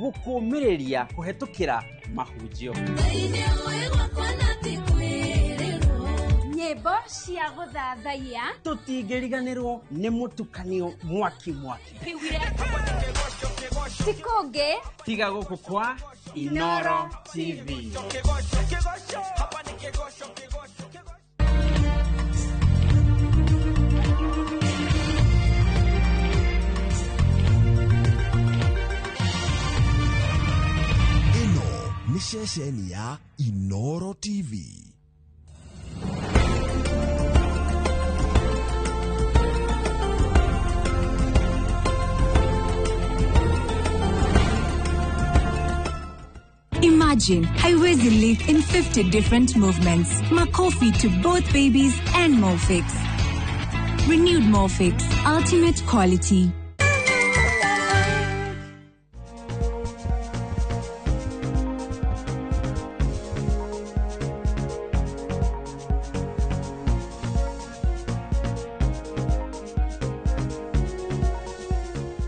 Gũkũmĩrĩria kũhetũkĩra mahunjio. Nyĩmbo cia gũthathaiya. Tũtingĩriganĩrwo nĩ mũtukanio mwaki mwaki. Ti kũngĩ tiga gũkũ kwa Inoro TV. Ĩno nĩ ceceni ya Inoro TV. Imagine haiwezi live in 50 different movements. Makofi to both babies and Molfix. Renewed Molfix, ultimate quality.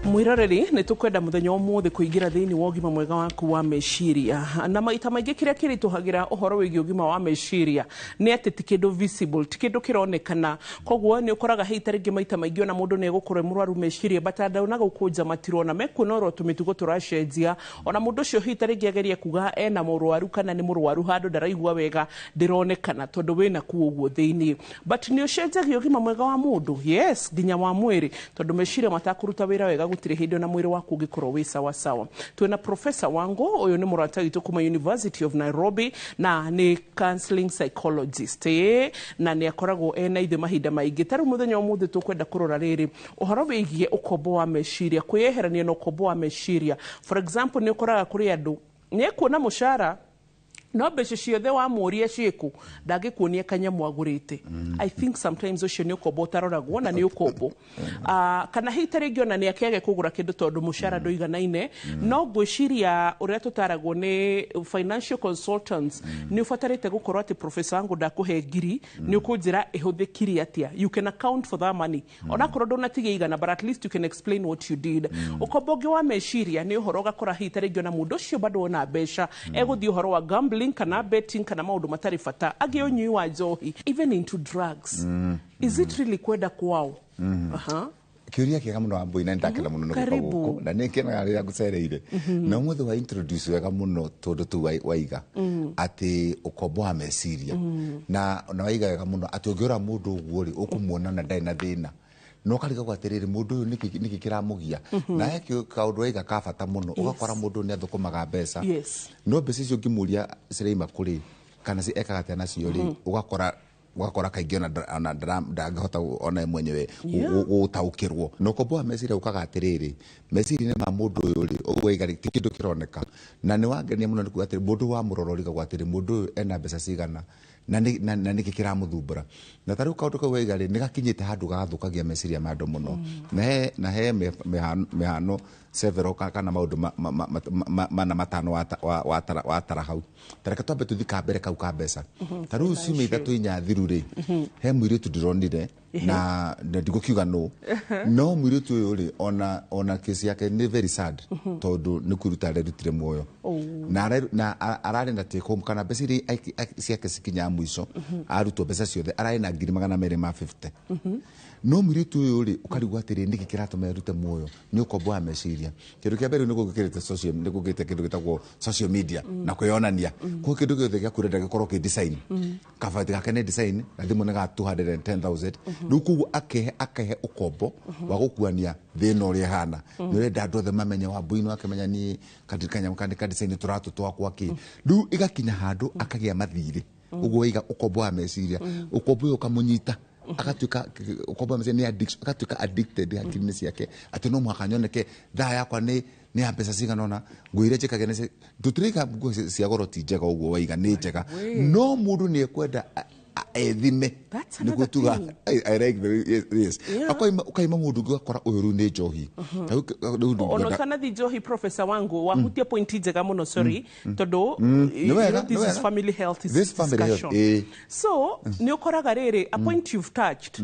Mwiroreri, nä tå kwenda må thenya å må kå ingä ra thä inä wa å gima mwega waku wa meciria. Na maita maingä kä rä a kä ritå hagä ra å horo wä giä å gima wa meciria nä atä ti kä ndå visible, ti kä ndå kä ronekana. Koguo nä å koraga hei ta rĩngĩ maita maingĩ ona mũndũ nĩ egũkorwo e mũrwaru meciria, but andũ na gũkũ nja matirona, mekuona oro tũmĩtugo tũracenjia. Ona mũndũ ũcio hihi ta rĩngĩ agerie kuga ena mũrwaru kana nĩ mũrwaru handũ ndaraigua wega, ndĩronekana tondũ wĩna kuo ũguo thĩinĩ. But nĩ ũcenjagia ũgima mwega wa mũndũ, yes, nginya wa mwĩrĩ, tondũ meciria matakũruta wĩra wega gũtirĩ hĩndĩ ona mwĩrĩ waku ũngĩkorwo wĩ sawa sawa. Twĩna Professor Wango, ũyũ nĩ mũrata witũ kuma University of Nairobi na nĩ counseling psychologist, na nĩ akoragwo ena ithuĩ mahinda maingĩ. Ta rĩu mũthenya ũmũthĩ tũkwenda kũrora rĩrĩ ũhoro wĩgiĩ ũkombo wa meciria, kwĩyeherania na ũkombo wa meciria. For example, nĩ ũkoraga kũrĩ andũ nĩ ekuona mũcara no mbeca ciothe wamũria ciĩkũ ndangĩkuonia kanyamũ agũrĩte. I think sometimes ũcio nĩ ũkombo ũtaroragwo na nĩ ũkombo. Kana hihi ta rĩngĩ ona nĩ akĩage kũgũra kĩndũ tondũ mũcara ndũiganaine. No ngwĩciria ũrĩa tũtaragwo nĩ financial consultants, nĩ ũbatarĩte gũkorwo atĩ professor wangu ndakũhe ngiri, nĩ ũkũnjĩra ĩhũthĩkire atĩa. You can account for that money onakorwo ndũnatigia igana, but at least you can explain what you did. Ũkombo ũngĩ wa meciria nĩ ũhoro ũgakora hihi ta rĩngĩ ona mũndũ ũcio bado ona mbeca egũthiĩ ũhoro wa gambling kana betting kana maũndũ matarĩ bata, angĩ ũnyui wa njohi, even into drugs. Is it really kwenda kwao? Kiuria kiega muno Wambui, na ndakena muno nĩ gũka Karibu. gũkũ na nĩ ngenaga rĩrĩa ngũcereire. Na ũmũthĩ wa introduce wega mũno tondũ tu waiga atĩ ũkombo wa meciria, na waiga wega mũno atĩ ũngĩora mũndũ ũguo rĩ, ũkũmuona na ndarĩ na thĩna, no karigagwo atĩrĩrĩ, mũndũ ũyũ nĩkĩ kĩramũgia? Na he kaũndũ waiga ka bata mũno, ũgakora mũndũ nĩ athũkũmaga mbeca, no mbeca icio ũngĩmũria ciraima kũrĩ kana ekaga atĩa nacio rĩ, ũgakora kaingĩ ona ndangĩhota ona ye mwenyewe gũtaũkĩrwo. Na ũkombo wa meciria ũkaga atĩrĩrĩ, meciria-inĩ ma mũndũ ũyũ rĩ, ũguo waiga rĩ, ti kĩndũ kĩroneka. Na nĩ wangenia mũno nĩ kuga atĩrĩ, mũndũ wa mũrora ũrigagwo atĩrĩ, mũndũ ũyũ ena mbeca cigana na nĩkĩ kĩramũthumbũra? Na ta rĩu kaũndũ kau waiga rĩ, nĩ gakinyĩte handũ gagathũkagia meciria ma andũ mũno. Na he mĩhano several kana maũndũ mana matano watara hau. Ta reke twambe tũthiĩ ka mbere kau ka mbeca. Ta rĩu ciumia ithatũ inya thiru rĩ, he mũirĩtu ndĩronire na ndigũkiuga nũ, no mũirĩtu ũyũ rĩ, ona kesi yake nĩ very sad, tondũ nĩ kwĩruta arerutire muoyo. Na ararĩ na take home kana mbeca iria ciake cikinyaga mũico, arutwo mbeca ciothe ararĩ na ngiri magana merĩ ma 50. No mũirĩtu ũyũ rĩ, ũkarigwo atĩrĩ, nĩkĩ kĩratũma erute muoyo? Nĩ ũkombo wa meciria. Kĩndũ kĩa mbere nĩ gũkĩrĩte social, nĩ gũkĩrĩte kĩndũ gĩtagwo social media na kwĩyonania. Koguo kĩndũ gĩothe gĩa kũrenda gĩkorwo kĩ design. Kabati gake nĩ design, na thimũ nĩ ga 210,000. Rĩu koguo akehe ũkombo wa gũkuania thĩna ũrĩa ĩhana. Nĩ ũrenda andũ othe mamenye Wambui nĩ akĩmenya niĩ kanyamũ ka design tũratũ twakwa kĩ. Rĩu ĩgakinya handũ akagĩa mathirĩ. Ũguo waiga ũkombo wa meciria. Ũkombo ũyũ ũkamũnyita. Agatuĩka ũkombo wa meciria nĩ addiction, agatuĩka addicted hakiri-inĩ ciake atĩ no mũhaka nyoneke thaa yakwa nĩ ya mbeca cigana ũna, nguo iria njĩkagĩra nĩ tũtiraiga nguo cia goro ti njega, ũguo waiga nĩ njega, no mũndũ nĩ ekwenda ethime. That's Nĩguo another tuga, thing. I like the way, yes, yes. Akaima, ukaima mũndũ ũngĩ ũgakora ũyũ rĩu nĩ njohi. Ta rĩu rĩu ndũngĩenda- Ona ũtanathi njohi, Professor wangu, wahutia pointi njega mũno, sorry, tondũ, Nĩ wega, this nĩ is wega. family health This family health, discussion. eh. So, nĩ ũkoraga rĩrĩ, a point you've touched.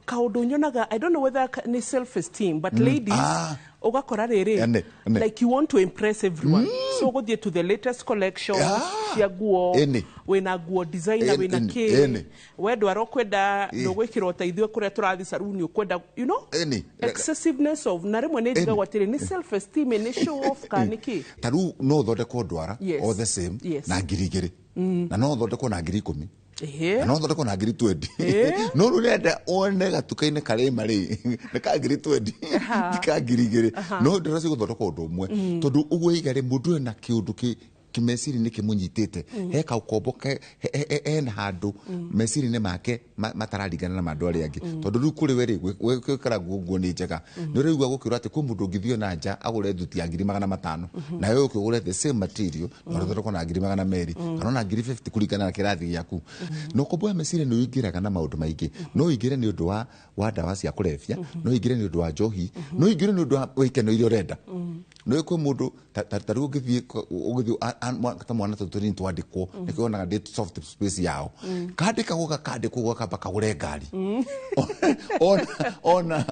Kaũndũ nyonaga, I don't know whether nĩ self esteem, but ladies, ũgakora rĩrĩ, Ene, ene. like you want to impress everyone, so ũgũthiĩ to the latest collection cia nguo, Ene. wĩna nguo designer, Ene, wĩna ene, kĩ, ene. wendwara ũkwenda ndũgwĩkĩra ta ithuĩ kũrĩa tũrathiĩ saruni, ũkwenda Ene. excessiveness of, na rĩmwe nĩ njigagwo atĩrĩ, nĩ self esteem, nĩ show off, kana nĩ kĩ? Ta rĩu no ũthondekwo ndwara all the same na 2,000, na no ũthondekwo na 10,000, na no ũthondekwo na 20,000, no rĩu ũrenda one gatuka-inĩ karĩma rĩ, nĩ ka 20,000, ti ka 2,000. No ndĩra cigũthondekwo ũndũ ũmwe, tondũ ũguo iga rĩ, mũndũ ena kĩũndũ kĩ kĩmeciria-inĩ kĩmũnyitĩte, he kaukombo hena handũ meciria-inĩ make matararingana na ma andũ arĩa angĩ, tondũ rĩu kũrĩ we rĩ, gwĩkĩra nguo nĩ njega. Nĩ ũraigua gũkĩrwo atĩ kwĩ mũndũ ũngĩthiĩ na nja agũre thuti ya 500,000, nawe ũke ũgũre the same material na ũthondekwo na 200,000 kana ona 50,000 kũringana na kĩrathi gĩaku. Na ũkombo wa meciria nĩ ũingĩraga na maũndũ maingĩ. No ũingĩre nĩ ũndũ wa ndawa cia kũrebia, no ũingĩre nĩ ũndũ wa njohi, no ũingĩre nĩ ũndũ wa ikeno iria ũrenda. No kwĩ mũndũ ta rĩu ũngĩthiĩ ta mwana tũtũ tũnini twandĩkwo, nĩkĩo wonaga ndĩ soft space yao, kandĩkagwo gakandĩkwo gakamba kagũre ngari,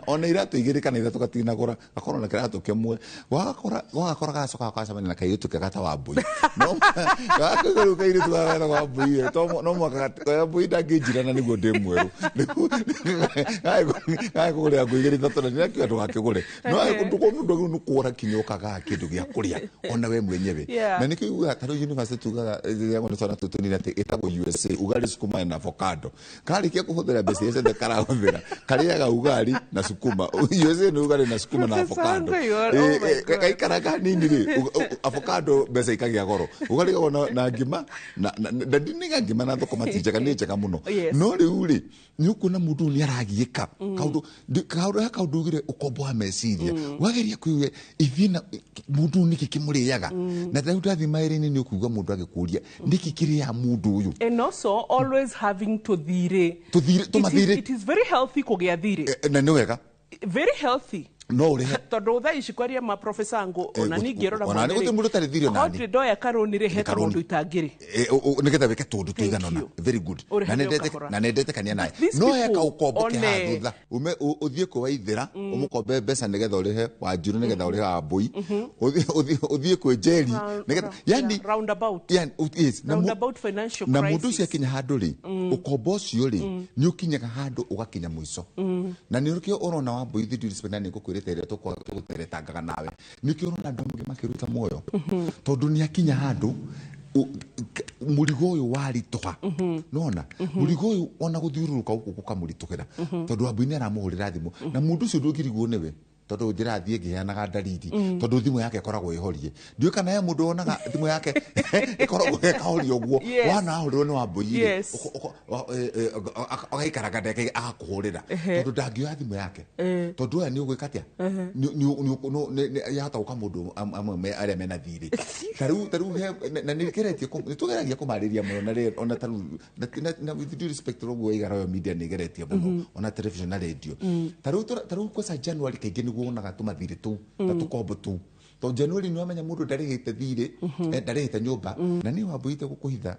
ona iratũ igĩrĩ kana ithatũ gatinagũra, gakorwo na kĩratũ kĩmwe, wagakora gacoka gacemania na kairĩtu kega ta Wambũi. No gakũigua rĩu kairĩtu gaka wa Wambũi no mwaka Wambũi ndangĩnjira, na nĩguo ndĩ mwerũ gagĩkũgũrĩra nguo igĩrĩ ithatũ, na ndĩrakiuga ndũgakĩgũre, no mũndũ agĩrĩirwo nĩ kũgũra kinya ũkagaga kĩndũ gĩa kũrĩa ona we mwenyewe. Na nĩkĩo ugaga ta rĩu university tugaga rĩrĩa nĩ twana tũtũ tũnini atĩ ĩtagwo USA, ugali, sukuma na avocado. Karĩkia kũhũthĩra mbeca iria ciothe karahũthĩra, karĩaga ugali na sukuma. USA nĩ ugali na sukuma na Professor avocado. Wango, you are- oh my God. Gaikara kanini rĩ, avocado mbeca ikagĩa goro, ugarigagwo na ngima na ndiniga ngima na thũkũma ti njega, nĩ njega mũno. No rĩu rĩ, nĩ ũkuona mũndũ ũyũ nĩ aragiĩka kaũndũ he kaũndũ ugire ũkombo wa meciria, wageria kwĩyũria ithiĩ na mũndũ ũyũ nĩkĩ kĩmũrĩaga, na rĩu ndathiĩ mawĩra-inĩ nĩ ũkũigua mũndũ agĩkũria nĩkĩ kĩrĩaga mũndũ ũyũ. And also always having tũthirĩ. Tũthirĩ, tũmathirĩ. It is very healthy kũgĩa thirĩ. Na nĩ wega. Very healthy. No ũrĩhe. Tondũ thaa ici kwaria ma, Professor Ngũ, ona ningĩrora ona nĩ gũtirĩ mũndũ ũtarĩ thirĩ onani. Audrey ndoya karũni rĩ, heta Karũni. mũndũ itangĩrĩ. Nĩgetha wĩke tũndũ tũigana Thank ũna. you. Very good. Ũrĩhe Na nĩ ũkahora. na nendete naye. But these No he people kaukombo ke haha thutha ume ũthiĩ kwĩ Waithĩra ũmũkombe mbeca nĩgetha ũrĩhe Wanjiru, nĩgetha ũrĩhe Wambũi, ũthiĩ kwĩ Njeri nĩgetha yani roundabout. Yani, yes, na Roundabout financial na mũndũ crisis. ũcio akinya handũ rĩ, ũkombo ũcio rĩ, nĩ ũkinyaga handũ ũgakinya mũico, na nĩ ũrĩkĩo ũrona Wambũi, with due respect, na nĩ ngũkwĩrĩte ĩrĩa tũgũteretangaga nawe, nĩkĩo ũrona andũ amwe makĩruta muoyo, tondũ nĩ akinya handũ mũrigo ũyũ waritũha, nona mũrigo ũyũ ona gũthiũrũrũka gũkũ gũkamũritũhĩra, tondũ Wambũi nĩ aramũhũrĩra thimũ, na mũndũ ũcio ndũngĩrigwo nĩwe, tondũ njĩrathiĩ ngĩheanaga ndariri, tondũ thimũ yake ĩkoragwo ĩhorie. Ndiũĩ kana he mũndũ wonaga thimũ yake ĩkoragwo ĩkahoria ũguo. Wana ahũrĩrwo nĩ Wambũi rĩ, agaikaranga ndagĩka agakũhũrĩra, tondũ ndangĩoya thimũ yake, tondũ aya nĩ ũgwĩka atĩa? Yahota gũka mũndũ amwe arĩa mena thirĩ ta rĩu na nĩ tũgeragia kũmarĩria mũno na ona ta rĩu na with due respect, ũguo waiga Royal Media nĩ ĩgeretie mũno, ona television na radio. Ta rĩu kwanza January kaingĩ nĩguo wonaga tũmathirĩ tũu ta tũkombo tũu, tondũ January nĩ wamenya mũndũ ndarĩhĩte thirĩ, ndarĩhĩte nyũmba. Na niĩ Wambũite gũkũhitha,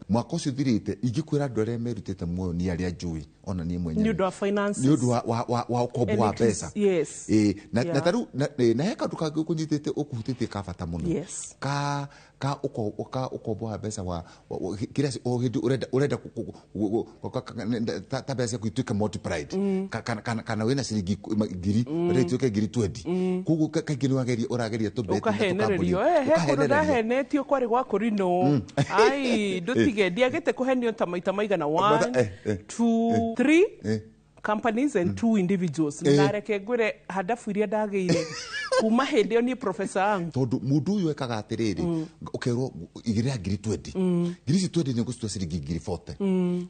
mwaka ũcio ũthirĩte, ingĩkwĩra andũ arĩa merutĩte muoyo nĩ arĩa njũĩ ona niĩ mwenyewe. Nĩ ũndũ wa finances. Nĩ ũndũ wa ũkombo And wa it is- mbeca. Ĩĩ, na tarĩu na he kaũndũ kangĩ ũkũnyitĩte ũkũhutĩtie ka bata mũno, ka ũkombo wa mbeca wa kĩrĩa o hĩndĩ ũrenda ta mbeca ciaku ituĩke multiplied. Kana wĩna ciringi ngiri, ũrenda ituĩke 20,000, koguo kaingĩ nĩ wageria ũrageria tũbeti na tũkambuni. Ũkahenererio. He kũndũ Ũkahenererio. Ndahenetio kwarĩ gwa kũrinũ, ai ndũtige ndiagĩte kũhenio ta maita maigana one, two, three companies and two individuals. Na reke ngwĩre handabu iria ndagĩire kuma hĩndĩ ĩyo niĩ, Professor Ang. Tondũ mũndũ ũyũ ekaga atĩrĩrĩ, ũkerwo igĩrĩra 20,000, ngiri ici 20 nĩ ngũcitua ciringi 40,000,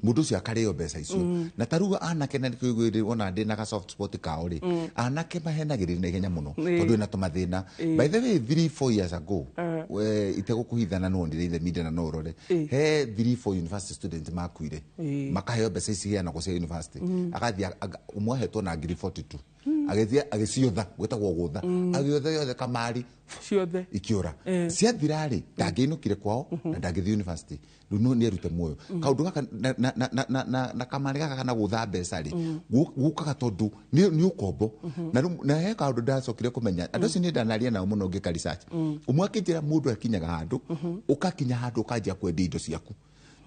mũndũ ũcio akarĩo mbeca icio. Na ta rĩu anake, na nĩkĩo ũiguĩre ona ndĩ na ga soft spot kao rĩ, anake mahenagĩrĩria na ihenya mũno, tondũ ĩna tũmathĩna. By the way, 3 4 years ago, we itegũkũhithana, no ndĩrĩ the media na no ũrore, he 3 4 university student makuire, makaheo mbeca ici iheanagwo cia university, agathiĩ ũmwe ahetwo na 42,000. Agĩthiĩ agĩciũtha, gwĩtagwo gũtha, agĩũtha yothe kamari ciothe ikiura. Ciathira rĩ, ndangĩinũkire kwao na ndangĩthiĩ university. Rĩu no nĩerute muoyo kaũndũ gaka na kamarĩ gaka kana gũtha mbeca rĩ, gũkaga tondũ nĩ ũkombo. Na rĩu na he kaũndũ ndacokire kũmenya, andũ acio nĩ ndanaria nao mũno ngĩka research. Ũmwe akĩnjĩra mũndũ akinyaga handũ, ũgakinya handũ ũkanjia kwendia indo ciaku.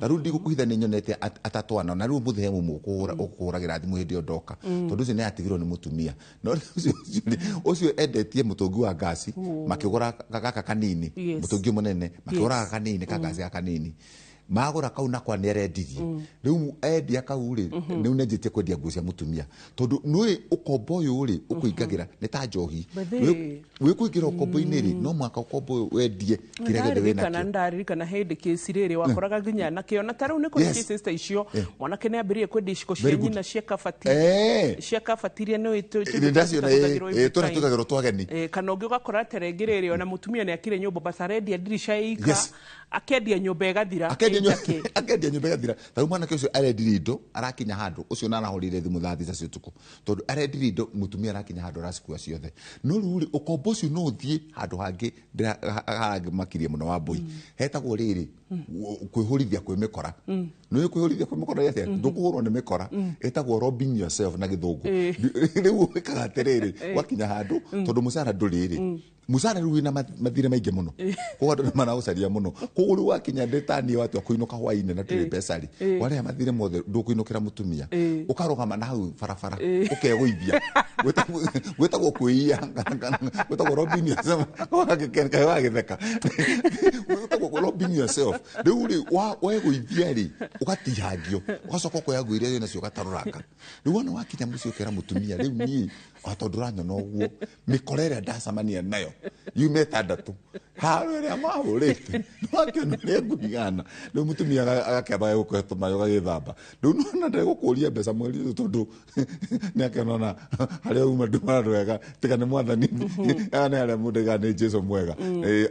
Ta rĩu ndigũkũhitha, nĩ nyonete atatũ ana, na rĩu mũthĩ he mũmwe ũkũhũragĩra thimũ hĩndĩ ĩyo ndoka, tondũ ũcio nĩ atigirwo nĩ mũtumia. No ũcio endetie mũtũngi wa ngasi, makĩgũra gaka kanini, mũtũngi mũnene, makĩgũra gaka kanini ka ngasi, gaka kanini magũra kau nakwa nĩ arendirie. Rĩu endia kau rĩ, rĩu nĩanjĩtie kwendia nguo cia mũtumia, tondũ nĩũĩ ũkombo ũyũ rĩ ũkũingagĩra nĩ ta njohi. Wĩ kũingĩra ũkombo-inĩ rĩ, no mũhaka ũkombo ũyũ wendie kĩrĩa gĩothe wĩ Ndaririkana, nakĩo. Ndaririkana hĩndĩ kĩci rĩrĩ wakoraga nginya anake ona ta rĩu nĩ kũrĩ cases ta icio, mwanake nĩ ambĩrĩrie kwendia iciko cia Very good. nyina cia kabati, cia kabati iria nĩ Nĩ ndaciona, tũrĩa tũigagĩrwo twa ageni. Kana ũngĩ ũgakora terengĩ rĩrĩ ona mũtumia nĩ akire nyũmba, but arendia ndirica ika, akendia nyũmba ĩgathira. Akendia ĩnjake. Akendia nyũmba ĩgathira. Ta rĩu mwanake ũcio arendirie indo, arakinya handũ ũcio na arahũrĩire thimũ thaa 3 cia ũtukũ, tondũ arendirie indo, mũtumia arakinya handũ aracikua ciothe. No rĩu rĩ, ũkombo ũcio no ũthiĩ handũ hangĩ harangĩmakirie mũno wa mbũi, hetagwo rĩrĩ kwĩhũrithia kwĩ mĩkora. Nĩ kwĩhũrithia kwĩ mĩkora nĩ atĩa? Ndũkũhũrwo nĩ mĩkora, ĩtagwo robbing yourself na gĩthũngũ. Rĩu wĩkaga atĩrĩrĩ, wakinya handũ, tondũ mũcara ndũrĩ rĩ, mũcara rĩu wĩna mathirĩ maingĩ mũno, koguo andũ nĩ maragũcaria mũno. Koguo rĩu wakinya ndĩ taniĩ watua kũinũka hwainĩ na ndũrĩ mbeca rĩ, warĩha mathirĩ mothe, ndũkũinũkĩra mũtumia, ũkarũgama na hau barabara ũkegũithia. Gwĩtagwo kwĩiya, gwĩtagwo robbing yourself. Kaĩ wagĩtheka? Gwĩtagwo robbing yourself. Rĩu rĩ, wegũithia rĩ, ũgatihangio, ũgacoka ũkoya nguo iria wĩ nacio ũgatarũranga. Rĩu wona wakinya mũciĩ ũkera mũtumia, rĩu niĩ o tondũ ũranyona ũguo, mĩkora ĩrĩa ndacemania nayo yuma ĩtandatũ, haro ĩrĩa mahũrĩte, nĩwakĩona ũrĩa ngũigana. Rĩu mũtumia agakĩamba gũkũhe tũmaĩ ũgagĩthamba. Rĩu nona ndegũkũria mbeca mweri ũyũ, tondũ nĩ akĩona ona harĩa uma nduma wega, tiga nĩ mwathani, aya nĩ harĩa mũndũ aigaga nĩ Jesu mwega.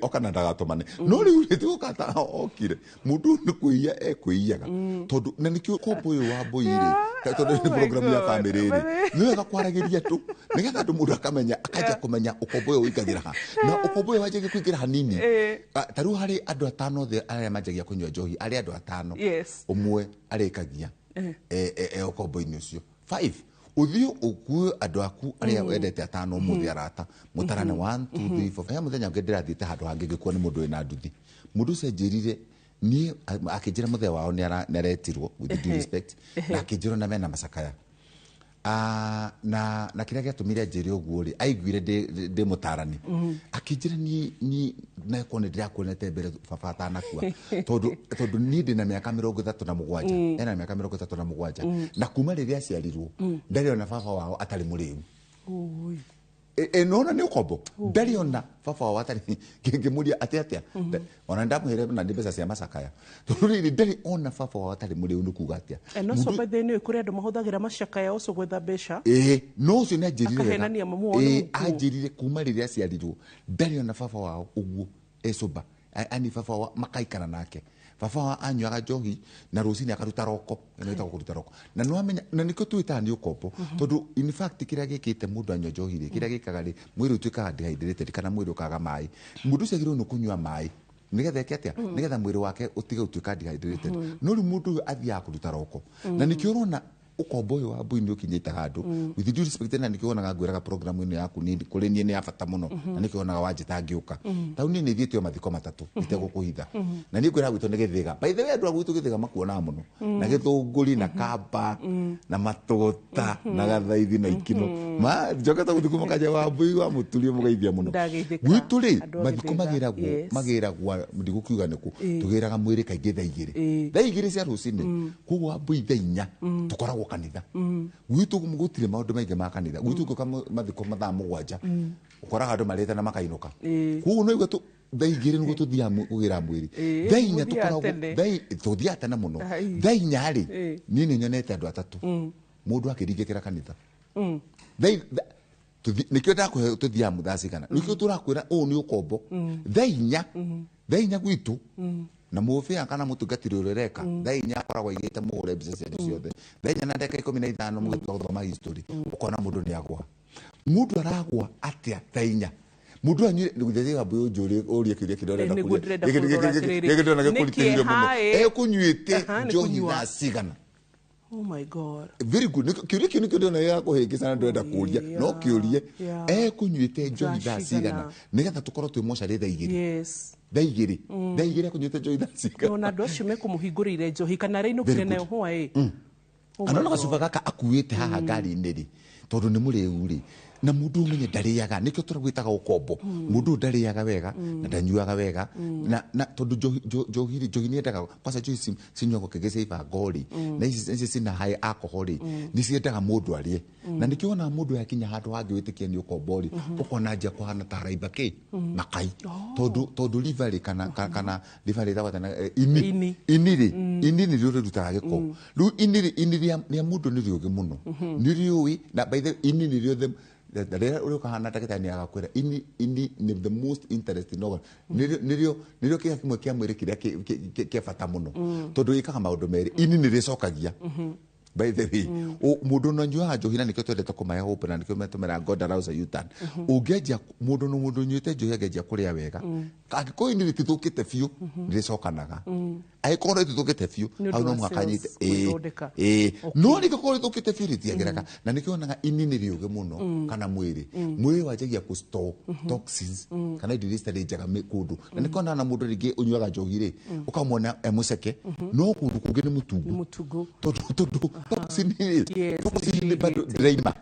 Oka na ndagatũmane. No rĩu rĩ, tigũkata okire mũndũ ũyũ nĩ kwĩiya ekwĩiyaga, tondũ na nĩkĩo ũkombo ũyũ wa mbũi rĩ, tondũ nĩ Oh my program ya God. family rĩ, nĩ wega kwaragĩria tu nĩgetha andũ, mũndũ akamenya, akanjia kũmenya ũkombo ũyũ ũingagĩra ha, na ũkombo ũyũ wanjagia kũingĩra hanini. Ta rĩu harĩ andũ atano othe arĩa manjagia kũnyua njohi, arĩ andũ atano, ũmwe arĩkagia e ũkombo-inĩ ũcio. Five, ũthiĩ ũkue andũ aku arĩa wendete atano ũmũthĩ, arata, mũtarane 1 2 3 4. He mũthenya ũngĩ ndĩrathiĩte handũ hangĩ, ngĩkuo nĩ mũndũ wĩna nduthi. Mũndũ ũcio anjĩrire niĩ, akĩnjĩra mũthee wao nĩ aretirwo, with due respect, na akĩnjĩra ona mena macakaya. Na kĩrĩa gĩatũmire njĩre ũguo rĩ, aiguire ndĩ mũtarani, akĩnjĩra niĩ nakorwo nĩ ndĩrakuonete mbere baba atanakua, tondũ niĩ ndĩna mĩaka 37, ena mĩaka 37, na kuma rĩrĩa aciarirwo ndarĩ ona baba wao atarĩ mũrĩu. Nona nĩ ũkombo, ndarĩ ona baba wao atarĩ. Ngĩmũria atĩ atĩa, ona ndamwĩre na nĩ mbeca cia macakaya, tondũ rĩrĩ ndarĩ ona baba wao atarĩ mũrĩu, nĩ kuga atĩa? No so by the way, kũrĩ andũ mahũthagĩra macakaya ũcio gwetha mbeca. Ĩĩ, no ũcio nĩ anjĩrire wega. Akahenania mamu wao nĩ mũkuũ. Anjĩrire kuma rĩrĩa aciarirwo ndarĩ ona baba wao ũguo ecoba, ani baba wao makaikara nake. Baba wao anyuaga njohi na rũcinĩ akaruta roko, ĩno ĩtagwo kũruta roko. Na nĩwamenya na nĩkĩo twĩtaga nĩ ũkombo, tondũ in fact kĩrĩa gĩkĩte mũndũ anyua njohi rĩ, kĩrĩa gĩkaga rĩ, mwĩrĩ ũtuĩkaga dehydrated kana mwĩrĩ ũkaga maĩ. Mũndũ ũcio agĩrĩirwo nĩ kũnyua maĩ nĩgetha eke atĩa? Nĩgetha mwĩrĩ wake ũtige gũtuĩka dehydrated. No rĩu mũndũ ũyũ athiaga kũruta roko, na nĩkĩo ũrona ũkombo ũyũ wa mbui nĩ ũkinyĩte handũ, with due respect. Na nĩkĩo wonaga ngwĩraga program ĩno yaku nĩ kũrĩ niĩ nĩ ya bata mũno, na nĩkĩo wonaga wanjĩta ngĩũka. Tau niĩ nĩ thiĩte o mathiko matatũ itegũkũhitha, na niĩ ngwĩraga gwitũ nĩ Gĩthĩga. By the way, andũ a gwitũ Gĩthĩga makuonaga mũno na Gĩthũngũri na Kamba na Matũgũta na Gathaithi na Ikino, ma njokete gũthiĩ kuma kanja wa mbui wa mũturio mũgeithia mũno. Ndageithĩka. Gwitũ rĩ, Andũ a mathiko Gĩthĩga, magĩragwo, magĩragwo, ndigũkiuga nĩkũ, tũgĩraga mwĩrĩ kaingĩ thaa 2, thaa 2 cia rũcinĩ. Koguo wa mbui thaa 4 tũkoragwo kanitha. Gwitũ gũtirĩ maũndũ maingĩ ma kanitha. Gwitũ ngũka mathiko mathaa 7, ũkoraga andũ marĩte na makainũka. Koguo no igua thaa 2 nĩguo tũthiaga kũgĩra mwĩrĩ. Thaa 4 Mũthiaga tũkoragwo tene. Tũthiaga tene mũno. Thaa 4 rĩ, niĩ nĩ nyonete andũ atatũ, mũndũ akĩringĩkĩra kanitha. Nĩkĩo ndakũhe tũthiaga thaa cigana, nĩkĩo tũrakwĩra ũũ nĩ ũkombo. Thaa 4, thaa 4 gwitũ, na mũbĩa kana mũtungatĩri ũrĩa ũreka, thaa 4 akoragwo aigĩte mũhũre mbica cianyu ciothe. Thaa 4 na ndagĩka 15 mũgĩtua gũthoma history, ũkona mũndũ nĩ agwa. Mũndũ aragwa atĩa thaa inya? Mũndũ anyuire nĩgũthĩra mbũyũ njũrie ũrie kĩũria kĩrĩa ũrenda Nĩguo kũria. ndĩrenda Gĩkĩ- kũrora gĩkĩ- atĩrĩrĩ. gĩkĩ ndĩrona gĩkũritĩire Nĩkĩ mũno. haĩ? Ekũnyuĩte Aha, nĩ njohi kũnyua. thaa cigana? Oh my God. Very good. Kĩũria kĩu nĩkĩo ndĩrona gĩgakũhĩngĩca na ndĩrenda kũria no kĩũrie ekũnyuĩte njohi Thaa thaa cigana cigana? nĩgetha tũkorwo twĩ mocarĩ thaa igĩrĩ. Yes. Thaa igĩrĩ, thaa igĩrĩ ekũnyuĩte njohi thaa cigana? Ona andũ acio mekũmũhingũrĩire njohi kana Very rĩinũkire good. nayo hwaĩ. Oh my Anona God. gacuba gaka akuĩte haha ngari-inĩ rĩ, tondũ nĩ mũrĩu rĩ, na mũndũ ũmenye ndarĩaga, nĩkĩo tũragwĩtaga ũkombo. Mũndũ ũyũ ndarĩaga wega na ndanyuaga wega, na tondũ njohi rĩ, njohi nĩyendaga kwanza, njohi cinyuagwo kaingĩ cia ibango rĩ, na ici cina high alcohol rĩ, nĩ ciendaga mũndũ arĩe. Na nĩkĩo wonaga mũndũ yakinya handũ hangĩ wĩtĩkia nĩ ũkombo rĩ, ũkona anjia kũhana ta araimba kĩ makai, tondũ liver rĩ, kana liver rĩ ĩtagwo atĩa ini. Ini. Ini rĩ, ini nĩrĩo rĩrutaga gĩko. Rĩu ini rĩ, ini rĩa mũndũ nĩ rĩũgĩ mũno, nĩ rĩũĩ. Na by the way, ini nĩrĩo na rĩrĩa ũrĩũka hana ndagĩtarĩ nĩ agakwĩra ini nĩ the most interesting organ. Nĩrĩo kĩga kĩmwe kĩa mwĩrĩ kĩrĩa kĩa bata mũno, tondũ ĩkaga maũndũ merĩ. Ini nĩ rĩcokagia, by the way. Mũndũ ona nyuaga njohi, na nĩkĩo twendete kũmahe hope, na nĩkĩo metũmĩra God allows a U-turn. Ũngĩanjia mũndũ no mũndũ ũnyuĩte njohi angĩanjia kũrĩa wega, angĩkorwo ini rĩtithũkĩte biũ, nĩ rĩcokanaga. Angĩkorwo rĩtithũkĩte biũ, Nĩ ũndũ hau no wa mũhaka cells anyite. gwĩthondeka. Ĩĩ, no rĩngĩkorwo rĩthũkĩte biũ, rĩtiagĩraga. Na nĩkĩo wonaga ini nĩ rĩũgĩ mũno, kana mwĩrĩ wanjagia kũ store toxins kana indo iria citarĩ njega kũndũ. Na nĩkĩo wonaga na mũndũ rĩngĩ ũnyuaga njohi rĩ, ũkamwona e mũceke, no kũndũ kũngĩ nĩ mũtungu. Nĩ mũtungu. Tondũ toxin rĩ, toxin nĩ bado nĩciigĩte. ndĩraima.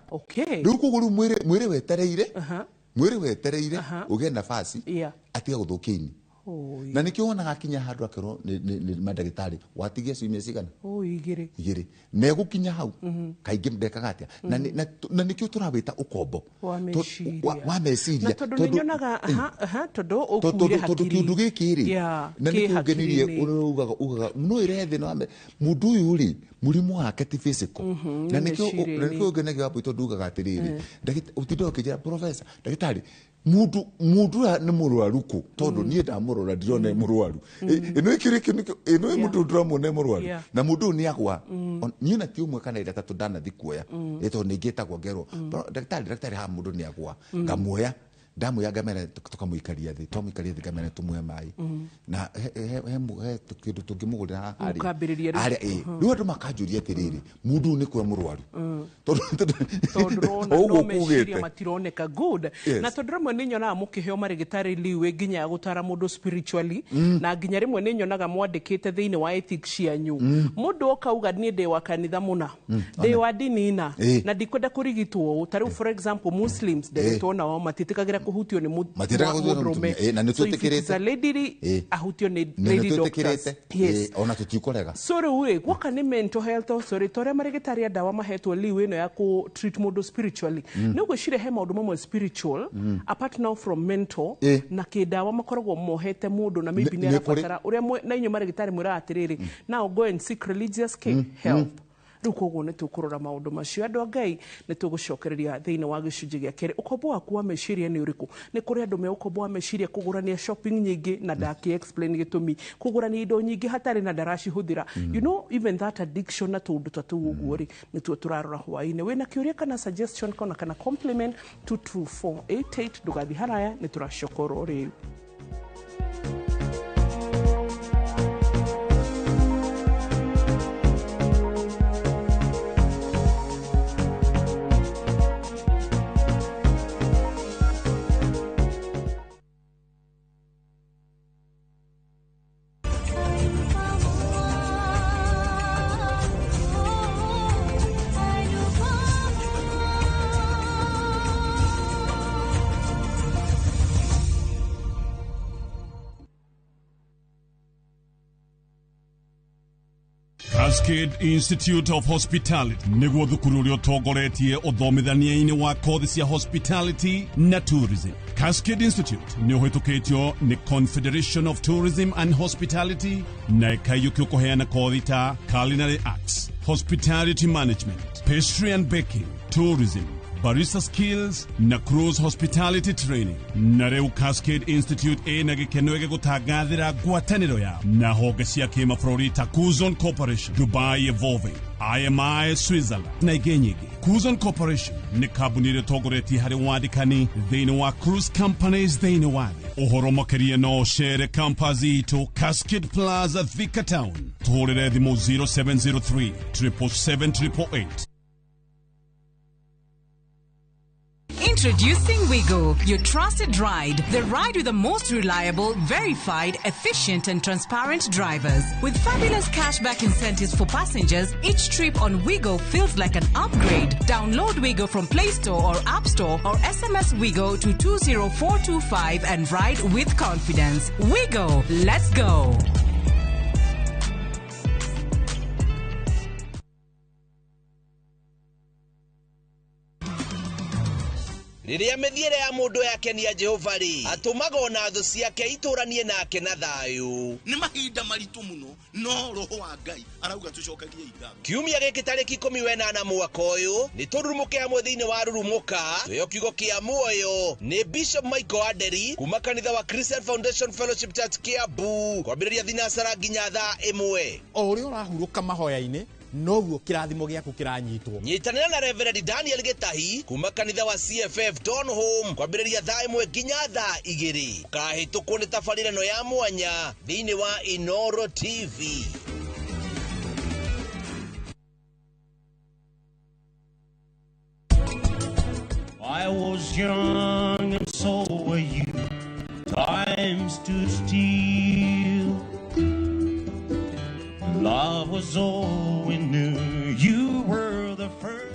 Rĩu koguo rĩu mwĩrĩ wetereire ũgĩe nafasi atige gũthũkia ini. Oi. Na nĩkĩo wonaga akinya handũ akerwo nĩ mandagĩtarĩ, watigia ciumia cigana? Oh, igĩrĩ. Igĩrĩ na egũkinya hau kaingĩ ndekaga atĩa. Na nĩkĩo tũrawĩta ũkombo. Wa meciria. Wa meciria. Na tondũ nĩ nyonaga, aha, aha, tondũ ũkuire Tondũ hakiri. kĩũndũ gĩkĩ rĩ, na kĩ nĩkĩo ngenirie hakiri-inĩ. ũrĩa ugaga no ĩrehe thĩna wa mũndũ ũyũ rĩ, mũrimũ wake ti physical. Na Nĩ nĩkĩo meciria-inĩ. na nĩkĩo ngenagia wambui, tondũ ugaga atĩrĩrĩ, ũtinde ũkĩnjĩra, "Professor, ndagĩtarĩ, mũndũ ũyũ nĩ mũrwaru kũ?" Tondũ niĩ ndamũrora ndirona e mũrwaru. Ĩno ĩkĩrĩ kĩu ĩno ĩ mũndũ ndĩramuona e mũrwaru. Na mũndũ ũyũ nĩ agwa. Niĩ na ti ũmwe kana ĩrĩa tatũ ndanathi kuoya, ĩ tondũ nĩ ngĩtagwo ngerwo, "Ndagĩtarĩ, ndagĩtarĩ, haha mũndũ nĩ agwa." Ngamuoya, ndamuoya ngamera tũkamũikaria thĩ, twamũikaria thĩ ngamera tũmũhe maĩ na he kĩndũ tũngĩmũgũrĩra haha rĩ. Mũkambĩrĩria rĩu. Harĩa, ĩ. Rĩu andũ makanjũria atĩrĩrĩ, mũndũ ũyũ nĩ kwe mũrwaru? Tondũ Tondũ rona ũguo no meciria kugĩte. Matironeka good. Na tondũ rĩmwe nĩ nyonaga mũkĩheo marĩgĩtarĩ leeway nginya ya gũtara mũndũ spiritually, na nginya rĩmwe nĩ nyonaga mwandĩkĩte thĩinĩ wa ethics cianyu, mũndũ okauga, "Niĩ ndĩ wa kanitha mũna, ndĩ wa ndini na na ndikwenda kũrigitwo ũũ." Ta rĩu, for example, Muslims nderetwo nao matiĩtĩkagĩra kũhutio nĩ Matiendaga kũhutio nĩ mũndũrũme. mũtumia. Na nĩ So if it is twĩtĩkĩrĩte. a lady rĩ, ahutio nĩ Na nĩ lady doctors. twĩtĩkĩrĩte. Yes. Ona tũtikũrega. So rĩu rĩ, guoka nĩ mental health also rĩ, ta ũrĩa marĩgĩtarĩ a ndawa mahetwo leeway ĩno ya kũ treat mũndũ spiritually, nĩ ũgwĩciria he maũndũ mamwe spiritual, apart now from mental, na kĩndawa makoragwo mohete mũndũ na maybe nĩ Nĩ kũrĩ. arabatara ũrĩa na inyuĩ marĩgĩtarĩ mwĩraga atĩrĩrĩ, "Now go and seek religious care, help." Rĩu koguo nĩ tũkũrora maũndũ macio. Andũ a Ngai, nĩ tũgũcokereria thĩinĩ wa gĩcunjĩ gĩa kerĩ. Ũkombo waku wa meciria nĩ ũrĩkũ? Nĩ kũrĩ andũ me ũkombo wa meciria kũgũrania shopping nyingĩ, na ndakĩ explain gĩtũmi kũgũrania indo nyingĩ hatarĩ na ndaracihũthĩra, even that addiction na tũũndũ ta tũu ũguo rĩ, nĩtuo tũrarora hwaĩ-inĩ. Wĩna kĩũria kana suggestion kana compliment, 22488. Ndũgathiĩ haraya, nĩ tũracoka oro rĩu. Cascade Institute of Hospitality nĩguo thukuru ũrĩa ũtongoretie ũthomithania-inĩ wa kothi cia hospitality na tourism. Cascade Institute nĩ ũhĩtũkĩtio nĩ Confederation of Tourism and Hospitality na ĩkaiyũkio kũheana kothi ta culinary arts, hospitality management, pastry and baking, tourism, barista skills na cruise hospitality training. Na rĩu Cascade Institute ĩna gĩkeno gĩgũtangathĩra ngwatanĩro ya na honge cia kĩmabũrũri ta Kuzon Corporation, Dubai Evolving, IMI Switzerland na ingĩ nyingĩ. Cruise Corporation nĩ kambuni ĩrĩa ĩtongoretie harĩ wandĩkani thĩinĩ wa cruise companies thĩinĩ wa thĩ. Ũhoro makĩria no ũcere campus itũ Cascade Plaza, Thika Town. Tũhũrĩre thimũ 0703 777 888. Introducing Wigo, your trusted ride. The ride with the most reliable, verified, efficient, and transparent drivers. With fabulous cashback incentives for passengers, each trip on Wigo feels like an upgrade. Download Wigo from Play Store or App Store or SMS Wigo to 20425 and ride with confidence. Wigo, let's go. Rĩrĩa mĩthiĩre ya mũndũ yakenia Jehova rĩ, atũmaga ona thũ ciake itũranie nake na thayũ. Nĩ mahinda maritũ mũno, no roho wa Ngai arauga tũcokagie ngatho. Kiumia gĩkĩ tarĩki 18 mwaka ũyũ nĩ tũrurumũke hamwe thĩinĩ wa Rurumũka, twĩyo kiugo kĩa muoyo nĩ Bishop Michael Aderi kuma kanitha wa Christian Foundation Fellowship Church Kiambu, kwambĩrĩria thinacara nginya thaa 1. O ũrĩa ũrahurũka mahoya-inĩ noguo kĩrathimo gĩaku kĩranyitwo. Nyitanĩra na Reverend Daniel Gĩtahi kuma kanitha wa CFF Don Home kwambĩrĩria thaa 1 nginya thaa 2. Ũkahĩtũkwo nĩ tabarĩra ĩno ya mwanya thĩinĩ wa Inoro TV. I was young and so were you. Time stood still. Love was all we knew. You were the first.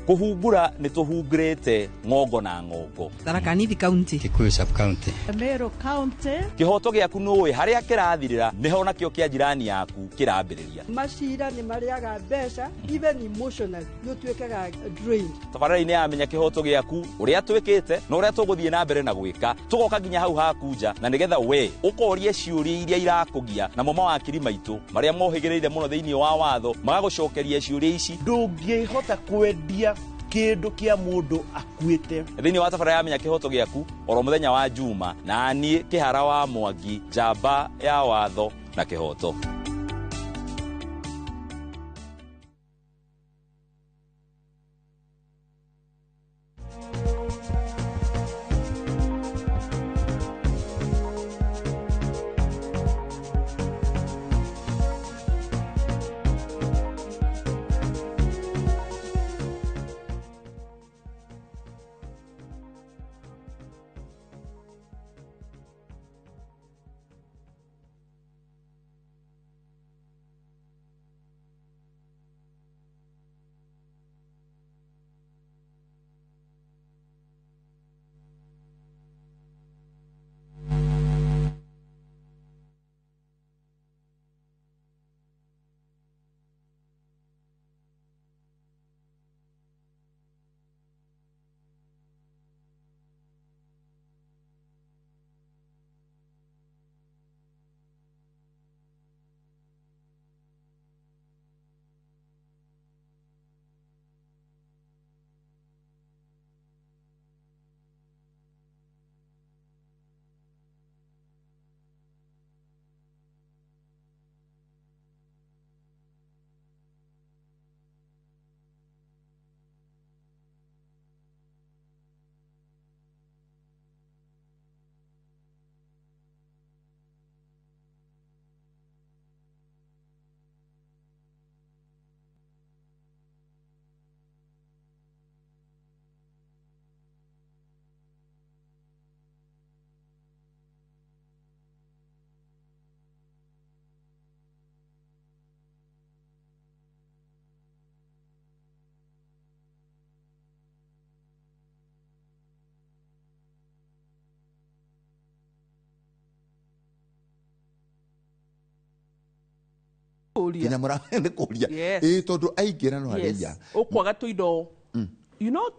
Kuhungura nĩ tũhungurĩte ng'ongo na ng'ongo. Tharaka Nithi County, Kikuyu sub county, Meru County. Kĩhoto gĩaku nũĩ harĩa kĩrathirĩra nĩho nakĩo kĩa jirani yaku kĩrambĩrĩria. Macira nĩ marĩaga mbeca, even emotionally nĩ ũtuĩkaga drained. Tabarĩra-inĩ ya Menya Kĩhoto Gĩaku, ũrĩa twĩkĩte na ũrĩa tũgũthiĩ na mbere na gwĩka, tũgoka nginya hau haku nja na nĩgetha we ũkorie ciũria iria irakũgia, namo mawakiri maitũ marĩa mohĩgĩrĩire mũno thĩinĩ wa watho magagũcokeria ciũria ici. Ndũngĩhota kwendia kĩndũ kĩa mũndũ akuĩte. Thĩinĩ wa tabarĩra ya Menya Kĩhoto Gĩaku oro mũthenya wa Juma, na niĩ Kĩhara wa Mwangi, njamba ya watho na kĩhoto. Nginya mũra nĩ kũria. Ĩĩ tondũ aingĩra no arĩia. Ũkwaga tũindo. You know,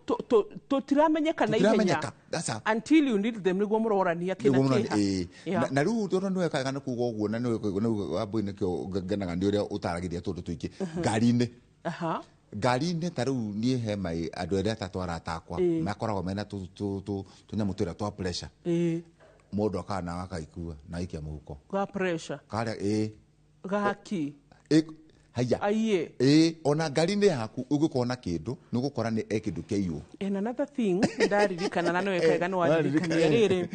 tũtiramenyeka na ihenya until you need them nĩguo mũrorania kĩna kĩha. Na rĩu tondũ nĩ wekaga nĩ kuga ũguo na nĩ Wambui nĩkĩo ngenaga nĩ ũrĩa ũtaragĩria tũndũ tũingĩ ngari-inĩ. Ngari-inĩ ta rĩu niĩ he mai andũ arĩa atatũ arata akwa makoragwo mena tũnyamũ tũrĩa twa pressure. Mũndũ akaga na agakaikua na aikia mũhuko. Ga pressure. Karĩa ĩ. Gaki. Ĩ haya. Aiye. Ĩ ona ngari-inĩ yaku ũngĩkorwo na kĩndũ nĩ ũgũkora nĩ e kĩndũ kĩaiywo. And another thing ndaririkana na nĩwe kega nĩ waririkania rĩrĩ,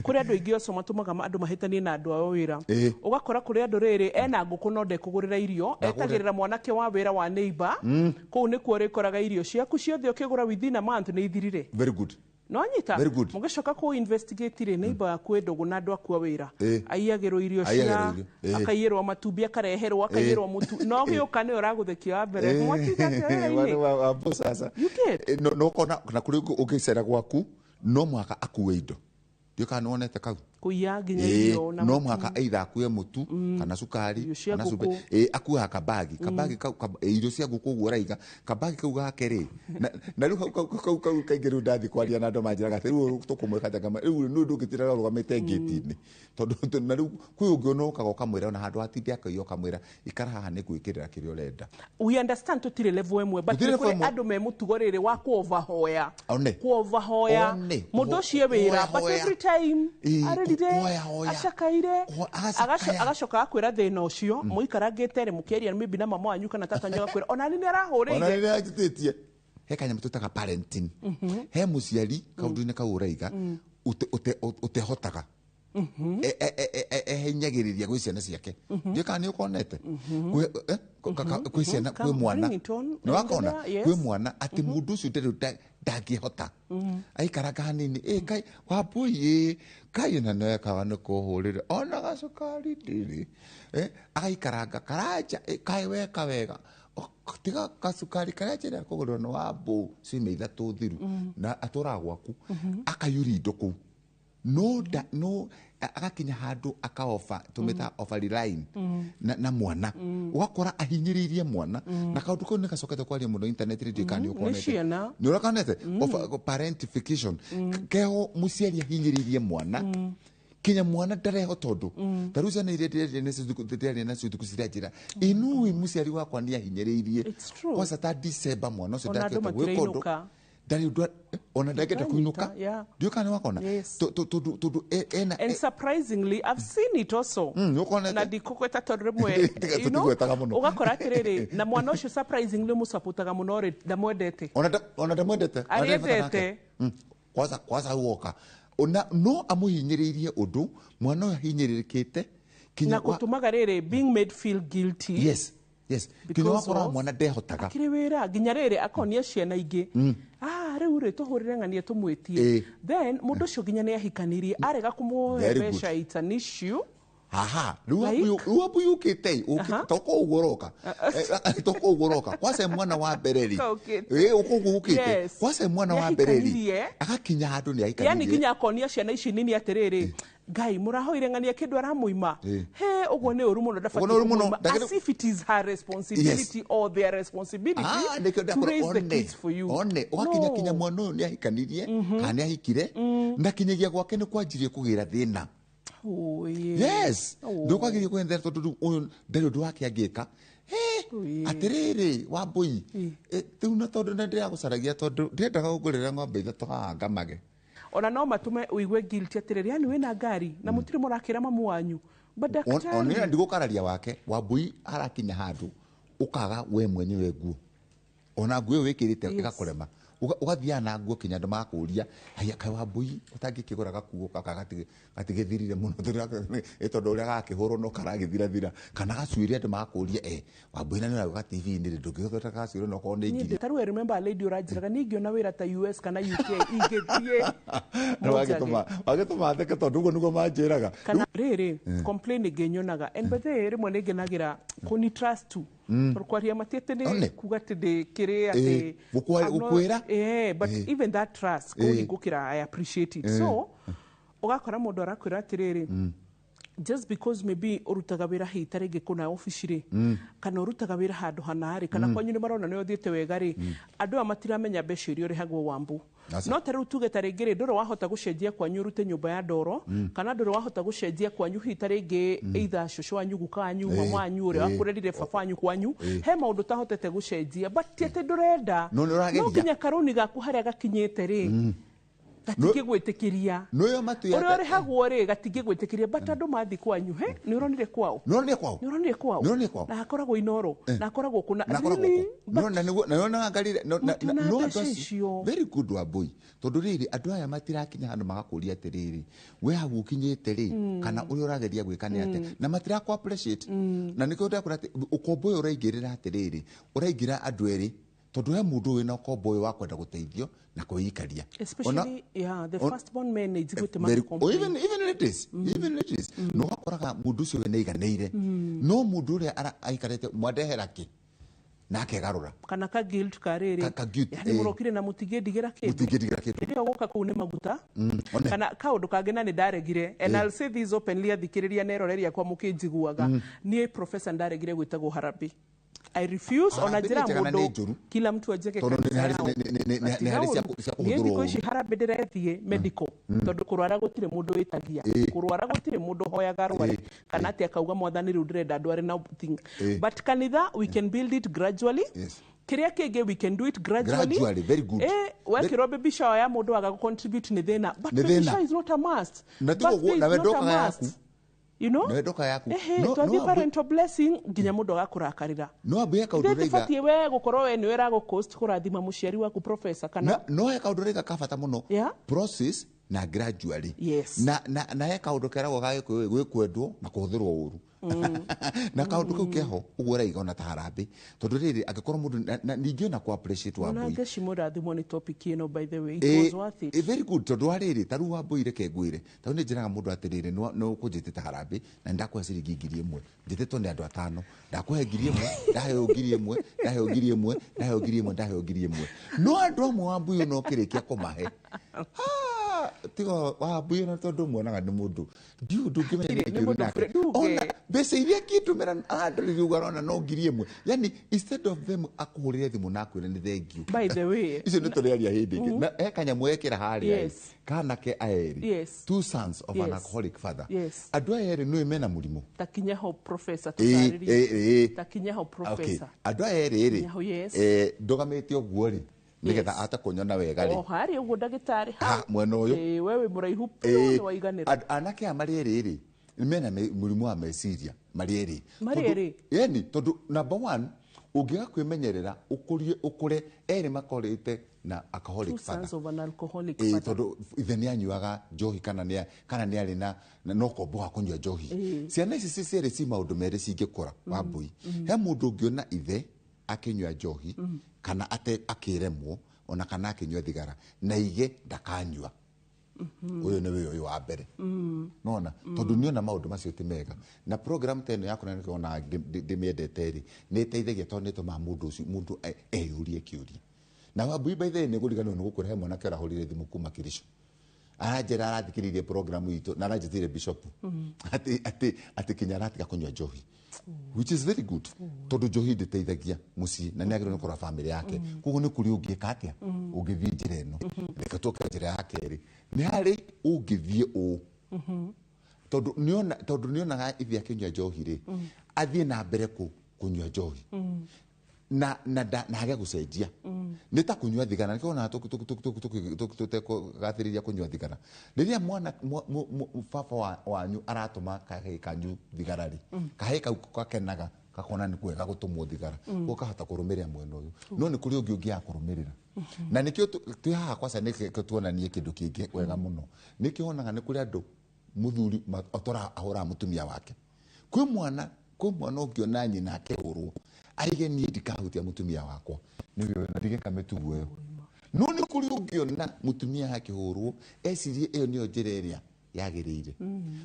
kũrĩ andũ aingĩ ocio matũmaga andũ mahĩtanie na andũ ao wĩra. Ũgakora kũrĩ andũ rĩrĩ ena ngũkũ no ndekũgũrĩra irio, etagĩrĩra mwanake wa wĩra wa neighbor, kũu nĩkuo ũrĩkoraga irio ciaku ciothe ũkĩgũra within a month nĩ ithirire. Very good. No anyita Very good. mũgĩcoka kũ investigate rĩ, neighbor yaku ĩ ndũgũ na andũ aku a wĩra, aiyagĩrwo irio cia, Aiyagĩrwo irio. Akaiyĩrwo matumbĩ, akareherwo, akaiyĩrwo mũtu, no gĩũka nĩwe ũragũthekia wa mbere, mwatinda atĩa wĩra-inĩ? Wambo sasa. You get? No ũkona na kũrĩ ũngĩcera gwaku no mũhaka akue indo. Ndiũĩ kana nĩwonete kau. Kũiya nginya irio na no mũtu. mũhaka either akue mũtu kana cukari Irio cia kana ngũkũ. cumbĩ. Akuaga kabagi kabagi kau irio cia ngũkũ ũguo ũraiga kabagi kau gake rĩ, na rĩu hau kau kau kau kaingĩ rĩu ndathiĩ kwaria na andũ manjĩraga atĩ rĩu tũkũmwĩka atĩa, ngama rĩu nĩ ndũngĩtinda ũrũgamĩte ngĩti-inĩ tondũ na rĩu kwĩ ũngĩ ona ũkaga ũkamwĩra ona handũ hatinde akaiya ũkamwĩra ikara haha nĩ ngwĩkĩrĩra kĩrĩa ũrenda. We understand tũtirĩ level ĩmwe, but Tũtirĩ nĩ level kũrĩ ĩmwe. andũ me mũtugo rĩrĩ wa kũovahoya. One. Kũovahoya. One. Mũndũ ũcio e wĩra, but Kũhoya. every time arĩrire, Kũhoya, hoya. acakaire, Agacakaya. Agacoka akwĩra thĩna ũcio mũikarangĩte rĩ, mũkĩaria maybe na mama wanyu kana tata wanyu, agakwĩra ona nĩ Ona arahũrĩire. nĩ anjĩtĩtie he kanyamũ twĩtaga parenting. He mũciari kaũndũ-inĩ kau ũraiga ũtehotaga ehinyagĩrĩria gwĩ ciana ciake. Ndiũĩ kana nĩ ũkonete kwĩ ciana, kwĩ mwana Bring it on. nĩ wakona Yes. kwĩ mwana atĩ mũndũ ũcio ndarĩ ndangĩhota aikaranga hanini ĩ kai wambui ĩ kai na nĩwekaga nĩ kũhũrĩra ona gacukari ndĩrĩ, agaikaranga karanja ĩ, kai weka wega tiga gacukari karĩa njĩra kũgũrĩrwo nĩ wambũ ciumia 3 thiru na atũraga gwaku akaiyũria indo kũu no da, no agakinya handũ akaofa tũmĩta offer line na mwana ũgakora ahinyĩrĩirie mwana na kaũndũ kau nĩ gacokete kwaria mũno internet rĩndiũ kana nĩ Nĩ ũkonete ciana. nĩ ũrakonete parentification keho mũciari ahinyĩrĩirie mwana kinya mwana ndarehota ũndũ ta rĩu ciana iria ndĩraria nacio thikũ ciranjĩra inui mũciari wakwa nĩ ahinyĩrĩirie kwanza ta December mwana ũcio Ona andũ ndangĩhota gwĩka ũndũ matirainũka. ndarĩ ũndũ ona ndangĩenda kũinũka. Yeah. Ndiũĩ kana nĩ wakona. Yes. Tondũ ena And surprisingly, I've seen it also. Nĩũkonete? Na ndikũgweta tondũ rĩmwe, Tiga you know, tũtigwetaga mũno. ũgakora atĩrĩrĩ, na mwana ũcio surprisingly mũcapotaga mũno rĩ, ndamwendete. Ona ndamwendete. Ona ndarĩ bata nake. Arĩendete. Kwanza woka ona no amũhinyĩrĩirie ũndũ mwana ũyũ ahinyĩrĩrĩkĩte kinya Na gũtũmaga rĩrĩ being made feel guilty. Yes, yes, kinya Because wakora of- mwana ndehotaga. Akĩrĩ wĩra nginya rĩrĩ akonia ciana ingĩ, rĩu rĩ tũhũrĩre ng'ania tũmwĩtie. Then mũndũ ũcio nginya nĩ ahikanirie arega kũmũhe Very good. mbeca, it's an issue. Haha rĩu Like? rĩu ambu yũkĩte toko ũguo ũroka toko ũguo ũroka kwaca mwana wa mbere rĩ. Ũkĩte. Ũko ũguo ũkĩte Yes. kwaca mwana wa mbere rĩ Nĩahikanirie. agakinya handũ nĩ Yani ahikanirie nginya akonia ciana ici nini atĩrĩrĩ, ngai mũrahoire ng'ania kĩndũ aramũima he ũguo nĩ ũru mũno, Ũguo nĩ ũru mũno. ndabatiĩ kũmũima. As if it is her responsibility or their responsibility Nĩkĩo to ndakora raise the one kids for you. one ũgakinya No. kinya mwana ũyũ nĩ ahikanirie kana nĩ ahikire na kinyagia gwake nĩ kwanjirie kũgĩra thĩna. Oh, yeah. Yes. Oh. Ndũkwagĩrĩire kũendera tondũ rĩu ũyũ ndarĩ ũndũ wake angĩka. Atĩrĩrĩ wambũi, rĩu na tondũ nĩ ndĩragũcaragia tondũ ndĩrendaga gũngũrĩra ng'ombe 3 haha ngamage. Ona no matũme ũigue guilty atĩrĩrĩ, yani wĩna ngari na mũtirĩ mũrakĩra mamu wanyu, but daktari Ona ndigũkararia wake wambũi arakinya handũ ũkaga we mwenyewe nguo ona nguo ĩyo wĩkĩrĩte ĩgakũrema. Ũgathiaga na nguo kinya andũ magakũria haya kaĩ wambũi ũtangĩkĩgũra gakuo gaka gatigĩthirire mũno tondũ ũrĩa gakĩhũrwo no karagĩthirathira kana gacuĩrĩ andũ magakũria wambũi na nĩ ũrauga TV-inĩ rĩ ndũngĩgĩthondeka gacuĩrĩ no korwo nĩ ngiri. Tarĩu I remember a lady ũranjĩraga niĩ ingĩona wĩra ta US kana UK ingĩthiĩ. Wagĩtũma theke tondũ ũguo nĩguo manjĩraga. Kana rĩrĩ complain ĩngĩ nyonaga, and by the way rĩmwe nĩ ngenagĩra kũni trust tu tondũ kwaria mati atĩ nĩ kuga atĩ ndĩkĩrĩ atĩ Gũkwĩra. But even that trust kũhingũkĩra I appreciate it. So ũgakora mũndũ arakwĩra atĩrĩrĩ, just because maybe ũrutaga wĩra hihi ta rĩngĩ kũna obici rĩ, kana ũrutaga wĩra handũ hana rĩ, kana kwanyu nĩ marona nĩ ũthiĩte wega rĩ, andũ aya matiramenya mbeca iria ũrĩhagwo wambu. No ta rĩu tuge ta rĩngĩ rĩ, ndũrĩ wahota gũcenjia kwanyu ũrute nyũmba ya ndoro, kana ndũrĩ wahota gũcenjia kwanyu hihi ta rĩngĩ either cũcũ wanyu, guka wanyu, mama wanyu, ũrĩa wakũrerire baba wanyu kwanyu, he maũndũ ũtahotete gũcenjia, but ti atĩ ndũrenda, No nĩ ũrageria. No nginya karũni gaku harĩa gakinyĩte rĩ, Gatingĩgwĩtĩkĩria. Nĩyo matu Ũrĩa ũrĩhagwo rĩ, gatingĩgwĩtĩkĩria, but andũ mathiĩ kwanyu, he nĩ ũronire kwao. Nĩũronire kwao. Nĩ ũronire kwao. Nĩũronire kwao. Na hakoragwo Inoro, na hakoragwo kũna. Na akoragwo Really? kũ. No, na nĩguo, na nĩwona angarire no, Mũtiona no andũ mbeca acio icio. Very good, Wambui, tondũ rĩrĩ, andũ aya matirakinya handũ magakũria atĩrĩrĩ, we hau ũkinyĩte rĩ, kana ũrĩa ũrageria gwĩka nĩ atĩa, na matirakũ appreciate. Na nĩkĩo ndĩrakwĩra atĩ ũkombo ũyũ ũraingĩrĩra atĩrĩrĩ, ũraingĩra andũ erĩ, tondũ he mũndũ wĩna ũkombo ũyũ wa kwenda gũteithio na kwĩikaria. Especially, yeah, the first born men nĩ njiguĩte Very, magĩ oh, even ladies, even ladies, no wakoraga mũndũ ũcio we nĩaiganĩire, no mũndũ ũrĩa aikarĩte mwandehera kĩ, na akegarũra. Kana ka guilt ka rĩrĩ. Ka guilt, Yani mũrokire na mũtingĩndigĩra kĩndũ. Mũtingĩndigĩra kĩndũ. Rĩrĩa ũgũka kũu nĩ maguta. One. Kana kaũndũ kangĩ na nĩ ndaregire, and I'll say this openly, athikĩrĩria na eroreri akwa mũkĩnjiguaga, niĩ professor ndaregire gwĩtagwo harambee. I refuse. Ona Harambee njĩra nĩ njega na nĩ mũndũ njũru. kila mtu ajenge Tondũ nĩ kanitha harĩ yao. nĩ harĩ cia Niĩ kũhũthĩrwo thikũ ũru. ici harambee ndĩrethiĩ medical, tondũ kũrwara gũtirĩ mũndũ wĩtagia, kũrwara gũtirĩ mũndũ ũhoyaga arware, kana atĩ akauga, "Mwathani, rĩu ndĩrenda ndware," na thing. But kanitha, we can build it gradually. Kĩrĩa kĩngĩ, we can do it gradually. Gradually, very good. Wekĩrwo baby shower ya mũndũ aga contribute nĩ thĩna, but Nĩ baby thĩna. shower is not a must. Na tiga ũguo, Birthday is nawe not a ndokaga must. yaku. You know? Nawe ndoka yaku. Ehe, No, twathiĩ no, parental blessing nginya mũndũ agakũrakarĩra. No Wambui, he kaũndũ Ithuĩ ũraiga. tũbatiĩ we gũkorwo we nĩwe ĩragũ-cost kũrathima mũciari waku, professor, kana No he kaũndũ ũraiga ka bata mũno. Yeah. Process na gradually. Yes. Na he kaũndũ keragwo ga Gĩkũyũ gwĩkwendwo na kũhũthĩrwo ũru, na kaũndũ kau keho ũguo ũraiga ona ta harambee, tondũ rĩrĩ, angĩkorwo mũndũ na ningĩ ona kũ appreciate, Ona Wambui. ngecimũrathimwo nĩ topic ĩno, by the way. It was worth it. Very good, tondũ wa rĩrĩ, ta rĩu Wambui, reke ngwĩre, ta rĩu nĩ njĩraga mũndũ atĩrĩrĩ, nĩ ũkũnjĩtĩte harambee na nĩndakũhe ciringi 1,000, njĩtĩtwo nĩ andũ atano, ndakũhe 1,000, ndaheo 1,000, ndaheo 1,000, ndaheo 1,000, ndaheo 1,000. No andũ amwe, Wambui, ona ũkĩrĩkia kũmahe, ah, tiga Wambui, ona tondũ muonaga nĩ mũndũ ndiũ ndũngĩmenya Nĩ nĩ kĩũru mũndũ nake. nduge. Ona mbeca iria akĩndũmĩra arandorire ũguo, arona no 1,000, yani instead of them akũhũrĩre thimũ na akwĩre nĩ thank you. By the way, Icio nĩ tũrĩaria hĩndĩ ĩngĩ. Na he kanyamũ ekĩra harĩa kanake aya erĩ, two sons of an alcoholic father. Andũ aya erĩ nĩũĩ mena mũrimũ. Ta kinya ho, professor, tũtarĩrie. Ta kinya ho, professor. Andũ aya erĩ rĩ, Kinya ho, yes. ndũgamĩte ũguo rĩ, nĩgetha ate kũnyona wega rĩ. O harĩa ũguo, ndagĩtarĩ. Ha, mwena ũyũ. Ĩĩ, we wĩ mũraihu biũ, nĩ waiganĩra. Anake aya marĩ erĩ rĩ, mena mũrimũ wa meciria marĩ erĩ. Marĩ erĩ? Ĩni, tondũ number one, ũngĩaga kwĩmenyerera ũkũrie ũkũre erĩ makorĩte na alcoholic Two father. sons of an alcoholic father. Tondũ ithe nĩ anyuaga njohi, kana nĩ arĩ na no kombo wa kũnyua njohi. Ciana ici ci cierĩ ci maũndũ merĩ cingĩkũra, Wambui. He mũndũ ũngĩona ithe akĩnyua njohi, kana ate akĩremwo ona kana akĩnyua thigara, na ige ndakanyua. Ũyũ nĩ wĩ ũyũ wa mbere, nona tondũ nĩona maũndũ macio ti mega, na program ta ĩno yakwa nĩkĩo ona ndĩmĩendete rĩ, nĩ ĩteithagia, tondũ nĩ ĩtũmaga mũndũ ũcio mũndũ eyũrie kĩũria. Na Wambui, by the way, nĩ ngũriganĩrwo nĩ gũkwĩra, he mwanake ũrahũrire thimũ kuma Kericho, aranjĩra arathikĩrĩirie program itũ na aranjĩtĩire bishop atĩ kinya aratiga kũnyua njohi, which is very good, tondũ njohi ndĩteithagia mũciĩ na nĩ agĩrĩirwo nĩ kũrora famĩlĩ yake. Koguo nĩ kũrĩ ũngĩka atĩa ũngĩthiĩ njĩra ĩno. Reke tũke njĩra ya kerĩ, nĩ harĩ ũngĩthiĩ ũũ, tondũ nĩonaga ithe akĩnyua njohi rĩ, athiĩ na mbere kũnyua njohi na age gũcenjia. Nĩ ta kũnyua thigara, nĩkĩo wonaga tũtekũgathĩrĩria kũnyua thigara. Rĩrĩa mwana baba wanyu aratũma kahĩĩ kanyu thigara rĩ, kahĩĩ kau gakenaga gakona nĩ kwega gũtũmwo thigara, koguo kahota kũrũmĩrĩra mwena ũyũ. No nĩ kũrĩ ũngĩ ũngĩaga kũrũmĩrĩra, na nĩkĩo twĩ haha kwaca, nĩkĩo tuonanie kĩndũ kĩngĩ wega mũno. Nĩkĩo wonaga nĩ kũrĩ andũ mũthuri atũraga ahũraga mũtumia wake. Kwĩ mwana ũngĩona nyina akĩhũrwo, aige niĩ ndikahutia mũtumia wakwa, nĩwe na ndigeka mĩtugo ĩyo. No nĩ kũrĩ ũngĩona mũtumia akĩhũrwo, ecirie ĩyo nĩyo njĩra ĩrĩa yagĩrĩire.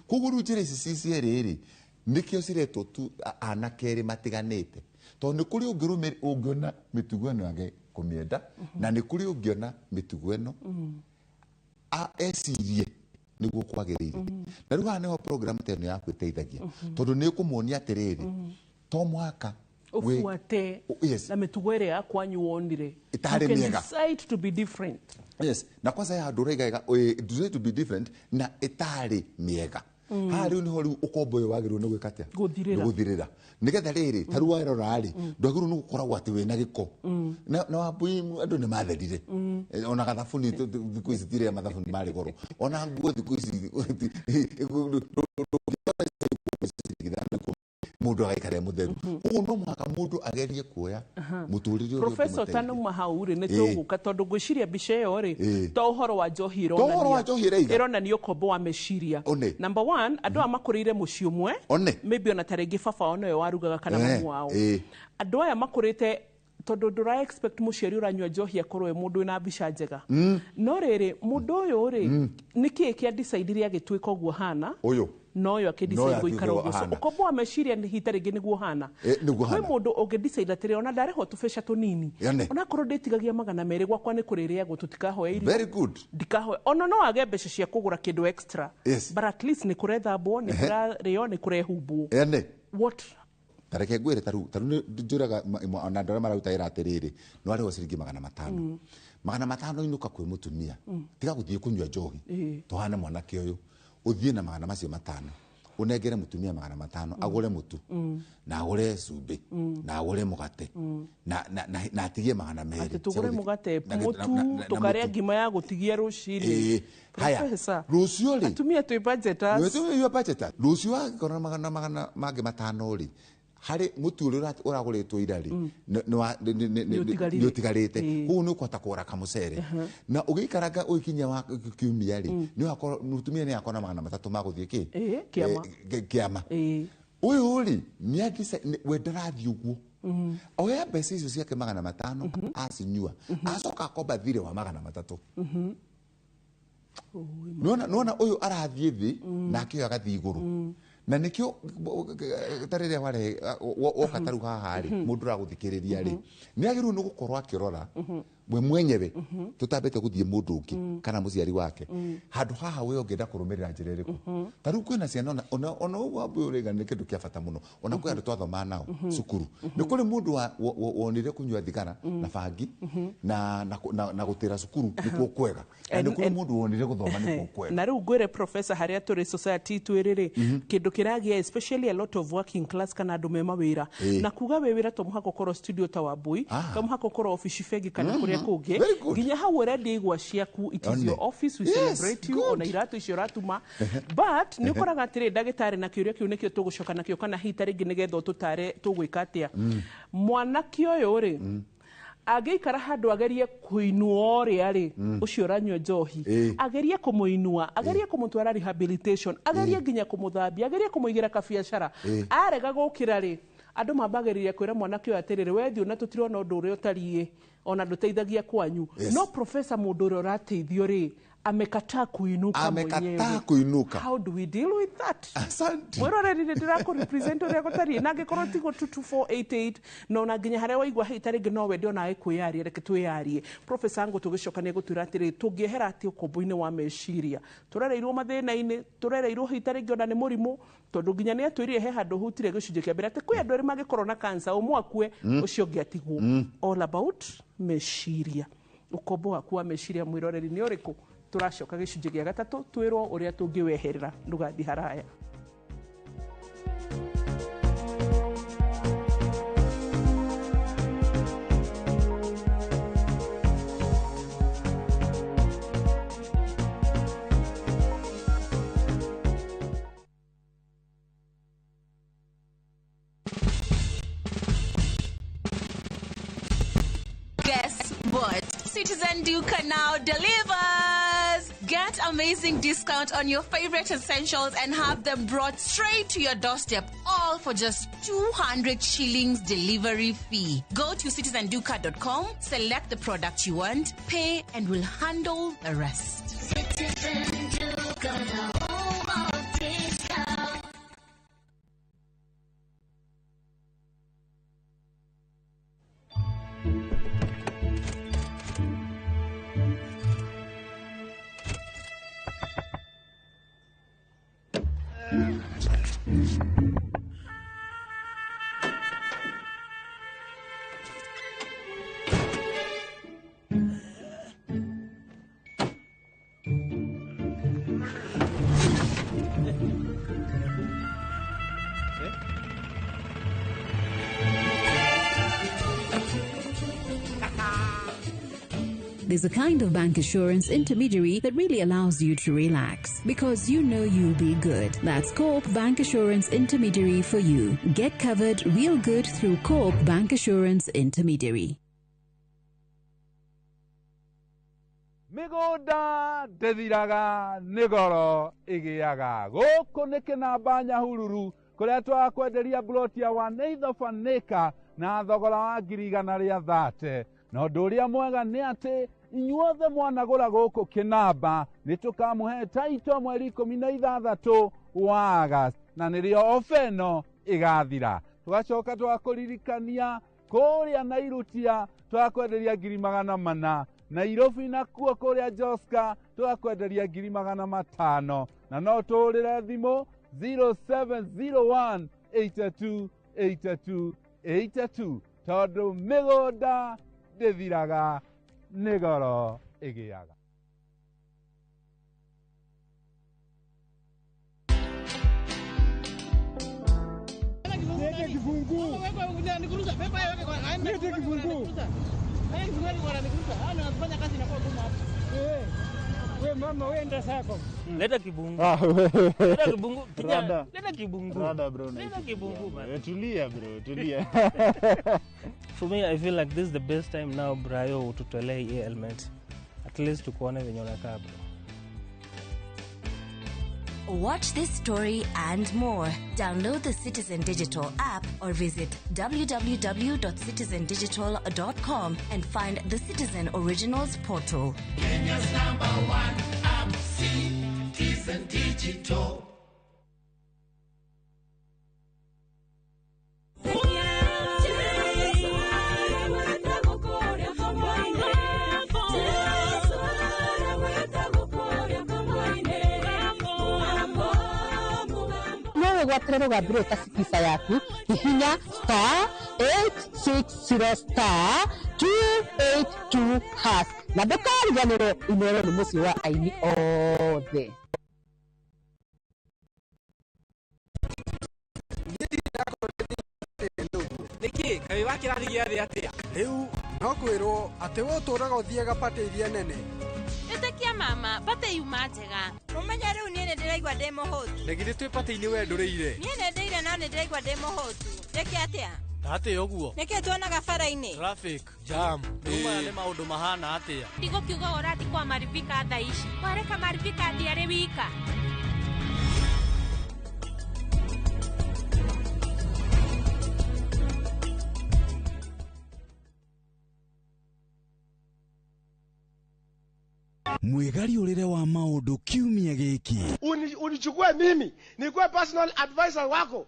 Koguo rĩu njĩra ici ci cierĩ rĩ, nĩkĩo ciretwo tu anake erĩ matiganĩte, tondũ nĩ kũrĩ ũngĩona mĩtugo ĩno age kũmĩenda, na nĩ kũrĩ ũngĩona mĩtugo ĩno ecirie nĩguo kwagĩrĩire. Na rĩu haha nĩho program ta ĩno yaku ĩteithagia, tondũ nĩ ĩkũmuonia atĩrĩrĩ, to mũhaka Ũbuate na mĩtugo ĩrĩa ya kwanyu wonire. Ĩtarĩ You can mĩega. decide to be different. Yes, na kwanza ya handũ ũraiga wega, decide to be different na ĩtarĩ mĩega. Haha rĩu nĩho rĩu ũkombo ũyũ wagĩrĩirwo nĩ gwĩka atĩa? Gũthirĩra. Nĩ gũthirĩra. Nĩgetha rĩrĩ ta rĩu werora rĩ, ndwagĩrĩirwo nĩ gũkoragwo atĩ wĩna gĩko. Na Wambui andũ nĩ matherire. Ona gathabuni thikũ ici tirĩa mathabuni marĩ goro. Ona nguo thikũ ici mũndũ agaikara e mũtheru. Ũguo no mũhaka mũndũ agerie kuoya mũtũrĩre ũrĩa Professor ũngĩmũteithia. Tanuma hau rĩ, nĩ tũgũka tondũ ngwĩciria mbica ĩyo rĩ, to ũhoro wa njohi To ũhoro wa njohi ĩraiga. ĩronania ũkombo wa meciria. One. Number one, andũ aya makũrĩire mũciĩ ũmwe, One. maybe ona ta rĩngĩ baba wao nowe warugaga kana mamu wao. Andũ aya makũrĩte tondũ ndũra expect mũciari ũranyua njohi akorwo e mũndũ wĩna mbica njega. No rĩrĩ, mũndũ ũyũ rĩ, nĩkĩĩ kĩa decide agĩtuĩka ũguo hana? Ũyũ. Noyo akĩdecide Noyo gũikara akĩigua ũguo. So ahana. ũkombo wa meciria nĩ hita rĩngĩ nĩguo hana. Nĩguo Kwĩ hana. mũndũ ũngĩ decide atĩrĩ, ona ndarĩhwo tũbeca tũnini, Yone. onakorwo ndĩtigagia 200 gwakwa nĩ kũrĩrĩagwo, tũtikahoya irio. Very good. Ndikahoya ona no age mbeca cia kũgũra kĩndũ extra. Yes. But at least nĩ kũrethambwo, nĩ kũrarĩo, nĩ kũrehumbwo. Ene. What? Ta reke ngwĩre ta rĩu nĩ njũraga ona andũ arĩa mararuta wĩra atĩrĩrĩ, nĩ warĩhwo ciringi 500. 500 inũka kwĩ mũtumia. Tiga gũthiĩ kũnyua njohi. Tũhane mwanake ũyũ. Ũthiĩ na 500. Ũnengere mũtumia 500, agũre mũtu, na agũre cumbĩ, na agũre mũgate, na atigie 200. Atĩ tũgũre mũgate, mũtu, na tũkarĩa mũtu. ngima ya gũtigia rũcinĩ. Haya, Professor, rũciũ rĩ, atumia twĩ budgeters. Nĩ budgeters. Rũciũ angĩkorwo na magana mangĩ 500 rĩ, harĩ mũtu ũrĩa ũragũrĩtwo ira rĩ, Nĩ ũtigarire. nĩ ũtigarĩte. Koguo nĩ ũkũhota kũgũra kamũcere. Na ũgĩikaranga ũgĩkinyia wa kiumia rĩ, nĩ ũgakorwo mũtumia nĩ akorwo na 300 ma gũthiĩ kĩ? Kĩama. Kĩama. Ũyũ rĩ, we ndarathiĩ ũguo. Oya mbeca icio ciake 500, acinyua, acoka akomba thirĩ wa 300. Nĩwona ũyũ arathiĩ thĩ, nake ũyũ agathiĩ igũrũ. Na nĩkĩo ta rĩrĩa warehe woka ta rĩu haha rĩ, mũndũ ũragũthikĩrĩria rĩ, nĩ agĩrĩirwo nĩ gũkorwo akĩrora we mwenyewe, tũtambĩte gũthiĩ mũndũ ũngĩ kana mũciari wake. Handũ haha we ũngĩenda kũrũmĩrĩra njĩra ĩrĩkũ? Ta rĩu kwĩna ciana ona ũguo Wambui ũraiga nĩ kĩndũ kĩa bata mũno. Ona kwĩ andũ twathomaga nao cukuru. Nĩ kũrĩ mũndũ wonire kũnyua thigara na bangi na gũtĩra cukuru nĩkuo kwega. Na nĩ kũrĩ mũndũ wonire gũthoma nĩkuo kwega. Na rĩu ngwĩre professor, harĩa tũrĩ society itũ ĩrĩ rĩ, kĩndũ kĩragĩa especially a lot of working class kana andũ me mawĩra, na kuga wĩ wĩra to mũhaka ũkorwo studio ta Wambui, to mũhaka ũkorwo obici bengi kana kũrĩa kũngĩ. Very good. Nginya hau ũrendia igwa ciaku, it is One. your office, we Yes, celebrate you, good. ona iratũ icio ũratuma. But nĩ ũkoraga atĩrĩ, ndagĩtarĩ, na kĩũria kĩu nĩkĩo tũgũcoka nakĩo kana hihi ta rĩngĩ nĩgetha ũtũtare tũgwĩka atĩa. Mwanake ũyũ rĩ, angĩikara handũ agerie kũinua ũrĩa rĩ, ũcio ũranyua njohi, agerie kũmũinua, agerie kũmũtwara rehabilitation, agerie nginya kũmũthambia, agerie kũmũigĩra kabiacara, arega gũkĩra rĩ, andũ mambagĩrĩria kwĩra mwanake ũyũ atĩrĩrĩ, we thiĩ, ona tũtirona ũndũ ũrĩa ũtariĩ, ona ndũteithagia kwanyu. No professor, mũndũ ũrĩa ũrateithio rĩ, amekataa kuinuka Amekataa mwenyewe. kuinuka. How do we deal with that? Asante. Mwĩroreri, nĩ ndĩrakũrepresent ũrĩa gũtariĩ, na angĩkorwo tiguo 22488, na ona nginya harĩa waigua hei tarĩngĩ no wende onawe kwĩyaria, reke twĩyarie. Professor Ngũ tũgĩcoka nĩ gũtwĩra atĩrĩ, tũngĩehera atĩ ũkombo-inĩ wa meciria? Tũrereirwo mathĩna-inĩ, tũrereirwo hihi tarĩngĩ ona nĩ mũrimũ, tondũ nginya nĩ atwĩrire he handũ hutire gĩcunjĩ kĩa mbere atĩ kwĩ andũ erĩ mangĩkorwo na cancer, ũmwe akue, ũcio ũngĩ atigwo. All about meciria. Ũkombo waku wa meciria, mwĩroreri, nĩ ũrĩkũ? Tũracoka gĩcunjĩ gĩa gatatũ twĩrwo ũrĩa tũngĩweherera. Ndũgathiĩ haraya. Guess what? Citizen Duka now delivers! Get amazing discount on your favorite essentials and have them brought straight to your doorstep, all for just 200 shillings delivery fee. Go to citizenduka.com, select the product you want, pay, and we'll handle the rest. Citizen Duka, the home of discount. There's a kind of bank assurance intermediary that really allows you to relax because you know you'll be good. That's Co-op Bank Assurance Intermediary for you. Get covered real good through Co-op Bank Assurance Intermediary. Mĩgũnda ndĩthiraga nĩ goro ĩgĩaga. Gũkũ nĩ kĩnamba Nyahururu kũrĩa twakwenderia mburoti ya 1/8 of an acre na thogora wa 130,000. Na ũndũ ũrĩa mwega nĩ atĩ inyuothe mwanagũra gũkũ kĩnamba nĩ tũkamũhe taito mweri 16 wa August, na nĩrĩo ofa ĩno ĩgathira. Tũgacoka twakũririkania kũrĩa Nairutia twakwenderia 400,000, Nairobi nakuo kũrĩa Joska tũgakwenderia 500,000, na no tũhũrĩre thimũ 0701 82 82 82 tondũ mĩgũnda ndĩthiraga nĩ goro ĩgĩaga. Lete kifunguu. Lete kifunguu. We mama wenda sako. Leta kibungu. Leta kibungu. Kijana, leta kibungu. Rada bro. Leta kibungu man. Tulia bro, tulia. For me I feel like this is the best time now Brayo ututolee hii element. At least tukuone venye unakaa bro. Watch this story and more. Download the Citizen Digital app or visit www.citizendigital.com and find the Citizen Originals portal. Kenya's number one app, Citizen Digital. Gwatĩre rũgambĩ rũrũ ta Skiza yaku hihinya star 860 star 282 hash na ndũkariganĩrwo Inooro nĩ mũciĩ wa aini othe. Nĩkĩ kaĩ wa kĩrathi gĩa thĩ atĩa? Rĩu no kwĩrwo atĩ we ũtũraga ũthiaga patĩ iria nene. Ĩtĩkia mama, patĩ yuma njega. Ũmenye rĩu niĩ nĩ ndĩraigua ndĩ mũhũtu. Na githĩ twĩ patĩ-inĩ we ndũrĩire? Niĩ nĩ ndĩire no nĩ ndĩraigua ndĩ mũhũtu. Njĩke atĩa? Atĩa ũguo? Nĩkĩ tuonaga bara-inĩ? Traffic jam. Rĩu maya nĩ maũndũ mahana atĩa? Ndigũkiuga ũrathi kwa Marivika thaa ici. Wareka Marivika athiĩ arĩ wika. Mwĩgariũrĩre wa maũndũ kiumia gĩkĩ. Unichukue mimi nikuwe personal advisor wako.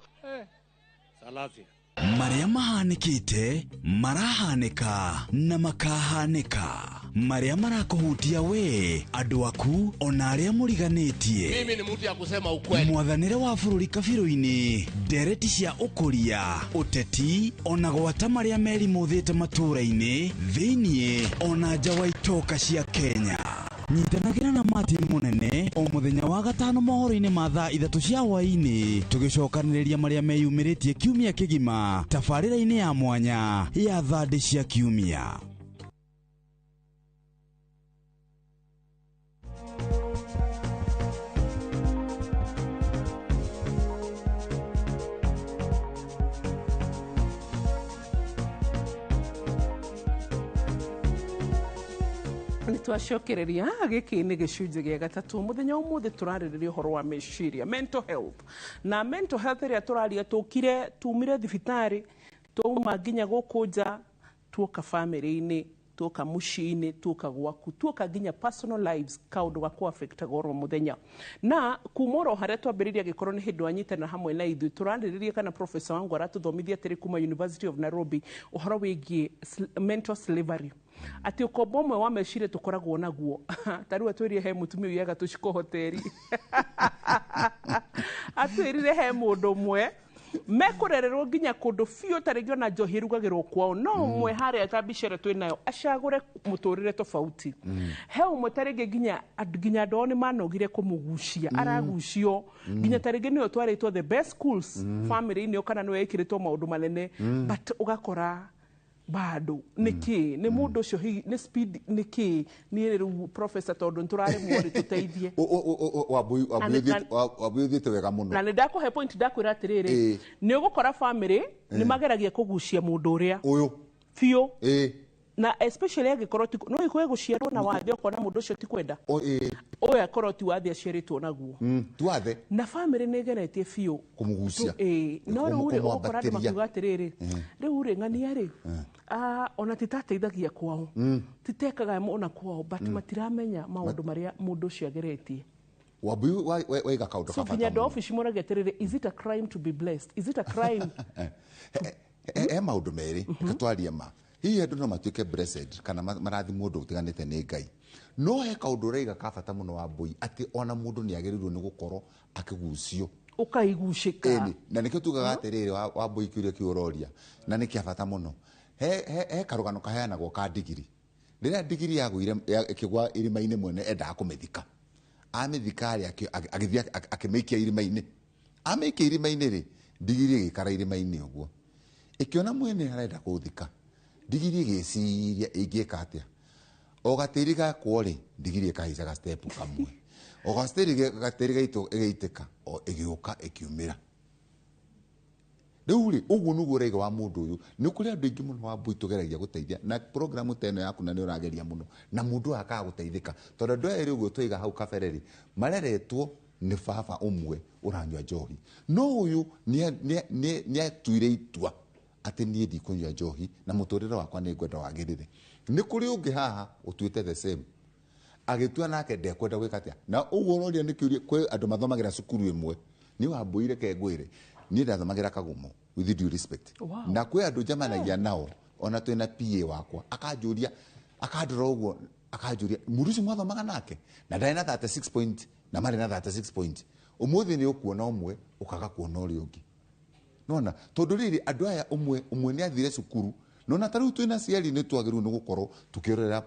Salasia. Marĩa mahanĩkĩte, marahanĩka na makahanĩka. Marĩa marakũhutia we, andũ aku, ona arĩa mũriganĩtie. Mimi ni mtu ya kusema ukweli. Mwathanĩre wa bũrũri kabirũ-inĩ, ndereti cia ũkũria, ũteti, ona gwata marĩa merimũthĩte matũũra-inĩ, thĩiniĩ, ona nja wa itoka cia Kenya. Nyitanagĩra na Martin Mũnene o mũthenya wa gatano mohoro-inĩ ma thaa 3 cia hwaĩ-inĩ, tũgĩcokanĩrĩria marĩa meyumĩrĩtie kiumia kĩgima tabarĩra-inĩ ya mwanya ya thandĩ cia kiumia. Nĩtwacokereria gĩkĩ nĩ gĩcunjĩ gĩa gatatũ. Mũthenya ũmũthĩ tũrarĩrĩria ũhoro wa meciria, mental health. Na mental health ĩrĩa tũraria tũkire tumire thibitarĩ, twauma nginya gũkũ nja, tuoka famĩlĩ-inĩ, tuoka mũciĩ-inĩ, tuoka gwaku, tuoka nginya personal lives, kaũndũ ga kũ-affectaga oro mũthenya. Na kuma oro harĩa twambĩrĩria gĩkorwo nĩ hĩndĩ wanyitana hamwe na ithuĩ, tũrarĩrĩria kana professor wangu aratũthomithia atĩrĩ kuma University of Nairobi ũhoro wĩgiĩ mental slavery. Atĩ ũkombo ũmwe wa meciria tũkoragwo naguo. Ta rĩu atwĩrire he mũtumia ũiyaga tũciko hoteri. Atwĩrire he mũndũ ũmwe mekũrererwo nginya kũndũ biũ ta rĩngĩ ona njohi ĩrugagĩrwo kwao, no ũmwe harĩa ta mbica ĩrĩa twĩ nayo acagũre mũtũrĩre tofauti. He ũmwe ta rĩngĩ nginya andũ ao nĩ manogire kũmũgucia, aragucio nginya ta rĩngĩ nĩwe twarĩtwo the best schools family-inĩ kana nĩwe ĩkĩrĩtwo maũndũ manene, but ũgakora Bado nĩkĩ nĩ mũndũ ũcio hihi nĩ speed nĩkĩ niĩ rĩu professor tondũ nĩtũraremwo rĩ tũteithie. Wambui ũthiĩte wega mũno. Na nĩ ndakũhe point, ndakwĩra atĩrĩrĩ, nĩ ũgũkora family nĩ mageragia kũgucia mũndũ ũrĩa ũyũ biũ, na especially angĩkorwo ti no ĩkũe gũciarwo na wathe, ũkona mũndũ ũcio ti kwenda ũyũ akorwo ti wathe aciarĩtwo naguo. Ti wathe. Na family nĩ ĩgeretie biũ kũmũgucia. Ĩĩ, no rĩu rĩ, ũgũkora andũ Kũmwambatĩria. makiuga atĩrĩrĩ, rĩu rĩ ng'ania rĩ, ona titateithagia kwao, titekaga ona kwao, but matiramenya maũndũ marĩa mũndũ ũcio ageretie. Wambui waiga kaũndũ So ka nginya bata andũ a mũno. obici moragia atĩrĩrĩ, is it a crime to be blessed? Is it a crime? He maũndũ merĩ, reke twarie ma. Hihi andũ no matuĩke blessed kana marathimwo ũndũ ũtiganĩte nĩ Ngai, no he kaũndũ ũraiga ka bata mũno wa mbũi, atĩ ona mũndũ nĩ agĩrĩirwo nĩ gũkorwo akĩgucio. Ũkaigucĩka. Ĩni, na nĩkĩo tugaga atĩrĩrĩ, wa mbũi, kĩũria kĩu ũroria na nĩ kĩa bata mũno. He karũgano kaheanagwo ka ndigiri. Rĩrĩa ndigiri yagũire ĩkĩgwa irima-inĩ, mwene endaga kũmĩthika. Amĩthika rĩ, agĩthiĩ akĩmĩikia irima-inĩ. Amĩikia irima-inĩ rĩ, ndigiri ĩgĩikara irima-inĩ ũguo ĩkĩona mwene arenda kũthika. Ndigiri ĩgĩciria, ĩngĩka atĩa? O gatĩri gakwo rĩ, ndigiri ĩkahaicaga step kamwe, o gatĩri gaitũ ĩgĩitĩka, o ĩgĩũka ĩkiumĩra. Rĩu rĩ, ũguo nĩguo ũraiga wa mũndũ ũyũ. Nĩ kũrĩ andũ aingĩ mũno wa mbui tũgeragia gũteithia na programu ta ĩno yaku, na nĩ ũrageria mũno, na mũndũ ũyũ akaga gũteithĩka tondũ andũ aya rĩ, ũguo twaiga hau kabere rĩ, mareretwo nĩ baba ũmwe ũranyua njohi, no ũyũ nĩ atuire itua atĩ niĩ ndikũnyua njohi na mũtũrĩre wakwa nĩ ngwenda wagĩrĩre. Nĩ kũrĩ ũngĩ haha ũtuĩte the same, agĩtua nake ndekwenda gwĩka atĩa. Na ũguo ũroria nĩ kĩũria, kwĩ andũ mathomagĩra cukuru ĩmwe. Niĩ wambũire ke ngwĩre, niĩ ndathomagĩra Kagumo, with due respect, na kwĩ andũ njemanagia nao, ona twĩna PA wakwa akanjũria, akandora ũguo akanjũria, mũndũ ũcio mwathomaga nake na ndarĩ na 36 point na marĩ na 36 point, ũmũthĩ nĩ ũkuona ũmwe ũkaga kuona ũrĩa ũngĩ. Nona tondũ rĩrĩ, andũ aya ũmwe ũmwe nĩ athire cukuru nona. Ta rĩu twĩna ciari nĩ twagĩrĩirwo nĩ gũkorwo tũkĩrorera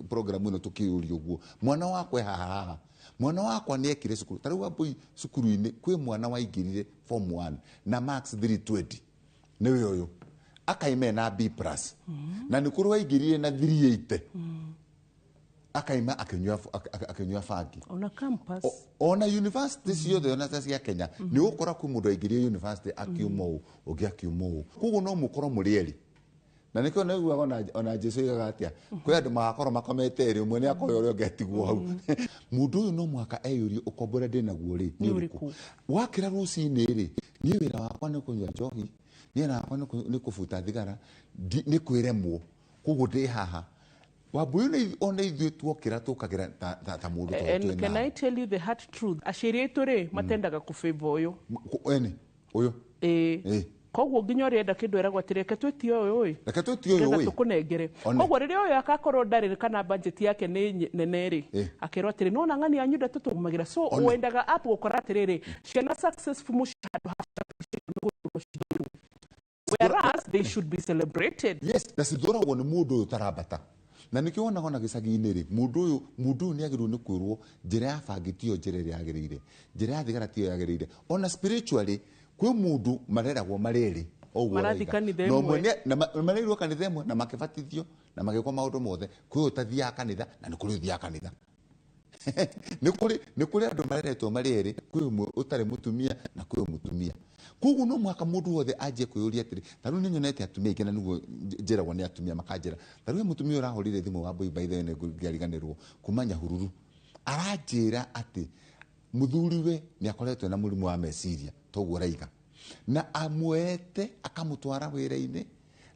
programu ĩno, tũkĩyũria ũguo, mwana wakwa e haha haha, mwana wakwa nĩ ekire cukuru. Ta rĩu wambui, cukuru-inĩ kwĩ mwana waingĩrire form 1 na marks 320, nĩwe ũyũ akaima na B plus, na nĩ kũrĩ waingĩrire na 380, akaima akĩnyua bangi. Ona campus. Ona university ciothe, ona ta cia Kenya, nĩ ũgũkora kwĩ mũndũ aingĩrire university akiuma ũũ, ũngĩ akiuma ũũ. Koguo no mũkorwo mũrĩ erĩ, na nĩkĩo naiguaga ona Jesu oigaga atĩa, kwĩ andũ magakorwo makomete erĩ, ũmwe nĩ akoya ũrĩa ũngĩ atigwo hau. Mũndũ ũyũ no mũhaka eyũrie, ũkombo ũrĩa ndĩ naguo rĩ, nĩ Nĩ ũrĩkũ? ũrĩkũ? Wakĩra rũcinĩ rĩ, niĩ wĩra wakwa nĩ kũnyua njohi, niĩ wĩra wakwa nĩ kũbuta thigara, nĩ kwĩremwo, koguo ndĩ haha. Wambũyũ, ona ithuĩ tuokĩra tũkagĩra ta mũndũ tondũ And twĩ can na I tell you the hard truth? Aciari aitũ rĩ, matendaga kũbĩba ũyũ. Ene ũyũ. Ĩĩ. Koguo nginya ũrĩa kĩndũ eragwo atĩ reke twĩtie ũyũ ĩ. Reke twĩtie ũyũ Nĩgetha ĩ. tũkũnengere. One. Koguo rĩrĩa ũyũ akakorwo ndarĩ kana budget yake nĩ nene rĩ, akerwo atĩrĩ, nona ng'ani yanyu ndatũtũmagĩra. So One. wendaga up gũkora atĩrĩrĩ, ciana successful mũciĩ handũ ha cithũrwo, whereas they should be celebrated. Yes, na cithũragwo nĩ mũndũ ũyũ ũtarambata, na nĩkĩo wonaga ona gĩcagi-inĩ rĩ, mũndũ ũyũ nĩ agĩrĩirwo nĩ kwĩrwo njĩra ya bangi tiyo njĩra ĩrĩa yagĩrĩire, njĩra ya thigara tiyo yagĩrĩire. Ona spiritually kwĩ mũndũ mareragwo marĩ erĩ o ũguo Marathiĩ ũraiga. kanitha Na ũmwe ĩmwe. na marerirwo kanitha ĩmwe na makĩbatithio na magĩkwo maũndũ mothe. Kwĩ ũtathiaga kanitha na nĩ kũrĩ ũthiaga kanitha. Nĩ kũrĩ andũ mareretwo marĩ erĩ, kwĩ ũmwe ũtarĩ mũtumia na kwĩ mũtumia. Koguo no mũhaka mũndũ wothe anjie kwĩyũria atĩrĩ, ta rĩu nĩ nyonete atumia aingĩ, na nĩguo njĩragwo nĩ atumia makanjĩra. Ta rĩu he mũtumia ũrahũrire thimũ wa mbui, by the way, nĩ ngĩariganĩrwo, kuma Nyahururu, aranjĩra atĩ mũthuriwe nĩ akoretwo na mũrimũ wa meciria toguo ũraiga, na amuete akamũtwara wĩra-inĩ,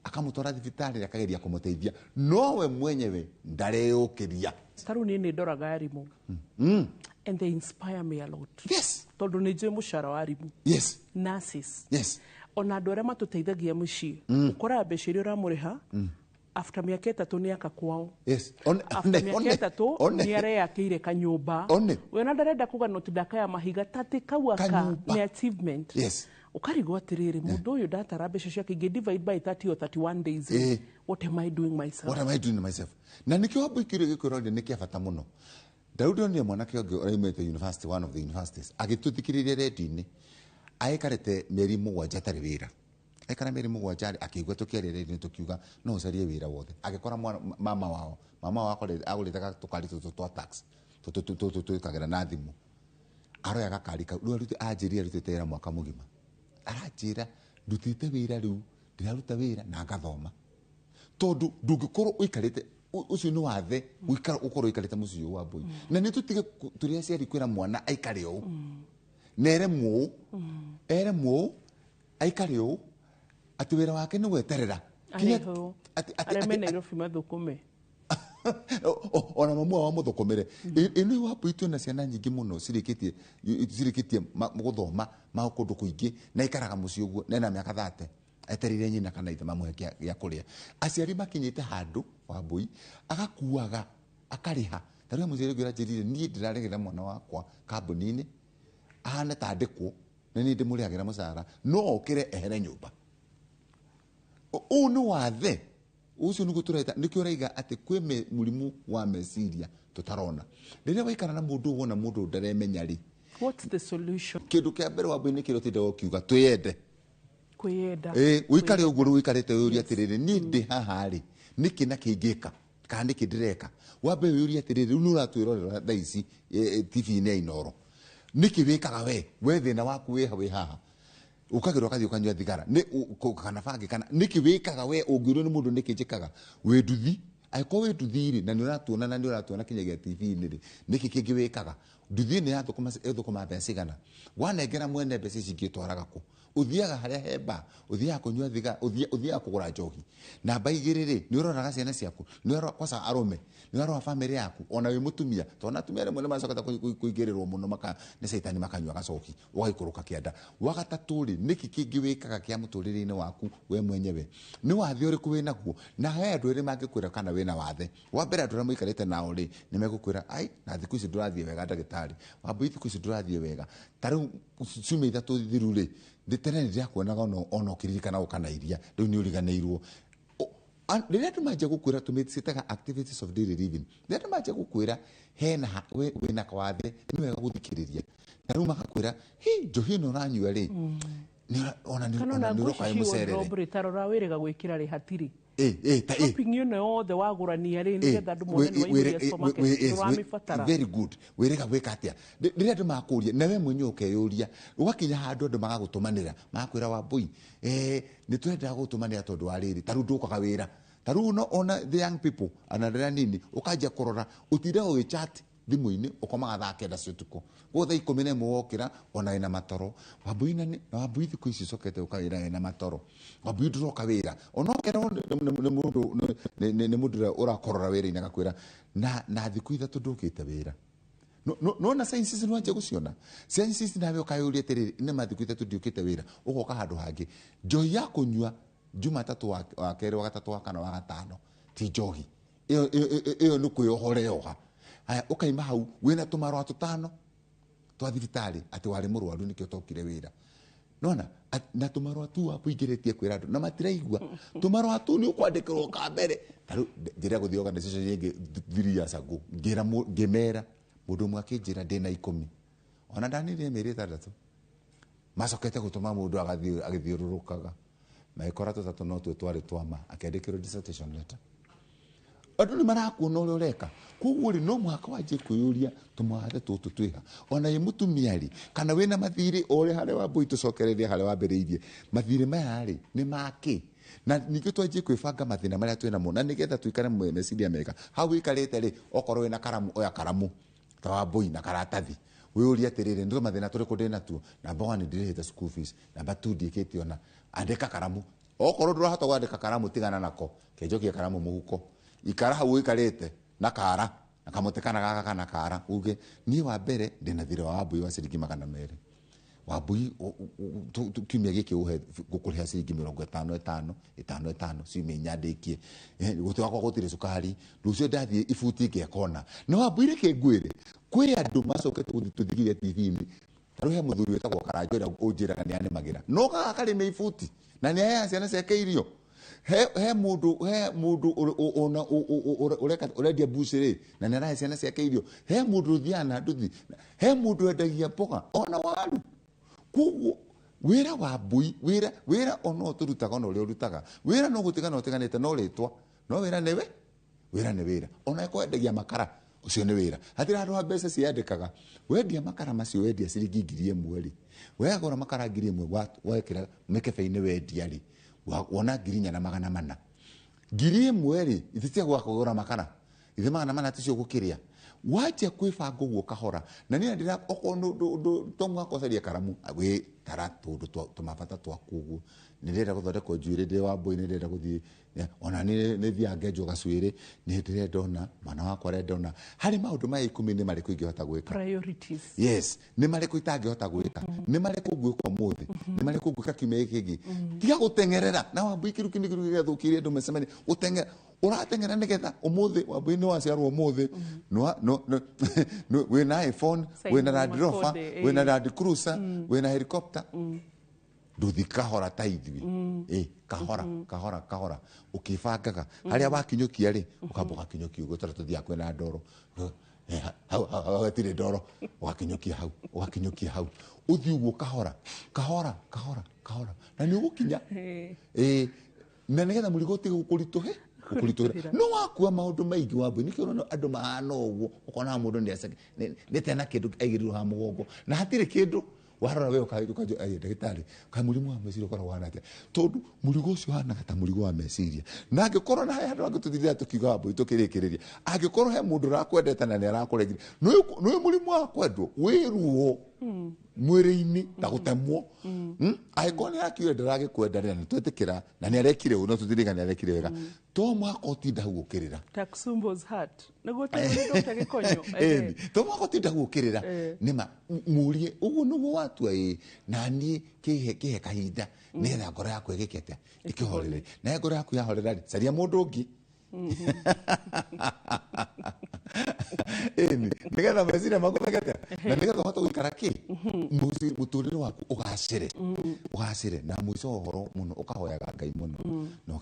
akamũtwara thibitarĩ, akageria kũmũteithia, nowe mwenyewe ndareyũkĩria. Ta rĩu niĩ nĩ ndoraga arimũ and they inspire me a lot, tondũ nĩ njũĩ mũcara wa arimũ, nurses, ona andũ arĩa matũteithagia mũciĩ. Ũkoraga mbeca iria ũramũrĩha, after mĩaka 3 nĩ aka kwao. One, After one, mĩaka one, 3 one. nĩ areyakĩire kanyũmba. One. We ona ndarenda kuga noti ndakaya mahiga tatĩ kau aka Kanyũmba. nĩ achievement. Ũkarigwo atĩrĩrĩ, mũndũ ũyũ ndatara mbeca ciake ingĩ divide by 30 or 31 days, what am I doing myself? What am I doing myself? Na nĩkĩo wambui kĩũria gĩkĩ nĩ kĩa bata mũno. Ndaru ndonire mwanake ũngĩ ũraumĩte university, one of the universities, agĩtũthikĩrĩria redio-inĩ, aikarĩte mĩeri 7 atarĩ wĩra. Aikara mĩeri 7 rĩ, akĩigua tũkĩaria rĩrĩ tũkiuga no ũcarie wĩra wothe. Agĩkora mama wao agũrĩte tũkari tũtũ twa tax tũtũ twĩkagĩra na thimũ. Aroya gakari kau rĩu anjĩrire arutĩte wĩra mwaka mũgima. Aranjĩra ndutĩte wĩra rĩu ndĩraruta wĩra na ngathoma. Tondũ ndũngĩkorwo ũikarĩte ũcio nĩ wathe ũkorwo ũikarĩte mũciĩ ũyũ wa Mbui. Na nĩ tũtige tũrĩ aciari kwĩra mwana aikare ũũ. Na ere mũũ, ere mũũ aikare ũũ atĩ wĩra wake nĩ gweterera. Areme Nairobi mathũkũme. Ona mamu wao mũthũkũmĩre. Ĩno wa Mbui twĩna ciana nyingĩ mũno cirĩkĩtie gũthoma ma kũndũ kũingĩ na ikaraga mũciĩ ũguo na ena mĩaka 30 etereire nyina kana ithe mamũhe gĩa kũrĩa. Aciari makinyĩte handũ wa Mbui agakuaga akarĩha. Ta rĩu mũciari ũngĩ ũranjĩrire niĩ ndĩrarĩhĩra mwana wakwa kambuni-inĩ ahane ta andĩkwo na niĩ ndĩmũrĩhagĩra mũcara no okĩre ehere nyũmba. Ũũ nĩ wathe ũcio nĩguo tũreta nĩkĩo ũraiga atĩ kwĩ mũrimũ wa meciria tũtarona. Rĩrĩa waikara na mũndũ wona mũndũ ndaremenya rĩ, what's the solution? Kĩndũ kĩa mbere wa Mbui nĩkĩo ũtindaga ũkiuga twĩyende. Kwĩyenda. Ũikare ũguo rĩu ũikarĩte wĩyũrie atĩrĩrĩ niĩ ndĩ haha rĩ nĩkĩ na kĩ ingĩka kana nĩkĩ ndĩreka. Wambe wĩyũrie atĩrĩrĩ rĩu nĩ ũratwĩrorera thaa ici TV-inĩ ya Inooro nĩkĩ wĩkaga we thĩna waku wĩ haha ukagĩrwo ũgathiĩ ũkanyua thigara nĩ kana bangi kana nĩkĩ wĩkaga we ũngĩũrio nĩ mũndũ nĩkĩ njĩkaga wĩ nduthi. Angĩkorwo wĩ nduthi rĩ na nĩ ũratuona na nĩ ũratuona kinyagia TV-inĩ rĩ nĩkĩ kĩngĩ wĩkaga. Nduthi ĩno yathũkũma mbeca cigana wanengera mwene mbeca ici ingĩ ũtwaraga kũ? Ũthiaga harĩa he bar, ũthiaga kũnyua thigara, ũthiaga kũgũra njohi. Namba 2 rĩ nĩ ũroraga ciana ciaku, nĩ ũrora kwaca arũme, nĩ ũrora bamĩrĩ yaku ona wĩ mũtumia tondũ atumia rĩmwe nĩ macokete kũingĩrĩrwo mũno nĩ caitani makanyua gacoki ũgaikũrũka kĩanda. Wa gatatũ rĩ nĩkĩ kĩngĩ wĩkaga kĩa mũtũrĩre-inĩ waku we mwenyewe? Nĩ wathe ũrĩkũ wĩ naguo? Na he andũ erĩ mangĩkwĩra kana wĩna wathe. Wa mbere andũ arĩa mũikarĩte nao rĩ nĩ megũkwĩra ai na thikũ ici ndũrathiĩ wega ndagĩtarĩ, wa Mbui thikũ ici ndũrathiĩ wega. Ta rĩu ciumia 3 thiru rĩ tene nĩ ndĩrakuonaga ona ũkĩririkana gũka na iria rĩu nĩ ũriganĩirwo. Rĩrĩa andũ manjia gũkwĩra tũmĩciĩtaga activities of daily living. Rĩrĩa andũ manjia gũkwĩra hena wĩna kawathe nĩ wega gũthikĩrĩria. Na rĩu makakwĩra hi njohi ĩno ũranyua rĩ ona nĩ ũroka wĩ mũcerere. Ta rora wĩrĩga gwĩkĩra rĩ hatirĩ. Shopping ĩno yothe wagũrania rĩ nĩgetha andũ mone nĩ waihũria supermarket nĩũramĩbatara. Very good. Wĩrĩga gwĩka atĩa? Rĩrĩa andũ makũria na we mwenyewe ũkeyũria ũgakinya handũ andũ magagũtũmanĩra magakwĩra wa Mbui nĩ tũrendaga gũtũmanĩra tondũ wa rĩrĩ ta rĩu ndũkaga wĩra. Ta rĩu no ona the young people ana rĩrĩa nini ũkanjia kũrora ũtindaga ũgĩchat thimũ-inĩ ũkomaga thaa 9 cia ũtukũ gwo thaa 11 wokĩra ona wĩna matoro. Wambui na Wambui thikũ ici ũcokete ũka wĩra wĩna matoro. Wambui ndũroka wĩra ona ũkerwo nĩ mũndũ ũrĩa ũrakorora wĩra-inĩ agakwĩra na thikũ 3 ndũkĩte wĩra. Nona science ici nĩwanjia gũciona science ici nawe ũkayũria atĩrĩrĩ nĩ ma thikũ 3 ndiũkĩte wĩra ũgoka handũ hangĩ. Njohi ya kũnyua Jumatatũ wa kerĩ wa gatatũ wa kana wa gatano ti njohi ĩyo nĩ kwĩyohora yoha. Haya ũkaima hau wĩna tũmarũa 5 twa thibitarĩ atĩ warĩ mũrwaru nĩkĩo ũtokire wĩra. Nona na tũmarũa tu waku ingĩrĩtie kwĩra andũ na matiraigua tũmarũa tu nĩ ũkwandĩkĩrwo ka mbere. Ta rĩu njĩra gũthiĩ organization ĩngĩ 3 years ago ngĩra ngĩmera mũndũ ũmwe akĩnjĩra ndĩna 10 ona ndanire mĩeri 6 macokete gũtũma mũndũ agathiĩ agĩthiũrũrũkaga magĩkora 3 no tuo twarĩ twama akĩandĩkĩrwo dissertation letter. Andũ nĩ marakuona ũrĩa ũreka koguo rĩ no mũhaka wanjie kwĩyũria tũmawathe tũtũ twĩha. Ona wĩ mũtumia rĩ kana wĩna mathirĩ o ũrĩa harĩa Wambui tũcokererie harĩa wambĩrĩirie mathirĩ maya rĩ nĩ makĩ? Na ningĩ twanjie kwĩbanga mathĩna marĩa twĩnamo na nĩgetha tũikare meciria mega. Hau ũikarĩte rĩ okorwo wĩna karamu oya karamu ta Wambui na karatathi wĩyũrie atĩrĩrĩ nĩ mathĩna tũrĩkũ ndĩnatuo. Namba 1 ndirĩhĩte school fees, namba 2 ndiĩkĩte ona andĩka karamu. Okorwo ndũrahota kwandĩka karamu tigana nako kenjokia karamu mũhuko ikara hau ũikarĩte na kara na kamũtĩ kana gaka kana kara uge niĩ wa mbere ndĩna thirĩ wa Wambui wa ciringi 200. Wambui kiumia gĩkĩ ũhe ngũkũrĩha ciringi 50 5 5 5 ciumia 4 ndĩkie gũtĩ wakwa gũtirĩ cukari rũciũ ndathiĩ ibuti ngekona. Na Wambui reke ngwĩre kwĩ andũ macokete gũthiĩ tũthigiria TV-inĩ. Ta rĩu he mũthuri wĩtagwo Karanja ũrĩa ũnjĩraga nĩ anĩmagĩra no gaka karĩme ibuti na nĩ aheaga ciana ciake irio. He mũndũ ona ũrendia mbuci rĩ na nĩ arahe ciana ciake irio. He mũndũ ũthiaga na nduthi, he mũndũ wendagia mboga ona waru. Koguo Wĩra wa mbui, wĩra wĩra ona tũrutaga ona ũrĩa ũrutaga. Wĩra no gũtigana ũtiganĩte no rĩtwa. No wĩra nĩwe, wĩra nĩ wĩra. Ona kwendagia makara, ũcio nĩ wĩra. Hatirĩ handũ ha mbeca ciandĩkaga. Wendia makara macio wendia ciringi 1,000 rĩ. Wegũra makara 1,000 wekĩra mĩkebe-inĩ wendia rĩ, wona 4,400. 1,000 rĩ, ithe cia gwa kũgũra makara. Ithe 400 ticio gũkĩrĩa. Wanjia kwĩbanga ũguo kahora. Na niĩ ndĩra okorwo to mũhaka ũcarie karamu, wĩ tara tũndũ tũmabata twaku ũguo. Nĩ ndĩrenda gũthondekwo njuĩrĩ ndĩ wa mbũi, nĩ ndĩrenda gũthiĩ ona nĩ thiaga ngenjwo gacuĩrĩ, nĩ ndĩrenda ona mwana wakwa arenda ona. Harĩ maũndũ maya 10 nĩ marĩkũ ingĩhota gwĩka? Priorities. Yes, nĩ marĩkũ itangĩhota gwĩka? Nĩ marĩkũ ngwĩka ũmũthĩ? Nĩ marĩkũ ngwĩka kiumia gĩkĩ kĩngĩ? Tiga gũteng'erera. Na Wambui kĩru kĩu nĩkĩo gĩathũkĩire andũ mĩcemanio. Gũteng'era. Ũrateng'era nĩgetha ũmũthĩ, Wambui nĩ waciarwo ũmũthĩ, wĩna iPhone, wĩna Land Rover, wĩna Land Cruiser, wĩna helicopter. Nduthi kahora ta ithuĩ. Kahora, kahora, kahora. Ũkĩbangaga. Harĩa wakinyũkia rĩ, ũkamba ũgakinyũkia ũguo tondũ tũthiaga kwĩna ndoro. Hau hatirĩ ndoro. Ũgakinyũkia hau, ũgakinyũkia hau. Ũthiĩ ũguo kahora, kahora, kahora, kahora. Na nĩ ũgũkinya. Na nĩgetha mũrigo ũtige gũkũritũhe. Ũkũritũhĩra. No wakua maũndũ maingĩ Wambui, nĩkĩo ũrona andũ mahana ũguo, ũkona mũndũ nĩ tena kĩndũ aigĩrĩirwo ha mũgongo. Na hatirĩ kĩndũ. Warora we ũkanjũria, ndagĩtarĩ, kaĩ mũrimũ wa meciria ũkoragwo ũhana atĩa? Tondũ mũrigo ũcio ũhanaga ta mũrigo wa meciria. Na angĩkorwo na he handũ hangĩ tũthirĩra tũkiuga Wambui tũkĩrĩkĩrĩria, angĩkorwo he mũndũ ũrakwendete na nĩ arakũrengire, nĩũĩ mũrimũ wa kwendwo wĩ ruo mwĩrĩ-inĩ ta gũtemwo. Angĩkorwo nĩ arakiuga ndaragĩkwenda rĩ, na nĩtwetĩkĩra, na nĩ arekire ũũ, no tũtirĩga nĩ arekire wega. To mũhaka ũtinda hau ũkĩrĩra. Ta Ksumbo's heart. Nĩguo tũrĩ Dr. Gĩkonyo. To mũhaka ũtinda hau ũkĩrĩra. Nĩma mũrie ũguo nĩguo watua ĩ, na niĩ kĩhe kahinda nĩgetha ngoro yaku ĩgĩke atĩa, ĩkĩhorere. Na ngoro yaku yahorera rĩ, caria mũndũ ũngĩ. Ĩni, nĩgetha meciria maku meke atĩa, na nĩgetha ũhote gũikara kĩ, mũtũrĩre waku ũgacĩre. Ũgacĩre. Na mũico wa ũhoro mũno ũkahoyaga Ngai mũno. Na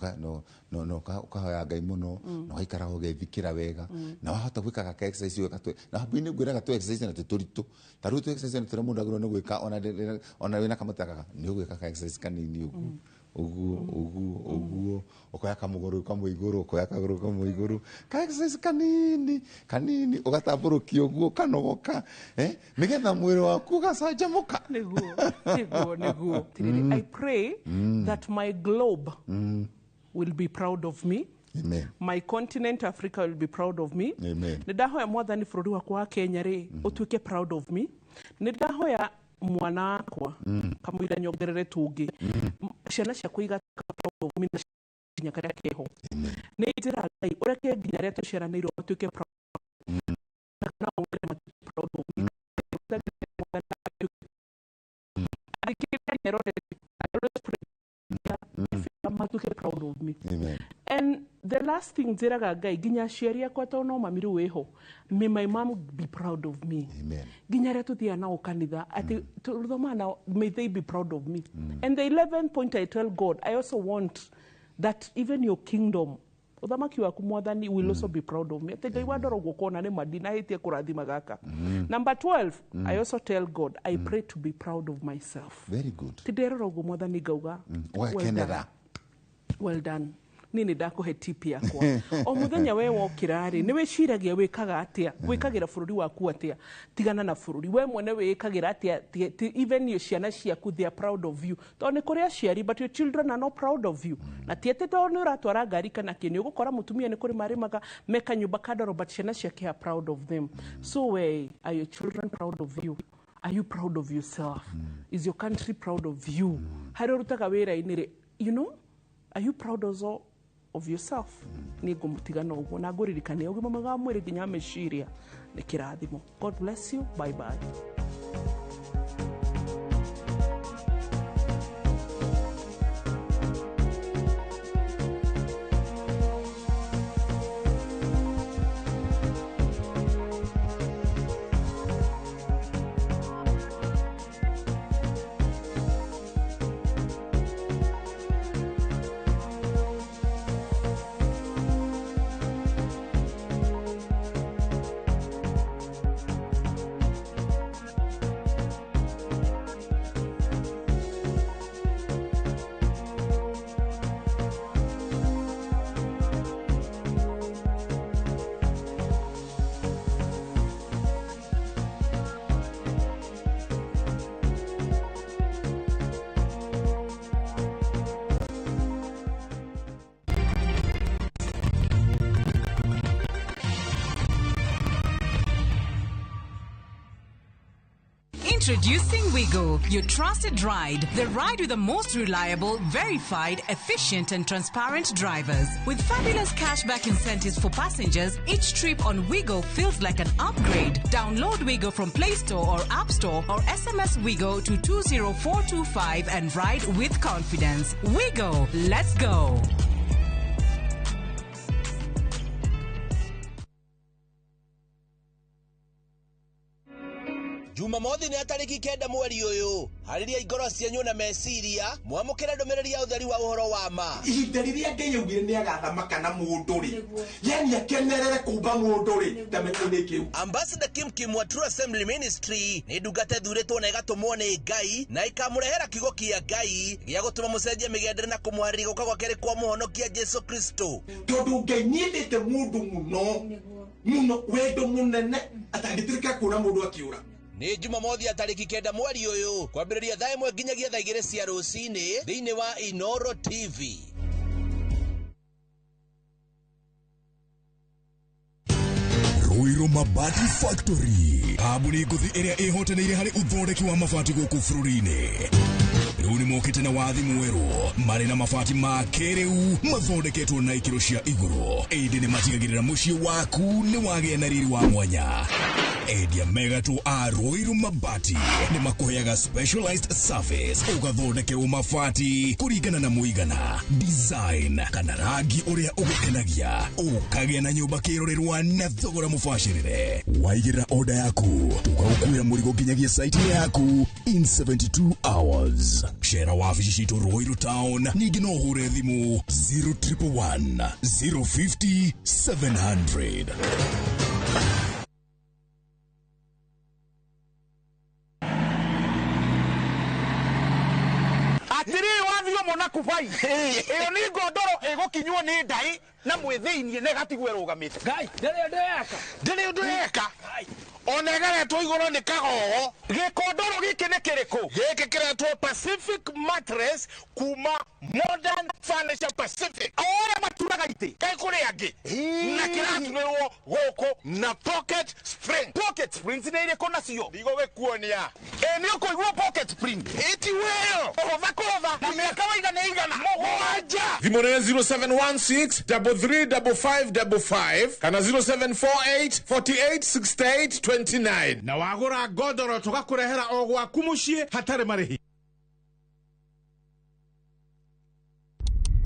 ũkahoyaga Ngai mũno, na ũgaikara ũgethikĩra wega. Na wahota gwĩkaga ka exercise wega na Wambui nĩ ngwĩraga tũ exercise na tĩ tũritũ. Ta rĩu tũ exercise na tũrĩa mũndũ agĩrĩirwo nĩ gwĩka ona wĩna kamũtĩ gaka, nĩ ũgwĩka ka exercise kanini ũguo. Ũguo, ũguo, ũguo. Ũkoya kamũgũrũ kamwe igũrũ, ũkoya kagũrũ kamwe igũrũ. Ka exercise kanini, kanini, ũgatambũrũkia ũguo, ũkanogoka. Nĩgetha mwĩrĩ waku ũgacanjamũka. Nĩguo, nĩguo, nĩguo. I pray that my globe will be proud of me. Amen. My continent Africa will be proud of me. Amen. Nĩ ndahoya mwathani bũrũri wakwa wa Kenya rĩ, ũtuĩke proud of me. Nĩ ndahoya mwana wakwa kamũira nyongerere tũngĩ. Ciana ciakwa igatuĩka proud of me na nginya karĩa keho. Nĩ njĩra Ngai ũreke nginya arĩa tũciaranĩirwo matuĩke proud na matuĩke proud of me. Matuĩke proud of me. Amen. And the last thing njĩraga Ngai nginya aciari akwa tondũ no mami rĩu wĩho, may my mom be proud of me. Amen. Nginya arĩa tũthiaga nao kanitha atĩ tũthomaga nao, may they be proud of me. And the 11th point I tell God, I also want that even your kingdom, ũthamaki waku mwathani, will also be proud of me. Atĩ Ngai wandora ũguo ũkona nĩ ma ndinahĩtie kũrathima gaka. Number 12, I also tell God, I pray to be proud of myself. Very good. Ti nderora ũguo mwathani ngauga, well Ũgakenera. done. Well done. Niĩ nĩ ndakũhe tip yakwa. O mũthenya we wokĩra rĩ, nĩ wĩciragia wĩkaga atĩa, wĩkagĩra bũrũri waku atĩa, tigana na bũrũri. We mwene wĩkagĩra atĩa, even your ciana ciaku, they are proud of you. Tondũ nĩ kũrĩ aciari, but your children are not proud of you. Na ti atĩ tondũ nĩ ũratwara ngari kana kĩ, nĩ ũgũkora mũtumia nĩ kũrĩma arĩmaga, meka nyũmba kandoro, but ciana ciake are proud of them. So we, are your children proud of you? Are you proud of yourself? Is your country proud of you? Harĩa ũrutaga wĩra-inĩ rĩ, you know, are you proud also of yourself? Nĩ ngũmũtiga na ũguo na ngũririkania ũgima mwega wa mwĩrĩ nginya meciria nĩ kĩrathimo. God bless you. Bye bye. Introducing Wigo, your trusted ride. The ride with the most reliable, verified, efficient, and transparent drivers. With fabulous cashback incentives for passengers, each trip on Wigo feels like an upgrade. Download Wigo from Play Store or App Store or SMS Wigo to 20425 and ride with confidence. Wigo, let's go. Jumamothi nĩ tarĩki 9 mweri ũyũ. Harĩria ngoro cianyu na meciria, mwamũkĩre ndũmĩrĩri ya ũtheri wa ũhoro wa ma. Ihinda rĩrĩa Ngai augire nĩ agathamaka na mũndũ rĩ, yani akenerere kũmba mũndũ rĩ, ta mĩtĩ kĩu. Ambassador Kim Kim wa True Assembly Ministry nĩ ndungata ĩthurĩtwo na ĩgatũmwo nĩ Ngai na ĩkamũrehera kiugo kĩa Ngai gĩa gũtũma mũcenjie mĩgendere na kũmũharĩria gũka gwa kerĩ kwa mũhonokia Jesu Kristo. Tondũ Ngai nĩendete mũndũ mũno mũno, wendo mũnene atangĩtuĩka kuona mũndũ akĩũra. Nĩ Jumamothi ya tarĩki 9 mweri ũyũ kwambĩrĩria thaa 1 nginyagia thaa 2 cia rũcinĩ thĩinĩ wa Inoro TV. Ruiru Mabati Factory, kambuni ngũthi ĩrĩa ĩhotanĩire harĩ ũthondeki wa mabati gũkũ bũrũri-inĩ. Rĩu nĩ mokĩte na wathi mwerũ, marĩ na mabati ma kĩrĩu mathondeketwo na ikĩro cia igũrũ, ĩndĩ nĩ matigagĩrĩra mũciĩ waku nĩ wagĩa na riri wa mwanya. Endia megatũ a Ruiru Mabati nĩ makũheaga specialized service, ũgathondekerwo mabati kũringana na mũigana, design kana rangi ũrĩa ũgũkenagia, ũkagĩa na nyũmba kĩrorerwa na thogora mũbacĩrĩre. Waigĩrĩra order yaku, tũgagũkuĩra mũrigo nginyagia site yaku in 72 hours. Cera wabici citũ Ruiru Town, ningĩ no ũhũre thimũ 0111 050 700. Atiri wathio mona kubai iyo ni ngondoro igukinywo ni ndai na mwithiinie na igatigwo irugamite. Ngai ndiri undu yeka, ndiri undu yeka, ona ĩgaretwo igũrũ nĩ kagogo. Gĩkondoro gĩkĩ nĩ kĩrĩkũ? Gĩkĩ kĩretwo Pacific Mattress kuma Modern Furniture Pacific. O ũrĩa maturaga itĩ kaĩ kũrĩ angĩ, na kĩraturĩrwo gũkũ na pocket spring. Pocket springs nĩ irĩkũ nacio? Ndigũgĩkuonia. Ĩ nĩ ũkũigua pocket spring ĩti wĩyo kũhũtha kũhũtha na mĩaka waigana igana mũgwanja. Thimũ nĩ 0716 335555 kana 0748 48 68 29. Na wagũra ngondoro tũgakũrehera o gwaku mũciĩ hatarĩ marĩhi.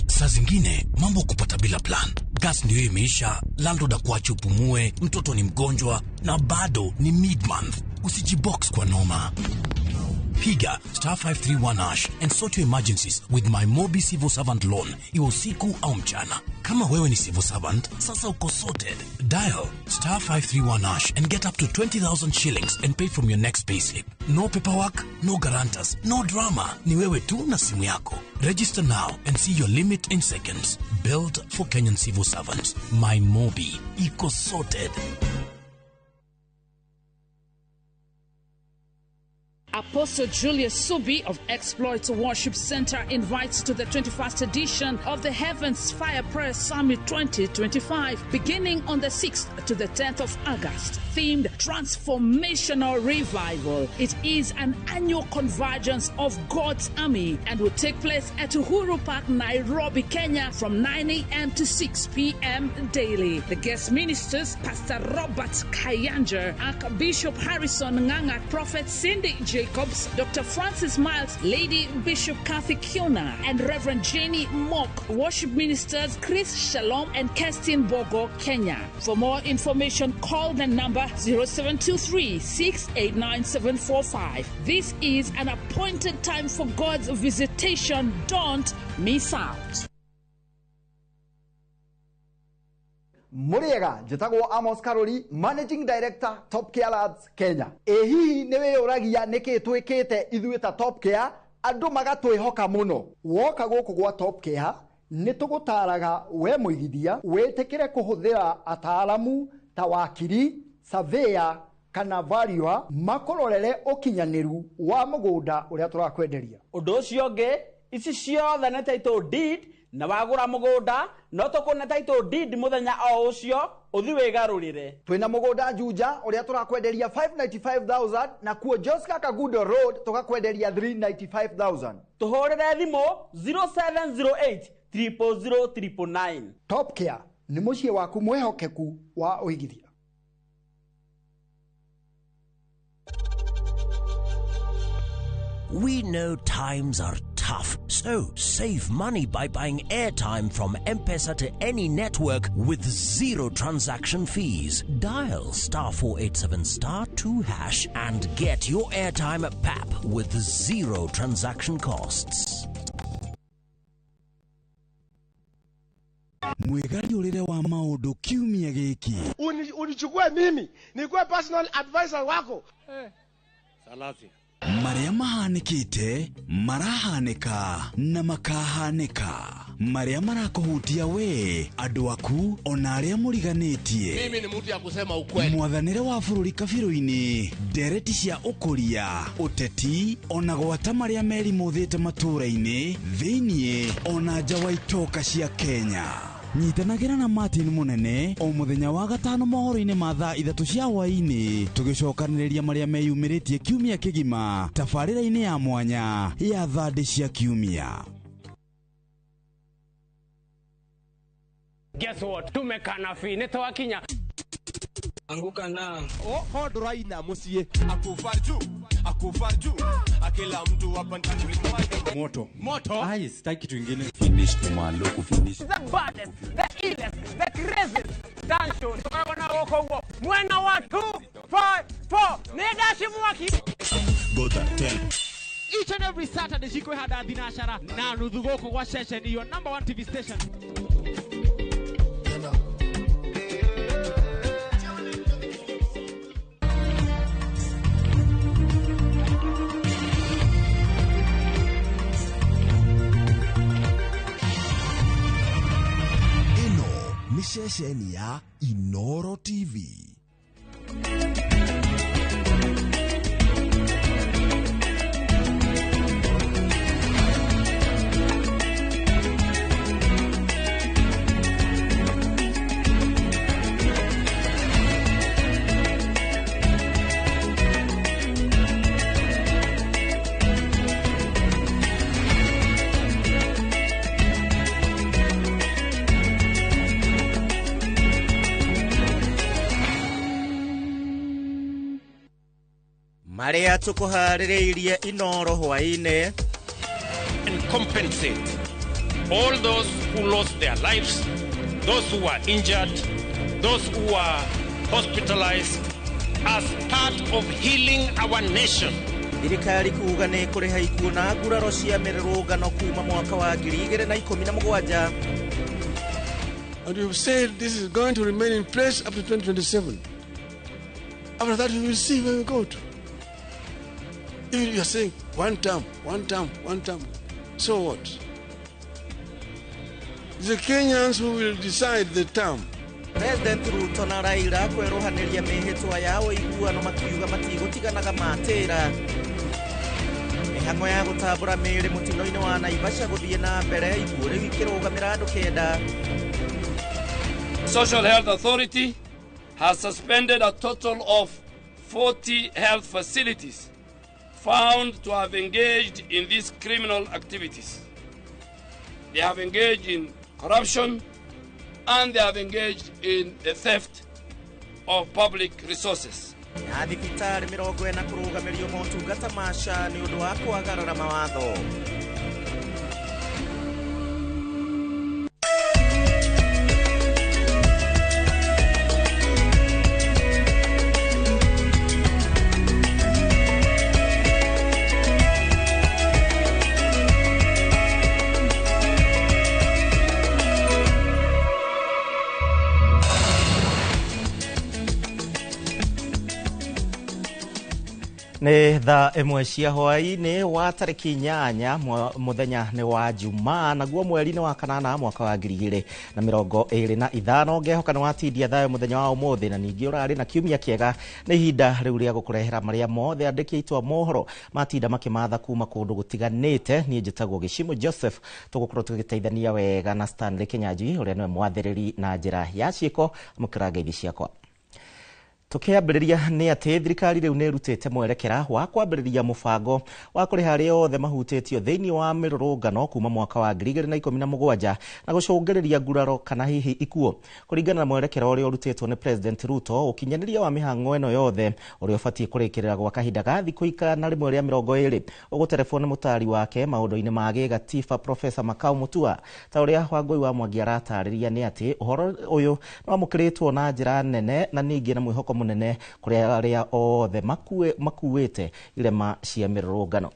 Saa zingine mambo kupata bila plan. Gas ndio imeisha, landlord akuache upumue, mtoto ni mgonjwa na bado ni mid-month. Usijibox kwa noma. Piga star 531 hash and sort your emergencies with my Mobi Civil Servant Loan, iwe usiku au mchana. Kama wewe ni civil servant, sasa uko sorted. Dial star 531 hash and get up to 20,000 shillings and pay from your next payslip. No paperwork, no guarantors, no drama. Ni wewe tu na simu yako. Register now and see your limit in seconds. Built for Kenyan civil servants. My Mobi. Iko sorted. Apostle Julius Subi of Exploits Worship Center invites to the 21st edition of the Heavens Fire Prayer Summit 2025, beginning on the 6th to the 10th of August, themed Transformational Revival. It is an annual convergence of God's army and will take place at Uhuru Park, Nairobi, Kenya, from 9 a.m. to 6 p.m. daily. The guest ministers, Pastor Robert Kayanja, Archbishop Harrison Nganga, Prophet Cindy Jacobs, Dr. Francis Miles, Lady Bishop Kathy Kiona, and Reverend Jenny Mock. Worship ministers Chris Shalom and Kerstin Bogo, Kenya. For more information, call the number 0723 689 745. This is an appointed time for God's visitation. Don't miss out. Muriega njĩtagwo Amos Karori, Managing Director Top Care Labs Kenya. Ĩ hihi nĩ wĩyũragia nĩkĩ twĩkĩte ithuĩ ta Top Care andũ magatwĩhoka mũno? Woka gũkũ gwa Top Care nĩ tũgũtaraga we mũigithia wĩtĩkĩre kũhũthĩra ataaramu ta wakiri, surveyor kana valuer makũrorere ũkinyanĩru wa mũgũnda ũrĩa tũrakwenderia. Ũndũ ũcio ũngĩ, ici ciothe nĩ title deed, na wagũra mũgũnda no tũkũne title deed mũthenya o ũcio Uthi wigarurire. Twina mugunda Juja uria turakwenderia 595,000 na kuo Joska Kagudo Road tukakwenderia 395,000. Tuhurire thimu 0708 000 999. Top Care ni muciĩ waku mwihokeku wa uigithia. We know times are tough, so save money by buying airtime from M-Pesa to any network with zero transaction fees. Dial *487*2# and get your airtime at PAP with zero transaction costs. Mwigariurire wa maundu kiumia giki. Unichukue mimi nikuwe personal advisor wako. Salasi. Maria mahanĩkĩte, marahanĩka na makahanĩka. Maria marakuhutia we, andũ aku ona arĩa mũriganĩtie. Mimi ni mtu ya kusema ukweli. Mwathanĩre wa bũrũri kabirũ-inĩ, ndereti cia ũkũria, ũteti ona gwata marĩa merimũthĩte matũũra-inĩ, thĩiniĩ ona nja wa itoka cia Kenya. Nyitanagĩra na Martin Munene o mũthenya wa gatano mohoro-inĩ ma thaa 3 cia hwaĩ-inĩ, tũgĩcokanĩrĩria marĩa meyumĩrĩtie kiumia kĩgima tabarĩra-inĩ ya mwanya ya thandĩ cia kiumia. Guess what? Tumekana fi nĩtwakinya. Anguka na oh ndũraina mũciĩ akufa juu akila mtu hapa ndani moto moto. Ai, sitaki kitu kingine. Finish tumaloku finish. The baddest, the illest, the craziest dance show. Tukaona woko mwena wa 2 5 4 nenda shimwaki. Gota 10. Each and every Saturday shiko hada thinashara na nuthu goko kwa session your number 1 TV station. Ni ceceni ya Inoro TV. Maria tukuharĩrĩirie Inoro hwaĩ-inĩ. And compensate all those who lost their lives, those who were injured, those who were hospitalized as part of healing our nation. Thirikari kuuga nĩ kũrĩha ikuũ na nguraro cia mĩrũrũngano kuma mwaka wa 2017. And we've said this is going to remain in place up to 2027. After that we will see where we go to. If you are saying one term, one term, one term, so what? The Kenyans who will decide the term. President Ruto na Raila kweruhanĩria mĩhĩtwa ya ũiguano makiuga matigũtiganaga matĩra. Mĩhang'o ya gũtambũra mĩĩrĩ mũtino-inĩ wa Naivasha gũthiĩ na mbere ikuũ rĩu ikĩrũgamĩra andũ 9. Social Health Authority has suspended a total of 40 health facilities found to have engaged in these criminal activities. They have engaged in corruption and they have engaged in the theft of public resources. Na thibitarĩ 40 kũrũgamĩrio motungata ma SHA nĩ ũndũ wa kwagarara mawatho. Nĩ thaa 1 cia hwaĩ-inĩ wa tarĩki 8 mũthenya nĩ wa Jumaa, naguo mweri nĩ wa 8 mwaka wa 2025. Ngehoka nĩ watindia thayũ mũthenya wa ũmũthĩ, na ningĩ ũrarĩ na kiumia kĩega. Nĩ ihinda rĩu rĩa gũkũrehera marĩa mothe andĩki aitũ a mohoro matinda makĩmatha kuma kũndũ gũtiganĩte. Niĩ njĩtagwo Gĩcimo Joseph, tũgũkorwo tũgĩteithania wega na Stanley Kinyanjui ũrĩa nĩwe mwathĩrĩri na njĩra ya ciĩko. Amũkĩra ngeithi ciakwa. Tukiambĩrĩria nĩ atĩ thirikari rĩu nĩ ĩrutĩte mwerekera wa kwambĩrĩria mũbango wa kũrĩha arĩa othe mahutĩtio thĩinĩ wa mĩrũrũngano kuma mwaka wa 2017 na gũcũngĩrĩria nguraro kana hihi ikuũ. Kũringana na mwerekera ũrĩa ũrutĩtwo nĩ President Ruto, ũkinyanĩria wa mĩhang'o ĩno yothe ũrĩa ũbatiĩ kũrĩkĩrĩra gwa kahinda ga thikũ 120 ũgũterebwo nĩ mũtaari wake maũndũ-inĩ ma gĩgatiba Professor Makau Mutua. Ta ũrĩa Wangũi wa Mwangi aratarĩria nĩ atĩ ũhoro ũyũ nĩ wamũkĩrĩtwo na njĩra nene na ningĩ na mwĩhoko munene kũrĩ arĩa othe makuĩte irema cia mĩrũrũngano.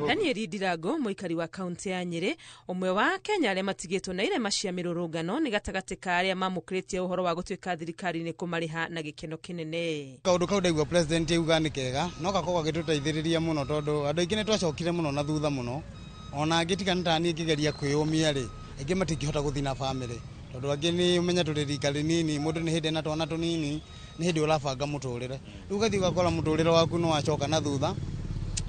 Daniel Ndirango, mũikari wa kaunti ya Nyĩrĩ, ũmwe wa Kenya arĩa matigĩtwo na irema cia mĩrũrũngano, nĩ gatagatĩ ka arĩa mamũkĩrĩtie ũhoro wa gũtuĩka thirikari nĩ kũmarĩha na gĩkeno kĩnene. Kaũndũ kau ndaigua president auga nĩ kega, no gakorwo gagĩtũteithĩrĩria mũno tondũ andũ aingĩ nĩ twacokire mũno na thutha mũno, ona angĩ tiga nĩ ta niĩ ngĩgeria kwĩyũmia rĩ, aingĩ matingĩhota gũthiĩ na bamĩrĩ tondũ angĩ nĩ ũmenya tũrĩ rika rĩnini, mũndũ nĩ hĩndĩ ena twana tũnini, nĩ hĩndĩ ũrabanga mũtũrĩre. Rĩu ũgathiĩ ũgakora mũtũrĩre waku nĩ wacoka na thutha,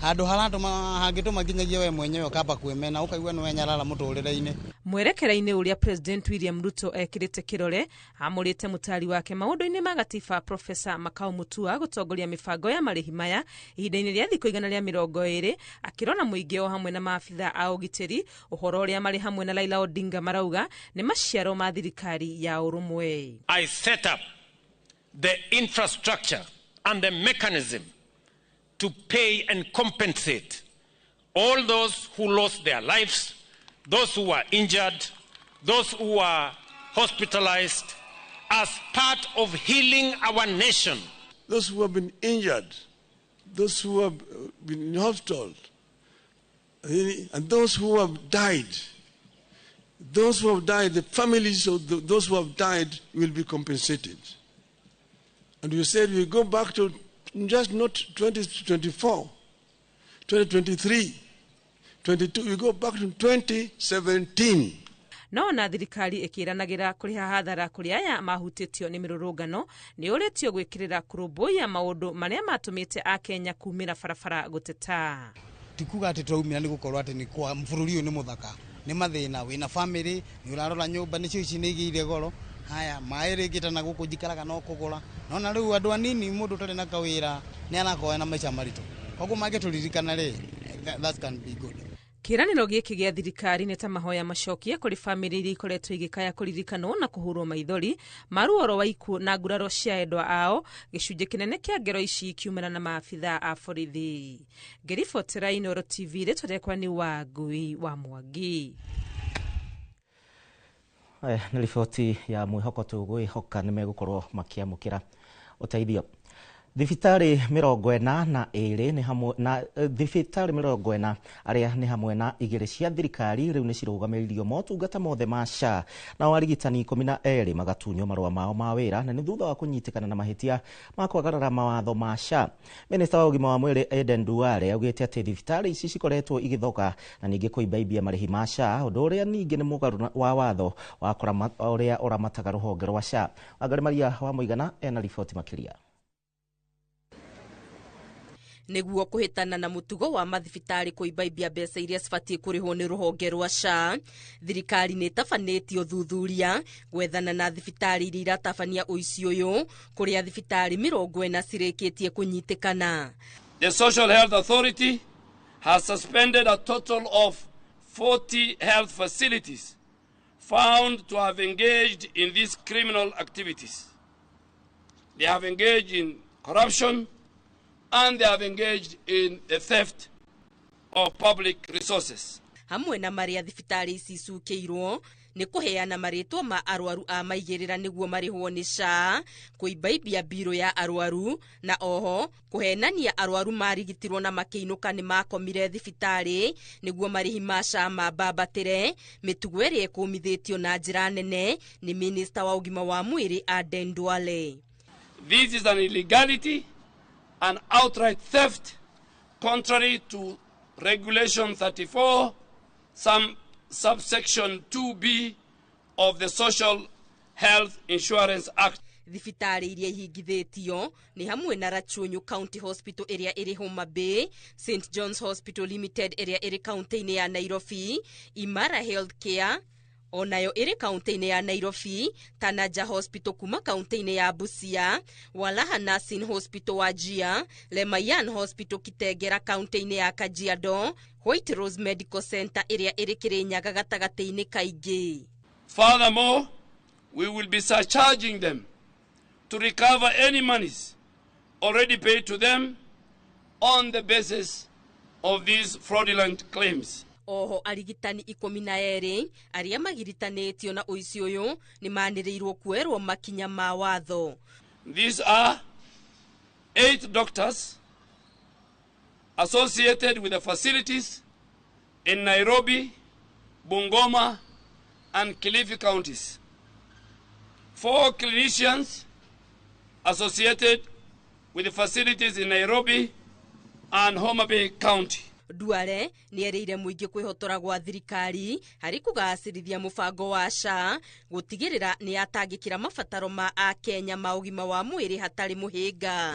handũ haratũma hangĩtũma nginyagia we mwenyewe ũkamba kwĩmena, ũkaigua nĩ wenyarara mũtũrĩre-inĩ. Mwerekera-inĩ ũrĩa President William Ruto ekĩrĩte kĩrore, amũrĩte mũtari wake maũndũ-inĩ ma gatiba Professor Makau Mutua gũtongoria mĩbango ya marĩhi maya ihinda-inĩ rĩa thikũ 120, akĩrora mũingĩ o hamwe na maabitha a ũgitĩri. Ũhoro ũrĩa marĩ hamwe na Raila Odinga marauga nĩ maciaro ma thirikari ya ũrũmwe. I set up the infrastructure and the mechanism to pay and compensate all those who lost their lives, those who were injured, those who were hospitalized, as part of healing our nation. Those who have been injured, those who have been in hospital, and those who have died, those who have died, the families of those who have died will be compensated. And we said we go back to just not 2024, 2023, 22, we go back to 2017. No na thirikari ĩkĩranagĩra kũrĩha hathara kũrĩ aya mahutĩtio nĩ mĩrũrũngano, nĩ ũrĩtio gwĩkĩrĩra kũrũmbũiya maũndũ marĩa matũmĩte Akenya kumĩra barabara gũteta. Ti kuga atĩ twaumĩra nĩ gũkorwo atĩ nĩ kwa bũrũri ũyũ nĩ mũthaka, nĩ mathĩna, wĩna bamĩrĩ, nĩ ũrarora nyũmba nĩcio ici nĩ igĩire goro, haya maĩ rĩngĩ ta na gũkũ njikaraga no kũgũra, nona rĩu andũ anini mũndũ ũtarĩ na kawĩra nĩ arakorwo na maica maritũ, koguo mangĩtũririkana rĩ, that can be good. Kĩranĩro gĩkĩ gĩa thirikari nĩ ta mahoya macokie kũrĩ bamĩrĩ iria ikoretwo igĩkaya kũririkanwo na kũhũrwo maithori ma ruoro wa ikuũ na nguraro cia endwa ao, gĩcunjĩ kĩnene kĩa ngero ici kiumana na maabitha a borithi. Ngĩribotera Inooro TV, rĩtwa rĩakwa nĩ Wangui wa Mwangi. Nĩ riboti ya mwĩhoko tũgwĩhoka nĩ megũkorwo makĩamũkĩra ũteithio. Thibitarĩ 42 nĩ hamwe na thibitarĩ 40 arĩa nĩ hamwe na 2 cia thirikari rĩu nĩ cirũgamĩrĩirio motungata mothe ma SHA, nao arigitani 12 magatunywo marũa mao ma wĩra, na nĩ thutha wa kũnyitĩkana na mahĩtia ma kwagarara mawatho ma SHA. Minista wa ũgima wa mwĩrĩ Aden Duale augĩte atĩ thibitarĩ ici cikoretwo igĩthoka na ningĩ kũimbaimbia marĩhi ma SHA, ũndũ ũrĩa ningĩ nĩ mũgarũ wa watho wa ũrĩa ũramataga rũhonge rwa SHA. Wangari Maria wa Mũigana ena riboti makĩria. Nĩguo kũhĩtana na mũtugo wa mathibitarĩ kũimbaimbia mbeca iria cibatiĩ kũrĩhwo nĩ rũhonge rwa SHA, thirikari nĩ ĩtabanĩtie ũthuthuria gwethana na thibitarĩ iria iratabania ũici ũyũ, kũrĩa thibitarĩ 40 cirĩkĩtie kũnyitĩkana. The Social Health Authority has suspended a total of 40 health facilities found to have engaged in these criminal activities. They have engaged in corruption and they have engaged in the theft of public resources. Hamwe na marĩa thibitarĩ ici icukĩirwo nĩ kũheana marĩtwa ma arwaru a maigĩrĩra nĩguo marĩhwo nĩ SHA, kũimbaimbia mbirũ ya arwaru, na oho kũhenania arwaru marigitirwo na makĩinũka nĩ makomire thibitarĩ nĩguo marĩhi ma SHA mambambatĩre, mĩtugo ĩrĩa ĩkũmithĩtio na njĩra nene nĩ minista wa ũgima wa mwĩrĩ Aden Duale. This is an illegality an outright theft contrary to Regulation 34, some subsection 2B of the Social Health Insurance Act. Thibitarĩ iria ihingithĩtio nĩ hamwe na Rachuonyo County Hospital ĩrĩa ĩrĩ Homa Bay, St John's Hospital Limited ĩrĩa ĩrĩ kaunti-inĩ ya Nairobi, Imara Healthcare onayo ĩrĩ kaunti-inĩ ya Nairobi, Tanaja Hospital kuma kaunti-inĩ ya Busia, Walaha Nursing Hospital Wajir, Lemayian Hospital Kitengela kaunti-inĩ ya Kajiado, White Rose Medical Center ĩrĩa ĩrĩ Kirinyaga gatagatĩ-inĩ kaingĩ. Furthermore, we will be surcharging them to recover any monies already paid to them on the basis of these fraudulent claims. Oho arigitani 12 arĩa magiritanĩtio na ũici ũyũ nĩ manĩrĩirwo kuoerwo makinya ma watho. These are 8 doctors associated with the facilities in Nairobi, Bungoma, and Kilifi counties. 4 clinicians associated with the facilities in Nairobi and Homa Bay County. Duale nĩ erĩire mũingĩ kwĩhotora gwa thirikari harĩ kũgacĩrithia mũbango wa SHA gũtigĩrĩra nĩ atangĩkĩra mabataro ma Akenya ma ũgima wa mwĩrĩ hatarĩ mũhĩnga.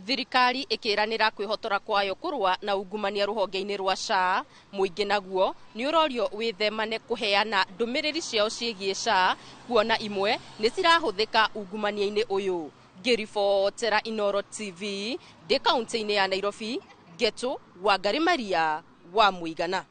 Thirikari ĩkĩranĩra kwĩhotora kwayo kũrũa na ungumania rũhonge-inĩ rwa SHA, mũingĩ naguo nĩ ũrorio wĩthemane kũheana ndũmĩrĩri ciao ciĩgiĩ SHA kuona imwe nĩ cirahũthĩka ungumania-inĩ ũyũ. Ngĩribotera Inoro TV ndĩ kaunti-inĩ ya Nairobi, Geto Wangari Maria wa Muigana.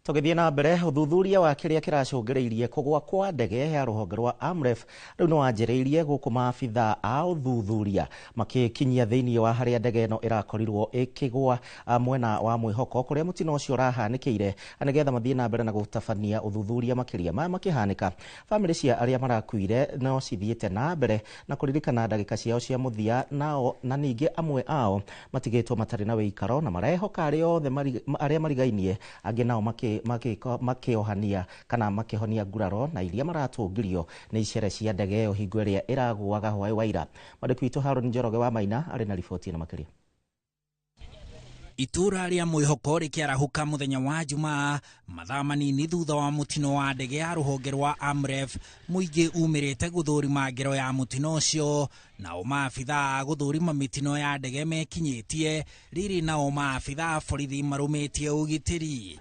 Tũgĩthiĩ na mbere, ũthuthuria wa kĩrĩa kĩracũngĩrĩirie kũgũa kwa ndege ya rũhonge rwa Amref rĩu nĩ wanjĩrĩirie gũkũ maabitha a ũthuthuria makĩkinyia thĩinĩ wa harĩa ndege ĩno ĩrakorirwo ĩkĩgũa mwena wa mwĩhoko kũrĩa mũtino ũcio ũrahanĩkĩire, nĩgetha mathiĩ na mbere na gũtabania ũthuthuria makĩria. Maya makĩhanĩka, bamĩrĩ cia arĩa marakuire no cithiĩte na mbere na kũririkana ndagĩka ciao cia mũthia, nao na ningĩ amwe ao matigĩtwo matarĩ na wĩikaro na marehoka arĩa othe arĩa marigainie, angĩ nao makĩohania kana makĩhonia nguraro na iria maratũngirio nĩ icere cia ndege ĩyo hingo ĩrĩa ĩragũaga hwaĩ wa ira. Mwandĩki witũ Haron Njoroge wa Maina arĩ na riboti ĩno makĩria. Itũra rĩa mwĩhoko rĩkĩarahũka mũthenya wa Jumaa mathaa manini thutha wa mũtino wa ndege ya rũhonge rwa Amref, mũingĩ umĩrĩte gũthũrima ngero ya mũtino ũcio, nao maabitha gũthũrima mĩtino ya ndege mekinyĩtie rĩrĩ, nao maabitha a borithi marũmĩtie ũgitĩri.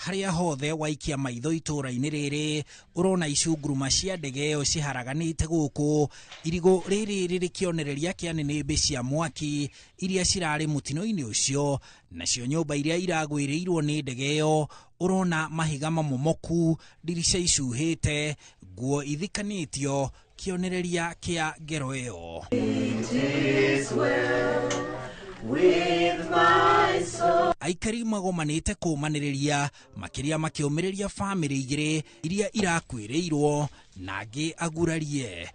Harĩa hothe waikia maitho itũra-inĩ rĩrĩ ũrona icunguruma cia ndege ĩyo ciharaganĩte gũkũ, irigũ rĩrĩ rĩrĩ kĩonereria kĩa nĩnĩmbĩ cia mwaki iria cirarĩ mũtino-inĩ ũcio, nacio nyũmba iria iragwĩrĩirwo nĩ ndege ĩyo ũrona mahiga mamomoku, ndirica icuhĩte, nguo ithikanĩtio, kĩonereria kĩa ngero ĩyo. Aikari magomanĩte kũmanĩrĩria makĩria makĩũmĩrĩria bamĩrĩ igĩrĩ iria irakuĩrĩirwo na angĩ agurarie.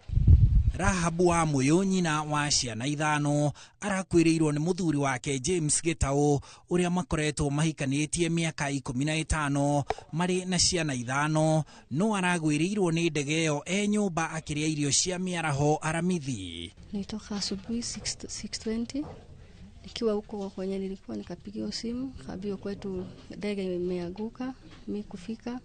Rahabu wa Mũyũ, nyina wa ciana 5, arakuĩrĩirwo nĩ mũthuri wake James Gĩtaũ ũrĩa makoretwo mahikanĩtie mĩaka 15 marĩ na ciana 5, no aragwĩrĩirwo nĩ ndege ĩyo e nyũmba akĩrĩa irio cia mĩaraho Aramithi. Nilitoka asubuhi 6:20 nikiwa huko kwenye nilikuwa, nikapigiwa simu kaambiwa kwetu ndege imeanguka. Mimi kufika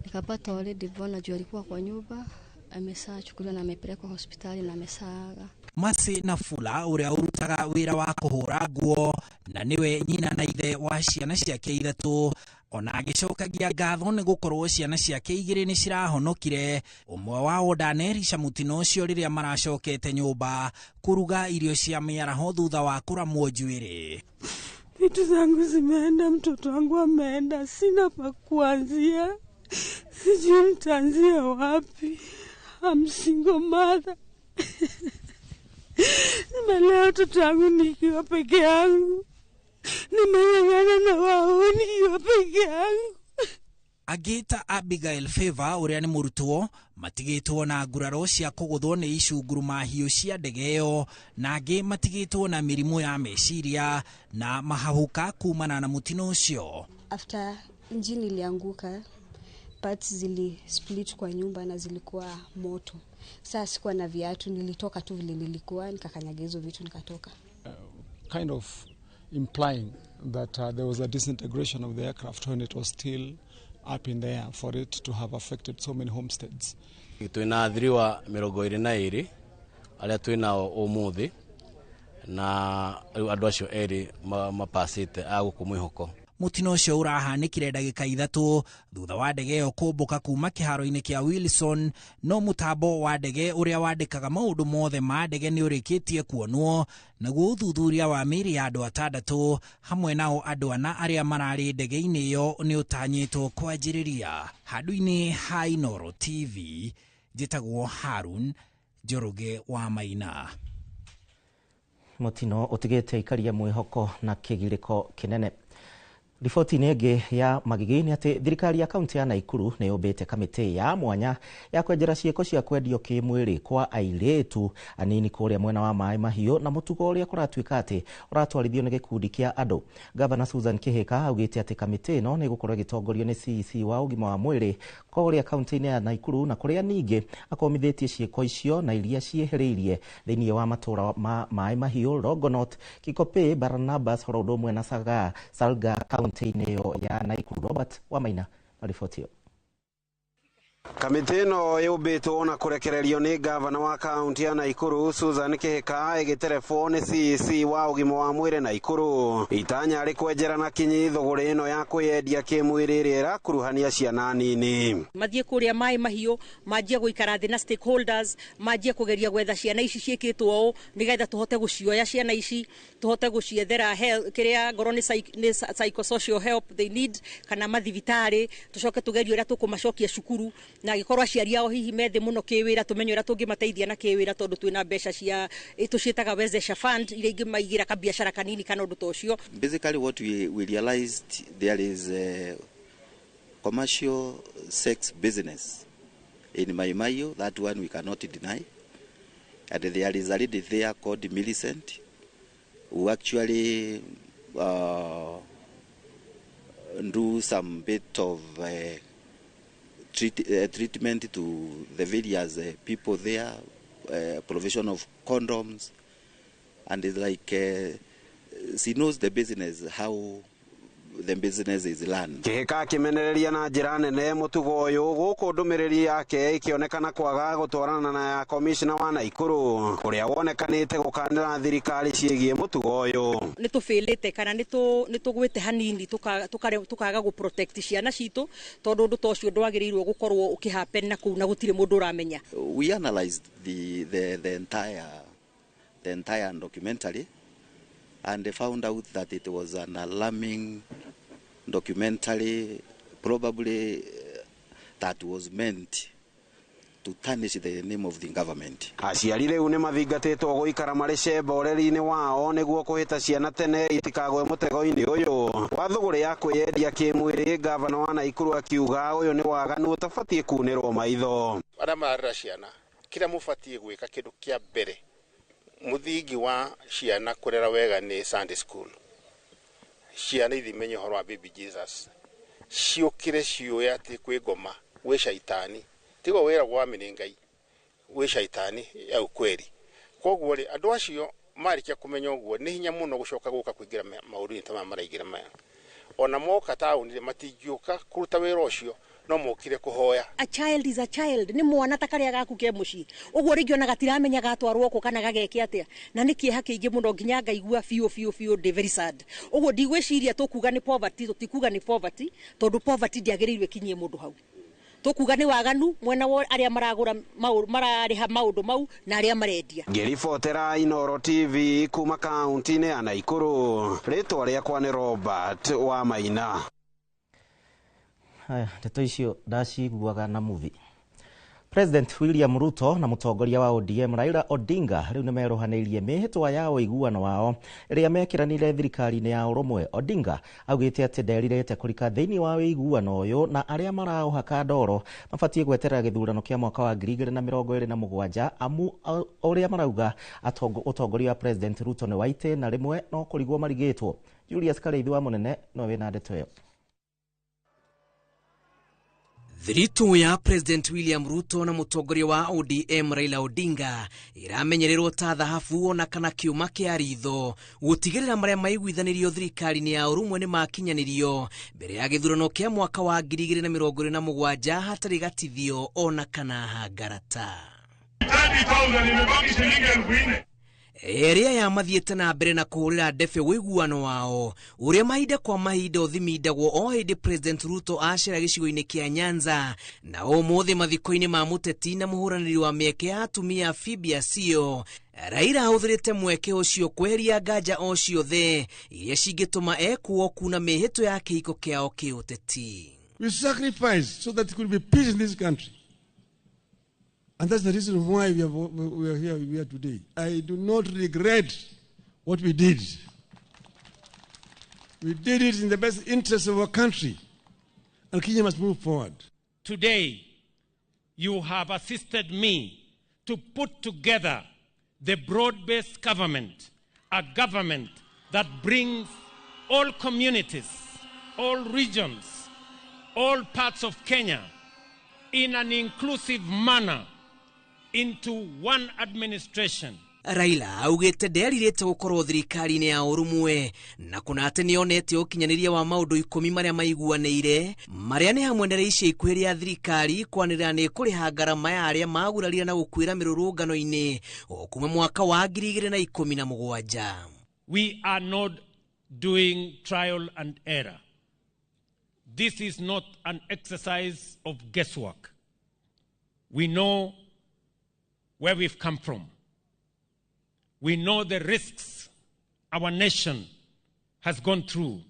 nikapata already bwana juu alikuwa kwa nyumba amesachukuliwa na amepelekwa hospitali na amesaaga. Masi na Fula ũrĩa ũrutaga wĩra wa kũhũra nguo na nĩwe nyina na ithe wa ciana ciake 3, ona agĩcokagia ngatho nĩ gũkorwo ciana ciake 2 nĩ cirahonokire, ũmwe wao ndanerisha mũtino ũcio rĩrĩa maracokete nyũmba kũruga irio cia mĩaraho thutha wa kũramwo njuĩrĩ. Vitu zangu zimeenda, mtoto wangu ameenda, sina pa kuanzia, sijui nitaanzia wapi. I'm single mother. Nimelea watoto wangu nikiwa peke yangu, nimeng'ang'ana na wao nikiwa peke yangu. Agĩta Abigail Favor ũrĩa nĩ mũrutwo matigĩtwo na nguraro cia kũgũthwo nĩ icunguruma hiũ cia ndege ĩyo, na angĩ matigĩtwo na mĩrimũ ya meciria na mahahuka kumana na mũtino ũcio. After engine ilianguka, Parts zili split kwa nyumba na zilikuwa moto. Sasa sikuwa na viatu, nilitoka tu vile nilikuwa, nikakanyaga hizo vitu nikatoka. Kind of implying that there was a disintegration of the aircraft when it was still up in the air for it to have affected so many homesteads. Twina athiriwa 22 aria twinao umuthi na riu andu acio eri mapacite a guku mwihoko. Mutino ucio urahanikire ndagika 3 thutha wa ndege iyo kumbuka kuma kiharo-ini kia Wilson. No mutambo wa ndege uria wandikaga maundu mothe ma ndege ni urikitie kuonwo, naguo uthuthuria wa mĩĩrĩ ya andũ 6 hamwe nao andũ 4 arĩa mararĩ ndege-inĩ ĩyo nĩ ũtanyĩtwo kwanjĩrĩria. Handũ-inĩ ha Inooro TV, njĩtagwo Harun Njoroge wa Maina. Mutino utigĩte aikaria mwĩhoko na kĩgirĩko kĩnene. Riboti-inĩ ĩngĩ ya magigi nĩ atĩ thirikari ya kaunti ya Naikuru nĩ yũmbĩte kamĩtĩ ya mwanya ya kwenjera ciĩko cia kwendio kĩmwĩrĩ kwa airĩtu anini kũrĩa mwena wa Maĩ Mahiũ, na mũtugo ũrĩa kũratuĩka atĩ ũratwarithio nĩ gĩkundi kĩa andũ. Gavana Susan Kihika augĩte atĩ kamĩtĩ ĩno nĩ ĩgũkorwo ĩgĩtongorio nĩ CEC wa ũgima wa mwĩrĩ kũrĩa kaunti-inĩ ya Naikuru, na kũrĩa ningĩ akomithĩtie ciĩko icio na iria ciĩhĩrĩirie thĩinĩ wa matũũra ma Maĩ Mahiũ, Longonot, Kikopey, Barnabas, oro ũndũ ũmwe na Salga kaunti ya Naikuru. Robert Wamaina na riboti ĩyo. Kamĩtĩ ĩno yũmbĩtwo na kũrekererio nĩ gavana wa kaunti ya Naikuru Susan Kihika, ĩgĩterebwo nĩ CEC wa ũgima wa mwĩrĩ Naikuru. Itanya rĩ kwenjera na kinyi thũgũrĩ ĩno ya kwĩyendia kĩmwĩrĩ ĩrĩa ĩrakuruhania ciana nini. Mathiĩ kũrĩa Maĩ Mahiũ, manjie gũikara thĩ na stakeholders, manjie kũgeria gwetha ciana ici ciĩkĩtwo ũũ nĩgetha tũhote gũcioya ciana ici, tũhote gũciethera kĩrĩa ngorwo nĩ psychosocial help they need, kana mathibitarĩ, tũcoke tũgerie ũrĩa tũkũmacokia cukuru, na angĩkorwo aciari ao hihi methĩ mũno kĩwĩra, tũmenye ũrĩa tũngĩmateithia na kĩwĩra, tondũ twĩna mbeca cia tũciĩtaga Wezesha Fund iria ingĩmaigĩra kabiacara kanini kana ũndũ ta ũcio. Basically what we realized, there is a commercial sex business in Mai Mahiu, that one we cannot deny. And there is a lady there called Millicent who actually do some bit of treatment to the various people there, provision of condoms, and it's like she knows the business, how the business is run. Kihika akĩmenereria na njĩra nene mũtugo ũyũ gũkũ ndũmĩrĩri yake ĩkĩonekana kwaga gũtwarana na ya komishna wa Naikuru ũrĩa wonekanĩte gũkanĩra thirikari ciĩgiĩ mũtugo ũyũ. Nĩ tũbĩlĩte kana nĩ tũgwĩte hanini tũkaga gũ protect ciana citũ, tondũ ũndũ ta ũcio ndwagĩrĩirwo gũkorwo ũkĩhappen na kũu na gũtirĩ mũndũ ũramenya. We analyzed the entire documentary and they found out that it was an alarming documentary, probably that was meant to tarnish the name of the government. Aciari rĩu nĩ mathingatĩtwo gũikara marĩ cemba ũreri-inĩ wao nĩguo kũhĩta ciana tene itikagwe mũtego-inĩ ũyũ wa thũgũrĩ ya kwĩyendia kĩmwĩrĩ. Gavana wa Naikuru akiuga ũyũ nĩ waganu ũtabatiĩ kunĩrwo maitho. Arĩa mararera ciana, kĩrĩa mũbatiĩ gwĩka kĩndũ kĩa mbere muthingi wa ciana kurera wega ni Sunday school. Ciana ithimenye ũhoro wa baby Jesus, ciũkire ciũĩ atĩ kwĩ ngoma, gwĩ caitani, tigo wĩra wa nĩ Ngai, gwĩ caitani ya ukweli. Koguo rĩ, andũ acio marĩkia kũmenya ũguo nĩ hinya mũno gũcoka gũka kũingĩra maũndũ-inĩ ta maya maraingĩra maya. Ona moka taũni matingĩũka kũruta wĩra ũcio, no mokire kuhoya. A child is a child, ni mwana ta karia gaku ke mucii uguo ringi ona gatiramenya gatwarwo ku kana gageke atia, na ni kieha kiingi muno nginya ngaigua biũ biũ biũ ndi very sad. Uguo ndigwiciria tukuga ni poverty, tutikuga ni poverty tondu poverty ndiagiriirwe kinyie mundu hau. Tukuga ni waganu mwena wa aria maragura marariha maundu mau na aria marendia. Ngiribotera Inooro TV kuma kaunti-inĩ ya Naikuru, rĩtwa rĩakwa nĩ Robert wa Maina. Haya, ndeto icio ndaciguaga na movie. President William Ruto na mũtongoria wa ODM Raila Odinga rĩu nĩ merohanĩirie mĩhĩtwa ya ũiguano wao ĩrĩa mekĩranire thirikari-inĩ ya ũrũmwe. Odinga augĩte atĩ nderirĩte kũrika thĩinĩ wa ũiguano ũyũ na arĩa maraũhaka ndoro mabatiĩ gweterera gĩthurano kĩa mwaka wa 2027 amu ũrĩa marauga ũtongoria wa President Ruto nĩ waite na rĩmwe no kũrigwo marigĩtwo. Julius Kareithi wa Mũnene no wĩna ndeto ĩyo. Thiritũ ya President William Ruto na mũtongoria wa ODM Raila Odinga ĩramenyererwo ta thahabu ona kana kĩũma kĩa ritho gũtigĩrĩra marĩa maiguithanĩrio thirikari-inĩ ya ũrũmwe nĩ makinyanĩrio mbere ya gĩthurano kĩa mwaka wa 2027 hatarĩ gatithio ona kana hangarata. Ĩrĩa ya mathiĩte na mbere na kũhũrĩra ndebe ũiguano wao ũrĩa mahinda kwa mahinda ũthimindagwo o hĩndĩ President Ruto acera gĩcigo-inĩ kĩa Nyanza na ũmũthĩ mathiko-inĩ ma mũteti na mũhũranĩri wa mĩeke ya atumia Phoebe Asiyo. Raila ahũthĩrĩte mweke ũcio kweheria nganja o ciothe iria cingĩtũma ekuo kuna mĩhĩtwo ya kĩhiko kĩao kĩũteti. We sacrifice so that there could be peace in this country. And that's the reason why we are here we are today. I do not regret what we did. We did it in the best interest of our country. And Kenya must move forward. Today, you have assisted me to put together the broad-based government, a government that brings all communities, all regions, all parts of Kenya in an inclusive manner into one administration. Raila augĩte nderirĩte gũkorwo thirikari-inĩ ya ũrũmwe na kuna atĩ nĩonete ũkinyanĩria wa maũndũ 10 marĩa maiguanĩire marĩa nĩ hamwe na ica ikuhĩ rĩa thirikari kwanĩrĩra nĩ kũrĩha ngarama ya arĩa magurarire na gũkuĩra mĩrũrũngano-inĩ o kuma mwaka wa 2017. We are not doing trial and error. This is not an exercise of guesswork. We know where we've come from. We know the risks our nation has gone through.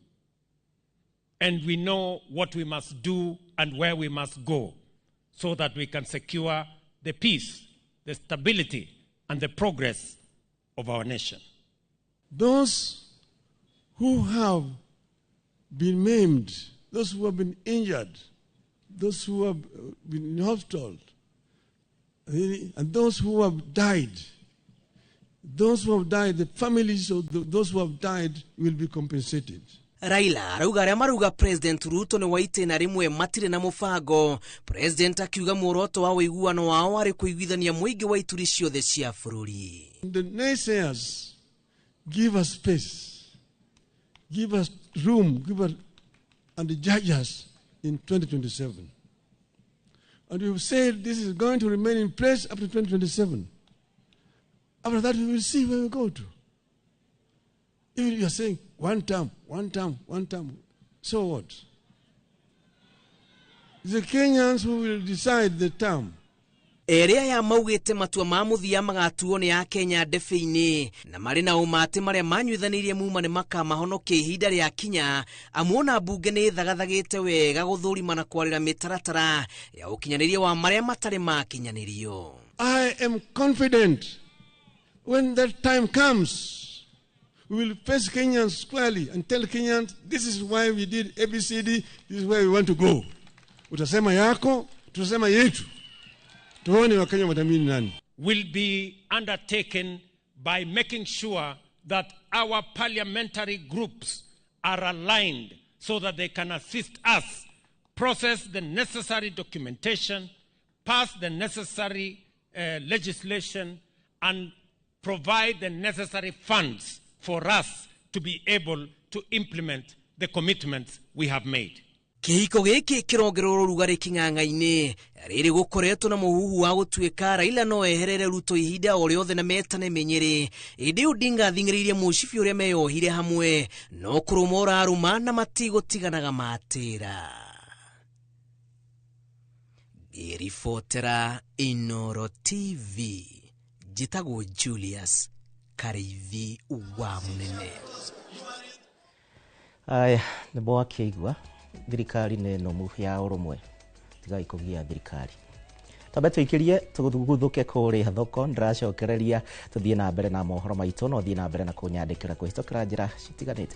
And we know what we must do and where we must go so that we can secure the peace, the stability, and the progress of our nation. Those who have been maimed, those who have been injured, those who have been in hospital, and those who have died, the families of those who have died will be compensated. Raila arauga arĩa maruga President Ruto nĩ wa itĩna rĩmwe matirĩ na mũbango. President akiuga muoroto wa ũiguano wao warĩ kũiguithania mũingĩ wa ituri ciothe cia bũrũri. The naysayers give us space, give us room, give us and judge us in 2027. And we've said this is going to remain in place up to 2027. After that, we will see where we go to. If you are saying one term, one term, one term, so what? It's the Kenyans who will decide the term. Ĩrĩa ya maugĩte matua ma mũthia magatuo nĩ ya Kenya ndebe-inĩ na marĩ na ũma atĩ marĩa manyuithanĩirie muma nĩ makamahonokia ihinda rĩa kinya amuona mbunge nĩ thagathagĩte wega gũthũrima na kwarĩra mĩtaratara ya ũkinyanĩria wa marĩa matarĩ makinyanĩrio. I am confident when that time comes, we will face Kenyans squarely and tell Kenyans this is why we did ABCD, this is where we want to go. Utasema yako, tutasema yetu. Will be undertaken by making sure that our parliamentary groups are aligned so that they can assist us process the necessary documentation, pass the necessary legislation, and provide the necessary funds for us to be able to implement the commitments we have made. Kĩhiko gĩkĩ kĩrongererwo ũrugarĩ kĩng'ang'a-inĩ rĩrĩ gũkoretwo na mũhuhu wa gũtuĩka Raila no eherere Ruto ihinda o rĩothe na metane mĩnyĩrĩ ĩndĩ Odinga athing'ĩrĩirie mũcibi ũrĩa meyohire hamwe no kũrũma ũrarũma na matigũtiganaga matĩra. Ngĩribotera Inooro TV njĩtagwo Julius Kariithi wa Munene. Aya nĩ mwakĩigua thirikari nĩ nũmu ya ũrũmwe tigai kũgia thirikari. Twambe tũikĩrie tũguthũke kũrĩa thoko ndĩracokereria tũthiĩ na mbere na mohoro maitũ no thiĩ na mbere na kũnyandĩkĩra kũhĩtũkĩra njĩra citiganĩte.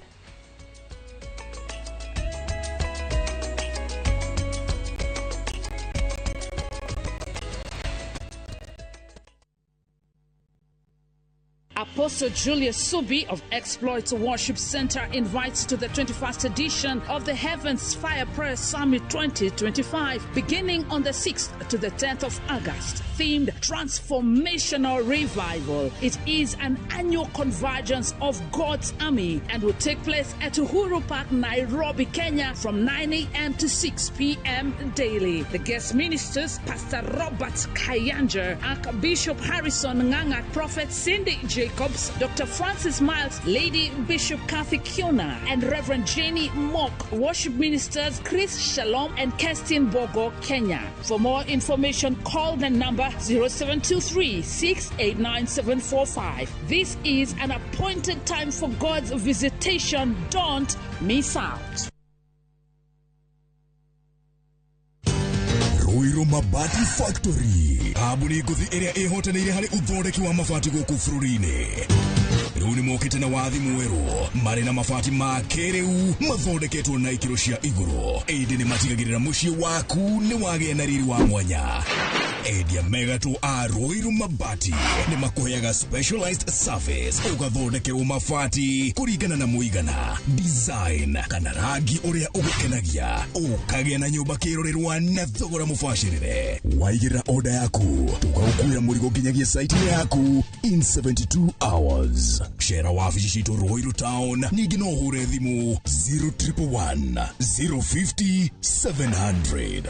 Apostle Julius Subi of Exploits Worship Center invites to the 21st edition of the Heavens Fire Prayer Summit 2025, beginning on the 6th to the 10th of August, themed Transformational Revival. It is an annual convergence of God's army and will take place at Uhuru Park, Nairobi, Kenya, from 9 a.m. to 6 p.m. daily. The guest ministers, Pastor Robert Kayanja, Archbishop Harrison Nganga, Prophet Cindy Jacobs, Dr. Francis Miles, Lady Bishop Kathy Kiona, and Reverend Jenny Mock. Worship ministers Chris Shalom and Kerstin Bogo, Kenya. For more information, call the number 0723 689 745. This is an appointed time for God's visitation. Don't miss out. Ruiru Mabati Factory kambuni ngũthi ĩrĩa ĩhotanĩire harĩ ũthondeki wa mabati gũkũ bũrũri-inĩ. Rĩu nĩ mokĩte na wathi mwerũ marĩ na mabati ma kĩrĩu mathondeketwo na ikĩro cia igũrũ, ĩndĩ nĩ matigagĩrĩra mũciĩ waku nĩ wagĩa na riri wa mwanya. Endia megatũ a Ruiru Mabati nĩ makũheaga specialized service ũgathondekerwo mabati kũringana na mũigana, design kana rangi ũrĩa ũgũkenagia, ũkagĩa na nyũmba kĩrorerwa na thogora mũbacĩrĩre. Waigĩrĩra order yaku tũgagũkuĩra mũrigo nginyagia site yaku in 72 hours. Cera wabici citũ Ruiru Town, ningĩ no ũhũre thimũ 0111 050 700.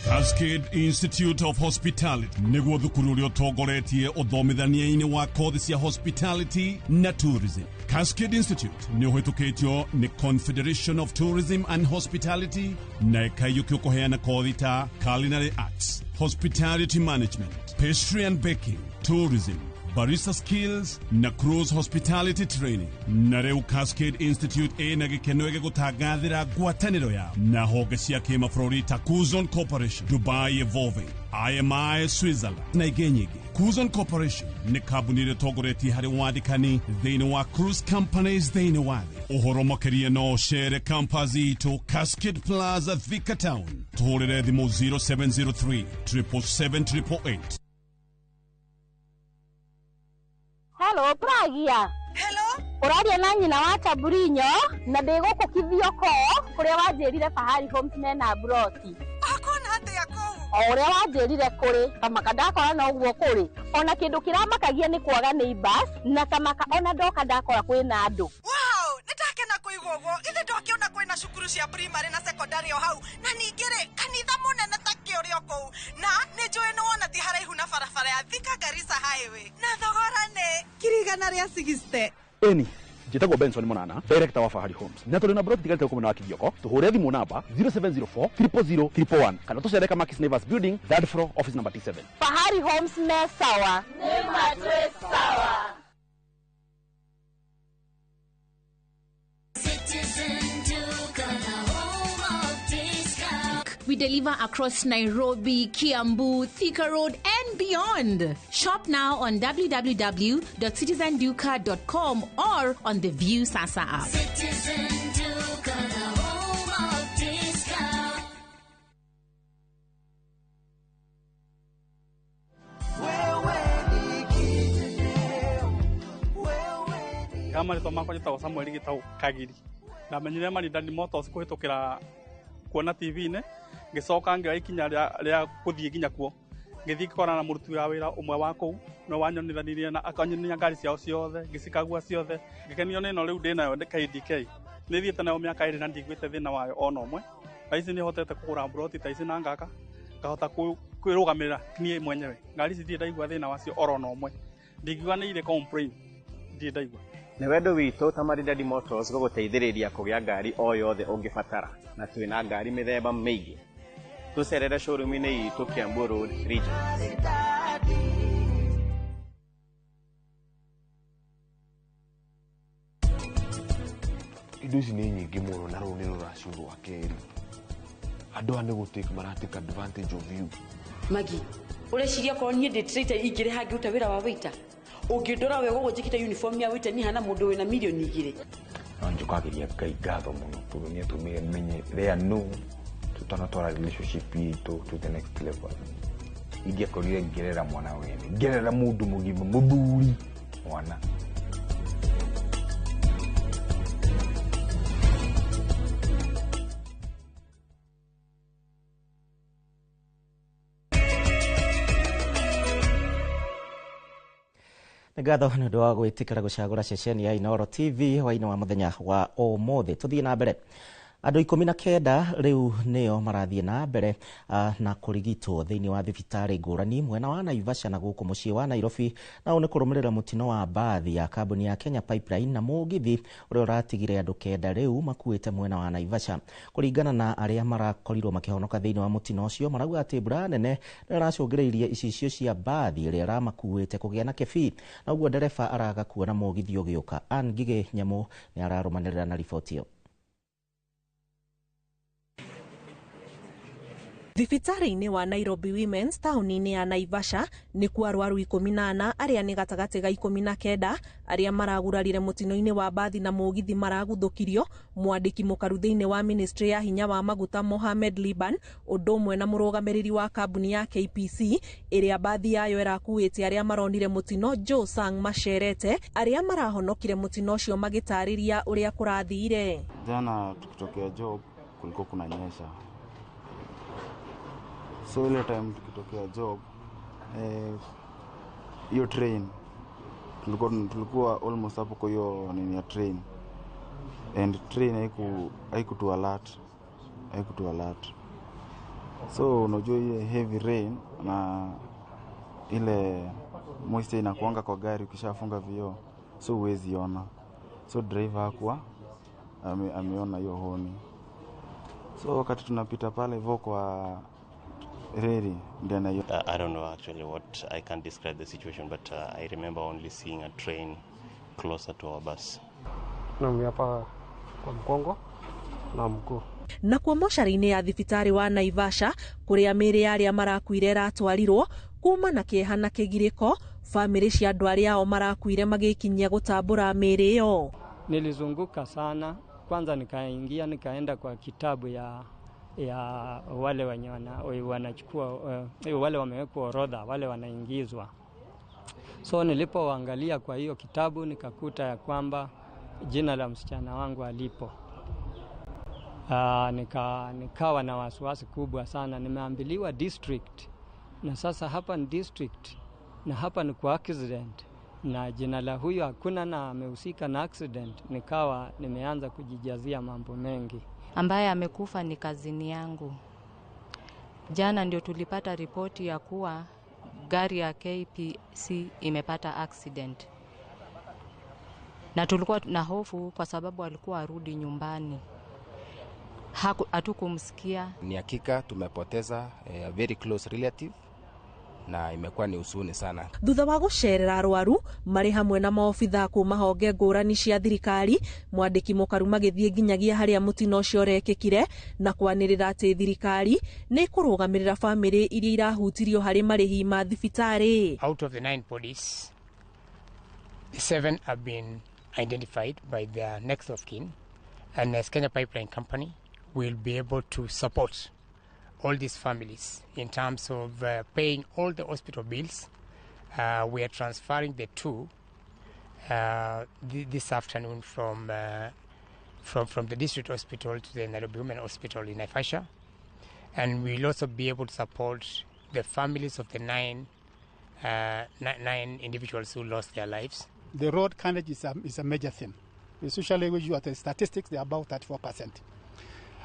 Cascade Institute of Hospitality nĩguo thukuru ũrĩa ũtongoretie ũthomithania-inĩ wa kothi cia hospitality na tourism. Cascade Institute nĩ ũhĩtũkĩtio nĩ Confederation of Tourism and Hospitality na ĩkaiyũkio kũheana kothi ta culinary arts, hospitality management, pastry and baking, tourism, barista skills na cruise hospitality training. Na rĩu Cascade Institute ĩna gĩkeno gĩgũtangathĩra ngwatanĩro yao na honge cia kĩmabũrũri ta Kuzon Corporation, Dubai Evolving, IMI Switzerland na ingĩ nyingĩ. Kuzon Corporation nĩ kambuni ĩrĩa ĩtongoretie harĩ wandĩkani thĩinĩ wa cruise companies thĩinĩ wa thĩ. Ũhoro makĩria no ũcere campus itũ Cascade Plaza, Thika Town. Tũhũrĩre thimũ 0703 777 888. Hello, Pragia. Hello. Ũraria na nyina wa Taburinyo na ndĩ gũkũ Kithioko kũrĩa wanjĩrire Fahari Homes mena broti. Akona atĩa kũu? O ũrĩa wanjĩrire kũrĩ, kamaka ndakora no ũguo kũrĩ. Ona kĩndũ kĩramakagia nĩ kwaga neighbors na kamaka ona ndoka ndakora kwĩna andũ. Wow, nĩndakena kũigua ũguo. Githĩ ndwakĩona kwĩna cukuru cia primary na secondary o hau, na ningĩ rĩ kanitha mũnene ta kĩ ũrĩ o kũu, na nĩ njũĩ nĩ wona ti haraihu na barabara ya Thika Garissa Highway, na thogora nĩ 160,000. Eni njĩtagwo Benson Monana, director wa Fahari Homes, na tũrĩ na broti tigarĩte gũkũ mwena wa Kithioko. Tũhũre thimũ namba 0704 000 111 kana tũcere Kamakis Neighbors Building, third floor, office number T7. Fahari Homes me sawa. Nĩ matwĩ sawa. We deliver across Nairobi, Kiambu, Thika Road, and beyond. Shop now on www.citizenduka.com or on the View Sasa app. Citizen Duka, the home of discount. Marĩtwa makwa njĩtagwo Samuel Gĩtau Kagiri. Ndamenyire Maridadi Motors kũhĩtũkĩra kuona TV-inĩ, ngĩcoka ngĩoya ikinya rĩa gũthiĩ nginya kuo. Ngĩthiĩ ngĩkorana na mũruti wa wĩra ũmwe wa kũu, nĩwe wanyonithanirie na akanyonia ngari ciao ciothe, ngĩcikagua ciothe. Ngĩkenio nĩ ĩno rĩu ndĩnayo KDK. Nĩ thiĩte nayo mĩaka 2 na ndiguĩte thĩna wayo ona ũmwe. Thaa ici nĩ hotete kũgũra mburoti ta ici na ngaka, ngahota kwĩrũgamĩrĩra niĩ mwenyewe. Ngari ici ndirĩ ndaigua thĩna wacio oro na ũmwe. Ndingiuga nĩ irĩ complain, ndirĩ ndaigua. Nĩ wendo witũ ta Maridadi Motors gũgũteithĩrĩria kũgĩa ngari o yothe ũngĩbatara, na twĩna ngari mĩthemba mĩingĩ. Tũcerere showroom-inĩ itũ Kiambu Road, Region. Indo ici nĩ nyingĩ mũno na rũrũ nĩ rũracio rwa kerĩ. Andũ aya nĩ gũtake maratake advantage of you. Magi, ũreciria korwo niĩ ndĩ traitor ingĩrĩ hangĩruta wĩra wa waiter? Ũngĩndora wega ũguo njĩkĩte uniform ya waiter niĩ hana mũndũ wĩna mirioni 2. No njũkagĩria Ngai ngatho mũno tondũ nĩ atũmire menye rĩa no tũtanatwara relationship itũ to the next level. Ingĩakorire ngĩrera mwana wene, ngĩrera mũndũ mũgima, mũthuri mwana. Nĩ ngatho nĩ ũndũ wa gwĩtĩkĩra gũcagũra ceceni ya Inooro TV hwaĩ-inĩ wa mũthenya wa ũmũthĩ. Tũthiĩ na mbere. Andũ 19 rĩu nĩo marathiĩ na mbere na kũrigitwo thĩinĩ wa thibitarĩ ngũrani mwena wa Naivasha na gũkũ mũciĩ wa Nairobi, na ũũ nĩ kũrũmĩrĩra mũtino wa mbathi ya kambuni ya Kenya Pipeline na mũgithi ũrĩa ũratigire andũ 9 rĩu makuĩte mwena wa Naivasha. Kũringana na arĩa marakorirwo makĩhonoka thĩinĩ wa mũtino ũcio, marauga atĩ mbura nene nĩyo ĩracũngĩrĩirie icicio cia mbathi ĩrĩa ĩramakuĩte kũgĩa na kĩbii, na ũguo ndereba araga kuona mũgithi ũgĩũka. Ann Ngigĩ Nyamũ nĩ ararũmanĩrĩra na riboti ĩyo. Thibitarĩ-inĩ wa Nairobi Women's taũni-inĩ ya Naivasha nĩkuo arwaru 14 arĩa nĩ gatagatĩ ga 19 arĩa maragurarire mũtino-inĩ wa mbathi na mũgithi maraguthũkirio. Mwandĩki mũkaru thĩinĩ wa ministry ya hinya wa maguta Mohamed Liban, ũndũ ũmwe na mũrũgamĩrĩri wa kambuni ya KPC ĩrĩa mbathi yayo ĩrakuĩte arĩa maronire mũtino Joe Sang macerete, arĩa marahonokire mũtino ũcio magĩtarĩria ũrĩa kũrathire. Jana tukitokea job kulikuwa kunanyesha. So ile time tukitokea job, hiyo train tulikuwa almost hapo kwa hiyo nini ya train, and train haikutu alert. So unajua ile heavy rain na ile moisture inakuanga kwa gari ukishafunga vioo, so huwezi ona. So driver hakuwa ameona hiyo honi. So wakati tunapita pale hivyo kwa reri. I don't know actually what I can describe the situation, but I remember only seeing a train closer to our bus. Naumia hapa kwa mgongo na mguu. Na kwa mocarĩ-inĩ ya thibitarĩ wa Naivasha kũrĩa mĩĩrĩ ya arĩa marakuire ĩratwarirwo kuma na kĩeha na kĩgirĩko, bamĩrĩ cia andũ arĩa ao marakuire magĩkinyia gũtambũra mĩĩrĩ ĩyo. Nilizunguka sana, kwanza nikaingia nikaenda kwa kitabu ya wale wenye wanachukua, wale wamewekwa orodha, wale wanaingizwa. So nilipoangalia kwa hiyo kitabu nikakuta ya kwamba jina la msichana wangu alipo. Nikawa na wasiwasi kubwa sana. Nimeambiliwa district, na sasa hapa ni district na hapa ni kwa accident, na jina la huyo hakuna na amehusika na accident. Nikawa nimeanza kujijazia mambo mengi. Ambaye amekufa ni kazini yangu. Jana ndio tulipata ripoti ya kuwa gari ya KPC imepata accident. Na tulikuwa na hofu kwa sababu alikuwa arudi nyumbani. Hatukumsikia. Ni hakika tumepoteza a very close relative na imekuwa ni huzuni sana. Thutha wa gucerera arwaru mari hamwe na maobitha kuma honge ngũrani cia thirikari, mwandĩki mũkaru magĩthiĩ nginyagia harĩa mũtino ũcio ũrekĩkire na kwanĩrĩra atĩ thirikari nĩ ĩkũrũgamĩrĩra bamĩrĩ iria irahutirio harĩ marĩhi ma thibitarĩ. Out of the 9 bodies, 7 have been identified by their next of kin, and as Kenya Pipeline Company will be able to support all these families in terms of paying all the hospital bills. We are transferring the 2 this afternoon from the district hospital to the Nairobi Women Hospital in Naivasha, and we'll also be able to support the families of the 9 individuals who lost their lives. The road carnage is a major thing. Especially when you at the statistics, they are about 34%.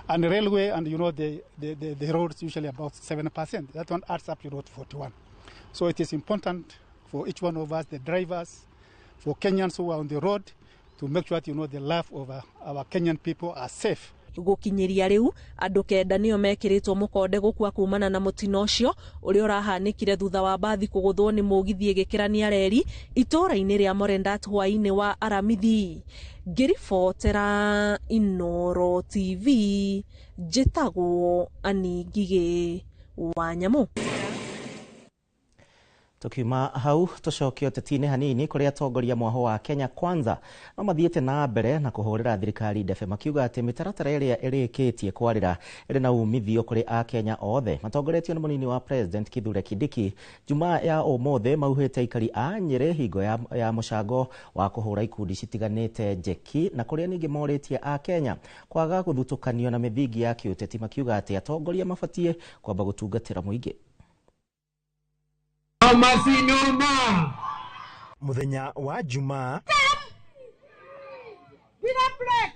And the railway and you know the roads usually about 7%. That one adds up to road 41. So it is important for each one of us, the drivers, for Kenyans who are on the road, to make sure that you know the life of our Kenyan people are safe. Gũkinyĩria rĩu andũ 9 nĩo mekĩrĩtwo mũkonde gũkua kumana na mũtino ũcio ũrĩa ũrahanĩkire thutha wa mbathi kũgũthwo nĩ mũgithi ĩgĩkĩrania reri itũũra-inĩ rĩa Morendat hwaĩ-inĩ wa Aramithi. Ngĩribotera Inooro TV njĩtagwo Annie Ngigĩ wa Nyamũ. Tukiuma hau tucoke ũteti-inĩ hanini kũrĩa atongoria mwaho wa Kenya Kwanza no mathiĩte na mbere na kũhũrĩra thirikari ndebe makiuga atĩ mĩtaratara ĩrĩa ĩrĩkĩtie kwarĩra ĩrĩ na umithio kũrĩ akenya othe. Matongoretio nĩ mũnini wa President Kithure Kindiki, Jumaa ya ũmũthĩ mauhĩte aikari a Nyĩrĩ hingo ya mũcango wa kũhũra ikundi citiganĩte njeki, na kũrĩa ningĩ morĩtie akenya kwaga gũthutũkanio na mĩthingi ya kĩũteti makiuga atĩ atongoria mabatiĩ kwamba gũtungatĩra mũingĩ. Masinoma muthenya wa Jumaa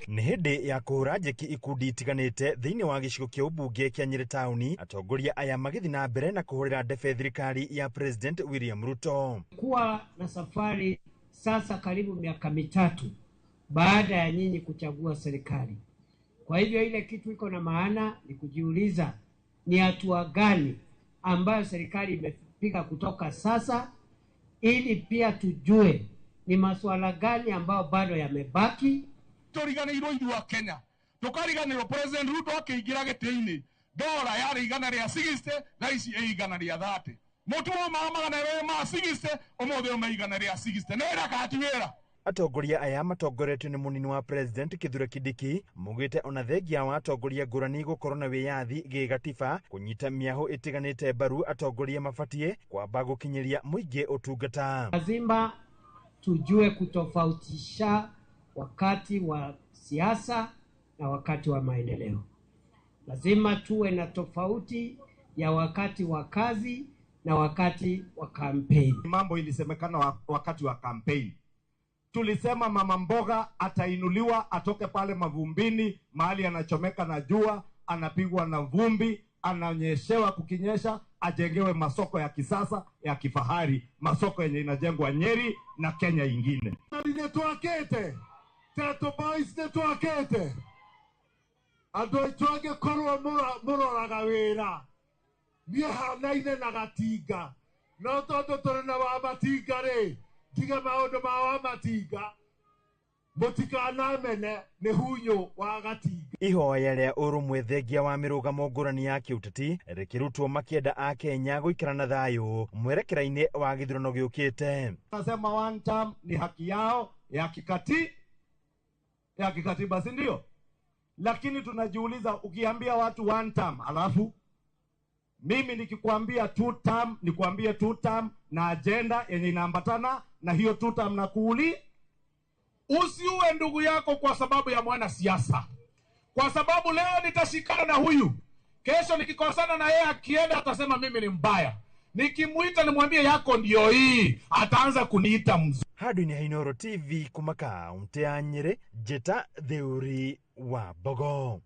nĩ hĩndĩ ya kũhũra njeki ikundi itiganĩte thĩinĩ wa gĩcigo kĩa ũmbunge kĩa Nyĩrĩ taũni, atongoria aya magĩthiĩ na mbere na kũhũrĩra ndebe thirikari ya President William Ruto. Kuwa na safari sasa karibu miaka 3 baada ya nyinyi kuchagua serikali. Kwa hivyo ile kitu iko na maana ni kujiuliza ni hatua gani ambayo serikali imepiga kutoka sasa, ili pia tujue ni masuala gani ambayo bado yamebaki. Turiganĩirwo ithuĩ a Kenya, tũkariganĩrwo President Ruto akĩingĩra gĩtĩ-inĩ ndora yarĩ 160, thaa ici ĩ 130. Mũtu wa 260 ũmũthĩ ũma 160. Nĩ wĩra kana ti wĩra? Atongoria aya matongoretio nĩ mũnini wa President Kithure Kindiki maugĩte ona thengia wa atongoria ngũrani gũkorwo na wĩyathi gĩgatiba kũnyita mĩahũ ĩtiganĩte mbaru, atongoria mabatiĩ kwamba gũkinyĩria mũingĩ ũtungata. Lazima tujue kutofautisha wakati wa siasa na wakati wa maendeleo. Lazima tuwe na tofauti ya wakati wa kazi na wakati wa kampeni. Mambo ilisemekana wakati wa kampeni. Tulisema mama mboga atainuliwa atoke pale mavumbini, mahali anachomeka na jua, anapigwa na vumbi, ananyeshewa kukinyesha, ajengewe masoko ya kisasa ya kifahari, masoko yenye inajengwa Nyeri na Kenya ingine. Nĩtwakĩte Teto Boys, nĩtwakĩte andũ aitũ angĩkorwo mũroraga wĩra, niĩ hanaine na Gatinga, no tondũ tũrĩ na Wamatinga rĩ, tiga maũndũ ma Wamatinga, mũtikanamene nĩ hunyũ wa Gatinga. Ihoya rĩa ũrũmwe thengia wa mĩrũgamo ngũrani ya kĩũteti rĩkĩrutwo makĩenda akenya gũikara na thayũ mwerekera-inĩ wa gĩthurano gĩũkĩte. Nasema one term ni haki yao ya kikatiba, si ndio? Lakini tunajiuliza, ukiambia watu one term, alafu mimi nikikwambia two term, nikwambie two term na agenda yenye inaambatana na hiyo two term na kuuli. Usiue ndugu yako kwa sababu ya mwana siasa. Kwa sababu leo nitashikana na huyu, kesho nikikosana na yeye akienda atasema mimi ni mbaya. Nikimuita nimwambie yako ndio hii, ataanza kuniita mzuri. Handũ-inĩ ha Inooro TV kuma kaunti ya Nyĩrĩ, Njĩta Theuri wa Mbogo.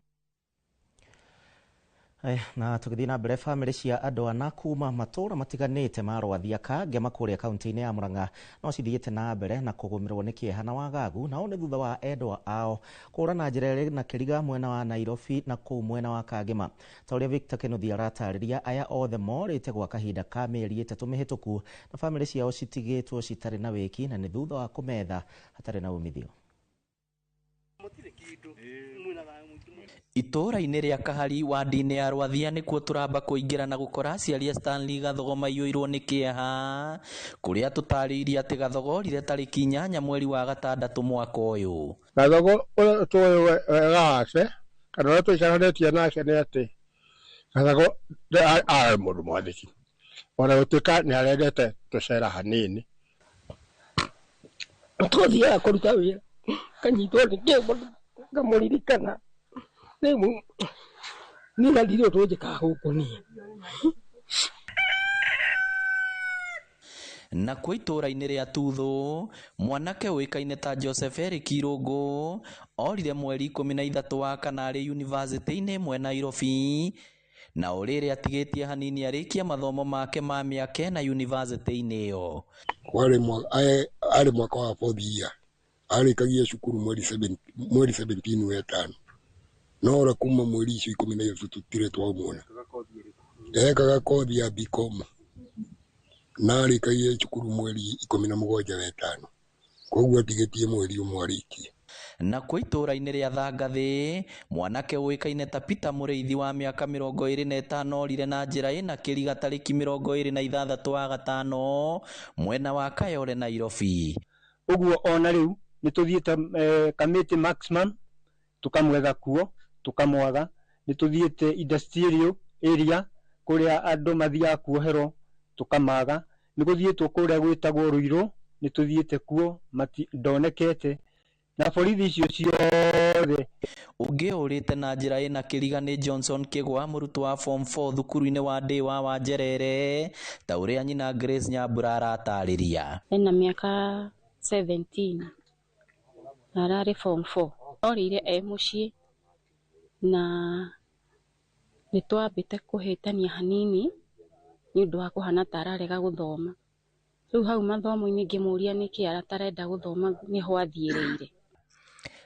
Na tũgĩthiĩ na mbere, bamĩrĩ cia andũ ana kuma matũũra matiganĩte ma Rwathia Kangema kũrĩa kaunti-inĩ ya Murang'a no cithiĩte na mbere na kũgũmĩrwo nĩ kĩeha na wagagu, nao nĩ thutha wa endwa ao kũũra na njĩra ĩrĩ na kĩriga mwena wa Nairobi na kũu mwena wa Kangema. Ta ũrĩa Victor Kĩnuthia aratarĩria, aya othe morĩte gwa kahinda ka mĩeri 3 mĩhĩtũku na bamĩrĩ ciao citigĩtwo citarĩ na wĩki, na nĩ thutha wa kũmetha hatarĩ na umithio. Itũũra-inĩ rĩa Kahari wadi-inĩ ya Rwathia nĩkuo tũramba kũingĩra na gũkora aciari a Stanley Gathogo maiyũirwo nĩ kĩeha, kũrĩa tũtarĩirie atĩ Gathogo orire tarĩki 8 mweri wa 6 mwaka ũyũ. Gathogo ũrĩa tũĩ wega wake kana ũrĩa tũicaranĩtie nake nĩ atĩ Gathogo arĩ mũndũ mwathĩki, ona gũtuĩka nĩ arendete tũcera hanini. Tũthiaga kũruta wĩra kanyitwo nĩ kĩeha ngamũririkana rĩu niĩ na ndirĩ ũndũ njĩkaga gũkũ niĩ. Nakuo itũũra-inĩ rĩa Tuthũ, mwanake ũĩkaine ta Joseph Eric Irũngũ orire mweri 13 wa kana arĩ yunivasĩtĩ-inĩ ĩmwe Nairobi, na o rĩrĩ atigĩtie hanini arĩkie mathomo make ma mĩaka ĩna yunivasĩtĩ-inĩ ĩyo. Arĩ mwaka wa fourth year, arĩkagia cukuru mweri 17 wa 5, no ora kuma mweri icio 13 tũtirĩ twamuona. Ekaga kothi ya BCom na arĩkagia cukuru mweri 17 wa 5, koguo atigĩtie mweri ũmwe arĩkie. Nakuo itũũra-inĩ rĩa Thangathĩ, mwanake ũĩkaine ta Peter Mũrĩithi wa mĩaka 25 orire na njĩra ĩna kĩriga tarĩki 26 wa gatano mwena wa Kayole, Nairobi. Ũguo ona rĩu nĩ tũthiĩte Kamiti Maximum tukamwetha kuo tukamwaga, nĩ tũthiĩte industrial area kũrĩa andũ mathiaga kuoherwo tukamaga, nĩ gũthiĩtwo kũrĩa gwĩtagwo Ruiru nĩ tũthiĩte kuo ndonekete na borithi icio ciothe. Ũngĩ ũrĩte na njĩra ĩna kĩriga nĩ Johnson Kĩgwa, mũrutwo wa form 4 thukuru-inĩ wa Ndĩ wa Wanjerere, ta ũrĩa nyina Grace Nyambura aratarĩria. Ena mĩaka 17 na ararĩ form 4. Orĩire e mũciĩ na nĩ twambĩte kũhĩtania hanini nĩ ũndũ wa kũhana ta ararega gũthoma. Rĩu hau mathomo-inĩ ngĩmũria nĩkĩ atarenda gũthoma nĩho athiĩrĩire.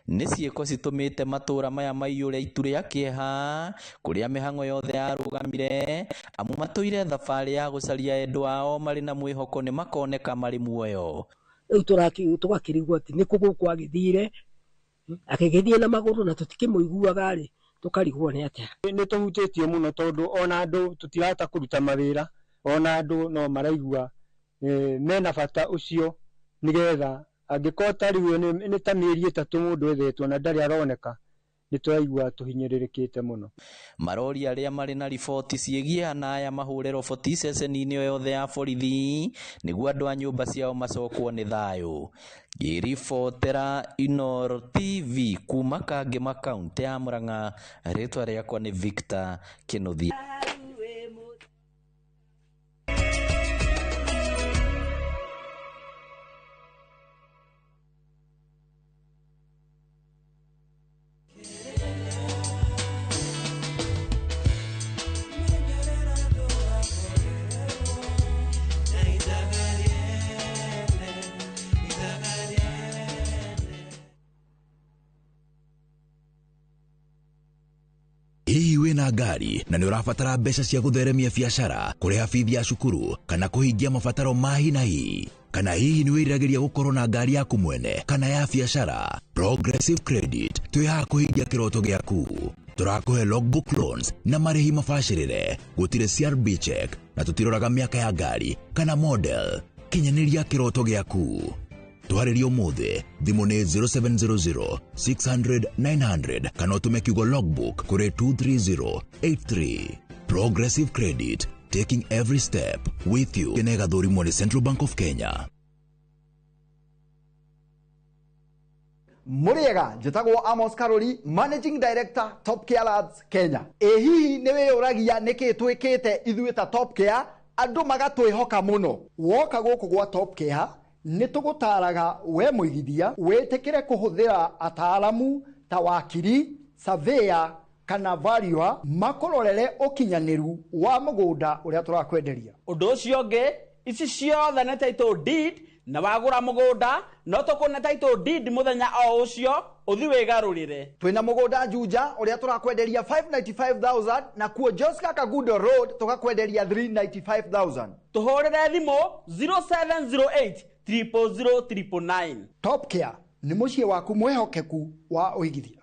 Nĩ ciĩko citũmĩte matũũra maya maiyũre itu rĩa kĩeha kũrĩa mĩhang'o yothe yarũgamire, amu matũire thabarĩ ya gũcaria endwa ao marĩ na mwĩhoko nĩ makoneka marĩ muoyo. Rĩu tũgakĩrigwo atĩ nĩ kũ gũkũ agĩthire, akĩgĩthiĩ na magũrũ na tũtikĩmũiguaga rĩ, tũkarigwo nĩ atĩa. Nĩ tũhutĩtio mũno tondũ ona andũ tũtirahota kũruta mawĩra, ona andũ no maraigua mena bata ũcio nĩgetha angĩkorwo ta rĩu nĩ ta mĩeri 3 mũndũ ethetwo na ndarĩ aroneka, nĩ tũraigua tũhinyĩrĩrĩkĩte mũno. Marori arĩa marĩ na riboti ciĩgiĩ ana aya mahũre roboti ceceni-inĩ o yothe ya borithi nĩguo andũ a nyũmba ciao macokwo nĩ thayũ. Ngĩribotera Inooro TV kuma Kangema kaũntĩ ya Murang'a, rĩtwa rĩakwa nĩ Victor Kĩnuthia. Hihi wĩna ngari na nĩ ũrabatara mbeca cia gũtheremia biacara, kũrĩha bithi ya cukuru kana kũhingia mabataro ma hi na hi? Kana hihi nĩ wĩriragĩria gũkorwo na ngari yaku mwene kana ya biacara? Progressive Credit twĩ haha kũhingia kĩroto gĩaku. Tũrakũhe logbook loans na marĩhi mabacĩrĩre, gũtirĩ CRB check na tũtiroraga mĩaka ya ngari kana model. Kinyanĩria kĩroto gĩaku. Twarĩrie ũmũthĩ, thimũ nĩ 0700 600 900 kana ũtũme kiugo logbook kũrĩ 23083. Progressive Credit, taking every step with you. Kene gathũrimwo nĩ Central Bank of Kenya. Mũrĩega, njĩtagwo Amos Karori, Managing Director Top Care Labs Kenya. Ĩ hihi nĩ wĩyũragia nĩkĩ twĩkĩte ithuĩ ta Top Care andũ magatwĩhoka mũno? Woka gũkũ gwa Top Care nĩ tũgũtaraga we mũigithia wĩtĩkĩre kũhũthĩra ataaramu ta wakiri, surveyor kana valuer makũrorere ũkinyanĩru wa mũgũnda ũrĩa tũrakwenderia. Ũndũ ũcio ũngĩ, ici ciothe nĩ title deed, na wagũra mũgũnda no tũkũne title deed mũthenya o ũcio ũthi wĩgarũrĩre. Twĩna mũgũnda Juja ũrĩa tũrakwenderia 595,000 na kuo Joska Kagudo Road tũgakwenderia 395,000. Tũhũrĩre thimũ 0708 000 999. Top Care nĩ mũciĩ waku mwĩhokeku wa ũigithia.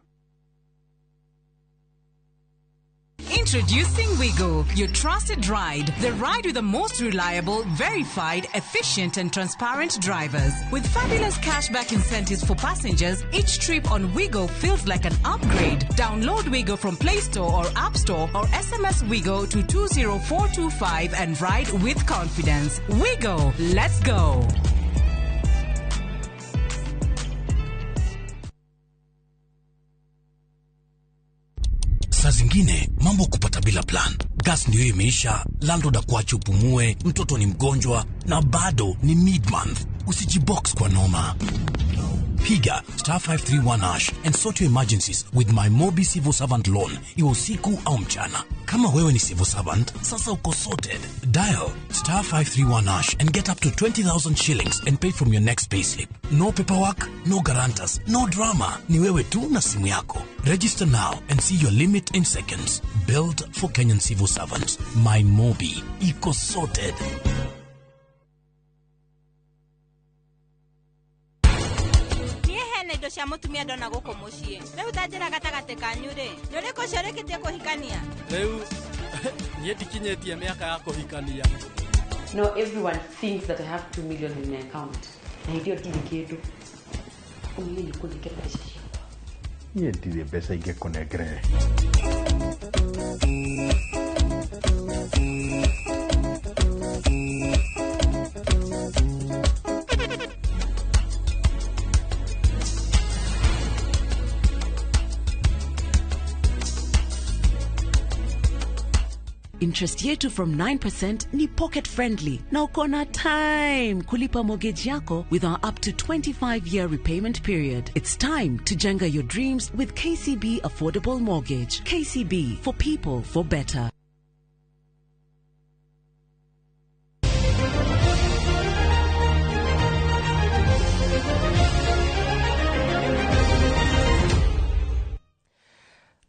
Introducing Wigo, your trusted ride. The ride with the most reliable, verified, efficient and transparent drivers. With fabulous cashback incentives for passengers, each trip on Wigo feels like an upgrade. Download Wigo from Play Store or App Store or SMS Wigo to 20425 and ride with confidence. Wigo, let's go. Saa zingine mambo kupata bila plan. Gas ndio imeisha, landlord akuache upumue, mtoto ni mgonjwa na bado ni mid-month. Usijibox kwa noma. Piga star 531 hash and sort your emergencies with my Mobi Civil Servant Loan, iwe usiku au mchana. Kama wewe ni civil servant, sasa uko sorted. Dial star 531 hash and get up to 20,000 shillings and pay from your next payslip. No paperwork, no guarantors, no drama. Ni wewe tu na simu yako. Register now and see your limit in seconds. Built for Kenyan civil servants. My Mobi. Iko sorted. Indo cia mũtumia ndona gũkũ mũciĩ. Rĩu ta njĩra gatagatĩ kanyu rĩ, nĩ ũrĩkũ ũcio ũrĩkĩtie kũhikania? Rĩu niĩ ndikinyĩtie mĩaka ya kũhikania. No, everyone thinks that I have 2 million in my account. Na hĩndĩ ĩyo ndirĩ kĩndũ. Niĩ nĩ kũnengera mbeca ciakwa. Niĩ ndirĩ mbeca ingĩkũnengere. Interest yetu from 9% ni pocket friendly na uko na time kulipa mortgage yako with our up to 25-year repayment period. It's time to jenga your dreams with KCB Affordable Mortgage. KCB, for people, for better.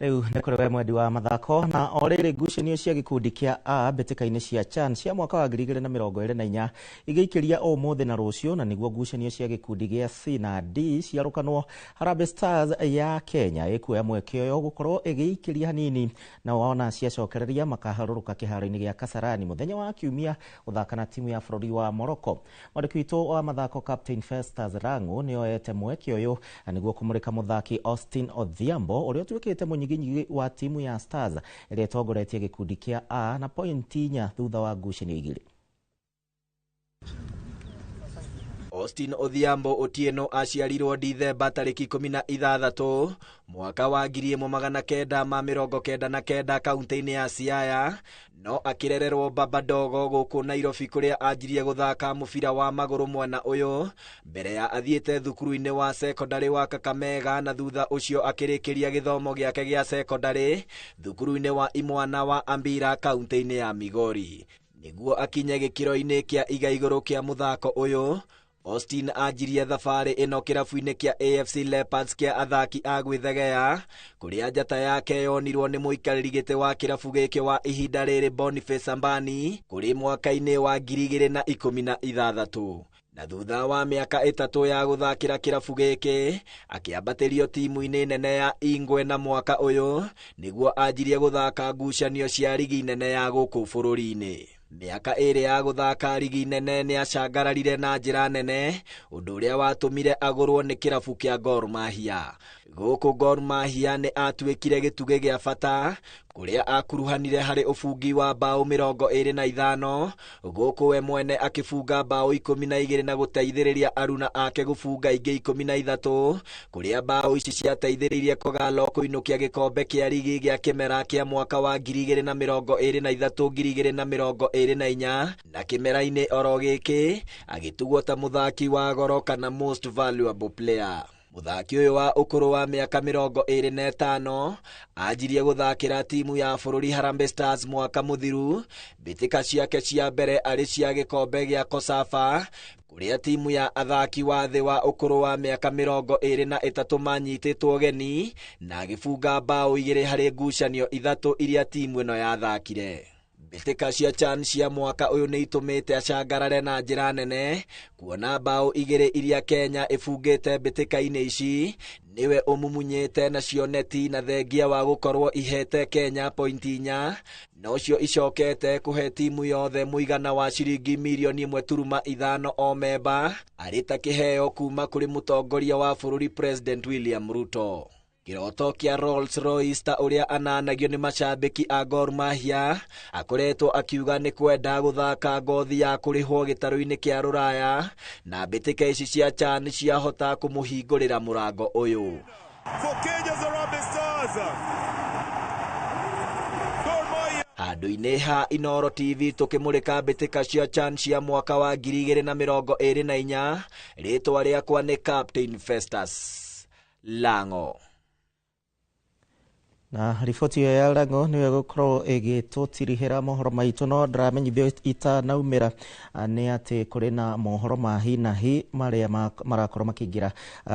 Rĩu nĩ kũrĩ we mwendi wa mathako na o rĩrĩ ngucanio cia gĩkundi kĩa A mbĩtĩka-inĩ cia CHAN cia mwaka wa 2024 igĩikĩria ũmũthĩ na rũciũ, na nĩguo ngucanio cia gĩkundi gĩa C na D ciarũkanwo. Harambee Stars ya Kenya ĩkuoya mweke ũyũ gũkorwo ĩgĩikĩria hanini, na wona ciacokereria makaharũrũka kĩharo-inĩ gĩa Kasarani mũthenya wa Kiumia gũthaka na timu ya bũrũri wa Morocco. Mwandĩki witũ wa mathako Captain Festus Rang'u nĩoete mweke ũyũ na nĩguo kũmũrĩka mũthaki Austin Odhiambo ũrĩa ũtuĩkĩte mũnyinyi wa timu ya Stars ĩrĩa ĩtongoretie gĩkundi kĩa A na pointi 4 thutha wa ngucanio 2. Austin Odhiambo Otieno aciarirwo Dithemba tarĩki 16 mwaka wa 1999 kaunti-inĩ ya Siaya, no akĩrererwo Baba Dogo gũkũ Nairobi kũrĩa anjirie gũthaka mũbira wa magũrũ mwana ũyũ mbere ya athiĩte thukuru-inĩ wa sekondarĩ wa Kakamega, na thutha ũcio akĩrĩkĩria gĩthomo gĩake gĩa sekondarĩ thukuru-inĩ wa Imwana wa Ambira kaunti-inĩ ya Migori. Nĩguo akinye gĩkĩro-inĩ kĩa iga igũrũ kĩa mũthako ũyũ, Austin anjirie thabarĩ ĩno kĩrabu-inĩ kĩa AFC Leopards kĩa athaki a gwĩthegea, kũrĩa njata yake yonirwo nĩ mũikarĩri gĩtĩ wa kĩrabu gĩkĩ wa ihinda rĩrĩ Boniface Ambani kũrĩ mwaka-inĩ wa 2016. Na thutha wa mĩaka 3 ya gũthakĩra kĩrabu gĩkĩ, akĩambatĩrio timu-inĩ nene ya Ingwe, na mwaka ũyũ nĩguo anjirie gũthaka ngucanio cia rigi nene ya gũkũ bũrũri-inĩ. Mĩaka 2 ya gũthaka rigi nene nĩ acangararire na njĩra nene, ũndũ ũrĩa watũmire agũrwo nĩ kĩrabu kĩa Gor Mahia. Gũkũ Gor Mahia nĩ atuĩkire gĩtugĩ gĩa bata kũrĩa akuruhanire harĩ ũbungi wa mbaũ 25, gũkũ we mwene akĩbunga mbaũ 12 na gũteithĩrĩria aruna ake gũbunga ingĩ 13, kũrĩa mbaũ ici ciateithĩrĩirie Kogalo kũinũkia gĩkombe kĩa rigi gĩa kĩmera kĩa mwaka wa 2023 2024, na kĩmera-inĩ oro gĩkĩ agĩtugwo ta mũthaki wa goro kana most valuable player. Mũthaki ũyũ wa ũkũrũ wa mĩaka 25 anjirie gũthakĩra timu ya bũrũri Harambee Stars mwaka mũthiru, mbĩtĩka ciake cia mbere arĩ cia gĩkombe gĩa COSAFA kũrĩa timu ya athaki wa thĩ wa ũkũrũ wa mĩaka 23 manyitĩtwo ũgeni, na agĩbunga mbaũ 2 harĩ ngucanio 3 iria timu ĩno yathakire. Mbĩtĩka cia CHAN cia mwaka ũyũ nĩ itũmĩte acangarare na njĩra nene, kuona mbaũ 2 iria Kenya ĩbungĩte mbĩtĩka-inĩ ici nĩwe ũmumunyĩte nacio neti, na thengia wa gũkorwo ihete Kenya pointi 4 nocio icokete kũhe timu yothe mũigana wa ciringi mirioni 1.5 o memba arĩ ta kĩheo kuma kũrĩ mũtongoria wa bũrũri President William Ruto. Kĩroto kĩa Rolls Royce ta ũrĩa ananagio nĩ macambĩki a Gor Mahia akoretwo akiuga nĩ kwenda gũthaka ngothi ya kũrĩhwo gĩtarũ-inĩ kĩa rũraya, na mbĩtĩka ici cia CHAN ciahota kũmũhingũrĩra mũrango ũyũ. Handũ-inĩ ha Inooro TV tũkĩmũrĩka mbĩtĩka cia CHAN cia mwaka wa 2024, rĩtwa rĩakwa nĩ Captain Festus Lango. Na riboti ĩyo ya Lango nĩyo ĩgũkorwo ĩgĩtũtirihĩra mohoro maitũ, no ndĩramenyithio itanaumĩra nĩ atĩ kũrĩ na mohoro ma hi na hi marĩa marakorwo makĩingĩra,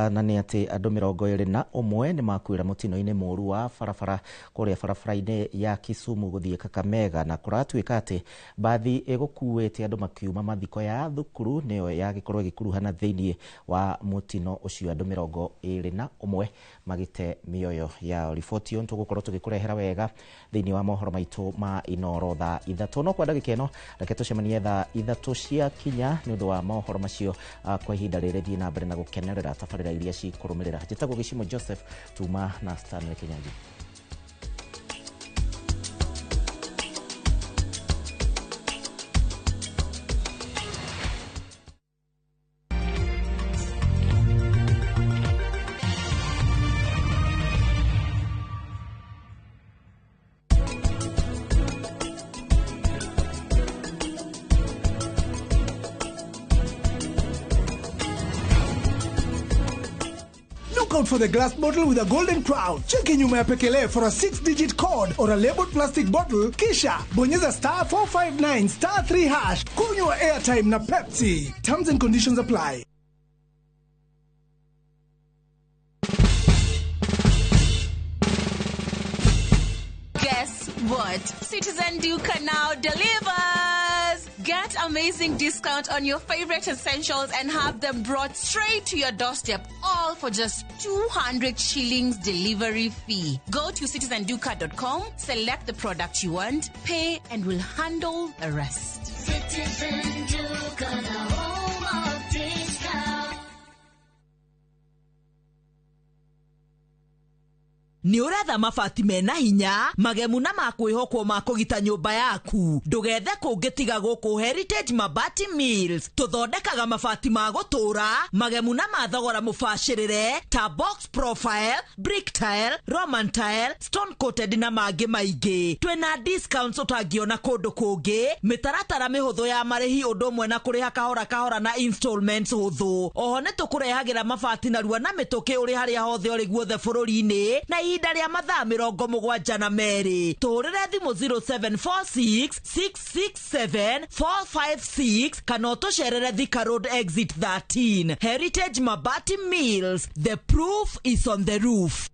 na nĩ atĩ andũ 21 nĩ makuĩra mũtino-inĩ mũru wa barabara kũrĩa barabara-inĩ ya Kisumu gũthiĩ Kakamega, na kũratuĩka atĩ mbathi ĩgũkuĩte andũ makiuma mathiko ya thukuru nĩyo yagĩkorwo ĩgĩkuruhana thĩinĩ wa mũtino ũcio, andũ 21 magĩte mĩoyo yao. Riboti ĩyo nĩtũgũkorwo tũgĩkũrehera wega thĩinĩ wa mohoro maitũ ma Inoro thaa 3 no kwa ndagĩka ĩno reke tũcemanie thaa 3 cia kinya nĩ ũndũ wa mohoro macio. Kwa ihinda rĩrĩ thiĩ na mbere na gũkenerera tabarĩra iria cikũrũmĩrĩra. Njĩtagwo Gĩcimo Joseph, tuma na Stanley Kinyanjui. Out for the glass bottle with a golden crown. Cheki nyuma ya pekele for a 6-digit code or a labeled plastic bottle, kisha bonyeza star 459 star 3 hash. Kunywa airtime na Pepsi. Terms and conditions apply. Guess what? Citizen Duka now delivers! Get amazing discount on your favorite essentials and have them brought straight to your doorstep, all for just 200 shillings delivery fee. Go to citizenduka.com, select the product you want, pay, and we'll handle the rest. Citizen Duka, the home of discount. Nĩ ũretha mabati mena hinya magemu na makwĩhokwo ma kũgita nyũmba yaku, ndũgethe kũngĩ tiga gũkũ Heritage Mabati Mills. Tũthondekaga mabati ma gũtũra magemu na ma thogora mũbacĩrĩre ta box profile, brick tile, roman tile, stone coated na mangĩ maingĩ. Twĩna discounts ũtangĩona kũndũ kũngĩ, mĩtaratara mĩhũthũ ya marĩhi ũndũ ũmwe na kũrĩha kahora kahora na installments hũthũ. Oho nĩ tũkũrehagĩra mabati narua na mĩtũkĩ ũrĩ harĩa hothe ũrĩ guothe bũrũri-inĩ na ihinda rĩa mathaa 72. Tũhũrĩre thimũ 0746 667 456 kana ũtũcerere Thika Road exit 13. Heritage Mabati Mills, the proof is on the roof.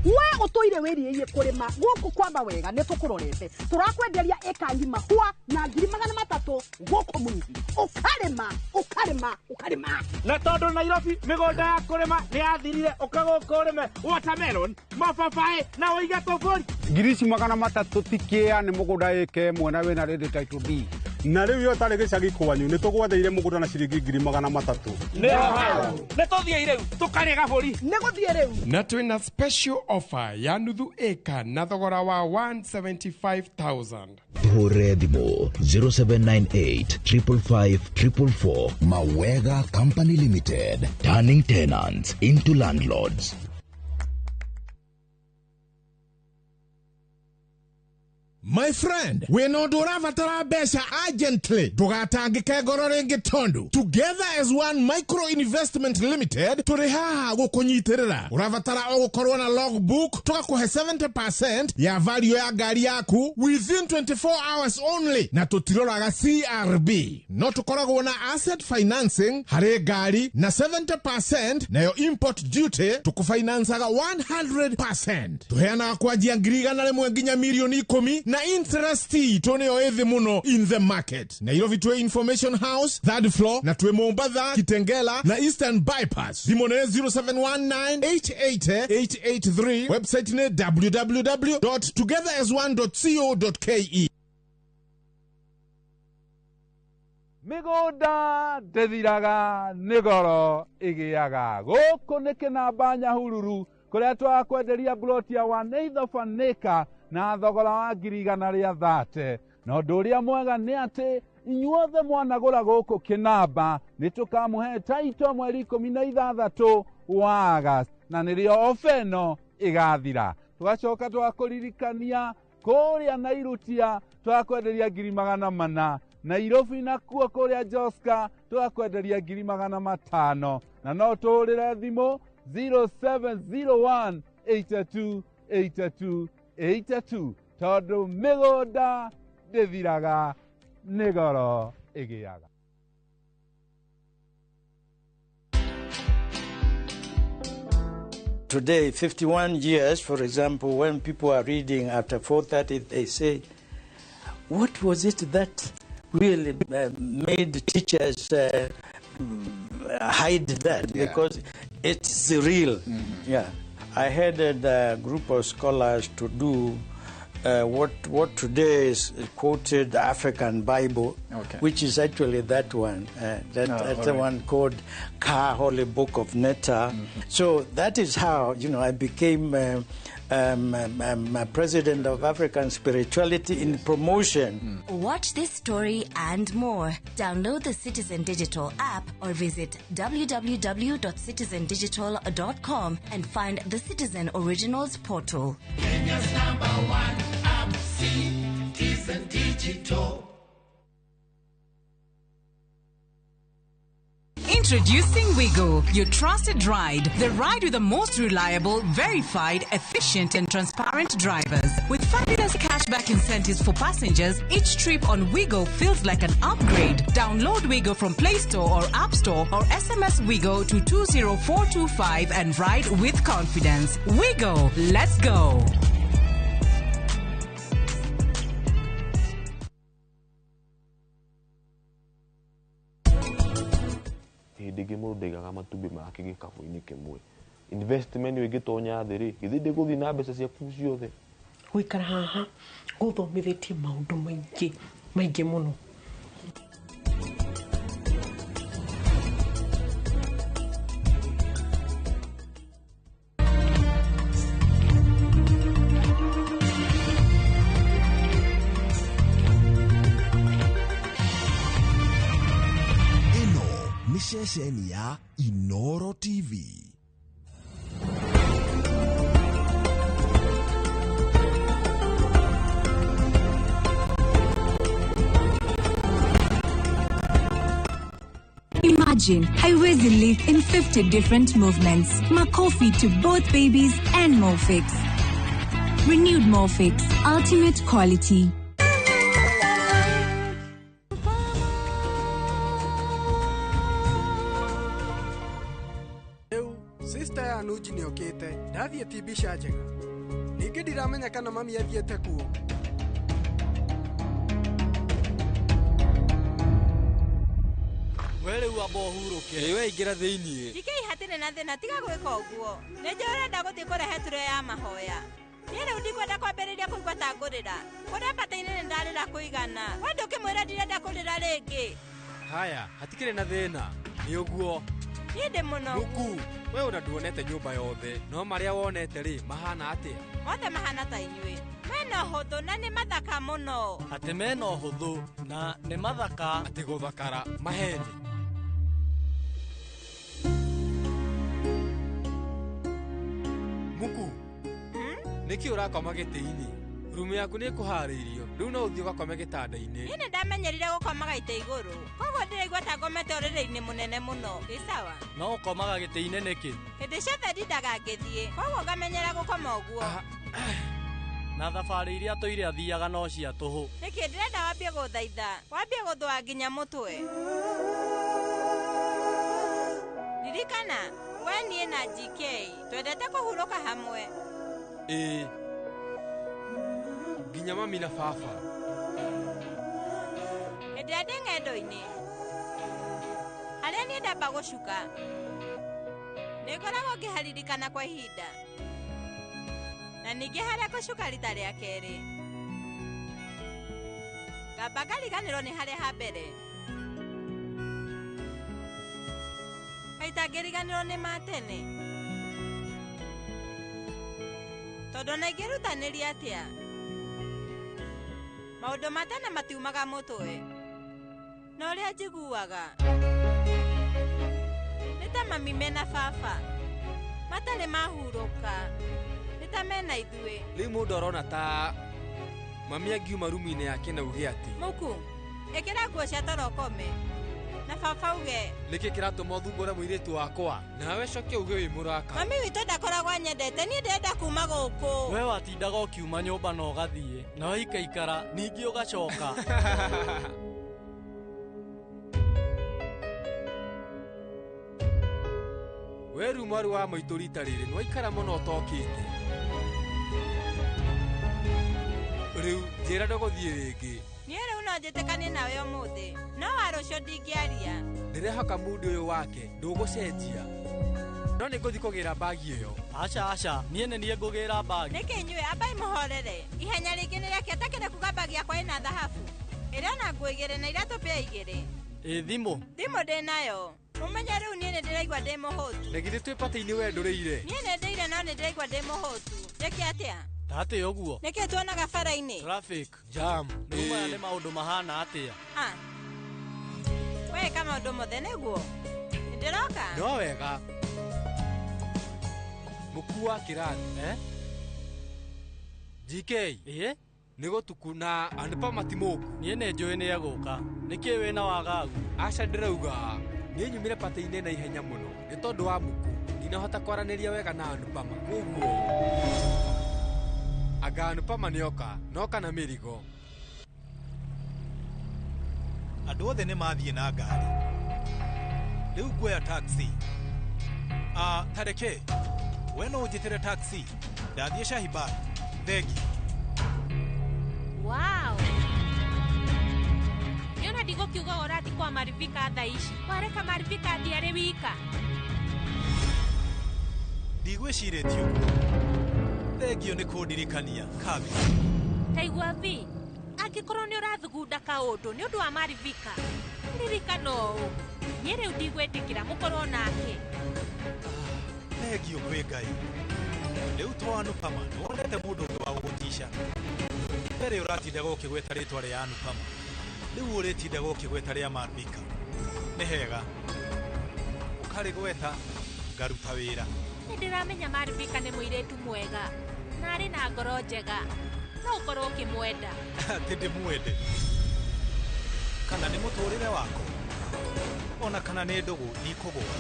We utoire wiriie kurima guku kwamba wega ni tukurorete turakwenderia eka ngima hua na 300,000 guku mungi ukarima ukarima ukarima na tondu Nairobi migunda ya kurima ni yathirire uka guku urime watermelon mababaĩ na uige tuburi 300,000 tikia ni mugunda eke mwena wina redi title D na riu yo tari gicagi kwanyu ni tugwatheire mugunda na ciringi 300,000 ni hau ni tuthie riu tukarie gaburi ni guthie riu na twina special offer ya nuthu eka na thogora wa 175,000. Hũre thimũ 0798 555 444. Mawega Company Limited, turning tenants into landlords. My friend, wĩna ũndũ ũrabatara mbeca urgently, ndũgatangĩke ngoro rĩngĩ tondu Together as One Micro Investment Limited tũrĩ haha gũkũnyitĩrĩra. Ũrabatara o gũkorwo na logbook, tũgakũhe 70% ya value ya ngari yaku within 24 hours only, na tũtiroraga CRB. No tũkoragwo na asset financing harĩ ngari na 70% nayo import duty tũkũfinancaga 100%. Tũheanaga kwanjia 100,000 nginya 10,000,000 na interest itũ nĩyo ĩthĩ mũno in the market. Nairobi twĩ Information House third floor, na twĩ Mombatha, Kitengela na Eastern Bypass. Thimũ nĩ 0719 880 883. Website nĩ www.togetherasone.co.ke. Mĩgũnda ndĩthiraga nĩ goro ĩgĩaga. Gũkũ nĩ Kĩnamba Nyahururu kũrĩa twakwenderia plot ya 1/8 of an acre na thogora wa 130,000. Na ũndũ ũrĩa mwega nĩ atĩ inyuothe mwanagũra gũkũ Kĩnamba nĩ tũkamũhe title mweri 16 wa August, na nĩrĩo ofa ĩno ĩgathira. Tũgacoka tũgakũririkania kũrĩa Nairutia twakwenderia 400,000, Nairobi nakuo kũrĩa Joska tũgakwenderia 500,000, na no tũhũrĩre thimũ 0701 82 82 82 tondũ mĩgũnda ndĩthiraga nĩ goro ĩgĩaga. Today, 51 years, for example, when people are reading after 4:30, they say, what was it that really made teachers hide that? Yeah. Because it's real. Yeah. I headed a group of scholars to do what today is quoted African Bible, Okay. which is actually that one. That's Oh, the all right. one called Ka Holy Book of Netta. So that is how, you know, I became president of African Spirituality in promotion. Watch this story and more. Download the Citizen Digital app or visit www.citizendigital.com and find the Citizen Originals portal. Kenya's number one app, Citizen Digital. Introducing Wigo, your trusted ride. The ride with the most reliable, verified, efficient, and transparent drivers. With fabulous cashback incentives for passengers, each trip on Wigo feels like an upgrade. Download Wigo from Play Store or App Store or SMS Wigo to 20425 and ride with confidence. Wigo, let's go. Hĩndĩ ĩngĩ mũndũ ndaigaga matumbĩ make gĩkabũ-inĩ kĩmwe. Investment ĩyo ĩngĩtonya thĩ rĩ, githĩ ndĩgũthiĩ na mbeca ciaku ciothe? Gũikara haha gũthomithĩtie maũndũ maingĩ maingĩ mũno. Ĩno nĩ ceceni ya Inoro TV. Imagine Haiwezi live in 50 different movements. Makofi to both babies and Molfix. Renewed Molfix, ultimate quality. Rĩu sister ya Nunji nĩokĩte ndathiĩ ti mbica njega ningĩ ndiramenya kana mami athiĩte kuo. We rĩu amba ũhurũke. Ĩ we ingĩra thĩiniĩ. Njikei hatirĩ na thĩna tiga gwĩka ũguo. Nĩ njũĩ ũrenda gũthiĩ kũrehe ture ya mahoya. Niĩ rĩu ndikwenda kwambĩrĩria kũigua ta ngũrĩra. Kũrĩa bata-inĩ nĩ ndarĩra kũigana. We ndũkĩmwĩra ndirenda kũrĩra rĩngĩ. Haya, hatikĩrĩ na thĩna. Nĩ ũguo. Niĩ ndĩ mũnogu. Muku, we ona nduonete nyũmba yothe, no marĩa wonete rĩ, mahana atĩa? Mothe mahana ta inyuĩ. Mena ũhũthũ na nĩ mathaka mũno. Atĩ mena ũhũthũ na nĩ mathaka. Atĩ gũthakara maheni. Muku, nĩkĩ ũrakoma gĩtĩ-inĩ? Rumu yaku nĩ ĩkũharĩirio, rĩu no ũthiĩ ũgakome gĩtanda-inĩ. Niĩ nĩ ndamenyerire gũkomaga itĩ igũrũ. Koguo ndĩraigua ta ngomete ũrĩrĩ-inĩ mũnene mũno. Ĩ sawa. No ũkomaga gĩtĩ-inĩ nĩkĩ? Hĩndĩ ciothe ndindaga ngĩthiĩ. Koguo ngamenyera gũkoma ũguo. Na thabarĩ iria tũire athiaga no cia tũhũ. Nĩkĩ ndĩrenda wambie gũthaitha? Wambie gũthũa nginya mũtwe. Ririkana, we niĩ na GK twendete kũhurũka hamwe. Ĩĩ. Nginya mami na baba. Hĩndĩ ĩrĩa ndĩ ng'endo-inĩ, harĩa niĩ ndamba gũcuka, nĩ ngoragwo ngĩharirikana kwa ihinda. Na ningĩ harĩa ngũcuka rita rĩa kerĩ, ngamba ngariganĩrwo nĩ harĩa ha mbere. Kaĩ itangĩriganĩrwo nĩ ma tene? Tondũ ona ingĩrutanĩria atĩa, maũndũ ma tene matiumaga mũtwe. Na ũrĩa njiguaga nĩ ta mami mena baba matarĩ mahurũka, nĩ ta mena ithuĩ. Rĩu mũndũ arona ta mami angiuma rumu-inĩ yake na uge atĩ Muku, ĩkĩra nguo cia toro ũkome. Na baba uge. Nĩkĩ kĩratũma ũthumbũre mũirĩtu wakwa? Nawe coke uge wĩ mũraka. Mami witũ ndakoragwo anyendete, niĩ ndĩrenda kuma gũkũ. We watindaga ũkiuma nyũmba na ũgathiĩ, na waikaikara ningĩ ũgacoka. We rĩu mwarĩ wa maitũ rita rĩrĩ nĩwaikara mũno ũtokĩte. Rĩu njĩra ndũgũthiĩ rĩngĩ. Niĩ rĩu no njĩtĩkanie nawe ũmũthĩ, no wa rũciũ ndingĩaria. Ndĩrehoka mũndũ ũyũ wake ndũgũcenjia. No nĩngũthiĩ kũgĩra mbagi ĩyo. Aca aca, niĩ nĩ niĩ ngũgĩra mbagi. Nĩkĩ inyuĩ ambai mũhorere? Ihenya rĩngĩ nĩ rĩake atakĩrĩ kuga mbagi yakwa ĩna thahabu. Ĩrĩ ona nguo igĩrĩ na iratũ pĩa igĩrĩ. Ĩ thimũ? Thimũ ndĩ nayo. Mũmenye rĩu niĩ nĩndĩraigua ndĩ mũhũtu. Na githĩ twĩ patĩ-inĩ we ndũrĩire? Niĩ nĩndĩire no nĩndĩraigua ndĩ mũhũtu. Njĩke atĩa? Tatĩ ũguo. Nĩkĩ tuonaga bara-inĩ? Traffic jam. Rĩu maya nĩ maũndũ mahana atĩa? Ah. Weka maũndũ mothe nĩguo? Nĩndĩroka? No wega. Mũkuu wa kĩrathi. Eh? GK. Ĩ? Nĩ gũtuku na Anupama ti mũku. Niĩ nĩ njũĩ nĩ egũka. Nĩkĩ wĩna wagagu? Aca ndĩrauga. Niĩ nyumire patĩ-inĩ na ihenya mũno nĩ tondũ wa mũku. Ndinahota kwaranĩria wega na Anupama. Koguo anga Anupama nĩoka, noka na mĩrigo. Andũ othe nĩ mathiĩ na ngari. Rĩu nguoya taxi. Ah, tareke. We no ũnjĩtĩre taxi. Ndathiĩ Shahibag. Thegi. Wow. Nĩona ndigũkiuga ũrathiĩ kwa Marivika thaa ici. Wareka Marivika athiĩ arĩ wika. Ndigwĩcirĩtie ũguo. Thengio nĩ kũndirikania kabi. Taigua vi, angĩkorwo nĩ ũrathugunda kaũndũ nĩ ũndũ wa Marivika, ririkana ũũ, niĩ rĩu ndigwĩtĩkĩra mũkorwo nake. Thengio kwĩ Ngai. Rĩu to Anupama nĩwonete mũndũ ũngĩ wa gũgũtica. Mbere ũratindaga ũkĩgweta rĩtwa rĩa Anupama. Rĩu ũrĩtindaga ũkĩgweta rĩa Marvika. Nĩ hega. Ũkarĩgweta ngaruta wĩra. Nĩndĩramenya Marivika nĩ mũirĩtu mwega na arĩ na ngoro njega. No ũkorwo ũkĩmwenda. Atĩ ndĩmwende? Kana nĩ mũtũrĩre wakwa? Ona kana nĩ ndũgũ ndikũgũa.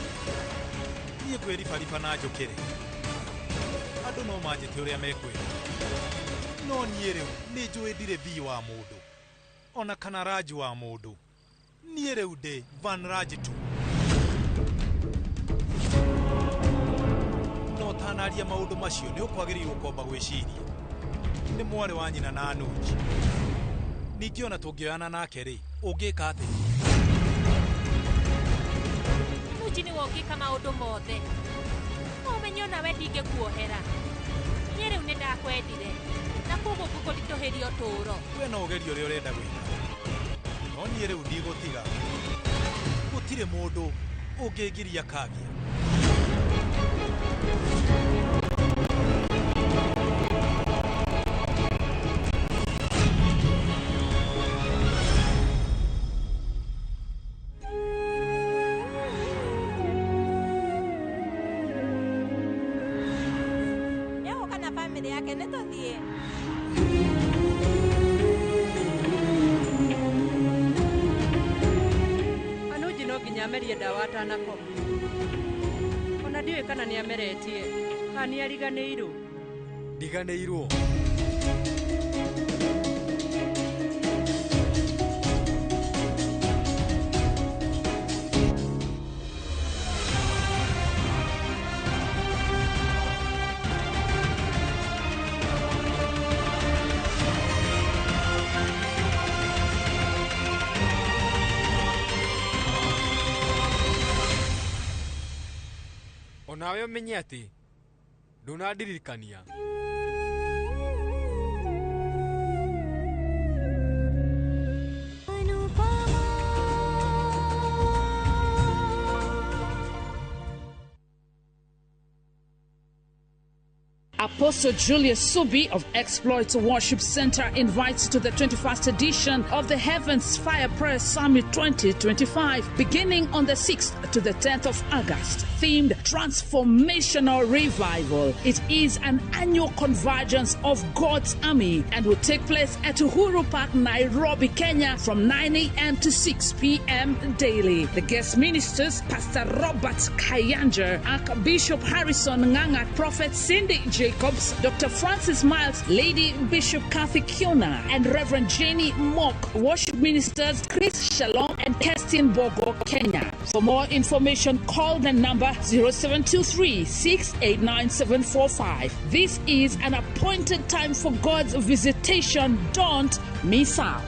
Niĩ ngwĩribariba na njũkĩre. Andũ no manjĩte ũrĩa mekwenda. No niĩ rĩu nĩ njũĩ ndirĩ V wa mũndũ. Ona kana Raj wa mũndũ. Niĩ rĩu ndĩ Van Raj tu. No ũtanaria maũndũ macio nĩ ũkwagĩrĩirwo kwamba gwĩciria. Nĩ mwarĩ wa nyina na Anuji. Ningĩ ona tũngĩoyana nake rĩ, ũngĩka atĩa? Anuji nĩwe ũngĩka maũndũ mothe. No ũmenye onawe ndingĩkuohera. Niĩ rĩu nĩndakwendire. Na koguo ngũkũritũhĩria ũtũũro. We no ũgerie ũrĩa ũrenda gwĩka. No niĩ rĩu ndigũtiga. Gũtirĩ mũndũ ũngĩngiria Kavya. Nĩegũka na bamĩrĩ yake nĩtũthiĩ. Anuji no nginya amerie ndawa atanakoma. Ona ndiũĩ kana nĩameretie kana nĩariganĩirwo. Ndiganĩirwo. Onawe ũmenye atĩ ndũnandirikania. A Apostle Julius Subi of Exploits Worship Center invites you to the 21st edition of the Heavens Fire Prayer Summit 2025, beginning on the 6th to the 10th of August, themed Transformational Revival. It is an annual convergence of God's army and will take place at Uhuru Park, Nairobi, Kenya, from 9 a.m. to 6 p.m. daily. The guest ministers, Pastor Robert Kayanja, Archbishop Harrison Nganga, Prophet Cindy Jacobs, Dr. Francis Miles, Lady Bishop Kathy Kiona, and Reverend Jenny Mock. Worship ministers Chris Shalom and Kerstin Bogo, Kenya. For more information, call the number 0723 689 745. This is an appointed time for God's visitation. Don't miss out.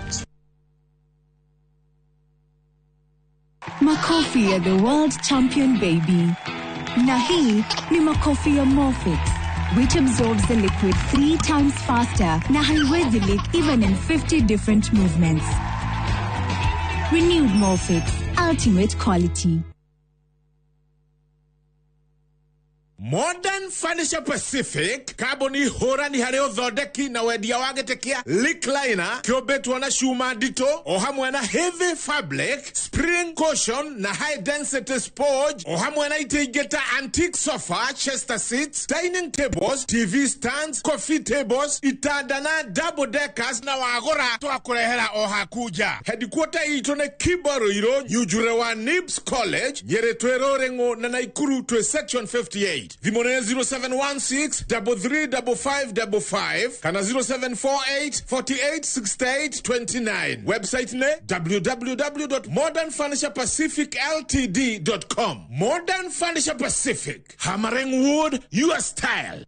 Makofi ya the world champion baby. Na hii ni makofi ya Morfix, which absorbs the liquid 3 times faster na haiwezi leak even in 50 different movements. Renewed Morfix, ultimate quality. Modern Furniture Pacific kambuni hũrani harĩ ũthondeki na wendia wa gĩtĩ kĩa recliner kĩũmbĩtwo na cuma nditũ o hamwe na heavy fabric, spring cushion na high density sponge o hamwe na itĩ ingĩ ta antique sofa, chester seats, dining tables, TV stands, coffee tables, itanda na double deckers na wagũra twakũrehera o haku nja. Headquarter itũ nĩ Kibaruirũ, Nyunjure wa Nibs College, Nyĩrĩ twĩ Rũrĩng'ũ na Naikuru twĩ section 58. Thimũ nĩ 0716 335555 kana 0748 48 68 29. Website nĩ www.modernfurniturepacificltd.com. Modern Furniture Pacific, hammering wood, your style.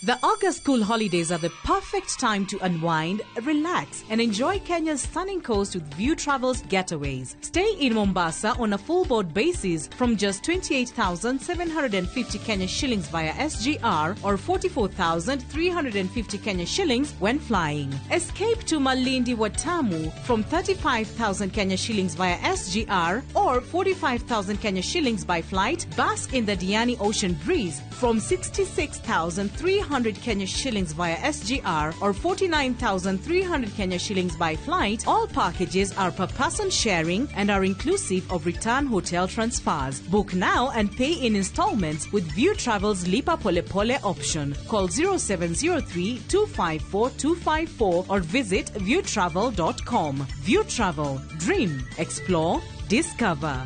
The August school holidays are the perfect time to unwind, relax, and enjoy Kenya's stunning coast with View Travels getaways. Stay in Mombasa on a full board basis from just 28,750 Kenya shillings via SGR or 44,350 Kenya shillings when flying. Escape to Malindi Watamu from 35,000 Kenya shillings via SGR or 45,000 Kenya shillings by flight. Bask in the Diani Ocean breeze from 66,300 Kenya shillings via SGR or 49,300 Kenya shillings by flight. All packages are per person sharing and are inclusive of return hotel transfers. Book now and pay in installments with View Travel's Lipa Pole Pole option. Call 0703 254 254 or visit viewtravel.com. View Travel. Dream, explore, discover.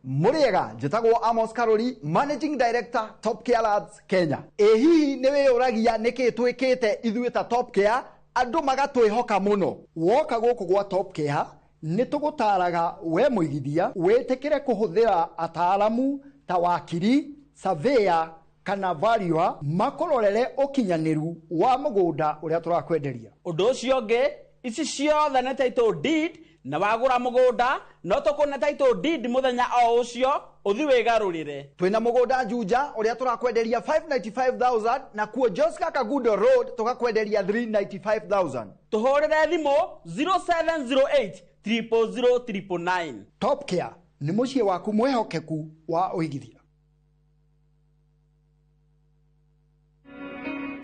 Muriega njĩtagwo Amos Karori, Managing Director, Top Care Lads Kenya. Ĩ hihi nĩ wĩyũragia nĩkĩ twĩkĩte ithuĩ ta Top Care andũ magatwĩhoka mũno? Woka gũkũ gwa Top Care nĩ tũgũtaraga we mũigithia wĩtĩkĩre kũhũthĩra ataaramu ta wakiri, surveyor kana valuer makũrorere ũkinyanĩru wa mũgũnda ũrĩa tũrakwenderia. Ũndũ ũcio ũngĩ, ici ciothe nĩ title deed na wagũra mũgũnda no tũkũne title deed mũthenya o ũcio ũthi wĩgarũrĩre. Twĩna mũgũnda Juja ũrĩa tũrakwenderia 595,000 na kuo Joska Kagudo Road tũgakwenderia 395,000. Tũhũrĩre thimũ 0708 000 999. Top Care nĩ mũciĩ waku mwĩhokeku wa ũigithia.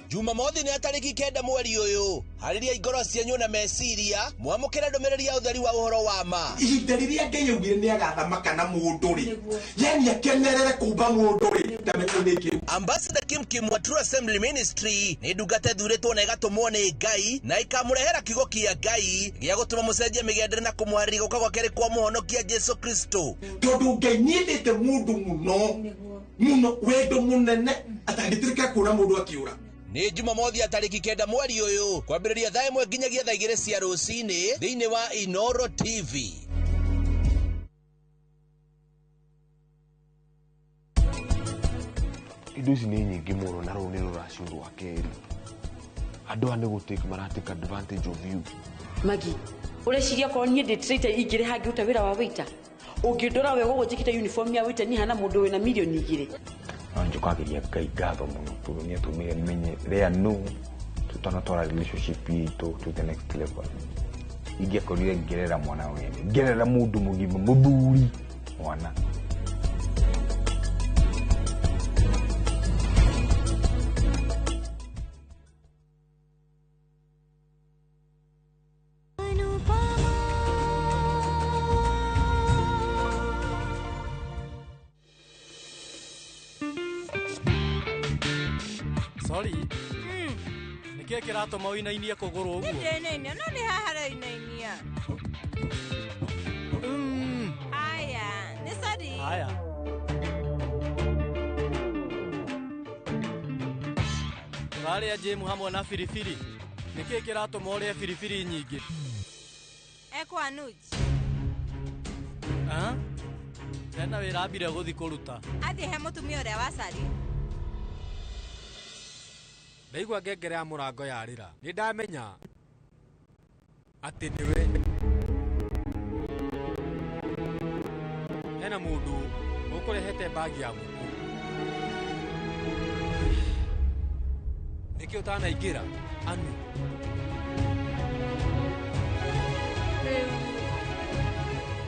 Jumamothi nĩ tarĩki 9 mweri ũyũ. Harĩria ngoro cianyu na meciria mwamũkĩre ndũmĩrĩri ya ũtheri wa ũhoro wa ma. Ihinda rĩrĩa Ngai augire nĩ agathamaka na mũndũ rĩ, yani akenerere kũmba mũndũ rĩ, ndamenya nĩ kĩ. Ambassador Kim Kim wa True Assembly Ministry nĩ ndungata ĩthurĩtwo na ĩgatũmwo nĩ Ngai na ĩkamũrehera kiugo kĩa Ngai gĩa gũtũma mũcenjie mĩgendere na kũmũharĩria gũka gwa kerĩ kwa mũhonokia Jesu Kristo. Tondũ Ngai nĩendete mũndũ mũno mũno, wendo mũnene atangĩtĩrĩka kuona mũndũ akĩũra. Nĩ Jumamothi ya tarĩki 9 mweri ũyũ kwambĩrĩria thaa 1 nginyagia thaa 2 cia rũcinĩ thĩinĩ wa Inoro TV. Indo ici nĩ nyingĩ mũno na rũrũ nĩ rũracio rwa kerĩ. Andũ aya nĩ gũtake maratake advantage of you. Magi, ũreciria korwo niĩ ndĩ ingĩrĩ hangĩruta wĩra wa waiter? Ũngĩndora wega ũguo njĩkĩte uniform ya waiter niĩ hana mũndũ wĩna mirioni 2. Njũkagĩria Ngai ngatho mũno tondũ nĩ atũmire menye rĩa no tũtanatwara relationship itũ to the next level. Ingĩakorire ngĩrera mwana wene, ngĩrera mũndũ mũgima mũthuri. Mwana. Sorry. Nĩkĩĩ kĩratũma ũinainie kũgũrũ ũguo? Nĩndĩinainia no nĩ haha harainainia. Aya, nĩ sorry. Haya. Ũrarĩa jĩmu hamwe na biribiri. Nĩkĩĩ kĩratũma ũrĩe biribiri nyingĩ? Ekwa Anuj. Ah? Hena wĩra ambire gũthiĩ kũruta. Athiĩ he mũtumia ũrĩa wa cari. Ndaigua ngengere ya mũrango yarĩra nĩ ndamenya atĩ nĩwe. Hena mũndũ ũkũrehete mbagi ya ngũkũ. Nĩkĩ ũtanaingĩra Anu? Rĩu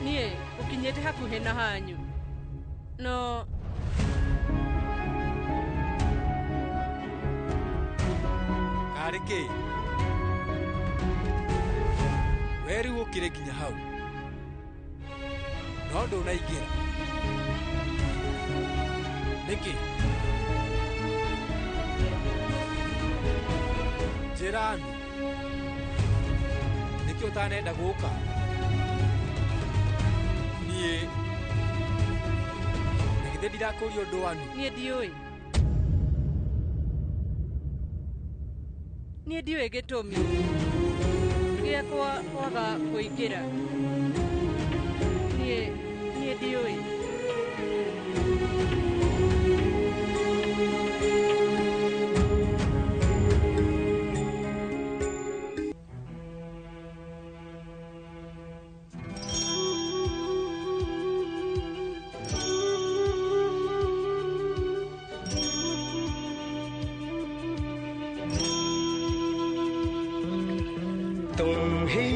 niĩ ũkinyĩte hakuhĩ na hanyu no karĩ kĩ? We rĩu ũkĩrĩ nginya hau no ndũnaingĩra nĩkĩ? Njĩra Anu, nĩkĩ ũtanenda gũka? Niĩ na githĩ ndirakũria ũndũ Anu? Niĩ ndiũĩ. Niĩ ndiũĩ gĩtũmi gĩakwa kwaga kũingĩra. Niĩ ndiũĩ. तुम ही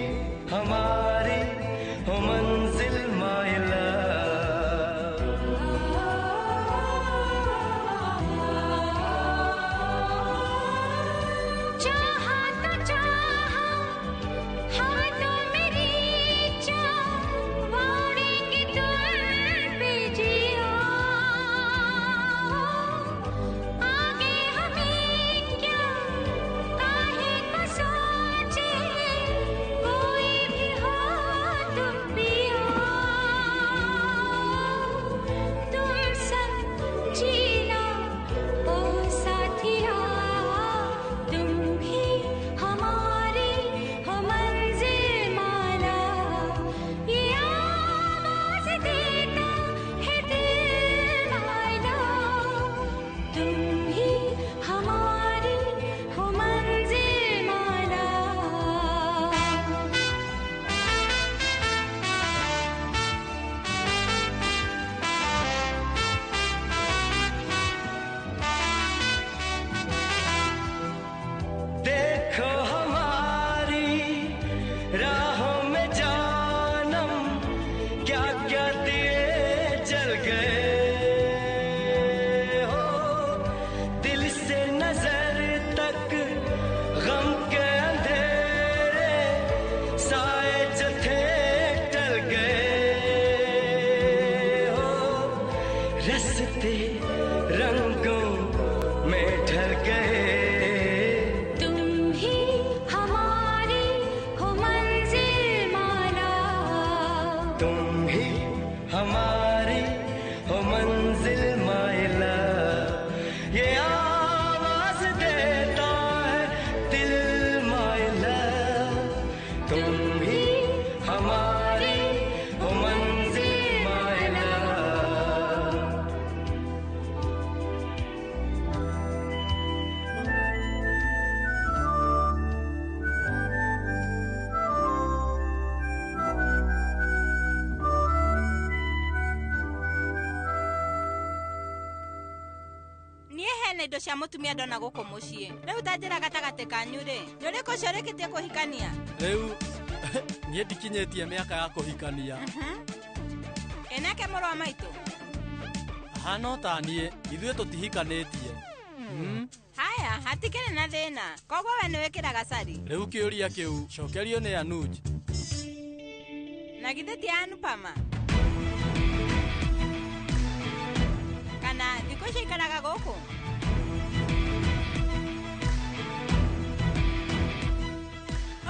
हमारी हो मंजिल my love. चाहा तो चाहा हम तो मेरी चाह वाड़ेंगे तुम पे जिया। आगे हमें क्या काहे को सोचे कोई भी हो तुम पिया। तुम संग जीना ओ साथिया, तुम ही हमारी हो मंजिल माला। ये आवाज देता है दिल माला, तुम ही हमारी हो मंजिल माला। देखो हमारी राहों में जानम क्या क्या दिए जल गए हो। दिल से नजर तक गम के अंधेरे साए जो थे टल गए हो। रस्ते रंगों में ढल गए। तुम ही हमारी हो मंजिल माला। तुम ही हमारी हो मंजिल मायला। ये आवाज देता है दिल मायला। तुम ही हमारी हो मंजिल मायला। Niĩ hena indo cia mũtumia ndona gũkũ mũciĩ. Rĩu ta njĩra gatagatĩ kanyu rĩ, nĩ ũrĩkũ ũcio ũrĩkĩtie kũhikania? Rĩu niĩ ndikinyĩtie mĩaka ya kũhikania. Ĩnake mũrũ wa maitũ. Ahana o ta niĩ, ithuĩ tũtihikanĩtie. Haya, hatikĩrĩ na thĩna. Koguo we nĩwĩkĩraga cari. Rĩu kĩũria kĩu cokerio nĩ Anuj. Na githĩ ti Anupama? Kana thikũ ici aikaraga gũkũ?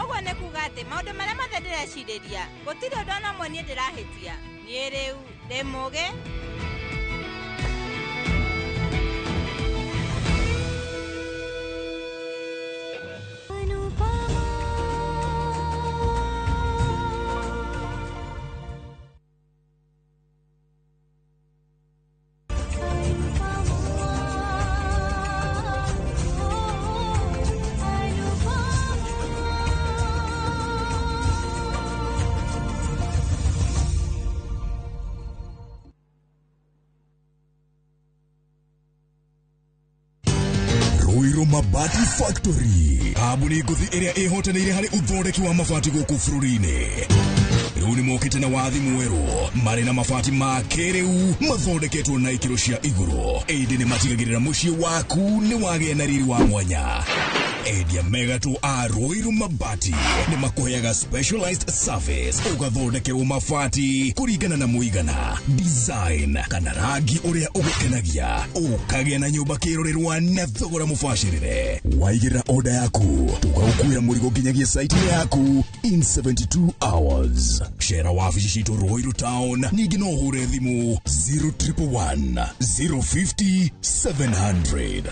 Ũguo nĩ kuga atĩ maũndũ marĩa mothe ndĩrecirĩria gũtirĩ ũndũ ona ũmwe niĩ ndĩrahĩtia. Niĩ rĩu ndĩ mũũgĩ. Ruiru Mabati Factory, kambuni ngũthi ĩrĩa ĩhotanĩire harĩ ũthondeki wa mabati gũkũ bũrũri-inĩ. Rĩu nĩ mokĩte na wathi mwerũ, marĩ na mabati ma kĩrĩu mathondeketwo na ikĩro cia igũrũ. Ĩndĩ nĩ matigagĩrĩra mũciĩ waku nĩ wagĩa na riri wa mwanya. Endia megatũ a Ruiru Mabati nĩ makũheaga specialized service, ũgathondekerwo mabati kũringana na mũigana, design kana rangi ũrĩa ũgũkenagia, ũkagĩa na nyũmba kĩrorerwa na thogora mũbacĩrĩre. Waigĩrĩra order yaku, tũgagũkuĩra mũrigo nginyagia site-inĩ yaku in 72 hours. Cera wabici citũ Ruiru Town, ningĩ no ũhũre thimũ 0111 050 700.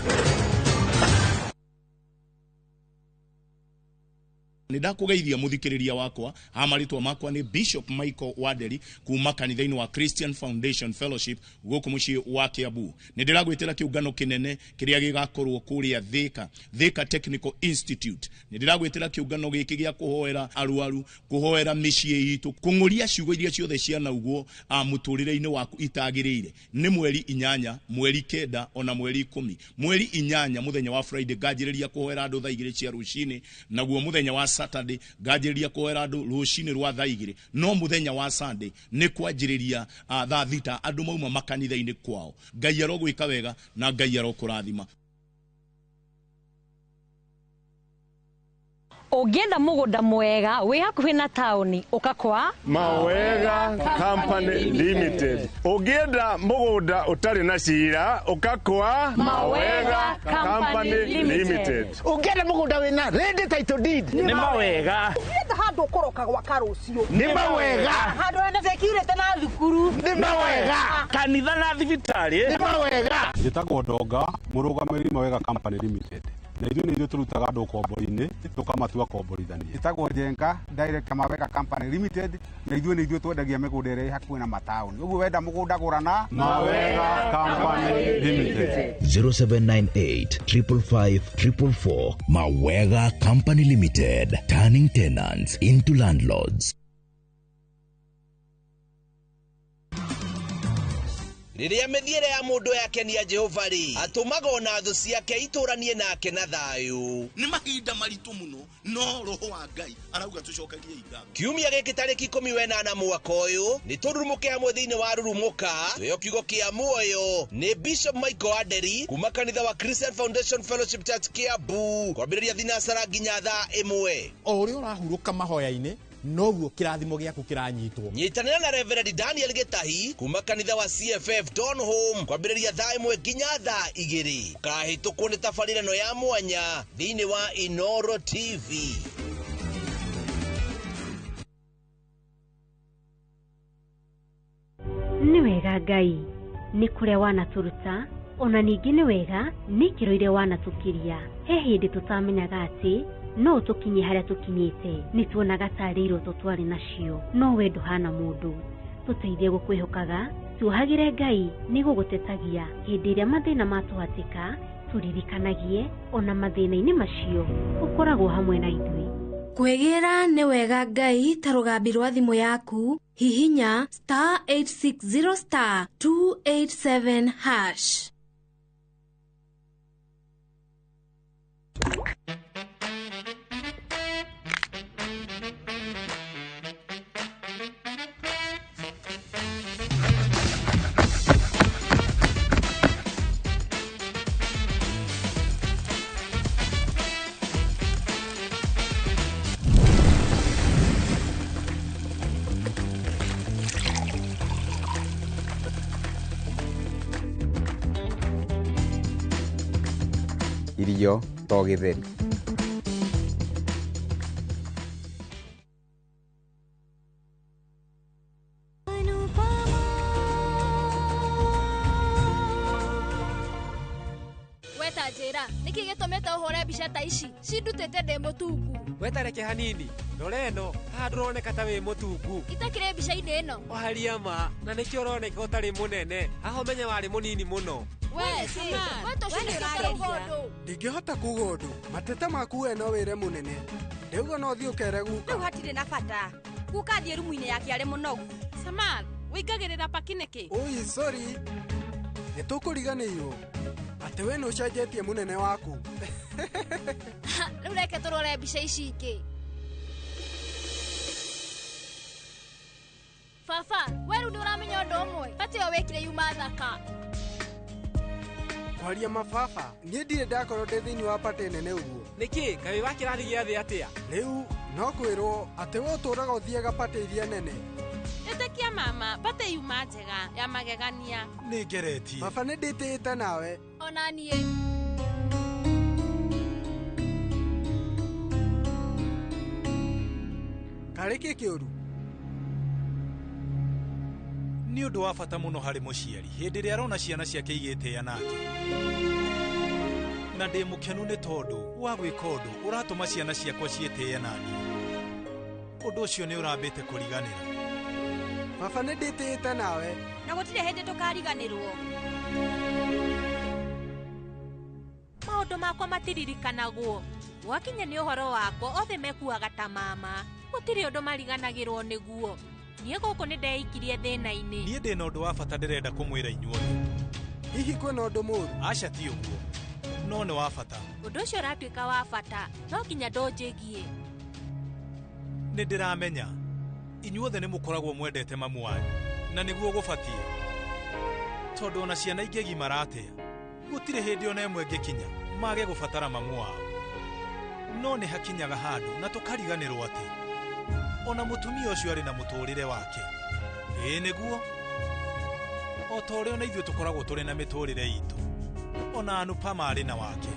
Nĩ ndakũgeithia mũthikĩrĩria wakwa, ha marĩtwa makwa nĩ Bishop Michael Wanderi kuma kanitha-inĩ wa Christian Foundation Fellowship gũkũ mũciĩ wa Kiambu. Nĩ ndĩragwĩtĩra kĩũngano kĩnene kĩrĩa gĩgakorwo kũrĩa Thika, Thika Technical Institute. Nĩ ndĩragwĩtĩra kĩũngano gĩkĩ gĩa kũhoera arwaru, kũhoera mĩciĩ itũ, kũng'ũria ciugo iria ciothe cianaugwo mũtũrĩre-inĩ waku itagĩrĩire. Nĩ mweri 8, mweri 9 ona mweri 10. Mweri 8 mũthenya wa Friday nganjĩrĩria kũhoera andũ thaa 2 cia rũcinĩ, naguo mũthenya wa Saturday nganjĩrĩria kũhoera andũ rũcinĩ rwa thaa 2, no mũthenya wa Sunday nĩ kwanjĩrĩria thaa 6 andũ mauma makanitha-inĩ kwao. Ngai arogwĩka wega na Ngai arokũrathima. Ũngĩenda mũgũnda mwega wĩ hakuhĩ na taũni ũka kwa Mawega Company Limited. Ũngĩenda mũgũnda ũtarĩ na cira ũka kwa Mawega Company Limited. Ũngĩenda mũgũnda wĩna ready title deed nĩ Mawega. Ũngĩenda handũ ũkũroka gwaka rũciũ nĩ Mawega. Handũ hena security na thukuru nĩ Mawega. Kanitha na thibitarĩ nĩ Mawega. Njĩtagwo Ndonga, mũrũgamĩrĩri Mawega Company Limited. Na ithuĩ nĩ ithuĩ tũrutaga andũ ũkombo-inĩ tũkamatua komborithania. Njĩtagwo Njenga, director Mawega Company Limited, na ithuĩ nĩ ithuĩ twendagia mĩgũnda ĩrĩa ĩ hakuhĩ na mataũni. Ũguo wenda mũgũnda gũra na Mawega Company Limited. 0798 555 444. Mawega Company Limited, turning tenants into landlords. Rĩrĩa mĩthiĩre ya mũndũ yakenia Jehova rĩ, atũmaga ona thũ ciake itũranie nake na thayũ. Nĩ mahinda maritũ mũno, no roho wa Ngai arauga tũcokagie ngatho. Kiumia gĩkĩ tarĩki 18 mwaka ũyũ nĩ tũrurumũke hamwe thĩinĩ wa Rurumũka, twĩo kiugo kĩa muoyo nĩ Bishop Michael Wanderi kuma kanitha wa Christian Foundation Fellowship Church Kiambu, kwambĩrĩria thinacara nginya thaa 1. O ũrĩa ũrahurũka mahoya-inĩ noguo kĩrathimo gĩaku kĩranyitwo. Nyitanĩra na Reverend Daniel Gĩtahi kuma kanitha wa CFF Don Home kwambĩrĩria thaa 1 nginya thaa 2. Ũkahĩtũkwo nĩ tabarĩra ĩno ya mwanya thĩinĩ wa Inoro TV. Nĩ wega Ngai nĩ kũrĩa wanatũruta, ona ningĩ nĩ wega nĩ ikĩro iria wanatũkiria. He hĩndĩ tũtamenyaga atĩ no tũkinye harĩa tũkinyĩte, nĩ tuonaga tarĩ iroto twarĩ nacio, no we ndũhana mũndũ. Tũteithie gũkwĩhokaga, tuohagĩre Ngai nĩ gũgũtetagia hĩndĩ ĩrĩa mathĩna matũhatĩka, tũririkanagie ona mathĩna-inĩ macio ũkoragwo hamwe na ithuĩ. Kwĩgĩra nĩ wega Ngai ta rũgambi rwa thimũ yaku, hihinya star 860 star 287 hash. Irio to gĩtheri. Weta njĩra nĩkĩ gĩtũmĩte ũhũre mbica ta ici cindutĩte ndĩ mũtungu? Wetareke hanini, rora ĩno haha, ndũroneka ta wĩ mũtungu. Itakĩrĩ mbica-inĩ ĩno. Oharia ma na nĩkĩo ũroneka ũtarĩ mũnene haha, ũmenye warĩ mũnini mũno. We tũcindĩkĩte uga ũndũ. Ndingĩhota kuga ũndũ mateta maku we no wĩre mũnene ndĩuga no thiĩ ũkere guka. Rĩu hatirĩ na bata, guka thiĩ rumu-inĩ yake arĩ mũnogu. Samal, wĩingagĩrĩra paki nĩkĩ? Ui, sorry, nĩ tũkũriganĩirwo atĩ we nĩ ũcenjetie mũnene waku. Rĩu reke tũrore mbica ici ingĩ. Baba, we rĩu nĩ ũramenya ũndũ ũmwe, bata ĩyo wĩkire yuma thaka. Kwaria mababa, niĩ ndirĩ ndakorwo ndĩ thĩinĩ wa patĩ nene ũguo. Nĩkĩ kaĩ wa kĩrathi gĩa thĩ atĩa? Rĩu no kwĩrwo atĩ we ũtũraga ũthiaga patĩ iria nene. Ĩtĩkia mama, patĩ yuma njega ya magegania. Nĩ ngeretie. Baba, nĩ ndĩtĩĩte nawe. Ona niĩ. Karĩ kĩ kĩũru? Nĩ ũndũ wa bata mũno harĩ mũciari hĩndĩ ĩrĩa arona ciana ciake igĩtĩĩa nake, na ndĩ mũkenu nĩ tondũ wa gwĩka ũndũ ũratũma ciana ciakwa ciĩtĩe naniĩ. Ũndũ ũcio nĩ ũrambĩte kũriganĩra. Baba, nĩ ndĩtĩĩte nawe. Na gũtirĩ hĩndĩ tũkariganĩrwo. Maũndũ makwa matiririkanagwo. Gwakinya nĩ ũhoro wakwa, othe mekuaga ta mama. Gũtirĩ ũndũ mariganagĩrwo nĩguo. Niĩ gũkũ nĩ ndeikirie thĩna-inĩ. Niĩ ndĩ na ũndũ wa bata ndĩrenda kũmwĩra inyuothe. Hihi kwĩna ũndũ mũũru? Aca, ti ũguo, no nĩ wa bata. Ũndũ ũcio ũratuĩka wa bata, no nginya ndũnjĩgie. Nĩ ndĩramenya inyuothe nĩ mũkoragwo mwendete mamu wanyu, na nĩguo gũbatiĩ, tondũ ona ciana ingĩgimara atĩa, gũtirĩ hĩndĩ ona ĩmwe ĩngĩkinya mage gũbatara mamu wao. No nĩ hakinyaga handũ na tũkariganĩrwo atĩ ona mũtumia ũcio arĩ na mũtũrĩre wake. Ĩĩ nĩguo, o ta ũrĩa ona ithuĩ tũkoragwo tũrĩ na mĩtũrĩre itũ, ona Anupama arĩ na wake.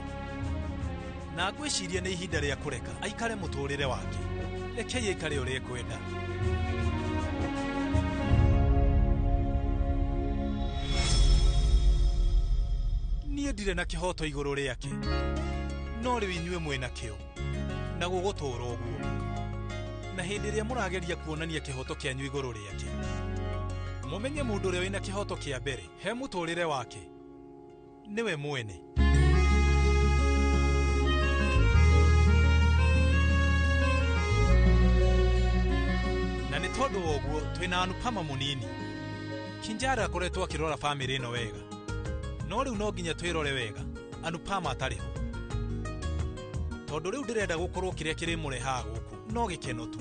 Na ngwĩciria nĩ ihinda rĩa kũreka aikare mũtũrĩre wake. Rekei aikare ũrĩa ekwenda. Niĩ ndirĩ na kĩhoto igũrũ rĩake, no rĩu inyuĩ mwĩ nakĩo, na gũgũtũũra ũguo. Na hĩndĩ ĩrĩa mũrageria kuonania kĩhoto kĩanyu igũrũ rĩake, mũmenye mũndũ ũrĩa wĩna kĩhoto kĩa mbere he mũtũrĩre wake nĩwe mwene. Na nĩ tondũ wa ũguo twĩna Anupama mũnini. Kinjara akoretwo akĩrora bamĩrĩ ĩno wega, no rĩu no nginya twĩrore wega Anupama atarĩ ho, tondũ rĩu ndĩrenda gũkorwo kĩrĩa kĩrĩmũrehaga gũkũ no gĩkeno tu,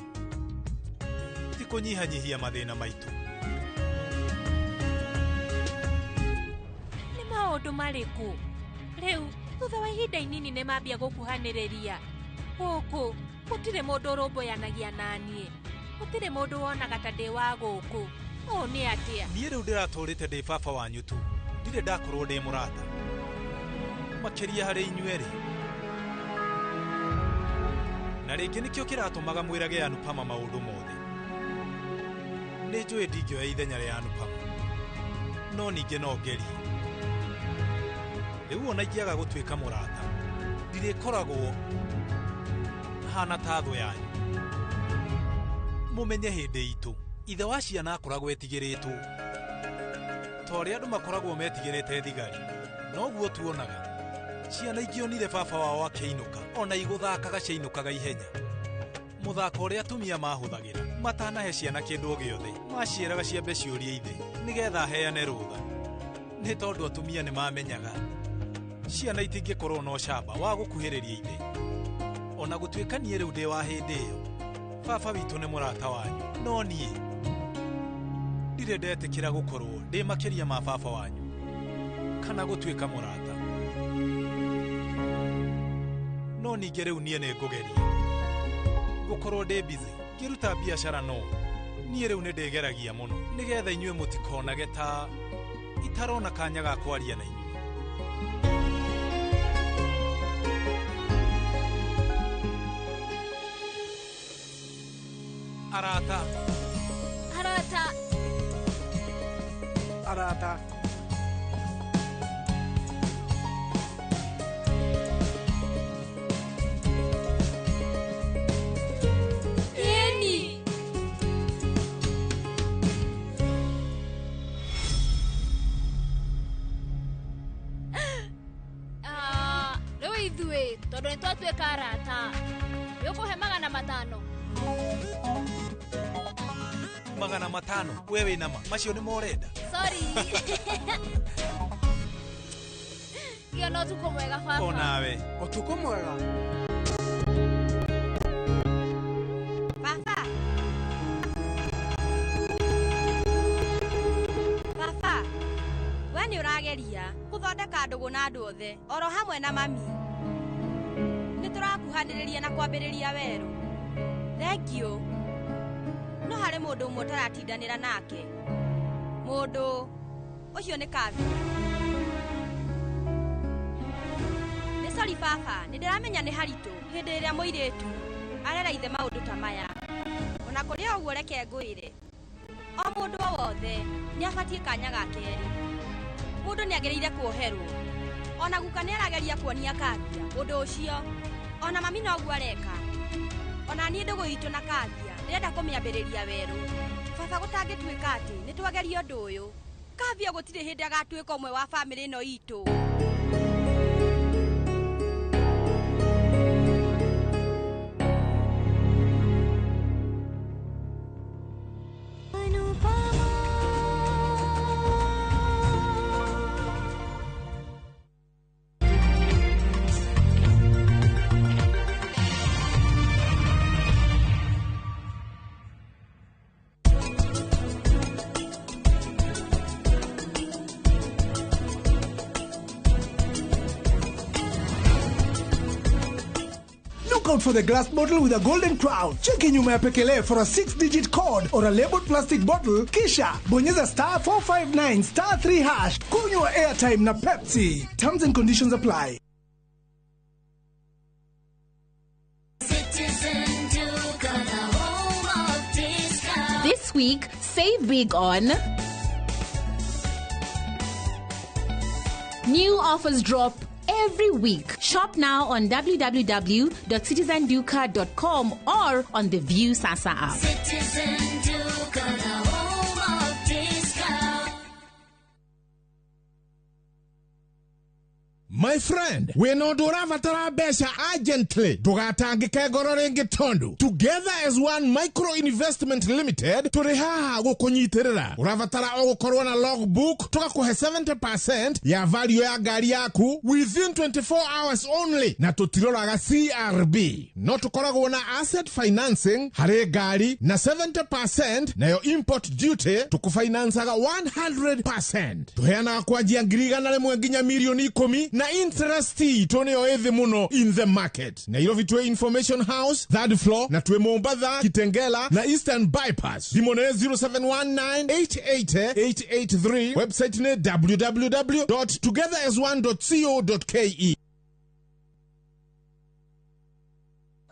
ti kũnyihanyihia mathĩna maitũ. Nĩ maũndũ marĩkũ rĩu thutha wa ihinda inini nĩ mambia gũkuhanĩrĩria? Gũkũ gũtirĩ mũndũ ũrũmbũyanagia naniĩ, gũtirĩ mũndũ wonaga ta ndĩ wa gũkũ. Ũũ nĩ atĩa? Niĩ rĩu ndĩratũrĩte ndĩ baba wanyu tu, ndirĩ ndakorwo ndĩ mũrata makĩria harĩ inyuerĩ. Na rĩngĩ nĩkĩo kĩratũmaga mwĩrage Anupama maũndũ mothe. Nĩ njũĩ ndingĩoya ithenya rĩa Anupama, no ningĩ no ngerie. Rĩu ona ingĩaga gũtuĩka mũrata, ndirĩkoragwo hana ta thũ yanyu. Mũmenye hĩndĩ itũ ithe wa ciana akoragwo etigĩrĩtwo ta ũrĩa andũ makoragwo metigĩrĩte thigari. Noguo tuonaga ciana ingĩonire baba wao akĩinũka, ona igũthakaga ciainũkaga ihenya. Mũthako ũrĩa atumia mahũthagĩra matanahe ciana kĩndũ o gĩothe, maciĩraga ciambe ciũrie ithe nĩgetha aheane rũtha, nĩ tondũ atumia nĩ mamenyaga ciana itingĩkorwo na ũcamba wa gũkuhĩrĩria ithe. Ona gũtuĩka niĩ rĩu ndĩ wa hĩndĩ ĩyo, baba witũ nĩ mũrata wanyu, no niĩ ndirĩ ndetĩkĩra gũkorwo ndĩ makĩria ma baba wanyu kana gũtuĩka mũrata. No ningĩ rĩu niĩ nĩ ngũgeria gũkorwo ndĩ busy ngĩruta biacara, no niĩ rĩu nĩ ndĩgeragia mũno nĩgetha inyuĩ mũtikonage ta itarona kanya ga kwaria na inyuĩ. Arata. Arata. Arata. Eni. Rĩu ithuĩ tondũ nĩ twatuĩka arata, nĩ ũkũhe 500. 500 we wĩ nama macio nĩ morenda. Sorry. Gĩa na ũtukũ mwega baba. Onawe. Ũtukũ mwega. Baba. Baba, we nĩ ũrageria gũthondeka ndũgũ na andũ othe oro hamwe na mami. Nĩ tũrakuhanĩrĩria na kwambĩrĩria werũ. Thank you. No harĩ mũndũ ũmwe ũtaratindanĩra nake. Mũndũ ũcio nĩ Kavi. Nĩ sorry baba, nĩ ndĩramenya nĩ haritũ hĩndĩ ĩrĩa mũirĩtu arera ithe maũndũ ta maya. Ona kũrĩ o ũguo reke ngwĩre, o mũndũ o wothe nĩ abatiĩ kanya ga kerĩ. Mũndũ nĩ agĩrĩire kuoherwo. Ona guka nĩ arageria kuonia Kavia ũndũ ũcio. Ona mami noguo areka. Ona niĩ ndũgũ itũ na Kavia ndĩrenda kũmĩambĩrĩria werũ. Baba gũtangĩtuĩka atĩ nĩ twageria ũndũ ũyũ, Kavia gũtirĩ hĩndĩ agatuĩka ũmwe wa bamĩrĩ ĩno itũ. Look out for the glass bottle with a golden crown. Cheki nyuma ya pekele for a 6-digit code or a labeled plastic bottle. Kisha bonyeza star 459 star 3 hash. Kunywa airtime na Pepsi. Terms and conditions apply. This week, save big on new offers drop every week. Shop now on www.citizenduka.com or on the View Sasa app. Citizen Duka, the home of discount. My friend, wĩna ũndũ ũrabatara mbeca urgently, ndũgatangĩke ngoro rĩngĩ tondũ Together as One Micro Investment Limited tũrĩ haha gũkũnyitĩrĩra. Ũrabatara o gũkorwo na logbook, tũgakũhe 70% ya value ya ngari yaku within 24 hours only, na tũtiroraga CRB. No tũkoragwo na asset financing harĩ ngari na 70% nayo import duty tũkũfinancaga 100%. Tũheanaga kwanjia 100,000 nginya 10,000,000 na interest itũ nĩyo ĩthĩ mũno in the market. Nairobi twĩ Information House third floor, na twĩ Mombatha, Kitengela na Eastern Bypass. Thimũ nĩ 0719888883. Website nĩ www.togetherasone.co.ke.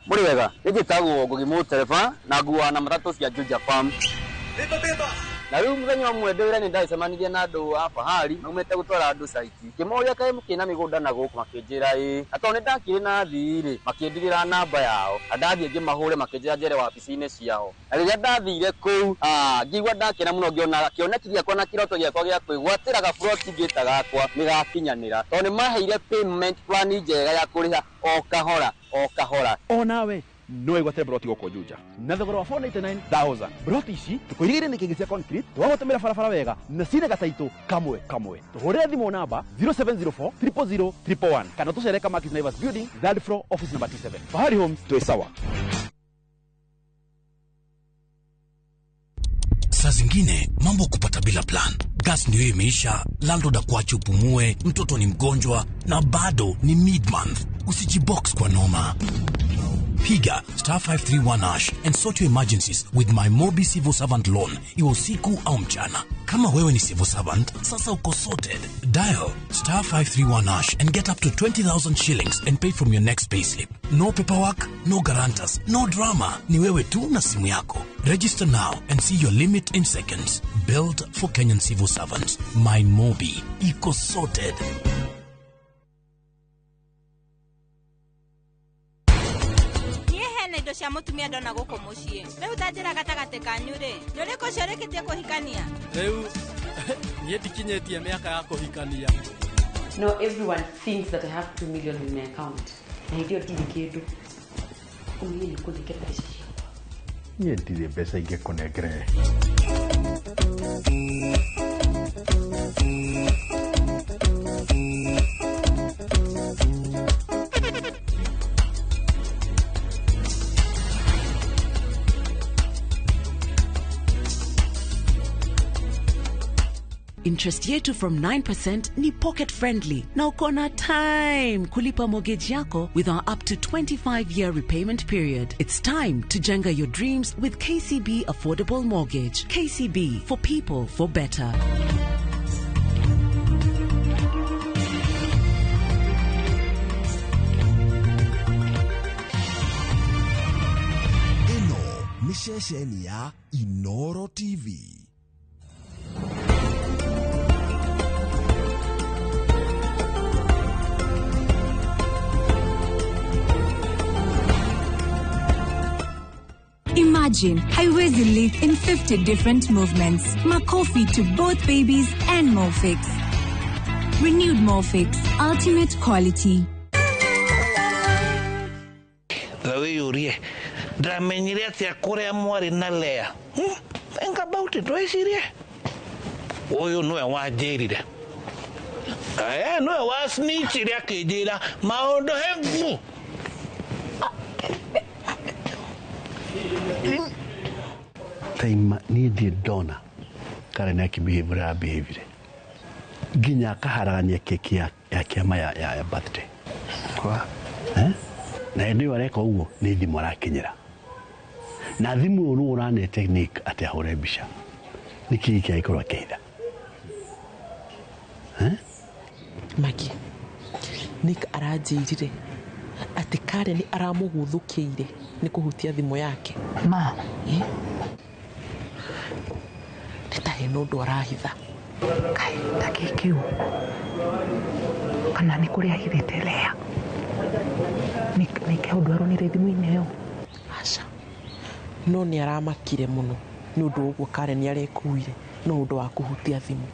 Mũrĩ wega, nĩ njĩtagwo Ngugi Mũtereba na nguaga na matatũ cia Juja Farm. Na rĩu mũthenya ũmwe ndĩ wĩra-inĩ ndacemanirie na andũ a Fahari maumĩte gũtwara andũ site. Ngĩmoria kaĩ mũkĩna mĩgũnda na gũkũ, makĩnjĩra ĩĩ. Na tondũ nĩndakĩrĩ na thii rĩ, makĩndigĩra namba yao. Na ndathiĩ ngĩmahũre makĩnjĩra njere wabici-inĩ ciao. Na rĩrĩa ndathire kũu, ngĩigua ndakena mũno ngĩona kĩoneki gĩakwa na kĩroto gĩakwa gĩa kwĩgwatĩra gaburoti ngĩta gakwa nĩgakinyanĩra. Tondũ nĩmaheire payment plan njega ya kũrĩha o kahora o kahora. Onawe no wĩgwatĩre broti gũkũ Juja na thogora wa 499,000. Broti ici tũkũirigĩire nĩ kĩngĩ cia concrete, twagũtũmĩra barabara wega na cina gataitũ kamwe kamwe. Tũhũrĩre thimũ namba 0704 000 111 kana tũcere Kamakis Naivas Building, third floor, office number 27. Fahari Homes, twĩ sawa. Saa zingine mambo kupata bila plan. Gas ndio imeisha, landlord akuache upumue, mtoto ni mgonjwa na bado ni mid-month. Usijibox kwa noma. Piga star 531 hash and sort your emergencies with my Mobi Civil Servant Loan, iwe usiku au mchana. Kama wewe ni civil servant, sasa uko sorted. Dial star 531 hash and get up to 20,000 shillings and pay from your next payslip. No paperwork, no guarantors, no drama. Ni wewe tu na simu yako. Register now and see your limit in seconds. Built for Kenyan civil servants. My Mobi. Iko sorted. Niĩ hena indo cia mũtumia ndona gũkũ mũciĩ. Rĩu ta njĩra gatagatĩ kanyu rĩ, nĩ ũrĩkũ ũcio ũrĩkĩtie kũhikania? Rĩu niĩ ndikinyĩtie mĩaka ya kũhikania. No, everyone thinks that I have 2 million in my account. Na hĩndĩ ĩyo ndirĩ kĩndũ. Ũmũthĩ nĩ ũkũnengera mbeca ciakwa. Niĩ ndirĩ mbeca ingĩkũnengere. Interest yetu from 9% ni pocket friendly na uko na time kulipa mortgage yako with our up to 25-year repayment period. It's time to jenga your dreams with KCB Affordable Mortgage. KCB, for people, for better. Ĩno nĩ ceceni ya Inoro TV. Imagine haiwezi leak in 50 different movements. Makofi to both babies and Molfix. Renewed Molfix, ultimate quality. Ta wĩyũrie ndamenyire atĩa kũrĩa mwarĩ na Lea. Think about it, wĩcirie ũyũ nĩwe wanjĩrire, nĩwe wasnitchire akĩnjĩra maũndũ hebu. Taima niĩ ndirĩ ndona Karen akĩbehave ũrĩa abehave nginya akaharagania keki ya kĩama ya birthday. Na hĩndĩ ĩyo areka ũguo nĩ thimũ arakinyĩra, na thimũ ĩyo nĩwe ũrane technique atĩ ahũre mbica. Nĩ kĩĩ kĩangĩkorwo akĩhitha? Magi, Nick aranjĩrire atĩ Karen aramũgũthũkĩire nĩ kũhutia thimũ yake. Ma, nĩ ta hena ũndũ arahitha. Kaĩ ta kĩ kĩu? Kana nĩ kũrĩa ahithĩte Lea? Nĩ kĩ ũndũ aronire thimũ-inĩ ĩyo? Aca, no nĩ aramakire mũno nĩ ũndũ wa ũguo Karen arekuire no ũndũ wa kũhutia thimũ.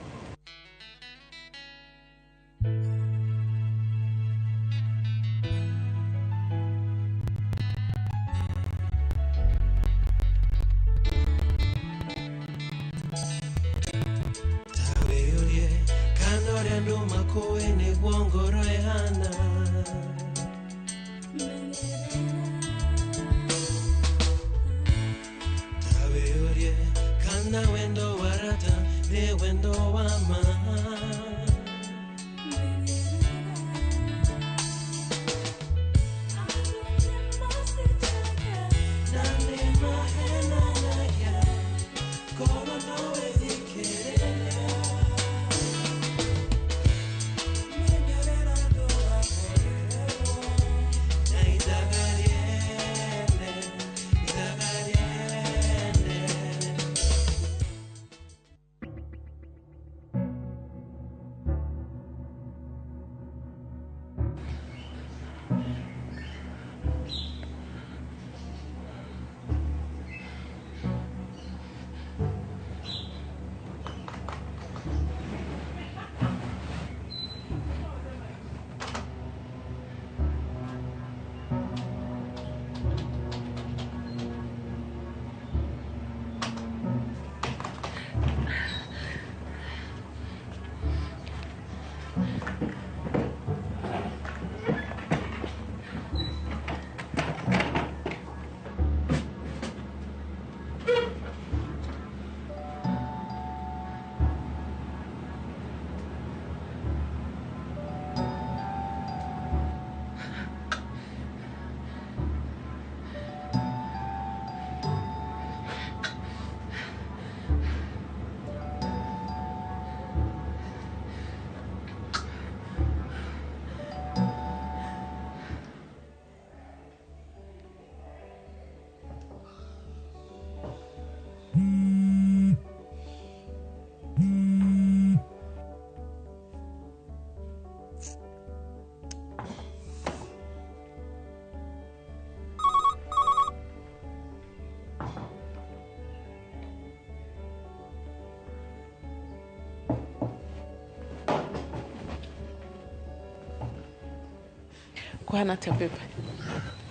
Kuhana atĩa babe?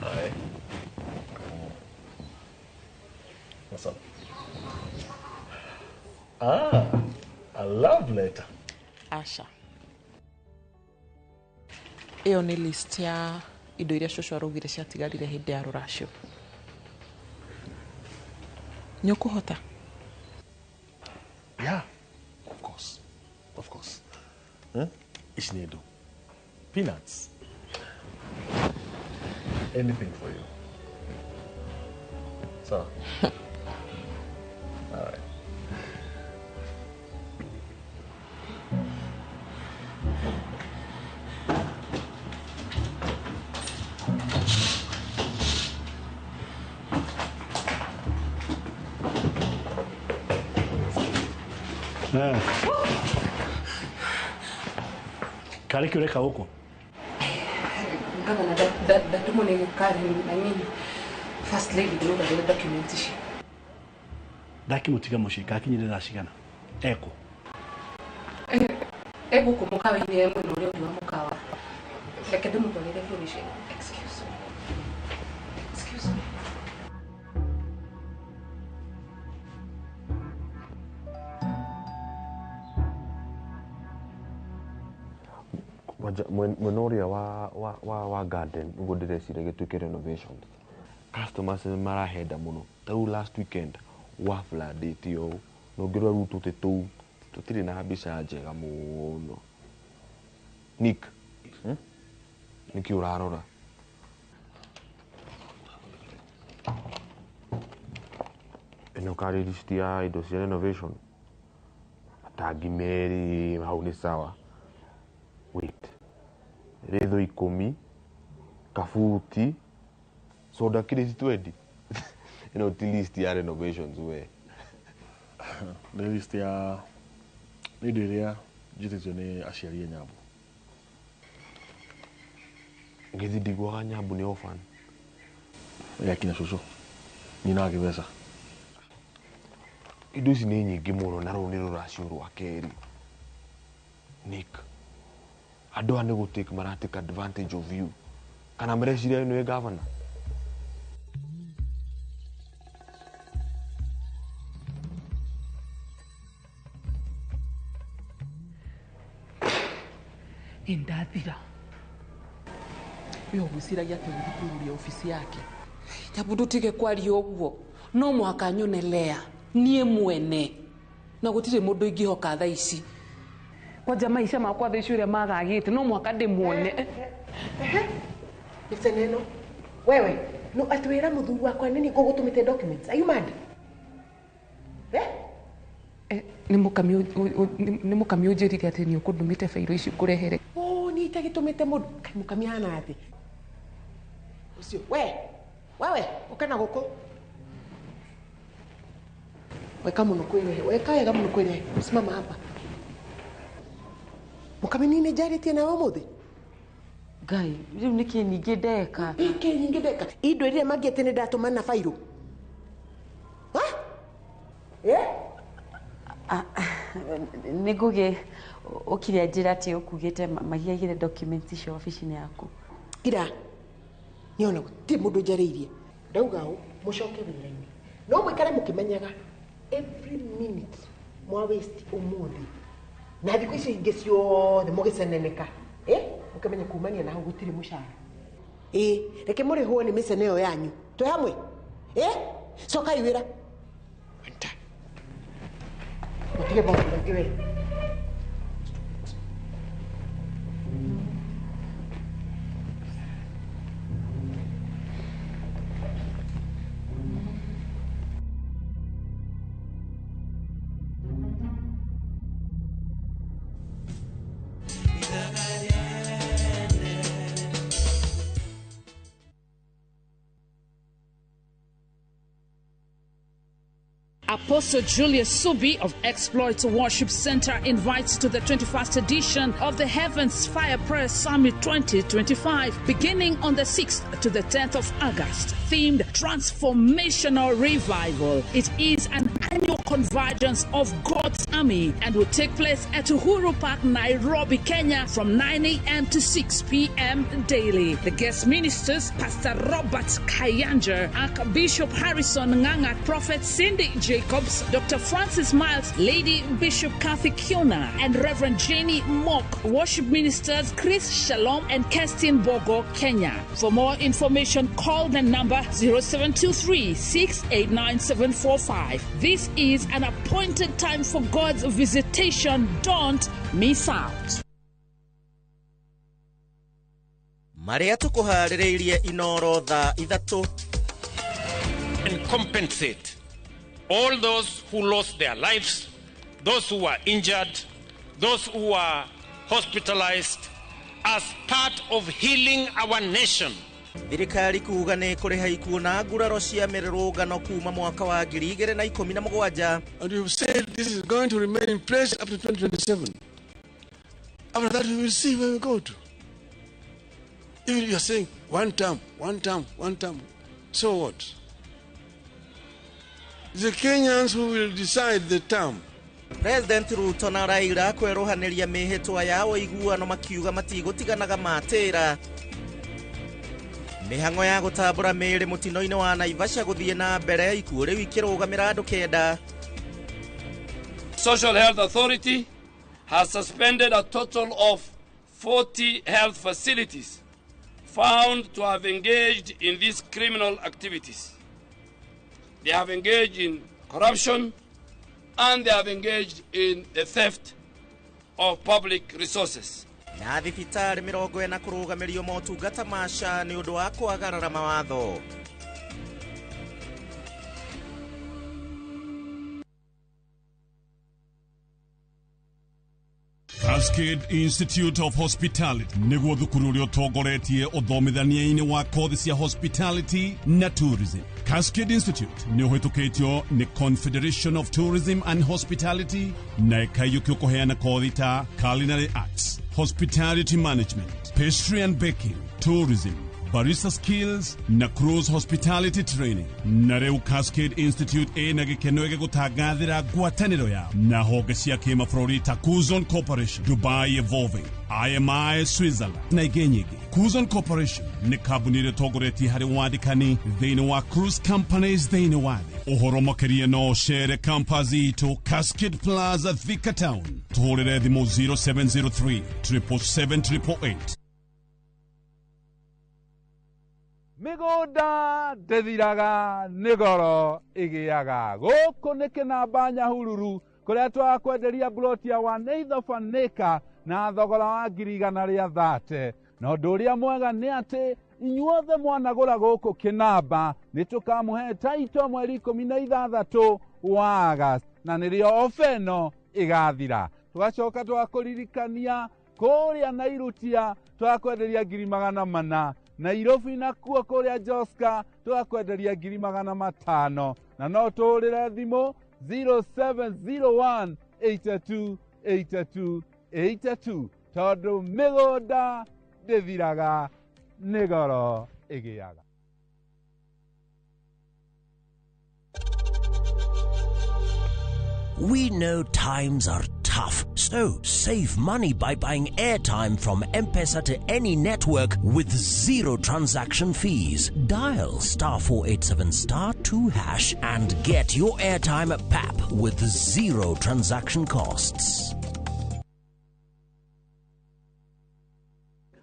Hi. What's up? Ah, a love letter. Asha. Ĩyo nĩ list ya indo iria cũcũ araugire ciatigarire hĩndĩ ya rũracio. Nĩ ũkũhota? Yeah, of course. Of course. Huh? Ici nĩ indo. Peanuts. Anything for you. So. All right. Karä kä å reka gå kå? Gavana, ndatũmwo nĩ Karen, I mean first lady, ndĩrũgarĩre document ici. Ndakä må ciä kakinyä thaa cigana ekå? Egũkũ mũkawa-inĩ, e mwena ũrĩa ũngĩ wa mũkawa. Reke ndĩmũtwarĩre bairo ici. Excuse me. Excuse me. Mwena ũrĩa wa garden nĩguo ndĩreciria gĩtuĩke renovations. Customers nĩ marahenda mũno. Ta rĩu last weekend wa floodĩte ũũ na ũngĩrora rĩu tũtĩ tũu tũtirĩ na mbica njega mũno. Nick, nĩkĩ ũrarora? Ĩno karĩ list ya indo cia renovation. Matangi merĩ hau nĩ sawa. Wait. Ritho 10, kabuti, soda kirĩti 20. Ĩno ti list ya renovations we. Nĩ list ya nĩ indo iria njĩtĩtio nĩ aciari a Nyambu. Githĩ ndiguaga Nyambu nĩ orphan? Yakinya cũcũ nyina wa kĩbeca. Indo ici nĩ nyingĩ mũno na rũrũ nĩ rũracio rwa kerĩ. Nick, andũ aya nĩ gũtake maratake advantage of you. Kana mareciria nĩwe governor? Nĩ ndathira. We ũgwĩciragia atĩ ũgũthiĩ kũihuria obici yake? Nyambu, ndũtige kwaria ũguo. No mũhaka nyone Lea niĩ mwene, na gũtirĩ mũndũ ingĩhoka thaa ici. Kwanja maica makwa thaa ici ũrĩa magagĩte, no mũhaka ndĩmuone. Neno wewe no atwĩra mũthuri wakwa nĩ ngũgũtũmĩte documents. Are you mad? Eh? Nĩ mũkami ũnjĩrire atĩ nĩ ũkũndũmĩte bairo ici ngũrehere. Oh, nĩ itagĩtũmĩte mũndũ. Kaĩ mũkami hana atĩ? Ũcio we wewe ũka na gũkũ. Weka mũno kwĩrehe, weka wega mũno kwĩrehe. Simama hapa. Mũkami nĩ njarĩtie nawe ũmũthĩ? Ngai, rĩu nĩkĩ ningĩ ndeka? Nĩkĩ ningĩ ndeka? Indo iria mangĩte nĩ ndatũma na bairo. Ha? Eh? Nĩ ngũgĩ ũkire njĩra atĩ ũkugĩte magiagire documents icio obici-inĩ yaku. Ira, niĩ ona gũtirĩ mũndũ njarĩirie. Ndauga ũũ, mũcoke wĩra-inĩ. No mũikare mũkĩmenyaga every minute mwa waste ũmũthĩ na thikũ icio ingĩ ciothe mũgĩceneneka. Eh? Mũkamenya kumania na hau gũtirĩ mũcara. Ĩ, reke mũrĩhwo nĩ mĩcene ĩyo yanyu. Twĩ hamwe? Eh? Cokai wĩra. Mũtige maũndũ maingĩ we. Apostle Julius Subi of Exploit Worship Center invites to the 21st edition of the Heavens Fire Prayer Summit 2025, beginning on the 6th to the 10th of August, themed Transformational Revival. It is an annual Convergence of God's Army and will take place at Uhuru Park, Nairobi, Kenya from 9 a.m. to 6 p.m. daily. The guest ministers, Pastor Robert Kayanja, Archbishop Harrison Nganga, Prophet Cindy Jacobs, Dr. Francis Miles, Lady Bishop Kathy Kiona, and Reverend Jenny Mock. Worship ministers Chris Shalom and Kerstin Bogo, Kenya. For more information, call the number 0723 689745. This is an appointed time for God's visitation. Don't miss out. Marĩa tũkũharĩrĩirie Inoro thaa 3. And compensate all those who lost their lives, those who were injured, those who were hospitalized, as part of healing our nation. Thirikari kuga nĩ kũrĩha ikuũ na nguraro cia mĩrũrũngano kuma mwaka wa 2017. And you've said this is going to remain in place up to 2027. After that, we will see where we go to. Even if you are saying one term, one term, one term, so what? It's the Kenyans who will decide the term. President Ruto na Raila kwerũhanĩria mĩhĩtwa ya ũiguano makiuga matigũtiganaga matĩra. Mĩhang'o ya gũtambũra mĩĩrĩ mũtino-inĩ wa Naivasha gũthiĩ na mbere ikuũ rĩu ikĩrũgamĩra andũ 9. Social Health Authority has suspended a total of 40 health facilities found to have engaged in these criminal activities. They have engaged in corruption and they have engaged in the theft of public resources. Na thibitarĩ 40 kũrũgamĩrio motungata ma SHA nĩ ũndũ wa kwagarara mawatho. Cascade Institute of Hospitality nĩguo thukuru ũrĩa ũtongoretie ũthomithania-inĩ wa kothi cia hospitality na tourism. Cascade Institute nĩ ũhĩtũkĩtio nĩ Confederation of Tourism and Hospitality na ĩkaiyũkio kũheana kothi ta culinary arts, hospitality management, pastry and baking, tourism, barista skills na cruise hospitality training. Na rĩu Cascade Institute ĩna gĩkeno gĩgũtangathĩra ngwatanĩro yao na honge cia kĩmabũrũri ta Kuzon Corporation, Dubai Evolving, IMI Switzerland na ingĩ nyingĩ. Kuzon Corporation nĩ kambuni ĩrĩa ĩtongoretie harĩ wandĩkani thĩinĩ wa cruise companies thĩinĩ wa thĩ. Ũhoro makĩria no ũcere campus itũ Cascade Plaza, Thika Town. Tũhũrĩre thimũ 0703 777 888. Mĩgũnda ndĩthiraga nĩ goro ĩgĩaga. Gũkũ nĩ Kĩnamba Nyahururu kũrĩa twakwenderia ploti ya 1/8 of an acre na thogora wa 130,000. Na ũndũ ũrĩa mwega nĩ atĩ inyuothe mwanagũra gũkũ Kĩnamba nĩ tũkamũhe taito mweri 16 wa August, na nĩrĩo ofa ĩno ĩgathira. Tũgacoka twakũririkania kũrĩa Nairutia twakwenderia 400,000, Nairobi nakuo kũrĩa Joska tũgakwenderia 500,000, na no tũhũrĩre thimũ 0701 82 82 82 tondũ mĩgũnda ndĩthiraga nĩ goro ĩgĩaga. We know times are tough, so save money by buying airtime from M-Pesa to any network with zero transaction fees. Dial *487*2# and get your airtime at PAP with zero transaction costs.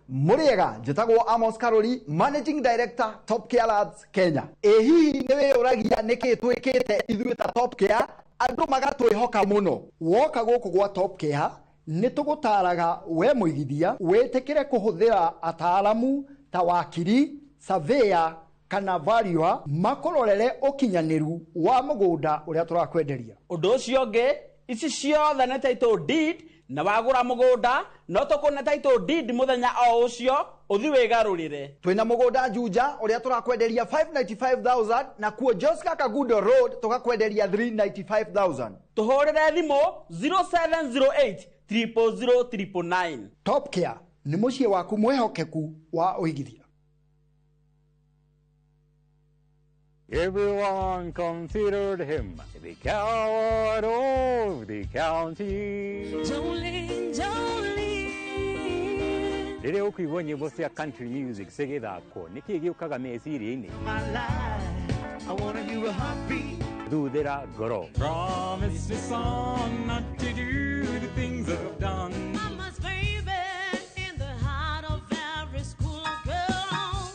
Muriega njĩtagwo Amos Karori, Managing Director Top Care Lads Kenya. Ĩ hihi nĩ wĩyũragia nĩkĩ twĩkĩte ithuĩ ta Top Care andũ magatwĩhoka mũno? Woka gũkũ gwa Top Care nĩ tũgũtaraga we mũigithia wĩtĩkĩre kũhũthĩra ataaramu ta wakiri, surveyor kana valuer makũrorere ũkinyanĩru wa mũgũnda ũrĩa tũrakwenderia. Ũndũ ũcio ũngĩ, ici ciothe nĩ title deed, na wagũra mũgũnda no tũkũne title deed mũthenya o ũcio ũthi wĩgarũrĩre. Twĩna mũgũnda Juja ũrĩa tũrakwenderia 595,000 na kuo Joska Kagudo Road tũgakwenderia 395,000. Tũhũrĩre thimũ 0708 000 999. Top Care nĩ mũciĩ waku mwĩhokeku wa ũigithia. Everyone considered him the coward of the county. Jolene, Jolene. Rĩrĩa ũkũigua nyĩmbo cia country music cigĩthakwo nĩkĩĩ gĩũkaga meciria-inĩ? I wanna hear a heartbeat. Thuthĩra ngoro. Promise me son not to do the things I've done. Mama's baby in the heart of every school girl.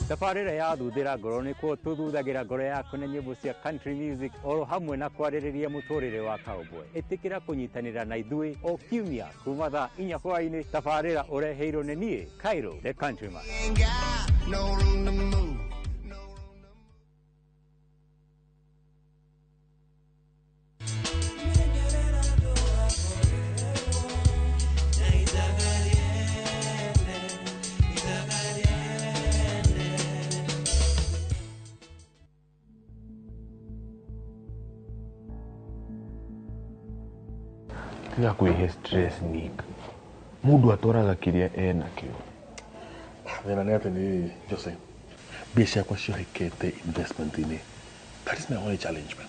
Tabarĩra ya thuthĩra ngoro nĩkuo tũthuthagĩra ngoro yaku na nyĩmbo cia country music oro hamwe na kwarĩrĩria mũtũrĩre wa cowboy. Ĩtĩkĩra kũnyitanĩra na ithuĩ o kiumia kuma thaa 4 hwaĩ-inĩ. Tabarĩra ũreheirwo nĩ niĩ Cairo the Countryman. Ain't got no room to move. Tiga kwĩhe stress Nick. Mũndũ atwaraga kĩrĩa enakĩo. Thĩna nĩ atĩ nĩ Jose, mbia ciakwa ciohekete investment-inĩ. That is my only challenge, man.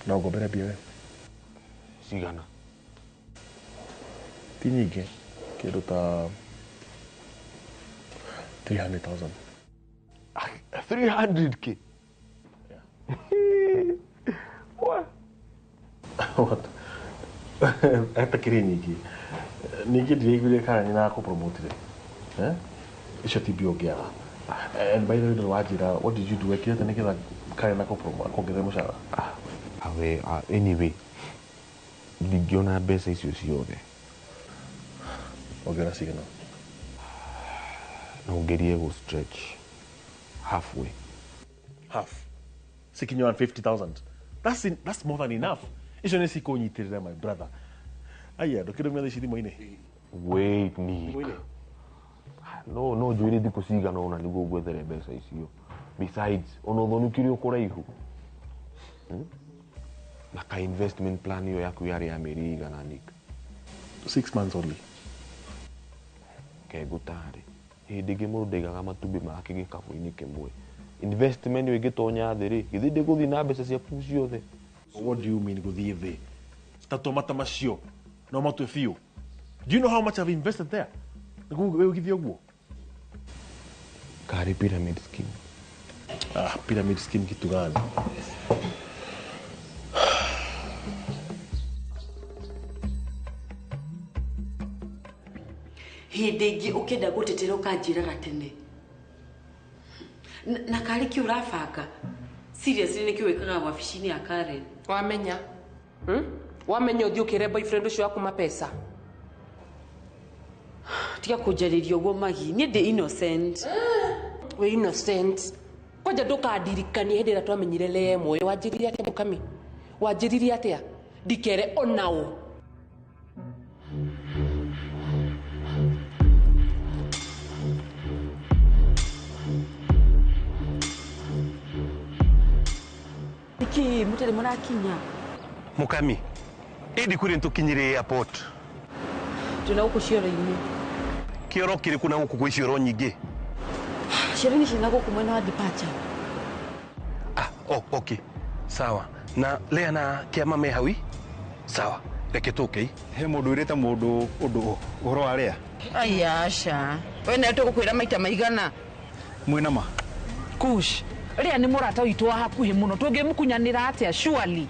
No ngombere mbia we. Cigana? Ti nyingĩ, kĩndũ ta 300,000. 300K? What? What? Atakĩrĩ nyingĩ. Ningĩ ndiraiguire kana nĩ nakũpromotire. Eh? Icio ti mbia ũngĩaga. And by the way, ndũrĩ wanjĩra, what did you do? Wekire atĩa nĩgetha Karen akuongerere mũcara? Awe, anyway, ndingĩona mbeca icio ciothe. Ũngĩona cigana? No ngerie gũ stretch halfway. Half? Cikinye 150,000. That's more than enough. Icio nĩ cikũnyitĩrĩra, my brother. Aya, ndũkĩrũmia ici thimũ-inĩ. Wait, Nick. Thimũ-inĩ. No, no njũire thikũ cigana ũna nĩguo ngwethere mbeca icio. Besides, ona ũthoni ũkĩrĩ o kũraihu. Na ka investment plan ĩyo yaku yarĩ ya mĩeri ĩigana, Nick? 6 months only. Ke ngũtare. Hĩndĩ ĩngĩ mũndũ ndaigaga matumbĩ make gĩkabũ-inĩ kĩmwe. Investment ĩyo ĩngĩtonya thĩ rĩ, githĩ ndĩgũthiĩ na mbeca ciaku ciothe? What do you mean gũthiĩ thĩ? Tatua mata macio no matue biũ. Do you know how much I've invested there? Nĩguo wĩũgithie ũguo? Karĩ pyramid scheme. Ah, pyramid scheme kitu gani? Hĩndĩ ĩngĩ ũkĩenda gũtetera ũkanjĩraga tene. Na karĩ kĩ ũrabanga? Seriously nĩkĩ wĩkaga wabici-inĩ ya Karen? Wamenya? Wamenya ũthiĩ ũkĩre boyfriend ũcio waku mapesa? Tiga kũnjarĩria ũguo Magi, niĩ ndĩ innocent. Wĩ innocent. Kwanja ndũkandirikanie hĩndĩ ĩrĩa twamenyire Lea muoyo. Wanjĩrire atĩa mũkami? Wanjĩrire atĩa? Ndikere onao. Nĩkĩ mũtarĩ mũrakinya? Mukami, ĩndĩ kũrĩ nĩtũkinyire airport. Twĩna gũkũ cioro-inĩ. Kĩoro kĩrĩkũ na gũkũ gwĩ cioro nyingĩ? Cioro-inĩ ciĩna gũkũ mwena wa departure. Oh, okay. Sawa. Na Lea na Kĩama me hau? Sawa. Reke tũke. He mũndũ wĩrĩte mũndũ ũndũ ũhoro wa Lea? Aya aca. We nawe tũgũkwĩra maita maigana? Mwĩna ma? Kush, Lea nĩ mũrata witũ wa hakuhĩ mũno, tũngĩmũkunyanĩra atĩa surely?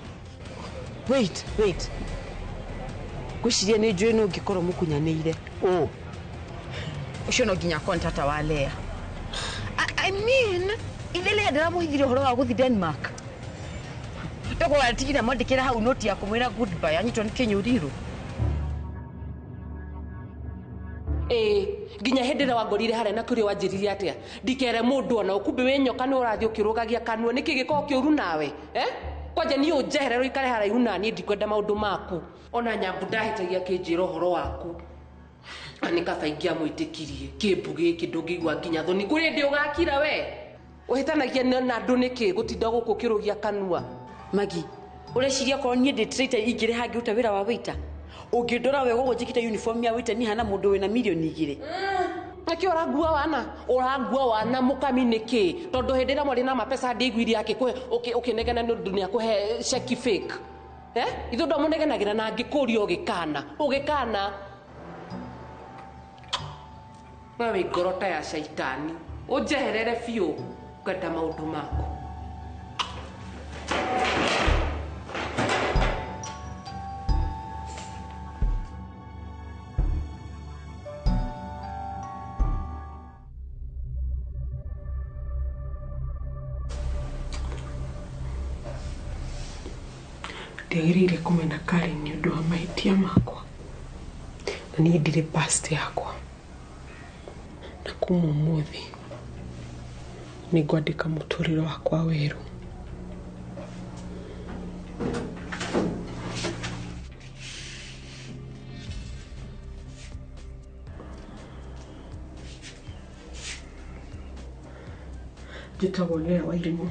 Wait, wait. Ngwĩciria nĩ njũĩ nũ ũngĩkorwo mũkunyanĩire. Ũ? Ũcio no nginya akorwo nĩ tata wa Lea. I mean, ithe Lea ndaramũhithire ũhoro wa gũthiĩ Denmark. Tokorwo atigire mwandĩkĩra hau noti ya kũmwĩra goodbye anyitwo nĩ kĩnyũrirũ. Ĩĩ, nginya hĩndĩ ĩrĩa wangorire harĩa na kũrĩa wanjĩrire atĩa? Ndikere mũndũ ona ũkumbi wĩ nyoka nĩ ũrathiĩ ũkĩrũgagia kanua, nĩkĩ gĩkoragwo kĩũru nawe? Eh? Kwanja niĩ ũnjeherere ũikare haraihu na niĩ ndikwenda maũndũ maku. Ona Nyambu ndahĩtagia akĩnjĩra ũhoro waku. Na nĩ kaba ingĩamwĩtĩkirie. Kĩmbu gĩkĩ ndũngĩigua nginya thoni. Kũrĩ hĩndĩ ũgakira we? Ũhĩtanagia na andũ nĩkĩ gũtinda gũkũ ũkĩrũgia kanua? Magi, ũreciria korwo niĩ ndĩ traitor ingĩrĩ hangĩruta wĩra wa waiter? Ũngĩndora wega ũguo njĩkĩte uniform ya waiter niĩ hana mũndũ wĩna mirioni 2. Nĩkĩ ũrangua wana? Ũrangua wana mũkami nĩkĩ? Tondũ hĩndĩ ĩrĩa mwarĩ na mapesa ndĩiguire akĩkũhe ũkĩnegena nĩ ũndũ nĩakũhe ceki fake. Eh? Ithuĩ ndwamũnegenagĩra na ngĩkũria ũgĩkana. Ũgĩkana. We wĩ ngoro ta ya caitani. Ũnjeherere biũ ngwenda maũndũ maku. Ndiagĩrĩire kũmena Karen nĩ ũndũ wa mahĩtia makwa na niĩ ndirĩ past yakwa na kuma ũmũthĩ nĩngwandĩka mũtũrĩre wakwa werũ. Njĩtagwo Leah Wairimu.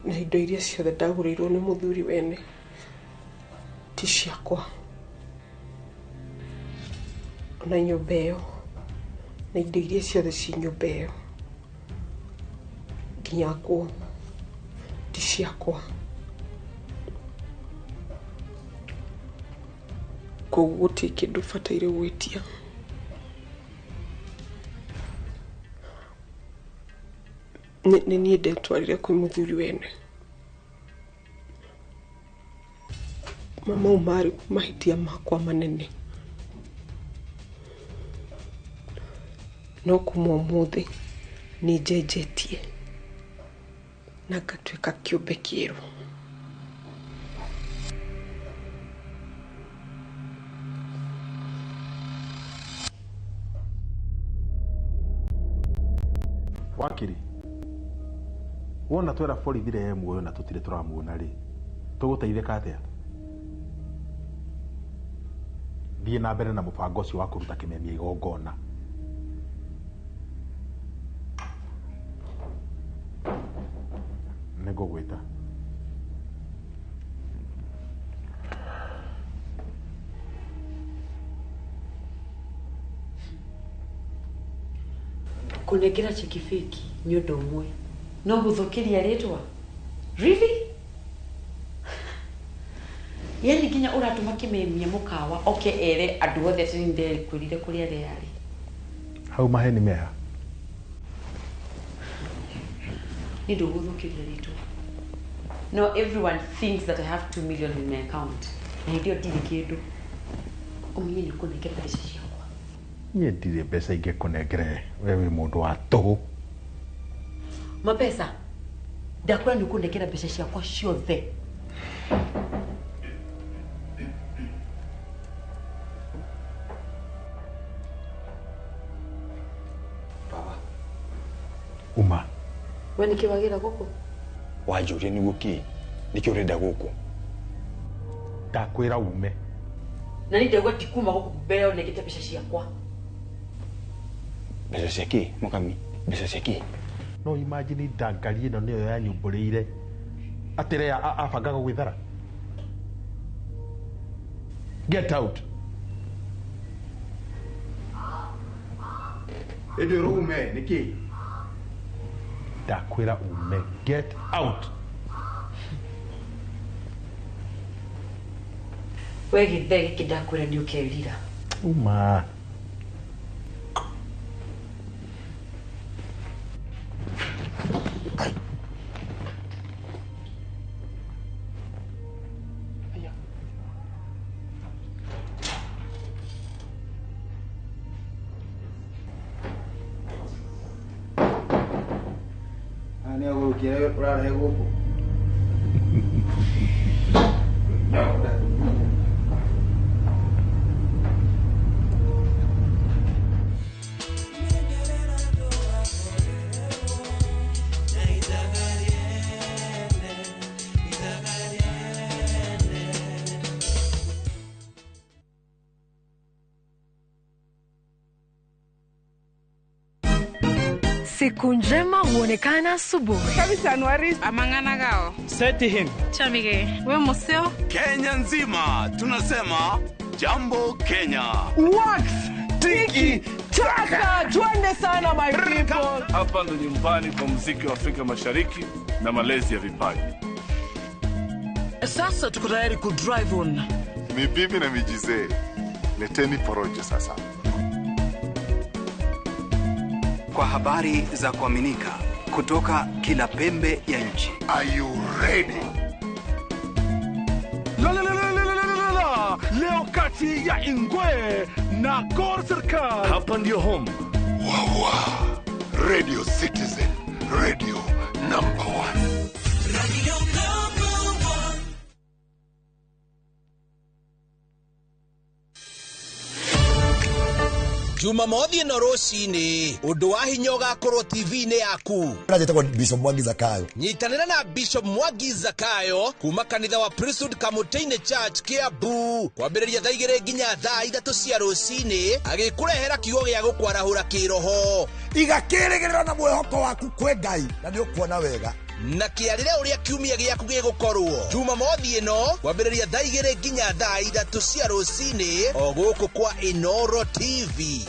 Na indo iria ciothe ndagũrĩirwo nĩ mũthuri wene ti ciakwa, ona nyũmba ĩyo na indo iria ciothe ci nyũmba ĩyo nginya nguo ti ciakwa. Koguo gũtirĩ kĩndũ bataire gwĩtia. Nĩ niĩ ndetwarire kwĩ mũthuri wene. Mau marĩ mahĩtia makwa manene, no kuma ũmũthĩ nĩ njenjetie na ngatuĩka kĩũmbe kĩerũ. Wakiri, wona twera borithi rehe muoyo na tutire turamuona ri, tũgũteithĩka atĩa? Thiĩ na mbere na mũbango ũcio wa kũruta kĩmemia igongona. Nĩngũgwĩta. Kũnengera cheki fake nĩ ũndũ ũmwe, no gũthũkĩria rĩtwa. Really? Yani nginya ũratũma kĩmemia mũkawa oke ere andũ othe atĩ nĩndekwĩrire kũrĩa arĩ. Hau maheni meha. Nĩ ndũgũthũkĩria rĩtwa. No, everyone thinks that I have 2 million in my account. Na hĩndĩ ĩyo ndirĩ kĩndũ. Ũmenye nĩ ũkũnengera mbeca ciakwa. Niĩ ndirĩ mbeca ingĩkũnengere, we wĩ mũndũ wa tũhũ. Mapesa, ndakwĩra nĩ ũkũnengera mbeca ciakwa ciothe. Uma. We nĩkĩ wagĩra gũkũ? Wanjũria nĩguo kĩ? Nĩkĩ ũrenda gũkũ? Ndakwĩra ume. Na niĩ ndauga ti kuma gũkũ mbere ũnengete mbeca ciakwa. Mbeca cia kĩ, mũkami? Mbeca cia kĩ? No imagine ndangari ĩno nĩyo yanyumbũrĩire atĩ Leah abangaga gwĩthara. Get out. Ĩndĩ ũrume nĩkĩ? Ndakwĩra ume. Get out. We gĩthee gĩkĩ ndakwĩra nĩ ũkerira. Uma. Ũrarehe gũkũ? Siku njema huonekana asubuhi. Amang'ana Seti him. Chamige, we museo. Kenya nzima tunasema jambo Kenya. Wax tiki taka, twende sana my people. Hapa ndo nyumbani kwa muziki wa Afrika Mashariki na malezi ya vipaji. Sasa tuko tayari ku drive on. Ni bibi na mijizee, leteni porojo sasa. Kwa habari za kuaminika kutoka kila pembe ya nchi. Are you ready? La, la, la, la, la, la, la, la. Leo kati ya Ingwe na Gor Serikal. Hapa ndio home. Wawa. Radio Citizen, radio number one. Radio number one. Jumamothi ĩno rũcinĩ ũndũ wa hinya ũgakorwo TV-inĩ yaku. Njĩtagwo Bishop Mwangi Zakayo. Nyitanĩra na Bishop Mwangi Zakayo kuma kanitha wa Priesthood Kamũtĩ-inĩ Church Kiambu kwambĩrĩria thaa 2 nginya thaa 3 cia rũcinĩ agĩkũrehera kiugo gĩa gũkwarahũra kĩroho. Iga kĩrĩgĩrĩro na mwĩhoko waku kwĩ Ngai na nĩ ũkuona wega. Na kĩarĩre ũrĩa kiumia gĩaku gĩgũkorwo Jumamothi ĩno kwambĩrĩria thaa 2 nginya thaa 3 cia rũcinĩ o gũkũ kwa Inoro TV.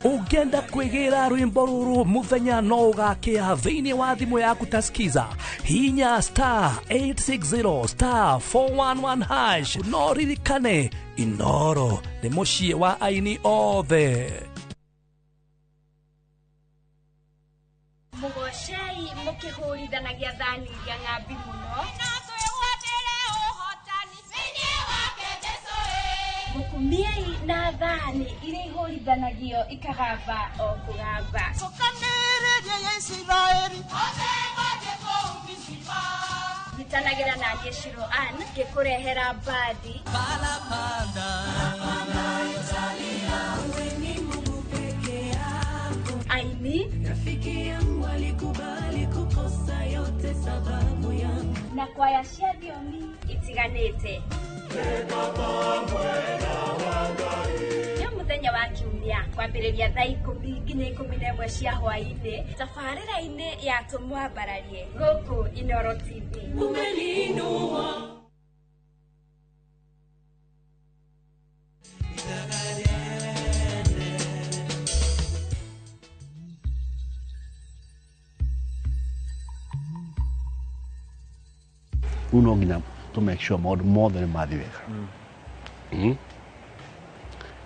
Ũngĩenda kwĩgĩra rwĩmbo rũrũ mũthenya no ũgakĩa thĩinĩ wa thimũ yaku ta skiza hinya star 860 star 411 hash. No ririkane Inoro nĩ mũciĩ wa aini othe. Mũgocei mũkĩhũrithanagia thani iria ng'ambi mũno. Mũkumiei na thani iria ihũrithanagio ikagamba o kũgamba. Nyitanagĩra na niĩ Shiro Ann ngĩkũrehera mbandi. Aini na kwaya cia thiomi itiganĩte. Nĩ mũthenya wa kiumia kwambĩrĩria thaa 10 nginya 11 cia hwaĩ-inĩ tabarĩra-inĩ ya Tũmwambararie gũkũ Inoro TV. Umeninua. Rĩu no nginya to make sure maũndũ mothe nĩ mathiĩ wega.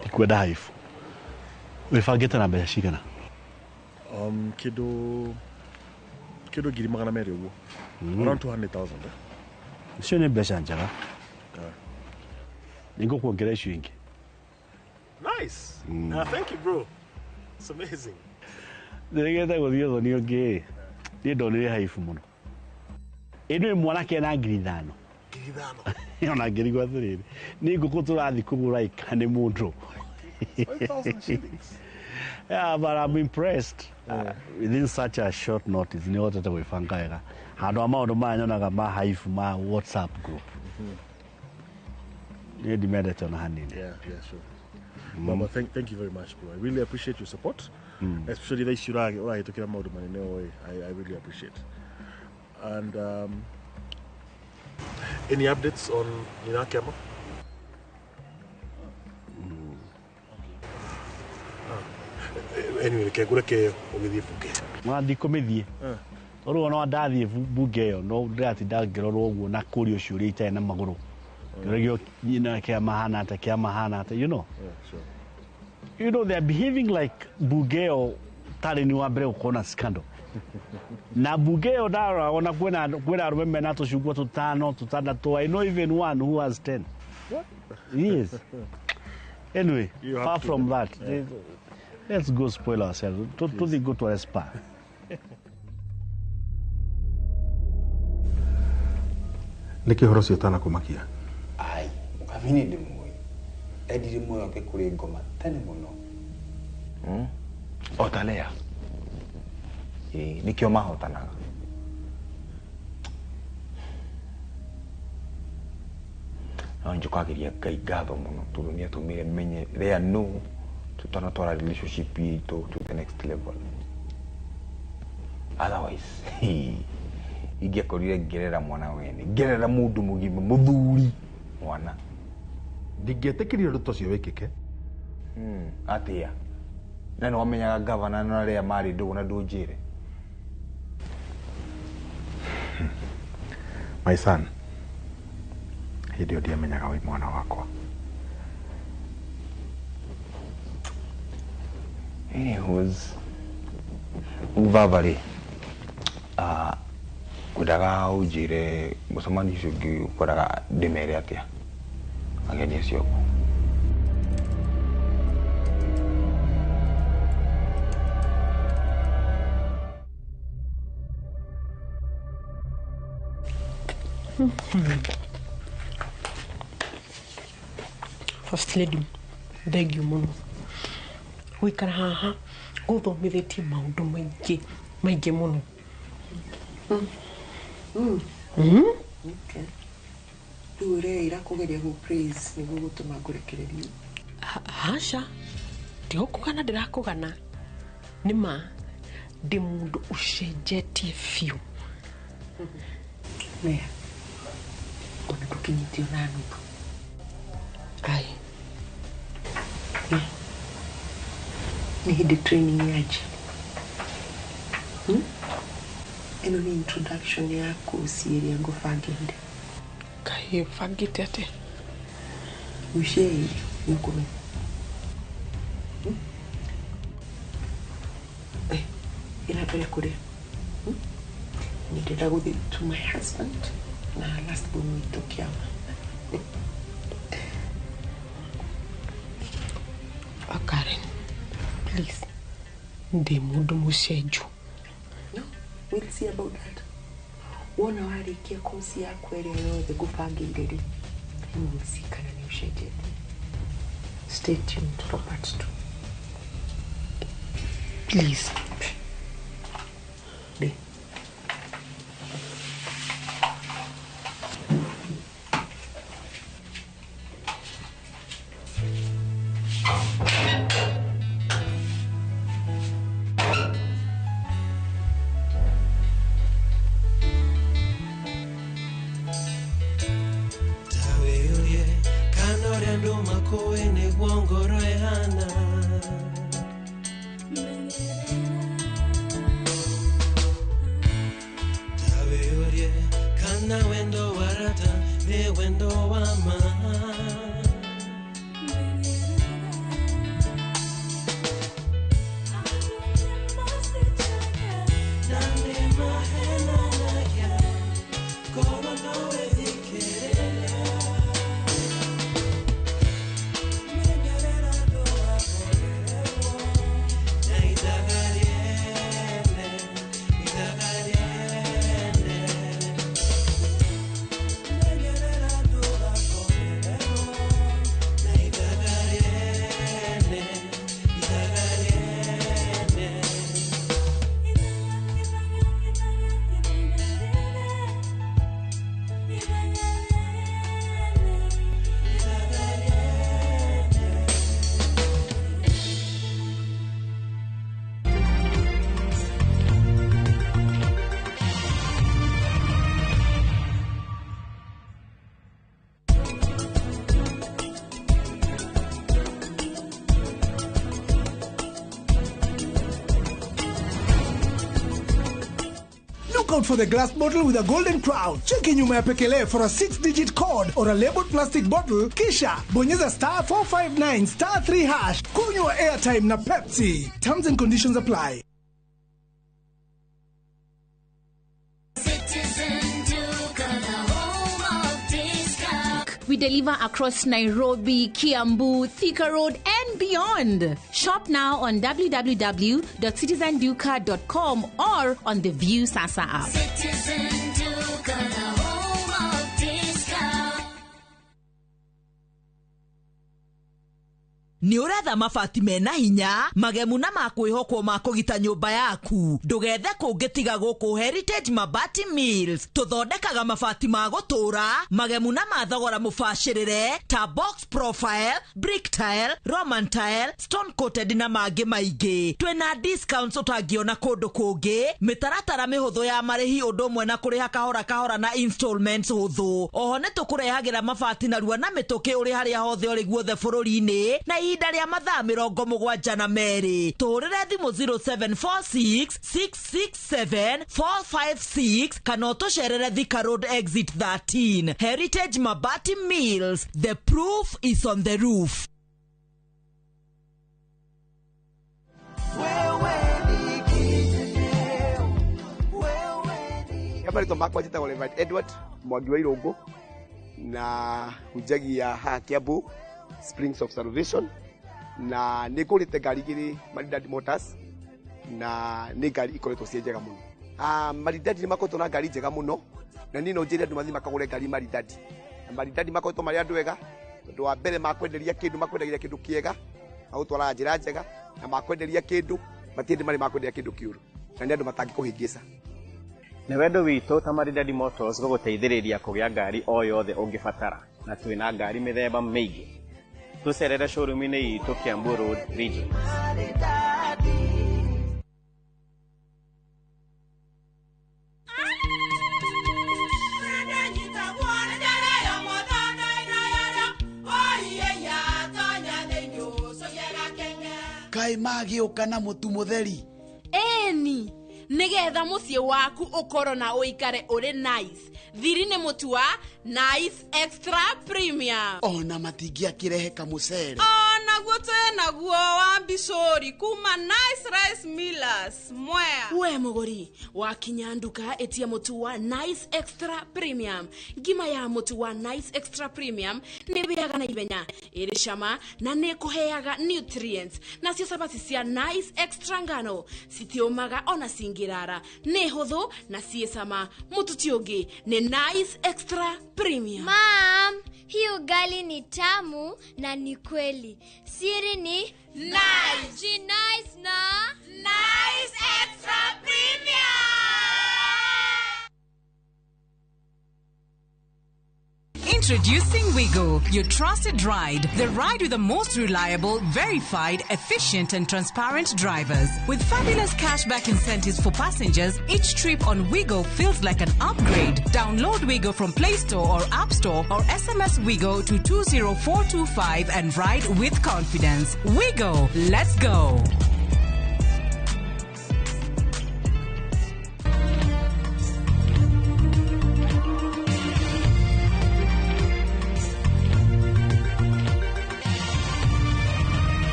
Ndikwenda haibu. Wĩbangĩte na mbeca cigana? Kĩndũ 200,000 ũguo. Around 200,000. Icio nĩ mbeca njega. Nĩngũkuongerera icio ingĩ. Nice. Thank you, bro. It's amazing. Nĩgetha gũthiĩ ũthoni ũngĩ, niĩ ndonire haibu mũno. Ĩno ĩ mwanake na 5,000. 5,000? Ona ngĩrigwo atĩrĩrĩ, nĩ ngũkũ tũrathiĩ kũgũra ĩ kana nĩ mũndũ? 5,000 shillings. Yeah, but I'm impressed. Within such a short notice, nĩ hotete gwĩbanga wega. Handũ ha maũndũ maya nyonaga ma haibu ma WhatsApp group. Niĩ ndimendete ona hanini. Yeah, sure. Baba, thank you very much, bro. I really appreciate your support. Especially thaa ici ũrahĩtũkĩra maũndũ manene ũĩ. I really appreciate. And any updates on Nina Kema? Anyway, reke ngũreke ũgĩthiĩ bunge. Ona ndikũmĩthiĩ. Tondũ ona ndathiĩ bunge ĩyo no ndĩratinda ngĩrorwo ũguo na kũrio ciũria itarĩ na magũrũ. Ngĩũragio Nina Kema hana atĩa, Kĩama hana atĩa, you know. Yeah, sure. You know, they are behaving like bunge ĩyo tarĩ nĩ wa mbere gũkorwo na scandal. Na bunge ĩyo ndarora ona kwĩna arũme mena tũcungwa tũtano tũtandatũ. I know even one who has 10. What? Yes. Anyway, You have far to. from that. Yeah. Let's go spoil ourselves. To go to a spa. Nĩkĩ ũhoro ũcio ũtanakũmakia? Mami nĩ ndĩmũĩ. Endirie muoyo wake kũrĩ ngoma tene mũno. O ta Lea. Ĩĩ, nĩkĩo mahotanaga. No njũkagĩria Ngai ngatho mũno tondũ nĩ atũmire menye Lea nũ tũtanatwara relationship itũ to the next level. Otherwise, ingĩakorire ngĩrera mwana wene, ngĩrera mũndũ mũgima, mũthuri mwana. Ndingĩetĩkĩrire ũndũ ta ũcio wĩkĩke. Atĩa? Na nĩ wamenyaga gavana na arĩa marĩ ndũgũ na ndũnjĩre. My son, hĩndĩ ĩyo ndiamenyaga wĩ mwana wakwa. Anyways, baba rĩ, ngwendaga ũnjĩre mũcemanio ũcio ũngĩ ũkwendaga ndĩmere atĩa ageni acio aku. First lady, thank you mũno gũikara haha gũthomithĩtie maũndũ maingĩ maingĩ mũno. Okay. Rĩu ũreĩra kũgeria gũ praise nĩguo gũtũma ngũrekererie. Aca, ndigũkũgana, ndĩrakũgana nĩ ma ndĩ mũndũ ũcenjetie biũ. Lea, ona ndũkinyĩtie ona nuthu. Ai. Nĩ hĩndĩ training yanjia. Ĩno nĩ introduction ya course ĩrĩa ngũbangĩire. Kaĩ ũbangĩte atĩa? Gucia irio nĩ ũkũmenya. Ĩra mbere kũrĩa. Nĩ ndĩrenda gũthiĩ to my husband na last born witũ kĩama. Karen, please, ndĩ mũndũ mũcenju. No, we'll see about that. Wona warĩkia course yaku ĩrĩa yothe ngũbangĩire rĩ, then we'll see kana nĩ ũcenjetie. Stay tuned for part 2. Please. Rĩ. Out for the glass bottle with a golden crown. Cheki nyuma ya pekele for a 6-digit code or a labeled plastic bottle, kisha bonyeza star 459 star 3 hash. Kunywa airtime na Pepsi. Terms and conditions apply. We deliver across Nairobi, Kiambu, Thika Road, and beyond. Shop now on www.citizenduka.com or on the View Sasa app. Citizen Duka, the home of discount. Nĩ ũretha mabati mena hinya, magemu na ma kwĩhokwo ma kũgita nyũmba yaku. Ndũgethe kũngĩ tiga gũkũ Heritage Mabati Mills. Tũthondekaga mabati ma gũtũũra, magemu na ma thogora mũbacĩrĩre ta box profile, brick tile, Roman tile, stone coated na mangĩ maingĩ. Twĩna discounts ũtangĩona kũndũ kũngĩ, mĩtaratara mĩhũthũ ya marĩhi ũndũ ũmwe na kũrĩha kahora kahora na installments hũthũ. Oho nĩ tũkũrehagĩra mabati narua na mĩtũkĩ ũrĩ harĩa hothe ũrĩ guothe bũrũri-inĩ na ihinda rĩa mathaa 72. Tũhũrĩre thimũ 0746 667 456 kana ũtũcerere Thika Road exit 13. Heritage Mabati Mills, the proof is on the roof. Marĩtwa makwa njĩtagwo Reverend Edward Mwangi wa Irũngũ na hunjagia haha Kiambu Springs of Salvation, na nĩ ngũrĩte ngari igĩrĩ Maridadi Motors na nĩ ngari ikoretwo ciĩ njega mũno. Maridadi nĩ makoretwo na ngari njega mũno, na niĩ no njĩre andũ mathiĩ makagũre ngari Maridadi. Na Maridadi makoretwo marĩ andũ ega, tondũ wa mbere makwenderia kĩndũ, makwendagia kĩndũ kĩega, magũtwaraga njĩra njega, na makwenderia kĩndũ matirĩ marĩ makwenderia kĩndũ kĩũru, na nĩ andũ matangĩkũhĩngĩca. Nĩ wendo witũ ta Maridadi Motors gũgũteithĩrĩria kũgĩa ngari o yothe ũngĩbatara, na twĩna ngari mĩthemba mĩingĩ. Tũcerere showroom-inĩ itũ Kiambu Road Region. Kaĩ magĩũka na mũtu mũtheri? Ĩni, nigetha mũciĩ waku ũkorwo na ũikare ũrĩ nice. Thiri nĩ mũtu wa Nice Extra Premium. Ona matingĩakĩrehe kamũcere. Onaguo twĩnaguo wa mbicũri kuma Nice Rice Millers Mwea. We mũgũri wakinya nduka ĩtia mũtu wa Nice Extra Premium. Ngima ya mũtu wa Nice Extra Premium nĩ ĩrĩaga na ihenya, ĩrĩ cama na nĩ ĩkũheaga nutrients. Nacio cabaci cia Nice Extra ngano citiũmaga ona cingĩrara, nĩ hũthũ na ciĩ cama. Mũtu ti ũngĩ nĩ Nice Extra Premium. Mom, hii ugali ni tamu na ni kweli. Siri ni Nice. Nice na Nice Extra Premium. Introducing Wigo, your trusted ride. The ride with the most reliable, verified, efficient and transparent drivers. With fabulous cashback incentives for passengers, each trip on Wigo feels like an upgrade. Download Wigo from Play Store or App Store or SMS Wigo to 20425 and ride with confidence. Wigo, let's go.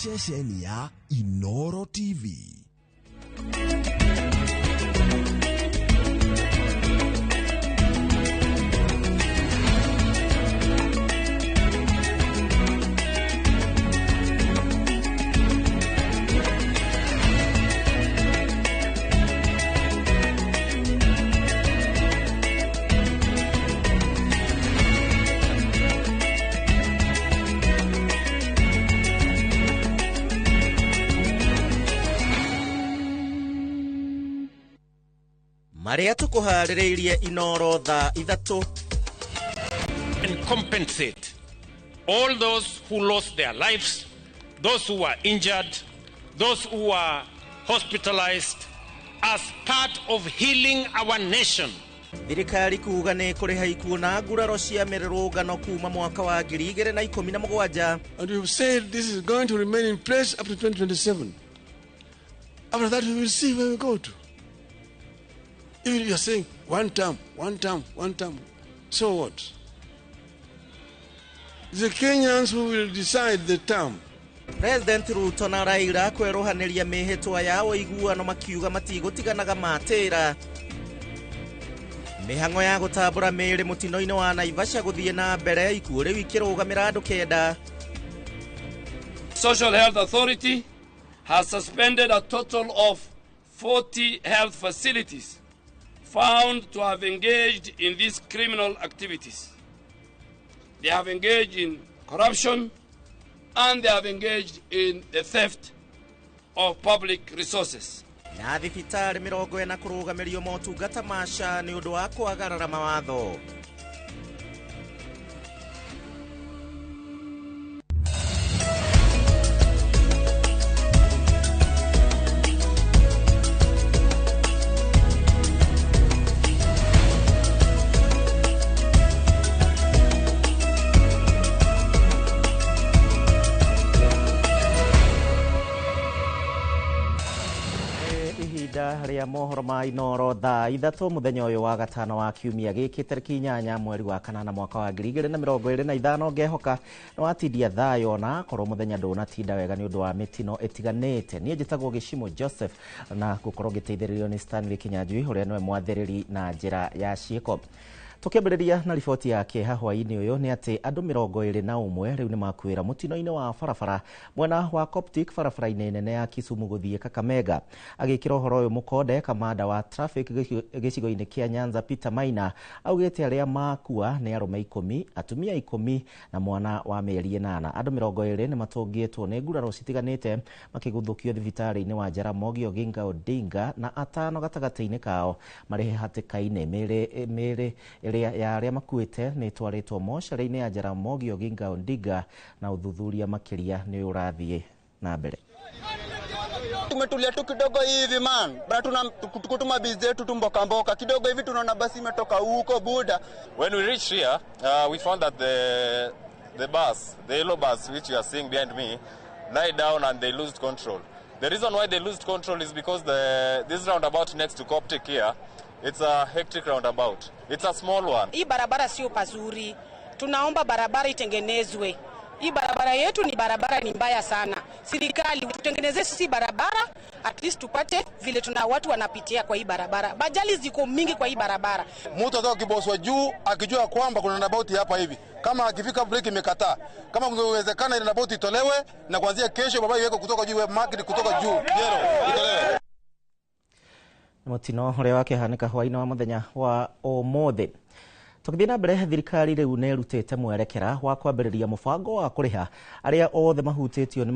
Ceceni ya Inoro TV. Maria tukuharĩrĩirie Inoro thaa 3. And compensate all those who lost their lives, those who were injured, those who were hospitalized as part of healing our nation. Thirikari kuga nĩ kũrĩha ikuũ na nguraro cia mĩrũrũngano kuma mwaka wa 2017. And we've said this is going to remain in place up to 2027. After that we will see where we go to. Even if you are saying one term, one term, one term, so what? The Kenyans who will decide the term. President Ruto na Raila kweruhaniria mĩhĩtwa ya ũiguano makiuga matigũtiganaga matĩra. Mĩhang'o ya gũtambũra mĩĩrĩ mũtino-inĩ wa Naivasha gũthiĩ na mbere ikuũ rĩu ikĩrũgamĩra andũ 9. Social Health Authority has suspended a total of 40 health facilities found to have engaged in these criminal activities. They have engaged in corruption, and they have engaged in the theft of public resources. Na thibitarĩ 40 kũrũgamĩrio motungata ma SHA nĩ ũndũ wa kwagarara mawatho. Rĩa mohoro ma Inoro thaa 3 mũthenya ũyũ wa gatano wa kiumia gĩkĩ tarĩki 8 mweri wa 8 mwaka wa 2025. Ngehoka nĩ watindia thayũ na korwo mũthenya ndũnatinda wega nĩ ũndũ wa mĩtino ĩtiganĩte. Niĩ njĩtagwo Gĩcimo Joseph na gũkorwo ngĩteithĩrĩrio nĩ Stanley Kinyanjui ũrĩa nĩwe mwathĩrĩri na njĩra ya ciĩko. Tukiambĩrĩria na riboti ya kĩeha hwaĩ-inĩ ũyũ nĩ atĩ andũ 21 rĩu nĩ makuĩra mũtino-inĩ wa barabara mwena wa Coptic barabara-inĩ nene ya Kisumu gũthiĩ Kakamega. Agĩkĩra ũhoro ũyũ mũkonde, kamanda wa traffic gĩcigo-inĩ kĩa Nyanza Peter Maina augĩte arĩa makua nĩ arũme 10, atumia 10 na mwana wa mĩeri 8. Andũ 20 nĩ matũngĩtwo nĩ nguraro citiganĩte makĩguthũkio thibitarĩ-inĩ wa Jaramogi Oginga Odinga na 5 gatagatĩ-inĩ kao marĩ hatĩka-inĩ. Mĩĩrĩ ya arĩa makuĩte nĩ ĩtwarĩtwo mocarĩ-inĩ ya Jaramogi Oginga Odinga na ũthuthuria makĩria nĩ ũrathiĩ na mbere. Tumetulia tu kidogo hivi man, bana tunakutuma bizi yetu tu mboka mboka kidogo hivi, tunaona basi imetoka huko buda. When we reached here, we found that the bus, the yellow bus which you are seeing behind me, lie down and they lost control. The reason why they lost control is because this roundabout next to Coptic here, it's a hectic roundabout. It's a small one. Hii barabara sio pazuri. Tunaomba barabara itengenezwe. Hii barabara yetu ni barabara ni mbaya sana. Serikali tutengeneze sisi barabara, at least tupate vile tuna watu wanapitia kwa hii barabara. Bajali ziko mingi kwa hii barabara. Mtu atoka kiboswa juu akijua kwamba kuna roundabout hapa hivi. Kama akifika break imekataa. Kama kungewezekana ile roundabout itolewe na kuanzia kesho baba iweke kutoka juu market kutoka juu. Yero itolewe. Mutino ũrĩa wakĩhanĩka hwaĩ-inĩ wa mũthenya wa ũmũthĩ. Tũgĩthiĩ na mbere, thirikari rĩu nĩ ĩrutĩte mwerekera wa kwambĩrĩria mũbango wa kũrĩha arĩa othe mahutĩtio nĩ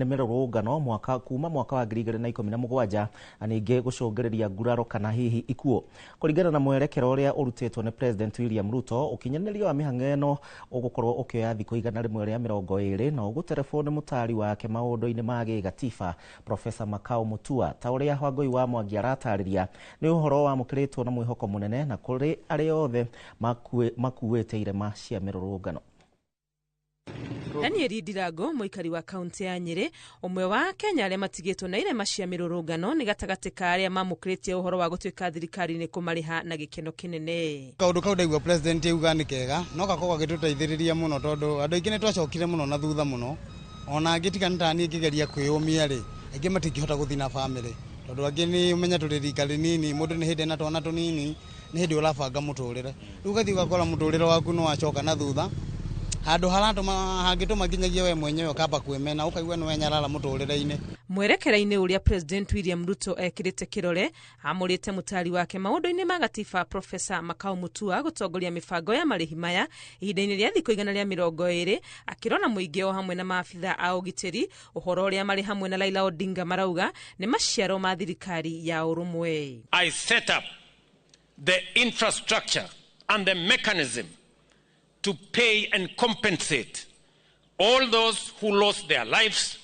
mĩrũrũngano kuma mwaka wa 2017 na ningĩ gũcũngĩrĩria nguraro kana hihi ikuũ. Kũringana na mwerekera ũrĩa ũrutĩtwo nĩ President William Ruto, ũkinyanĩria wa mĩhang'o ĩno ũgũkorwo ũkĩoya thikũ 120 na ũgũterebwo nĩ mũtaari wake maũndũ-inĩ ma gĩgatiba Professor Makau Mutua. Ta ũrĩa Wangũi wa Mwangi aratarĩria, nĩ ũhoro wamũkĩrĩtwo na mwĩhoko mũnene na kũrĩ arĩa othe makuĩte irema cia mĩrũrũngano. Daniel Ndirango, mũikari wa kaunti ya Nyĩrĩ, ũmwe wa Kenya arĩa matigĩtwo na irema cia mĩrũrũngano, nĩ gatagatĩ ka arĩa mamũkĩrĩtie ũhoro wa gũtuĩka thirikari nĩ kũmarĩha na gĩkeno kĩnene. Kaũndũ kau ndaigua president auga nĩ kega, no gakorwo gagĩtũteithĩrĩria mũno tondũ andũ aingĩ nĩ twacokire mũno na thutha mũno, ona angĩ tiga nĩ ta niĩ ngĩgeria kwĩyũmia rĩ, aingĩ matingĩhota gũthiĩ na bamĩrĩ tondũ angĩ nĩ ũmenya tũrĩ rika rĩnini, mũndũ nĩ hĩndĩ ena twana tũnini, nĩ hĩndĩ ũrabanga mũtũrĩre. Rĩu ũgathiĩ ũgakora mũtũrĩre waku nĩ wacoka na thutha, handũ haratũma hangĩtũma nginyagia we mwenyewe ũkamba kwĩmena ũkaigua nĩ wenyarara mũtũrĩre-inĩ. Mwerekera-inĩ ũrĩa President William Ruto ekĩrĩte kĩrore, amũrĩte mũtari wake maũndũ-inĩ ma gatiba Professor Makau Mutua gũtongoria mĩbango ya marĩhi maya ihinda-inĩ rĩa thikũ 120, akĩrora mũingĩ o hamwe na maabitha a ũgitĩri. Ũhoro ũrĩa marĩ hamwe na Raila Odinga marauga nĩ maciaro ma thirikari ya ũrũmwe. I set up the infrastructure and the mechanism to pay and compensate all those who lost their lives,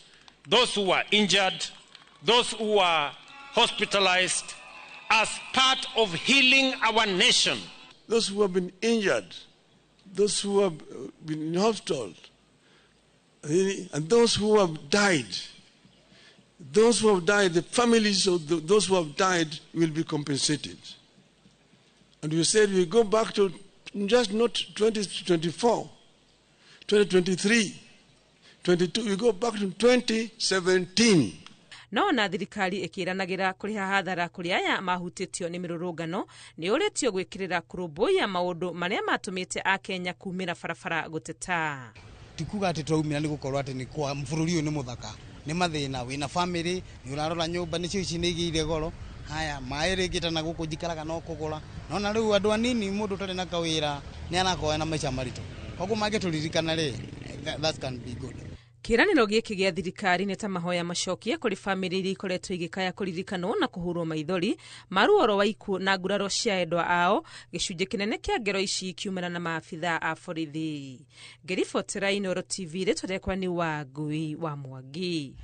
those who were injured, those who were hospitalized, as part of healing our nation. Those who have been injured, those who have been in hospital, and those who have died, those who have died, the families of those who have died will be compensated. And we said we go back to just not 2024, 2023, 22, we go back to 2017. No na thirikari ĩkĩranagĩra kũrĩha hathara kũrĩ aya mahutĩtio nĩ mĩrũrũngano nĩ ũrĩtio gwĩkĩrĩra kũrũmbũiya maũndũ marĩa matũmĩte akenya kumĩra barabara gũteta. Ti kuga atĩ twaumĩra nĩ gũkorwo atĩ nĩ kwa bũrũri ũyũ nĩ mũthaka, nĩ mathĩna, wĩna bamĩrĩ, nĩ ũrarora nyũmba nĩcio ici nĩ igĩire goro, haya maĩ rĩngĩ ta na gũkũ njikaraga no kũgũra, nona rĩu andũ anini mũndũ ũtarĩ na kawĩra nĩ arakorwo na maica maritũ, koguo mangĩtũririkana rĩ, that can be good. Kĩĩranĩro gĩkĩ gĩa thirikari nĩ ta mahoya macokie kũrĩ bamĩrĩ iria ikoretwo igĩkaya kũririkanwo na kũhũrwo maithori ma ruo rwa ikuũ na nguraro cia endwa ao. Gĩcunjĩ kĩnene kĩa ngero ici kiumana na maabitha a borithi. Ngĩribotera Inooro TV, rĩtwa rĩakwa nĩ Wangui wa Mwangi.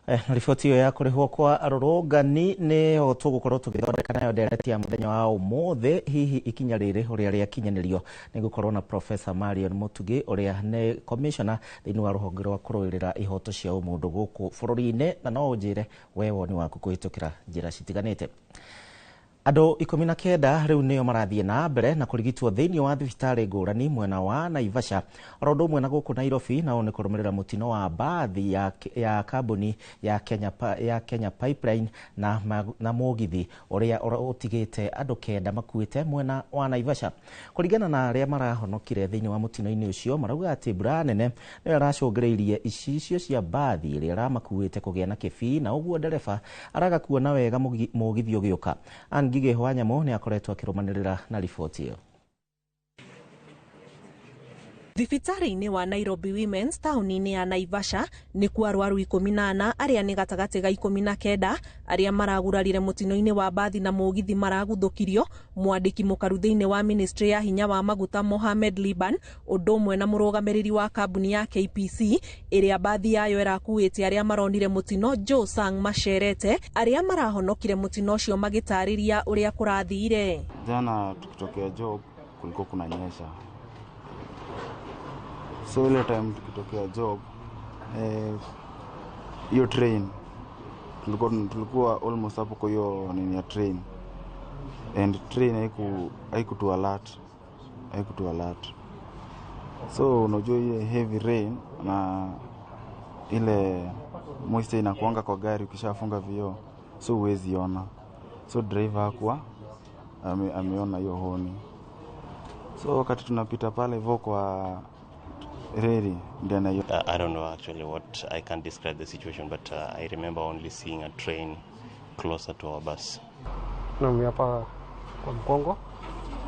Na riboti ĩyo ya kũrĩhwo kwa arũrũngani nĩyo tũgũkorwo tũgĩthondeka nayo ndereti ya mũthenya wa ũmũthĩ. Hihi ikinya rĩrĩ ũrĩa rĩakinyanĩrio nĩ gũkorwo na Professor Marion Mutugi ũrĩa nĩ commissioner thĩinĩ wa rũhonge rwa kũrũĩrĩra ihoto cia ũmũndũ gũkũ bũrũri-inĩ, na no ũnjĩre we woni waku kũhĩtũkĩra njĩra citiganĩte. Andũ 19 rĩu nĩo marathiĩ na mbere na kũrigitwo thĩinĩ wa thibitarĩ ngũrani mwena wa Naivasha oro ũndũ ũmwe na gũkũ Nairobi, nao nĩ kũrũmĩrĩra mũtino wa mbathi ya kambuni ya Kenya Pipeline na mũgithi ũrĩa ũtigĩte andũ 9 makuĩte mwena wa Naivasha. Kũringana na arĩa marahonokire thĩinĩ wa mũtino-inĩ ũcio, marauga atĩ mbura nene nĩyo ĩracũngĩrĩirie icicio cia mbathi ĩrĩa ĩramakuĩte kũgĩa na kĩbii, na ũguo ndereba araga kuona wega mũgithi ũgĩũka. Ngigĩ wa Nyamũ nĩ akoretwo akĩrũmanĩrĩra na riboti ĩyo. Thibitarĩ-inĩ wa Nairobi Women's taũni-inĩ ya Naivasha nĩkuo arwaru 14 arĩa nĩ gatagatĩ ga 19 arĩa maragurarire mũtino-inĩ wa mbathi na mũgithi maraguthũkirio. Mwandĩki mũkaru thĩinĩ wa ministry ya hinya wa maguta Mohamed Liban ũndũ ũmwe na mũrũgamĩrĩri wa kambuni ya KPC ĩrĩa mbathi yayo ĩrakuĩte arĩa maronire mũtino Joe Sang macerete arĩa marahonokire mũtino ũcio magĩtarĩria ũrĩa kũrathire. Jana tukitokea job kulikuwa kunanyesha. So ile time tukitokea job hiyo train tulikuwa almost hapo kwa hiyo nini ya train, and train haikutu alert. So unajua ile heavy rain na ile moisture inakuanga kwa gari ukishafunga vioo, so huwezi ona. So driver hakuwa ameona hiyo honi. So wakati tunapita pale hivyo kwa reri. I don't know actually what I can describe the situation, but I remember only seeing a train closer to our bus. Naumia hapa kwa mgongo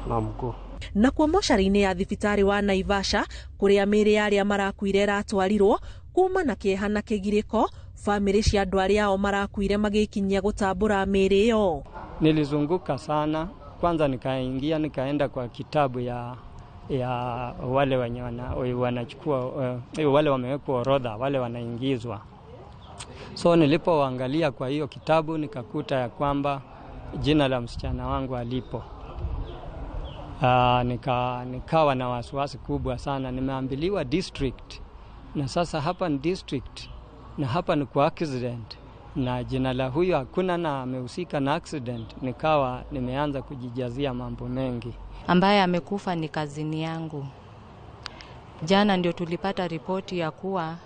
na mguu. Na kwa mocarĩ-inĩ ya thibitarĩ wa Naivasha kũrĩa mĩĩrĩ ya arĩa marakuire ĩratwarirwo kuma na kĩeha na kĩgirĩko, bamĩrĩ cia andũ arĩa ao marakuire magĩkinyia gũtambũra mĩĩrĩ ĩyo. Nilizunguka sana, kwanza nikaingia nikaenda kwa kitabu ya wale wenye wanachukua wale wamewekwa orodha, wale wanaingizwa. So nilipoangalia kwa hiyo kitabu nikakuta ya kwamba jina la msichana wangu alipo. Nikawa na wasiwasi kubwa sana. Nimeambiliwa district, na sasa hapa ni district na hapa ni kwa accident, na jina la huyo hakuna na amehusika na accident. Nikawa nimeanza kujijazia mambo mengi. Ambaye amekufa ni kazini yangu. Jana ndio tulipata ripoti ya kuwa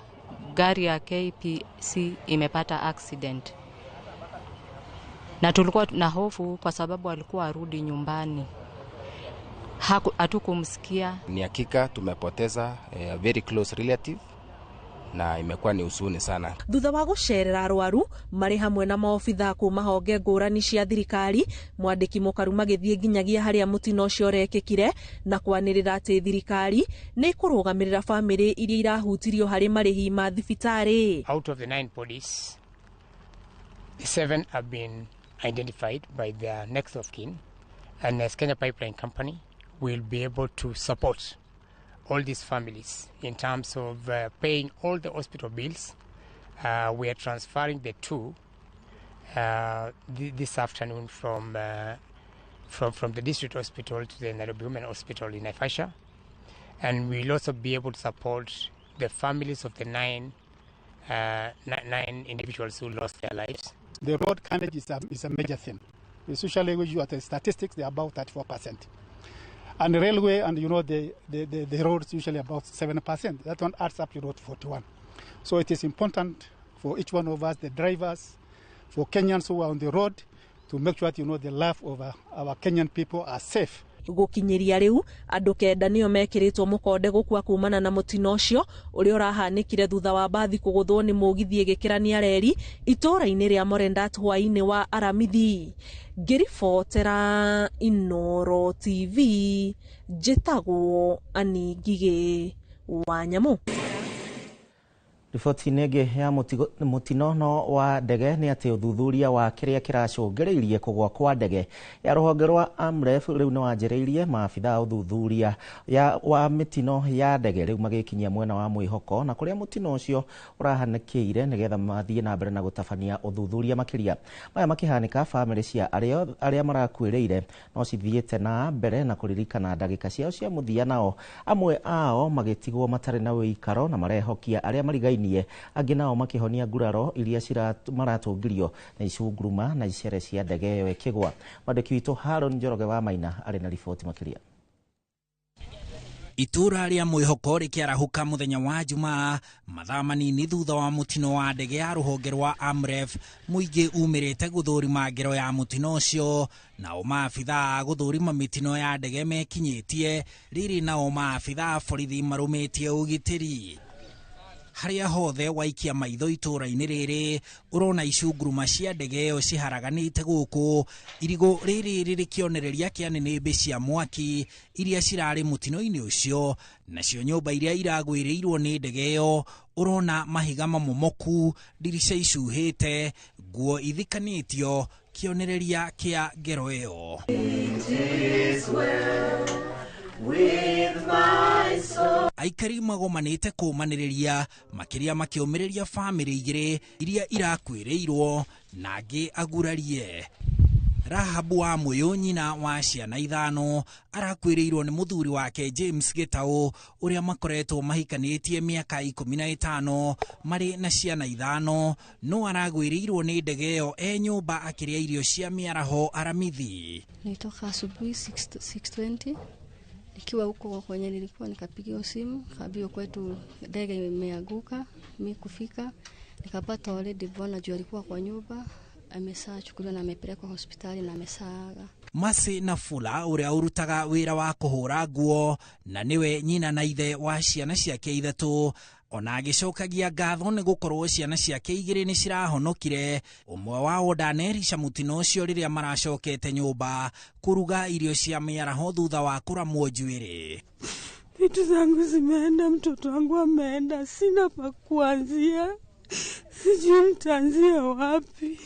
gari ya KPC imepata accident. Na tulikuwa na hofu kwa sababu alikuwa arudi nyumbani. Hatukumsikia. Ni hakika tumepoteza a very close relative na imekuwa ni huzuni sana. Thutha wa gucerera arwaru mari hamwe na maobitha kuma honge ngurani cia thirikari, mwandiki mukaru magithie nginyagia haria mutino ucio urekikire na kwanirira ati thirikari ni ikurugamirira family iria irahutirio hari marihi ma thibitari. Out of the 9 bodies, 7 have been identified by their next of kin, and as Kenya Pipeline Company will be able to support all these families in terms of paying all the hospital bills. We are transferring the 2 this afternoon from the district hospital to the Nairobi Women Hospital in Naivasha, and we'll also be able to support the families of the 9 individuals who lost their lives. The road carnage is a major thing. Especially when you at the statistics, they are about 34%. And the railway and you know the roads usually about 7%. That one adds up to about 41. So it is important for each one of us, the drivers, for Kenyans who are on the road, to make sure that you know the life of our Kenyan people are safe. Gukinyiria riu andu 9 nio mekiritwo mukonde gukua kumana na mutino ucio uria urahanikire thutha wa mbathi kuguthwo ni mugithi igikirania reri itura-ini ria Morendat hwaini wa Aramithi. Ngiribotera Inooro TV, njitagwo Annie Ngigĩ wa Nyamũ. Riboti-inĩ ĩngĩ ya mũtino no wa ndege nĩ atĩ ũthuthuria wa kĩrĩa kĩracũngĩrĩirie kũgwa kwa ndege ya rũhonge rwa Amref rĩu nĩ wanjĩrĩirie. Maabitha a ũthuthuria wa mĩtino ya ndege rĩu magĩkinyia mwena wa mwĩhoko na kũrĩa mũtino ũcio ũrahanĩkĩire nĩgetha mathiĩ na mbere na gũtabania ũthuthuria makĩria. Maya makĩhanĩka, bamĩrĩ cia arĩa marakuĩrĩire no cithiĩte na mbere na kũririkana ndagĩka ciao cia mũthia, nao amwe ao magĩtigwo matarĩ na ũikaro na marehokia arĩa marigainie, angĩ nao makĩhonia nguraro iria maratũngirio na icunguruma na icere cia ndege ĩyo ĩkĩgwa. Mwandĩki witũ Haron Njoroge wa Maina arĩ na riboti makĩria. Itũra rĩa mwĩhoko rĩkĩarahũka mũthenya wa Jumaa mathaa manini thutha wa mũtino wa ndege ya rũhonge rwa Amref, mũingĩ umĩrĩte gũthũrima ngero ya mũtino ũcio, nao maabitha gũthũrima mĩtino ya ndege mekinyĩtie rĩrĩ, nao maabitha a borithi marũmĩtie ũgitĩri. Harĩa hothe waikia maitho itũra-inĩ rĩrĩ ũrona icunguruma cia ndege ĩyo ciharaganĩte gũkũ, irigũ rĩrĩ rĩrĩ kĩonereria kĩa nĩnĩmbĩ cia mwaki iria cirarĩ mũtino-inĩ ũcio, nacio nyũmba iria iragwĩrĩirwo nĩ ndege ĩyo ũrona mahiga mamomoku, ndirica icuhĩte, nguo ithikanĩtio, kĩonereria kĩa ngero ĩyo. Aikari magomanĩte kũmanĩrĩria makĩria makĩũmĩrĩria bamĩrĩ igĩrĩ iria irakuĩrĩirwo na angĩ agurarie. Rahabu wa Mũyũ, nyina wa ciana 5, arakuĩrĩirwo nĩ mũthuri wake James Gĩtaũ ũrĩa makoretwo mahikanĩtie mĩaka 15 marĩ na ciana 5, no aragwĩrĩirwo nĩ ndege ĩyo e nyũmba akĩrĩa irio cia mĩaraho Aramithi. Nilitoka asubuhi 6:20 nikiwa huko kwenye nilikuwa, nikapigiwa simu kaambiwa kwetu ndege imeanguka. Mimi kufika nikapata already bwana juu alikuwa kwa nyumba ameshachukuliwa na amepelekwa hospitali na amesaaga. Masi na Fula ũrĩa ũrutaga wĩra wa kũhũra nguo na nĩwe nyina na ithe wa ciana ciake 3, ona agĩcokagia ngatho nĩ gũkorwo ciana ciake 2 nĩ cirahonokire, ũmwe wao ndanerisha mũtino ũcio rĩrĩa maracokete nyũmba kũruga irio cia mĩaraho thutha wa kũramwo njuĩrĩ. Vitu zangu zimeenda, mtoto wangu ameenda, sina pa kuanzia, sijui nitaanzia wapi.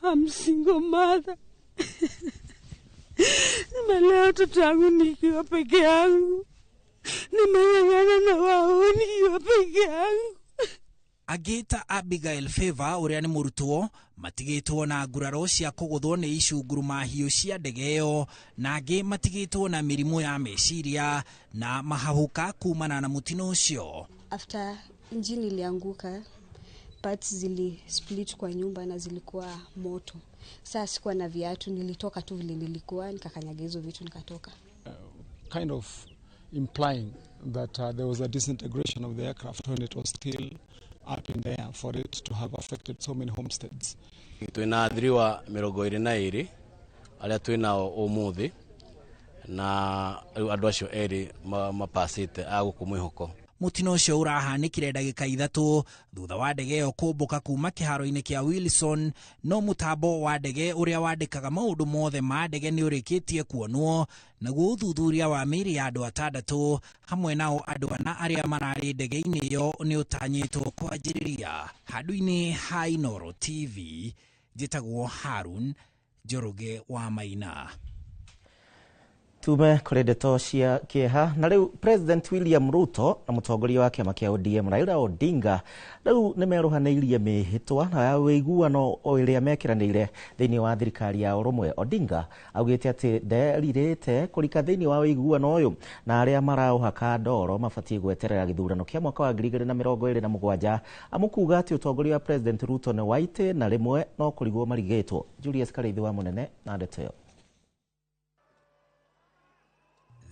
I'm single mother. Nimelea watoto wangu nikiwa peke yangu, nimeng'ang'ana na wao nikiwa peke yangu. Agĩta Abigail Favor ũrĩa nĩ mũrutwo matigĩtwo na nguraro cia kũgũthwo nĩ icunguruma hiũ cia ndege ĩyo, na angĩ matigĩtwo na mĩrimũ ya meciria na mahahuka kumana na mũtino ũcio. After engine ilianguka, parts zili split kwa nyumba na zilikuwa moto. Sasa sikuwa na viatu, nilitoka tu vile nilikuwa, nikakanyaga hizo vitu nikatoka. Kind of implying that there was a disintegration of the aircraft when it was still up in the air for it to have affected so many homesteads. Twina athiriwa 22 aria twinao umuthi na andu acio eri mapasite a guku mwihoko. Mũtino ũcio ũrahanĩkire ndagĩka 3 thutha wa ndege ĩyo kũmbũka kuma kĩharo-inĩ kĩa Wilson, no mũtambo wa ndege ũrĩa wandĩkaga maũndũ mothe ma ndege nĩ ũrĩkĩtie kuonwo, naguo ũthuthuria wa mĩĩrĩ ya andũ 6 hamwe nao andũ 4 arĩa mararĩ ndege-inĩ ĩyo nĩ ũtanyĩtwo kwanjĩrĩria. Handũ-inĩ ha Inooro TV, njĩtagwo Harun Njoroge wa Maina. Tume kũrĩ ndeto cia kĩeha na rĩu President William Ruto na mũtongoria wa kĩama kĩa ODM Raila Odinga rĩu nĩ merũhanĩirie mĩhĩtwa na ya ũiguano ĩrĩa mekĩranĩire thĩinĩ wa thirikari ya ũrũmwe. Odinga augĩte atĩ nderirĩte kũrika thĩinĩ wa ũiguano ũyũ na arĩa maraũhaka ndoro mabatiĩ gweterera gĩthurano kĩa mwaka wa 2027, amũkuga atĩ ũtongoria wa President Ruto nĩ waite na rĩmwe no kũrigwo marigĩtwo. Julius Karĩithi wa Mũnene na ndeto ĩyo.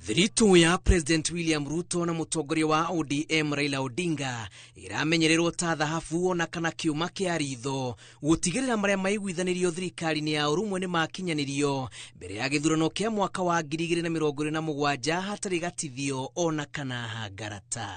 Thiritũ ya President William Ruto na mũtongoria wa ODM Raila Odinga ĩramenyererwo ta thahabu ona kana kĩũma kĩa ritho gũtigĩrĩra marĩa maiguithanĩrio thirikari-inĩ ya ũrũmwe nĩ makinyanĩrio mbere ya gĩthurano kĩa mwaka wa 2027 hatarĩ gatithio ona kana hangarata.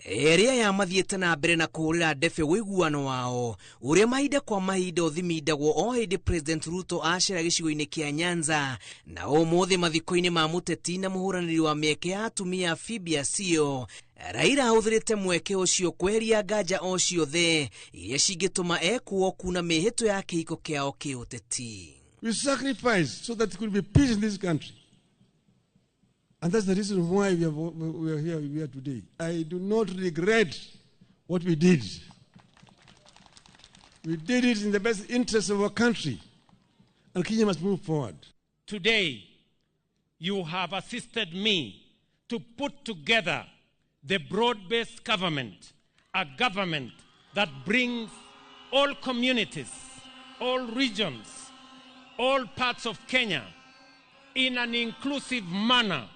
Erĩ aya mathiĩte na mbere na kũhũrĩra ndebe ũiguano wao ũrĩa mahinda kwa mahinda ũthimindagwo o hĩndĩ President Ruto acera gĩcigo-inĩ kĩa Nyanza, na ũmũthĩ mathiko-inĩ ma mũteti na mũhũranĩri wa mĩeke ya atumia Phoebe Asiyo. Raila ahũthĩrĩte mweke ũcio kweheria nganja o ciothe iria cingĩtũma ekuo kuna mĩhĩtwo ya kĩhiko kĩao kĩũteti. We sacrifice so that there could be peace in this country. And that's the reason why we are here we are today. I do not regret what we did. We did it in the best interest of our country. And Kenya must move forward. Today, you have assisted me to put together the broad-based government, a government that brings all communities, all regions, all parts of Kenya in an inclusive manner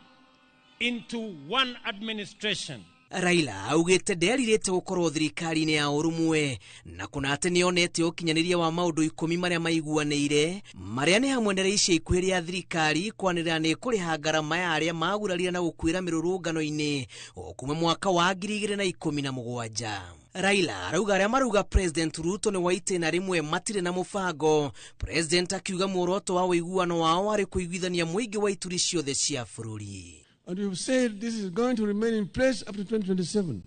into one administration. Raila augĩte nderirĩte gũkorwo thirikari-inĩ ya ũrũmwe na kũna atĩ nĩonete ũkinyanĩria wa maũndũ 10 marĩa maiguanĩire, marĩa nĩ hamwe na ica ikuhĩ rĩa thirikari kwanĩrĩra nĩ kũrĩha ngarama ya arĩa magurarire na gũkuĩra mĩrũrũngano-inĩ o kuma mwaka wa 2017. Raila arauga arĩa marauga President Ruto nĩ wa itĩna rĩmwe matirĩ na mũbango. President akiuga muoroto wa ũiguano wao warĩ kũiguithania mũingĩ wa ituri ciothe cia bũrũri. And we've said this is going to remain in place up to 2027.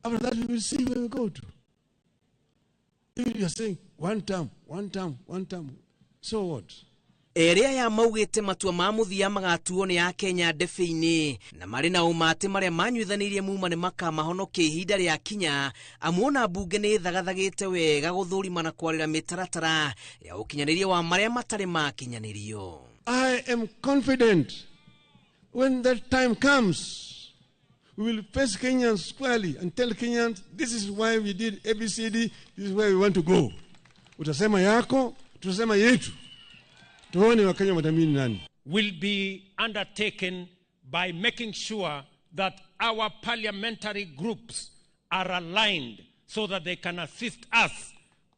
After that, we will see where we go to. If you are saying one term, one term, one term, so what? Erĩ aya maugĩte matua ma mũthia magatuo nĩ Akenya ndebe-inĩ na marĩ na ũma atĩ marĩa manyuithanĩirie muma nĩ makamahonokia ihinda rĩa kinya, amu ona mbunge nĩ ĩthagathagĩte wega gũthũrima na kwarĩra mĩtaratara ya ũkinyanĩria wa marĩa matarĩ makinyanĩrio. I am confident when that time comes, we will face Kenyans squarely and tell Kenyans, this is why we did ABCD, this is where we want to go. Utasema yako, tutasema yetu. Tuone Wakenya watamini nani. Will be undertaken by making sure that our parliamentary groups are aligned so that they can assist us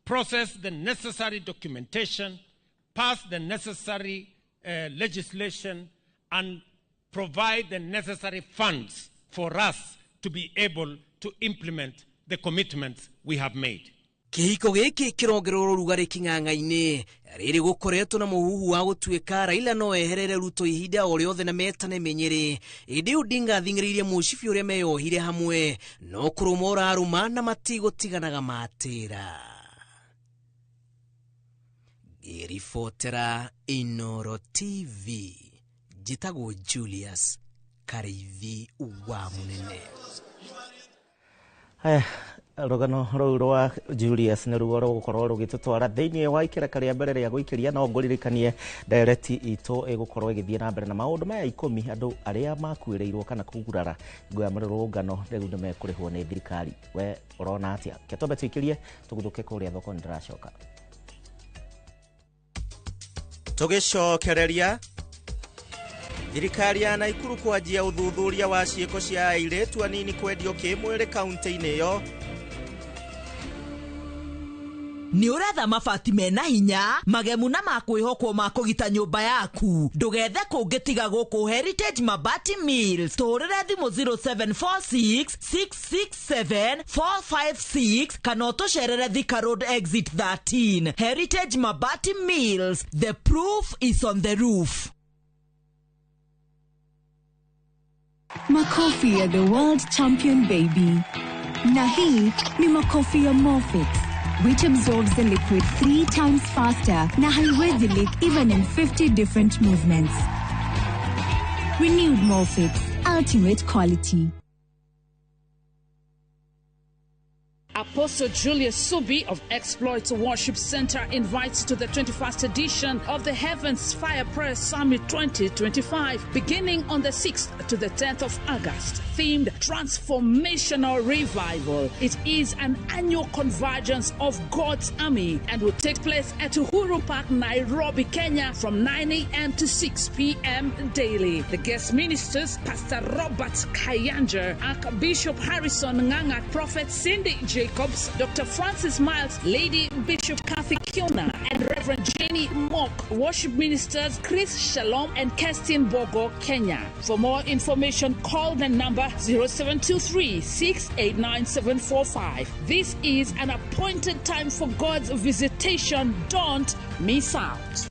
process the necessary documentation, pass the necessary legislation, and provide the necessary funds for us to be able to implement the commitments we have made. Kĩhiko gĩkĩ kĩrongererwo ũrugarĩ kĩng'ang'a-inĩ rĩrĩ gũkoretwo na mũhuhu wa gũtuĩka Raila no eherere Ruto ihinda o rĩothe na metane mĩnyĩrĩ. Ĩndĩ Odinga athing'ĩrĩirie mũcibi ũrĩa meyohire hamwe no kũrũma ũrarũma na matigũtiganaga matĩra. Ngĩribotera Inooro TV, njĩtagwo Julius Kariithi wa Mũnene. Haya, rũgano rũu rwa Julius nĩ ruo rũgũkorwo rũgĩtũtwara thĩinĩ wa ikereka rĩa mbere rĩa gũikĩria, no ngũririkanie ndereti itũ ĩgũkorwo ĩgĩthiĩ na mbere na maũndũ maya 10 andũ arĩa makuĩrĩirwo kana kũgurara hingo ya mĩrũrũngano rĩu nĩ mekũrĩhwo nĩ thirikari. We ũrona atĩa? Reke twambe tũikĩrie tũguthũke kũrĩa thoko, nĩndĩracoka. Tũgĩcokereria thirikari ya Naikuru kwanjia ũthuthuria wa ciĩko cia airĩtu anini kwendio kĩmwĩrĩ kaunti-inĩ ĩyo. Nĩ ũretha mabati mena hinya magemu na makwĩhokwo ma kũgita nyũmba yaku, ndũgethe kũngĩ tiga gũkũ Heritage Mabati Mills. Tũhũrĩre thimũ 0746 667 456 kana ũtũcerere Thika Road exit 13. Heritage Mabati Mills, the proof is on the roof. Makofi ya the world champion baby. Na hii ni makofi ya Morfix, which absorbs the liquid 3 times faster na haiwezi leak even in 50 different movements. Renewed Morfix, ultimate quality. Apostle Julius Subi of Exploits Worship Center invites to the 21st edition of the Heavens Fire Prayer Summit 2025, beginning on the 6th to the 10th of August, themed Transformational Revival. It is an annual convergence of God's army and will take place at Uhuru Park, Nairobi, Kenya, from 9 a.m. to 6 p.m. daily. The guest ministers, Pastor Robert Kayanja, Archbishop Harrison Nganga, Prophet Cindy Jacobs, Dr. Francis Miles, Lady Bishop Kathy Kiona, and Reverend Reverend Jenny Mock, worship ministers Chris Shalom and Kerstin Bogo, Kenya. For more information, call the number 0723 689 745. This is an appointed time for God's visitation. Don't miss out.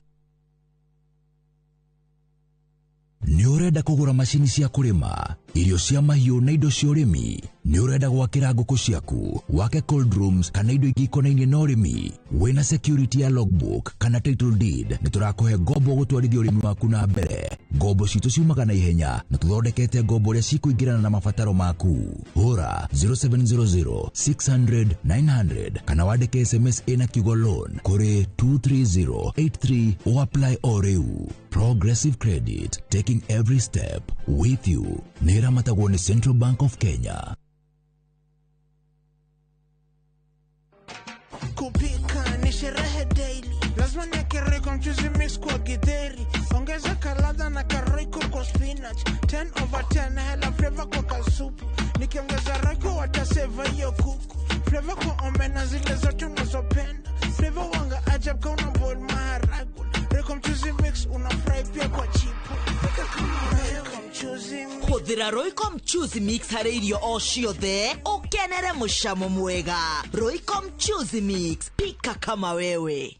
Nĩ ũrenda kũgũra macini cia kũrĩma, irio cia mahiũ na indo cia ũrĩmi? Nĩ ũrenda gwakĩra ngũkũ ciaku, wake cold rooms kana indo ingĩ ikonainie na ũrĩmi? Wĩna security ya logbook kana title deed, nĩ tũrakũhe ngombo gũtwarithia ũrĩmi waku na mbere. Ngombo citũ ciumaga na ihenya na tũthondekete ngombo ũrĩa cikũingĩrana na mabataro maku. Hũra 0700 600 900 kana wandĩke SMS ĩna kiugo loan kũrĩ 23083 o apply o rĩu. Progressive Credit, taking every step with you. Nĩ ĩramatagwo nĩ Central Bank of Kenya. Kupika ni sherehe daily, lazima niweke Royco mchuzi mix kwa githeri, ongeza kaladha na karoiko kwa spinach, 10 over 10 hela flavor kwa kasupu, nikiongeza Royco wataseva hiyo kuku, flavor kwa omena zile zote unazopenda, flavor wanga ajab kama una boil maharagwe, Royco mchuzi mix una fry pia kwa chipo, pika kama Royco mchuzi mix. Hũthĩra Royco mchuzi mix harĩ irio o ciothe ũkenere mũcamo mwega. Royco mchuzi mix, pika kama wewe.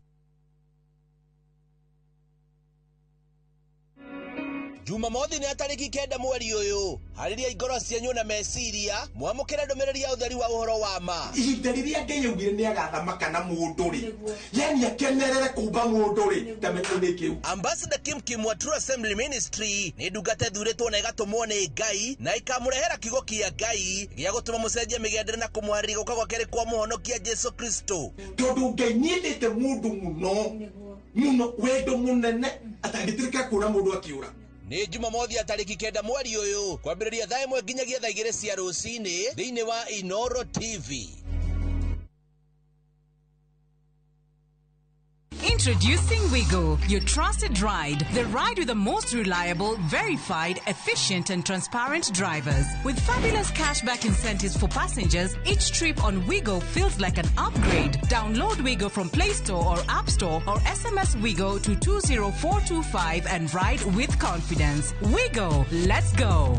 Jumamothi nĩ tarĩki 9 mweri ũyũ, harĩria ngoro cianyu na meciria mwamũkĩre ndũmĩrĩri ya ũtheri wa ũhoro wa ma. Ihinda rĩrĩa Ngai augire nĩ agathamaka na mũndũ rĩ, yani akenerere kũmba mũndũ rĩ, ta mĩtĩ kĩu. Ambassador Kim Kim wa True Assembly Ministry nĩ ndungata ĩthurĩtwo na ĩgatũmwo nĩ Ngai na ĩkamũrehera kiugo kĩa Ngai gĩa gũtũma mũcenjie mĩgendere na kũmũharĩria gũka gwa kerĩ kwa mũhonokia Jesu Kristo. Tondũ Ngai nĩendete mũndũ mũno mũno, wendo mũnene atangĩtĩrĩka kuona mũndũ akĩũra. Nĩ Jumamothi ya tarĩki 9 mweri ũyũ kwambĩrĩria thaa 1 nginyagia thaa 2 cia rũcinĩ thĩinĩ wa Inoro TV. Introducing Wigo, your trusted ride. The ride with the most reliable, verified, efficient and transparent drivers. With fabulous cashback incentives for passengers, each trip on Wigo feels like an upgrade. Download Wigo from Play Store or App Store or SMS Wigo to 20425 and ride with confidence. Wigo, let's go.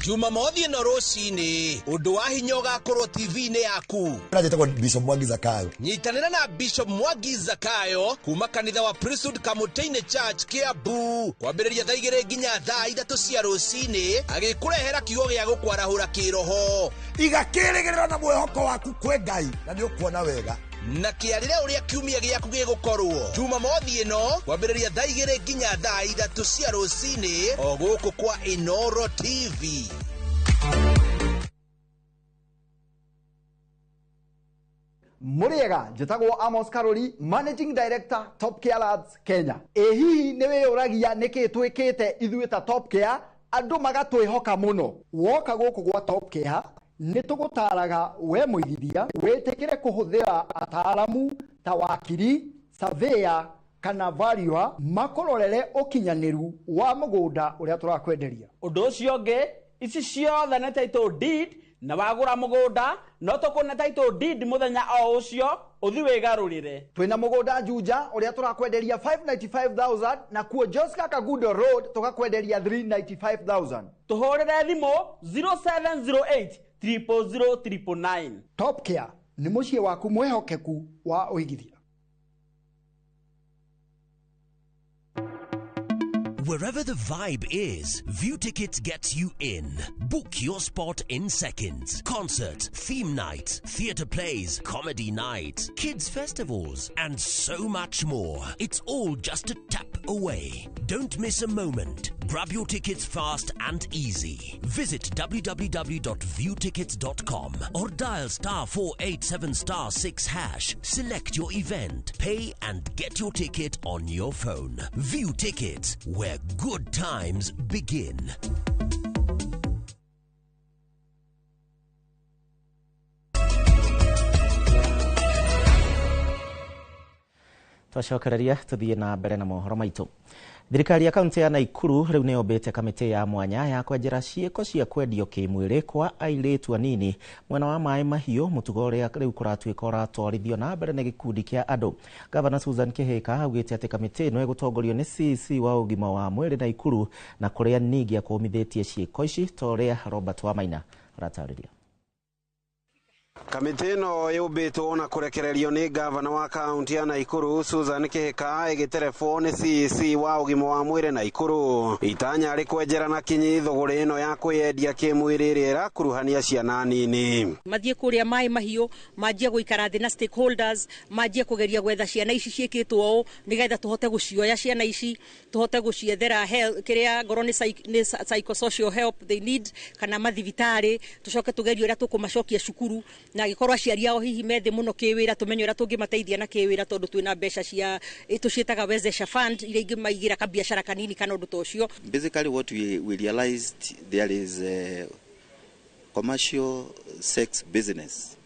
Jumamothi ĩno rũcinĩ ũndũ wa hinya ũgakorwo TV-inĩ yaku. Njĩtagwo Bishop Mwangi Zakayo. Nyitanĩra na Bishop Mwangi Zakayo kuma kanitha wa Priesthood Kamũtĩ-inĩ Church Kiambu kwambĩrĩria thaa 2 nginya thaa 3 cia rũcinĩ agĩkũrehera kiugo gĩa gũkwarahũra kĩroho. Iga kĩrĩgĩrĩro na mwĩhoko waku kwĩ Ngai na nĩ ũkuona wega. Na kĩarĩre ũrĩa kiumia gĩaku gĩgũkorwo Jumamothi ĩno kwambĩrĩria thaa 2 nginya thaa 3 cia rũcinĩ o gũkũ kwa Inoro TV. Mũrĩega, njĩtagwo Amos Karori, Managing Director Top Care Labs Kenya. Ĩ hihi nĩ wĩyũragia nĩkĩ twĩkĩte ithuĩ ta Top Care andũ magatwĩhoka mũno? Woka gũkũ gwa Top Care nĩ tũgũtaraga we mũigithia wĩtĩkĩre kũhũthĩra ataaramu ta wakiri, surveyor kana valuer makũrorere ũkinyanĩru wa mũgũnda ũrĩa tũrakwenderia. Ũndũ ũcio ũngĩ, ici ciothe nĩ title deed, na wagũra mũgũnda no tũkũne title deed mũthenya o ũcio ũthi wĩgarũrĩre. Twĩna mũgũnda Juja ũrĩa tũrakwenderia 595,000 na kuo Joska Kagundo Road tũgakwenderia 395,000. Tũhũrĩre thimũ 0708 000 999. Top Care nĩ mũciĩ waku mwĩhokeku wa ũigithia. Wherever the vibe is, View Tickets gets you in. Book your spot in seconds. Concert, theme night, theatre plays, comedy night, kids festivals, and so much more. It's all just a tap away. Don't miss a moment. Grab your tickets fast and easy. Visit www.viewtickets.com or dial *487*6#. Select your event, pay and get your ticket on your phone. View Tickets, where good times begin. Twacokereria tuthie na mbere na mohoro maitu. Thirikari ya kaunti ya Naikuru rĩu nĩ yombĩte kamĩtĩ ya mwanya ya kwenjera ciĩko cia kwendio kĩmwĩrĩ kwa airĩtu anini mwena wa Maĩ Mahiũ, mũtugo ũrĩa rĩu kũratuĩka ũratwarithio na mbere nĩ gĩkundi kĩa andũ. Gavana Susan Kĩhĩka augĩte atĩ kamĩtĩ ĩno ĩgũtongorio nĩ CC wa ũgima wa mwĩrĩ Naikuru na kũrĩa ningĩ akũmithĩtie ciĩko ici ta ũrĩa Robert Wamaina aratarĩria. Kamĩtĩ ĩno yũmbĩtwo na kũrekererio nĩ gavana wa kaunti ya Naikuru Susan Kĩhĩka ĩgĩterebwo nĩ CEC wa ũgima wa mwĩrĩ Naikuru. Itanya rĩ kwenjera na kinyi thũgũrĩ ĩno ya kwĩyendia kĩmwĩrĩ ĩrĩa ĩrakuruhania ciana nini. Mathiĩ kũrĩa Maĩ Mahiũ, manjie gũikara thĩ na stakeholders, manjie kũgeria gwetha ciana ici ciĩkĩtwo ũũ nĩgetha tũhote gũcioya ciana ici, tũhote gũciethera kĩrĩa ngorwo nĩ psychosocial help they need kana mathibitarĩ, tũcoke tũgerie ũrĩa tũkũmacokia cukuru, na angĩkorwo aciari ao hihi methĩ mũno kĩwĩra tũmenye ũrĩa tũngĩmateithia na kĩwĩra tondũ twĩna mbeca cia tũciĩtaga Wezesha Fund iria ingĩmaigĩra kabiacara kanini kana ũndũ ta ũcio. Basically what we realized, there is a commercial sex business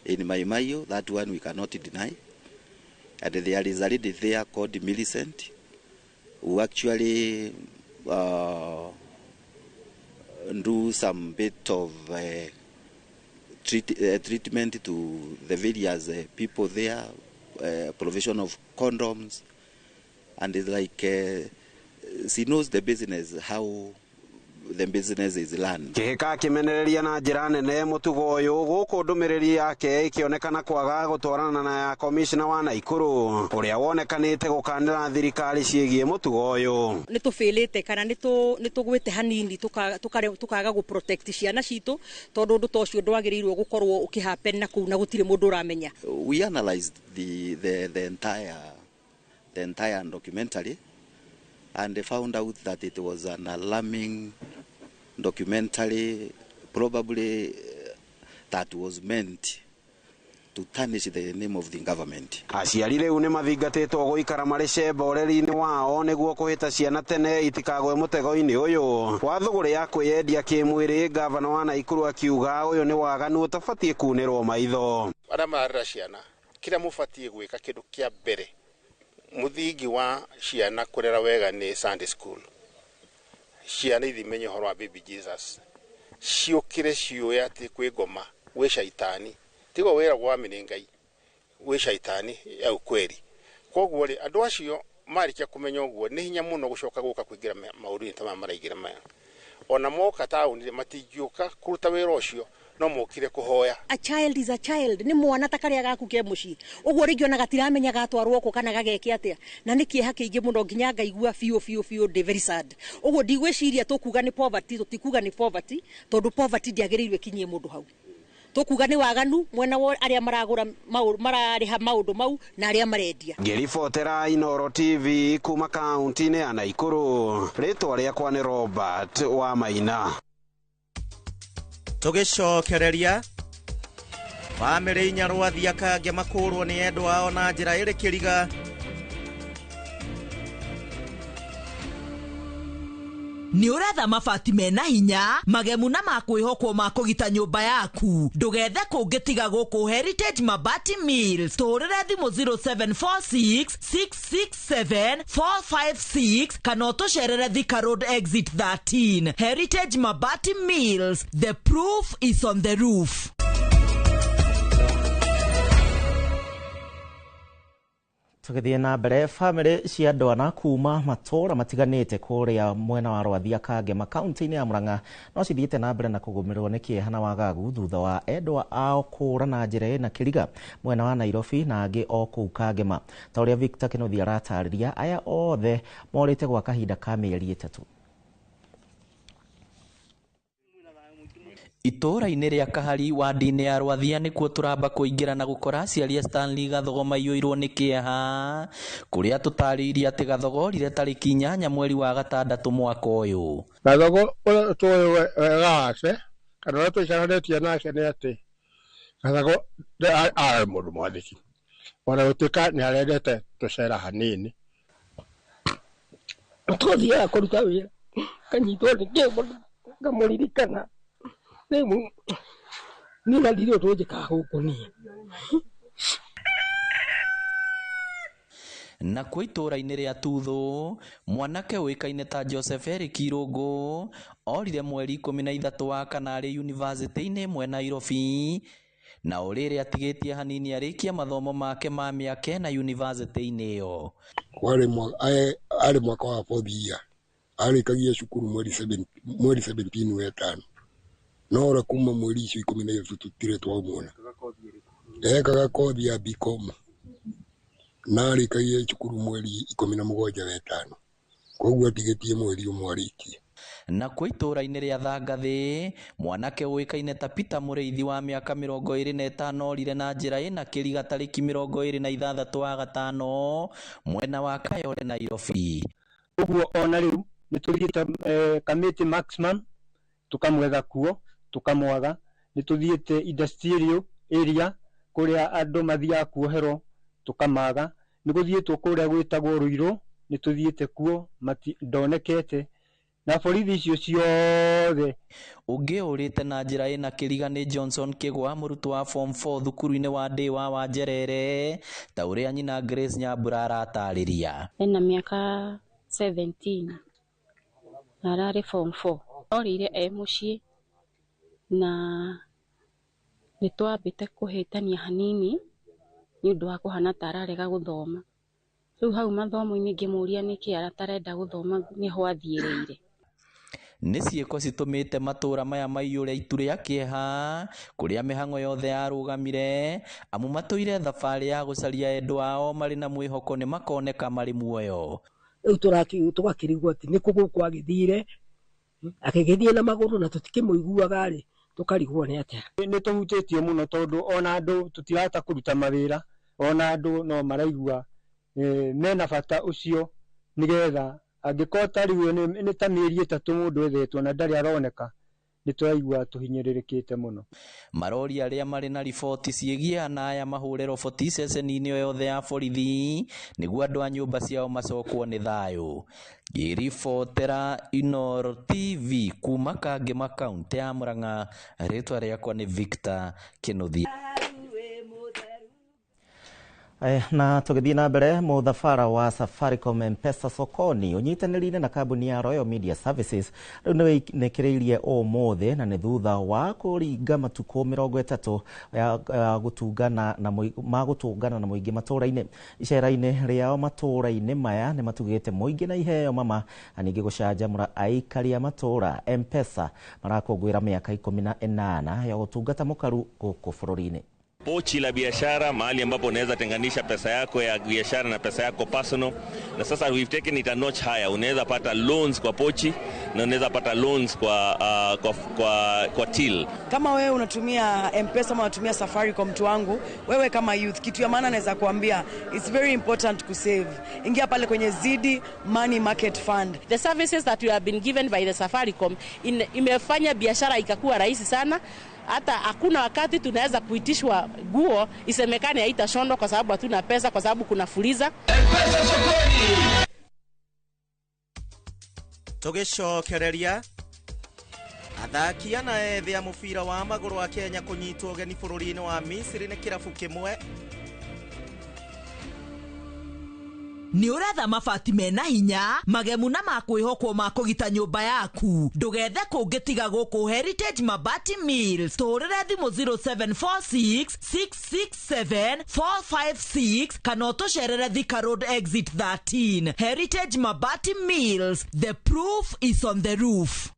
in Mai Mahiu, that one we cannot deny. And there is a lady there called Millicent who actually do some bit of treatment to the various people there, provision of condoms, and it's like she knows the business, how the business is run. Kĩhĩka akĩmenereria na njĩra nene mũtugo ũyũ gũkũ ndũmĩrĩri yake ĩkĩonekana kwaga gũtwarana na ya komishna wa Naikuru ũrĩa wonekanĩte gũkanĩra thirikari ciĩgiĩ mũtugo ũyũ. Nĩ tũbĩlĩte kana nĩ tũgwĩte hanini tũkaga gũ protect ciana citũ tondũ ũndũ ta ũcio ndwagĩrĩirwo gũkorwo ũkĩhappen na kũu na gũtirĩ mũndũ ũramenya. We analyzed the entire documentary and they found out that it was an alarming documentary, probably that was meant to tarnish the name of the government. Aciari rĩu nĩ mathingatĩtwo gũikara marĩ cemba ũreri-inĩ wao nĩguo kũhĩta ciana tene itikagwe mũtego-inĩ ũyũ wa thũgũrĩ ya kwĩyendia kĩmwĩrĩ. Gavana wa Naikuru akiuga ũyũ nĩ waganu ũtabatiĩ kunĩrwo maitho. Arĩa mararera ciana kĩrĩa mũbatiĩ gwĩka kĩndũ kĩa mbere muthingi wa ciana kũrera wega nĩ Sunday school. Ciana ithimenye ũhoro wa baby Jesus, ciũkĩre ciũĩ atĩ kwĩ ngoma, gwĩ caitani, tigo wĩra wa nĩ Ngai, gwĩ caitani ya ukweli. Koguo rĩ andũ acio marĩkia kũmenya ũguo nĩ hinya mũno gũcoka gũka kũingĩra maũndũ-inĩ ta maya maraingĩra maya. Ona moka taũni matingĩũka kũruta wĩra ũcio, no mokire kũhoya. A child is a child, nĩ mwana ta karĩa gaku ke mũciĩ ũguo rĩngĩ ona gatiramenya gatwarwo kũ kana gageke atĩa, na nĩ kĩeha kĩingĩ mũno nginya ngaigua biũ biũ biũ ndĩ very sad. Ũguo ndigwĩciria tũkuga nĩ poverty, tũtikuga nĩ poverty tondũ poverty ndĩagĩrĩirwo ĩkinyie mũndũ hau. Tũkuga nĩ waganu mwena wa arĩa maragũra mararĩha maũndũ mau na arĩa marendia. Ngĩribotera Inooro TV kuma kaunti-inĩ ya Naikuru, rĩtwa rĩakwa nĩ Robert Wamaina. Tũgĩcokereria bamĩrĩ inya Rwathia Kange makũrwo nĩ endwa ao na njĩra ĩrĩ kĩriga. Nĩ ũretha mabati mena hinya magemu na makwĩhokwo ma kũgita nyũmba yaku, ndũgethe kũngĩ tiga gũkũ Heritage Mabati Mills. Tũhũrĩre thimũ 0746 667 456 kana ũtũcerere Thika Road exit 13. Heritage Mabati Mills, the proof is on the roof. Tũgĩthiĩ na mbere, bamĩrĩ cia andũ ana kuma matũũra matiganĩte kũrĩa mwena wa Rwathia Kangema kaunti-inĩ ya Murang'a no cithiĩte na mbere na kũgũmĩrwo nĩ kĩeha na wagagu thutha wa endwa ao kũũra na njĩra ĩna kĩriga mwena wa Nairobi na angĩ o kũu Kangema. Ta ũrĩa Victor Kĩnuthia aratarĩria, aya othe morĩte gwa kahinda ka mĩeri 3. Itũũra-inĩ rĩa Kahari wadi-inĩ ya Rwathia nĩkuo tũramba kũingĩra na gũkora aciari a Stanley Gathogo maiyũirwo nĩ kĩeha kũrĩa tũtarĩirie atĩ Gathogo orire tarĩki 8 mweri wa 6 mwaka ũyũ. Gathogo ũrĩa tũĩ wega wake kana ũrĩa tũicaranĩtie nake nĩ atĩ Gathogo arĩ mũndũ mwathĩki, ona gũtuĩka nĩ arendete tũcera hanini. Tũthiaga kũruta wĩra kanyitwo nĩ kĩeha ngamũririkana. Rĩu niĩ na ndirĩ ũndũ njĩkaga gũkũ niĩ. Nakuo itũũra-inĩ rĩa Tuthũ, mwanake ũĩkaine ta Joseph Eric Irũngũ orire mweri 13 wa kana arĩ yunivasĩtĩ-inĩ ĩmwe Nairobi, na o rĩrĩ atigĩtie hanini arĩkie mathomo make ma mĩaka ĩna yunivasĩtĩ-inĩ ĩyo. Arĩ mwaka wa fourth year, arĩkagia cukuru mweri 17 wetano, no ora kuma mweri icio 13 tũtirĩ twamuona. Ekaga kothi ya BCom na arĩkagia cukuru mweri 17 wetano, koguo atigĩtie mweri ũmwe arĩkie. Nakuo itũũra-inĩ rĩa Thangathĩ, mwanake ũĩkaine ta Peter Mũrĩithi wa mĩaka 25 orire na njĩra ĩna kĩriga tarĩki 26 wa gatano mwena wa Kayole Nairobi. Ũguo ona rĩu nĩ tũthiĩte Kamiti Maximum tũkamwetha kuo tũkamwaga, nĩ tũthiĩte industrial area kũrĩa andũ mathiaga kuoherwo tũkamaga, nĩ gũthiĩtwo kũrĩa gwĩtagwo Ruiru nĩ tũthiĩte kuo ndonekete na borithi icio ciothe. Ũngĩ ũrĩte na njĩra ĩna kĩriga nĩ Johnson Kĩgwa, mũrutwo wa form 4 thukuru-inĩ wa Ndĩ wa Wanjerere, ta ũrĩa nyina Grace Nyambura aratarĩria. Ena mĩaka 17 na ararĩ form 4. Orĩire e mũciĩ na nĩ twambĩte kũhĩtania hanini nĩ ũndũ wa kũhana ta ararega gũthoma. Rĩu hau mathomo-inĩ ngĩmũria nĩkĩ atarenda gũthoma nĩho athiĩrĩire. Nĩ ciĩko citũmĩte matũũra maya maiyũre itu rĩa kĩeha kũrĩa mĩhang'o yothe yarũgamire, amu matũire thabarĩ ya gũcaria endwa ao marĩ na mwĩhoko nĩ makoneka marĩ muoyo. Rĩu tũgakĩrigwo atĩ nĩkũ gũkũ agĩthire, akĩgĩthiĩ na magũrũ na tũtikĩmũiguaga rĩ, tũkarigwo nĩ atĩa. Nĩ tũhutĩtio mũno tondũ ona andũ tũtirahota kũruta mawĩra, ona andũ no maraigua mena bata ũcio nĩgetha angĩkorwo ta rĩu nĩ ta mĩeri 3 mũndũ ethetwo na ndarĩ aroneka, nĩ tũraigua tũhinyĩrĩrĩkĩte mũno. Marori arĩa marĩ na riboti ciĩgiĩ ana aya mahũre roboti ceceni-inĩ o yothe ya borithi nĩguo andũ a nyũmba ciao macokwo nĩ thayũ. Ngĩribotera Inooro TV kuma Kangema kaũntĩ ya Murang'a, rĩtwa rĩakwa nĩ Victor Kĩnuthia. Na tũgĩthiĩ na mbere, mũthabara wa Safaricom M-Pesa Sokoni ũnyitanĩrĩire na kambuni ya Royal Media Services rĩu nĩ wĩnĩkĩrĩirie ũmũthĩ, na nĩ thutha wa kũringa matukũ 30 ya gũtungana na magũtũngana na mũingĩ matũũra-inĩ. Icera-inĩ rĩao matũũra-inĩ maya nĩ matugĩte mũingĩ na iheo mama, na ningĩ gũcanjamũra aikari a matũũra. M-Pesa marakũngũĩra mĩaka 18 ya ũtungata mũkaru gũkũ bũrũri-inĩ. Pochi la biashara, mahali ambapo unaweza tenganisha pesa yako ya biashara na pesa yako personal. Na sasa we've taken it a notch higher. Unaweza pata loans kwa pochi na unaweza pata loans kwa till. Kama wewe unatumia M-Pesa ama unatumia Safaricom, mtu wangu, wewe kama youth, kitu ya maana naweza kuambia, it's very important to save. Ingia pale kwenye Zidi Money Market Fund. The services that we have been given by the Safaricom imefanya biashara ikakuwa rahisi sana. Hata hakuna wakati tunaweza kuitishwa guo isemekane haitashonwa kwa sababu hatuna pesa, kwa sababu kuna fuliza. Tũgĩcokereria athaki ana ethĩ a mũbira wa magũrũ wa Kenya kũnyitwo ũgeni bũrũri-inĩ wa Misiri nĩ kĩrabu kĩmwe. Nĩ ũretha mabati mena hinya, magemu na ma kwĩhokwo ma kũgita nyũmba yaku. Ndũgethe kũngĩ tiga gũkũ Heritage Mabati Mills. Tũhũrĩre thimũ 0746 667 456 kana ũtũcerere Thika Road Exit 13. Heritage Mabati Mills, the proof is on the roof.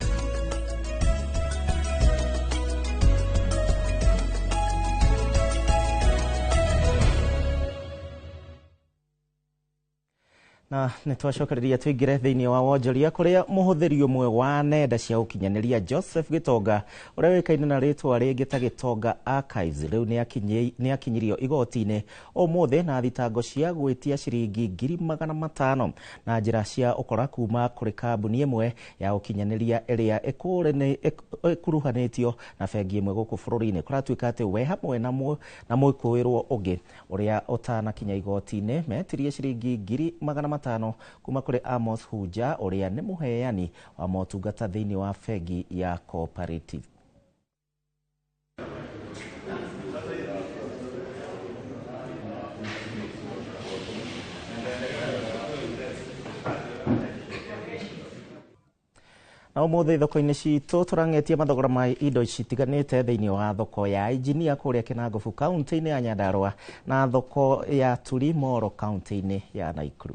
Na nĩ twacokereria tũingĩre thĩinĩ wa wonjoria kũrĩa mũhũthĩri ũmwe wa nenda cia ũkinyanĩria Joseph Gĩtonga ũrĩa ũĩkaine na rĩtwa rĩngĩ ta Gĩtonga Archives rĩu nĩ akinyirio igoti-inĩ ũmũthĩ na thitango cia gwĩtia ciringi 500,000 na njĩra cia ũkora kuma kũrĩ kambuni ĩmwe ya ũkinyanĩria ĩrĩa ĩkuruhanĩtio na bengi ĩmwe gũkũ bũrũri-inĩ. Kũratuĩka atĩ we hamwe na mwĩkũĩrwo ũngĩ ũrĩa ũtanakinya igoti-inĩ metirie ciringi 500,000 kuma kũrĩ Amos Huja ũrĩa nĩ mũheani wa motungata thĩinĩ wa bengi ya Cooperative. Na ũmũthĩ thoko-inĩ citũ tũrang'etie mathogora ma indo citiganĩte thĩinĩ wa thoko ya Engineer kũrĩa Kinangofu kaunti-inĩ ya Nyandarua na thoko ya Turi Moro kaunti-inĩ ya Nakuru.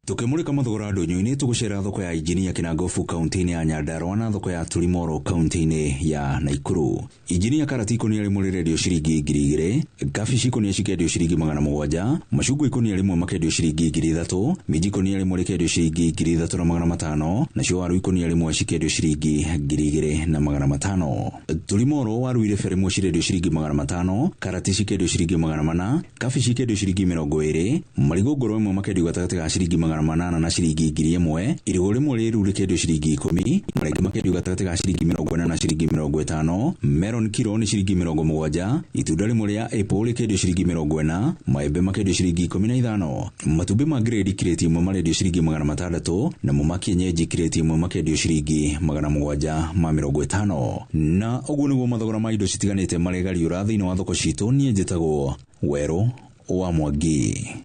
Tukimurika mathogora ndonyo-inĩ tũgũcera thoko ya Engineer Kinangofu kaunti-inĩ ya Nyandarua na thoko ya Turimoro kaunti-inĩ ya Nakuru. Engineer karati ikũnia rĩmwe rĩrendio ciringi 2,000, kabici ikũnia cikendio ciringi 700, macungwa ikũnia rĩmwe makendio ciringi 3,000, minji ikũnia rĩmwe rĩkendio ciringi 3,500, nacio waru ikũnia rĩmwe cikendio ciringi 2,500. Turimoro waru irebe rĩmwe cirendio ciringi 500, karati cikendio ciringi 400, kabici ikendio ciringi 20, marigũ ngoro ĩmwe makendio gatagatĩ ga ciringi 800 na ciringi 1,000, irigũ rĩmwe rĩru rĩkendio ciringi 10, marenge makendio gatagatĩ ga ciringi 40 na ciringi 50, melon kiro nĩ ciringi 70, itunda rĩmwe rĩa apple rĩkendio ciringi 40, maembe makendio ciringi 15, matumbĩ ma grade kirĩti ĩmwe marendio ciringi 600, namo ma kienyeji kirĩti ĩmwe makendio ciringi 750. Na ũguo nĩguo mathogora ma indo citiganĩte maregariũra thĩinĩ wa thoko citũ. Niĩ njĩtagwo Werũ wa Mwangi.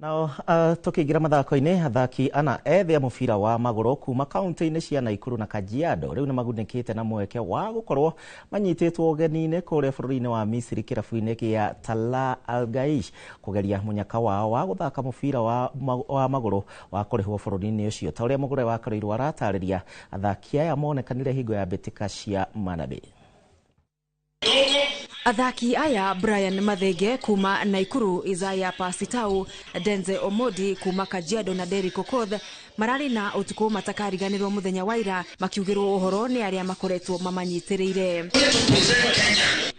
Nao tukiingira mathako-inĩ, athaki ana ethĩ a mũbira wa magũrũ kuma kaunti-inĩ cia Nakuru na Kajiado rĩu nĩmagunĩkĩte na mweke wa gũkorwo manyitĩtwo ũgeni-inĩ kũrĩa bũrũri-inĩ wa Misiri kĩrabu-inĩ kĩa Tala Al Gaish kũgeria mũnyaka wao wa gũthaka mũbira wa magũrũ wa kũrĩhwo bũrũri-inĩ ũcio. Ta ũrĩa Mũgũre wa Karũirũ aratarĩria, athaki aya monekanire hingo ya mbĩtĩka cia Manabi. Athaki aya Brian Mathenge kuma Nakuru, Isaiah Pasitau, Denze Omodi kuma Kajiado na Derrick Okoth mararĩ na ũtukũ matakariganĩrwo mũthenya wa ira makiugĩrwo ũhoro nĩ arĩa makoretwo mamanyitĩrĩire.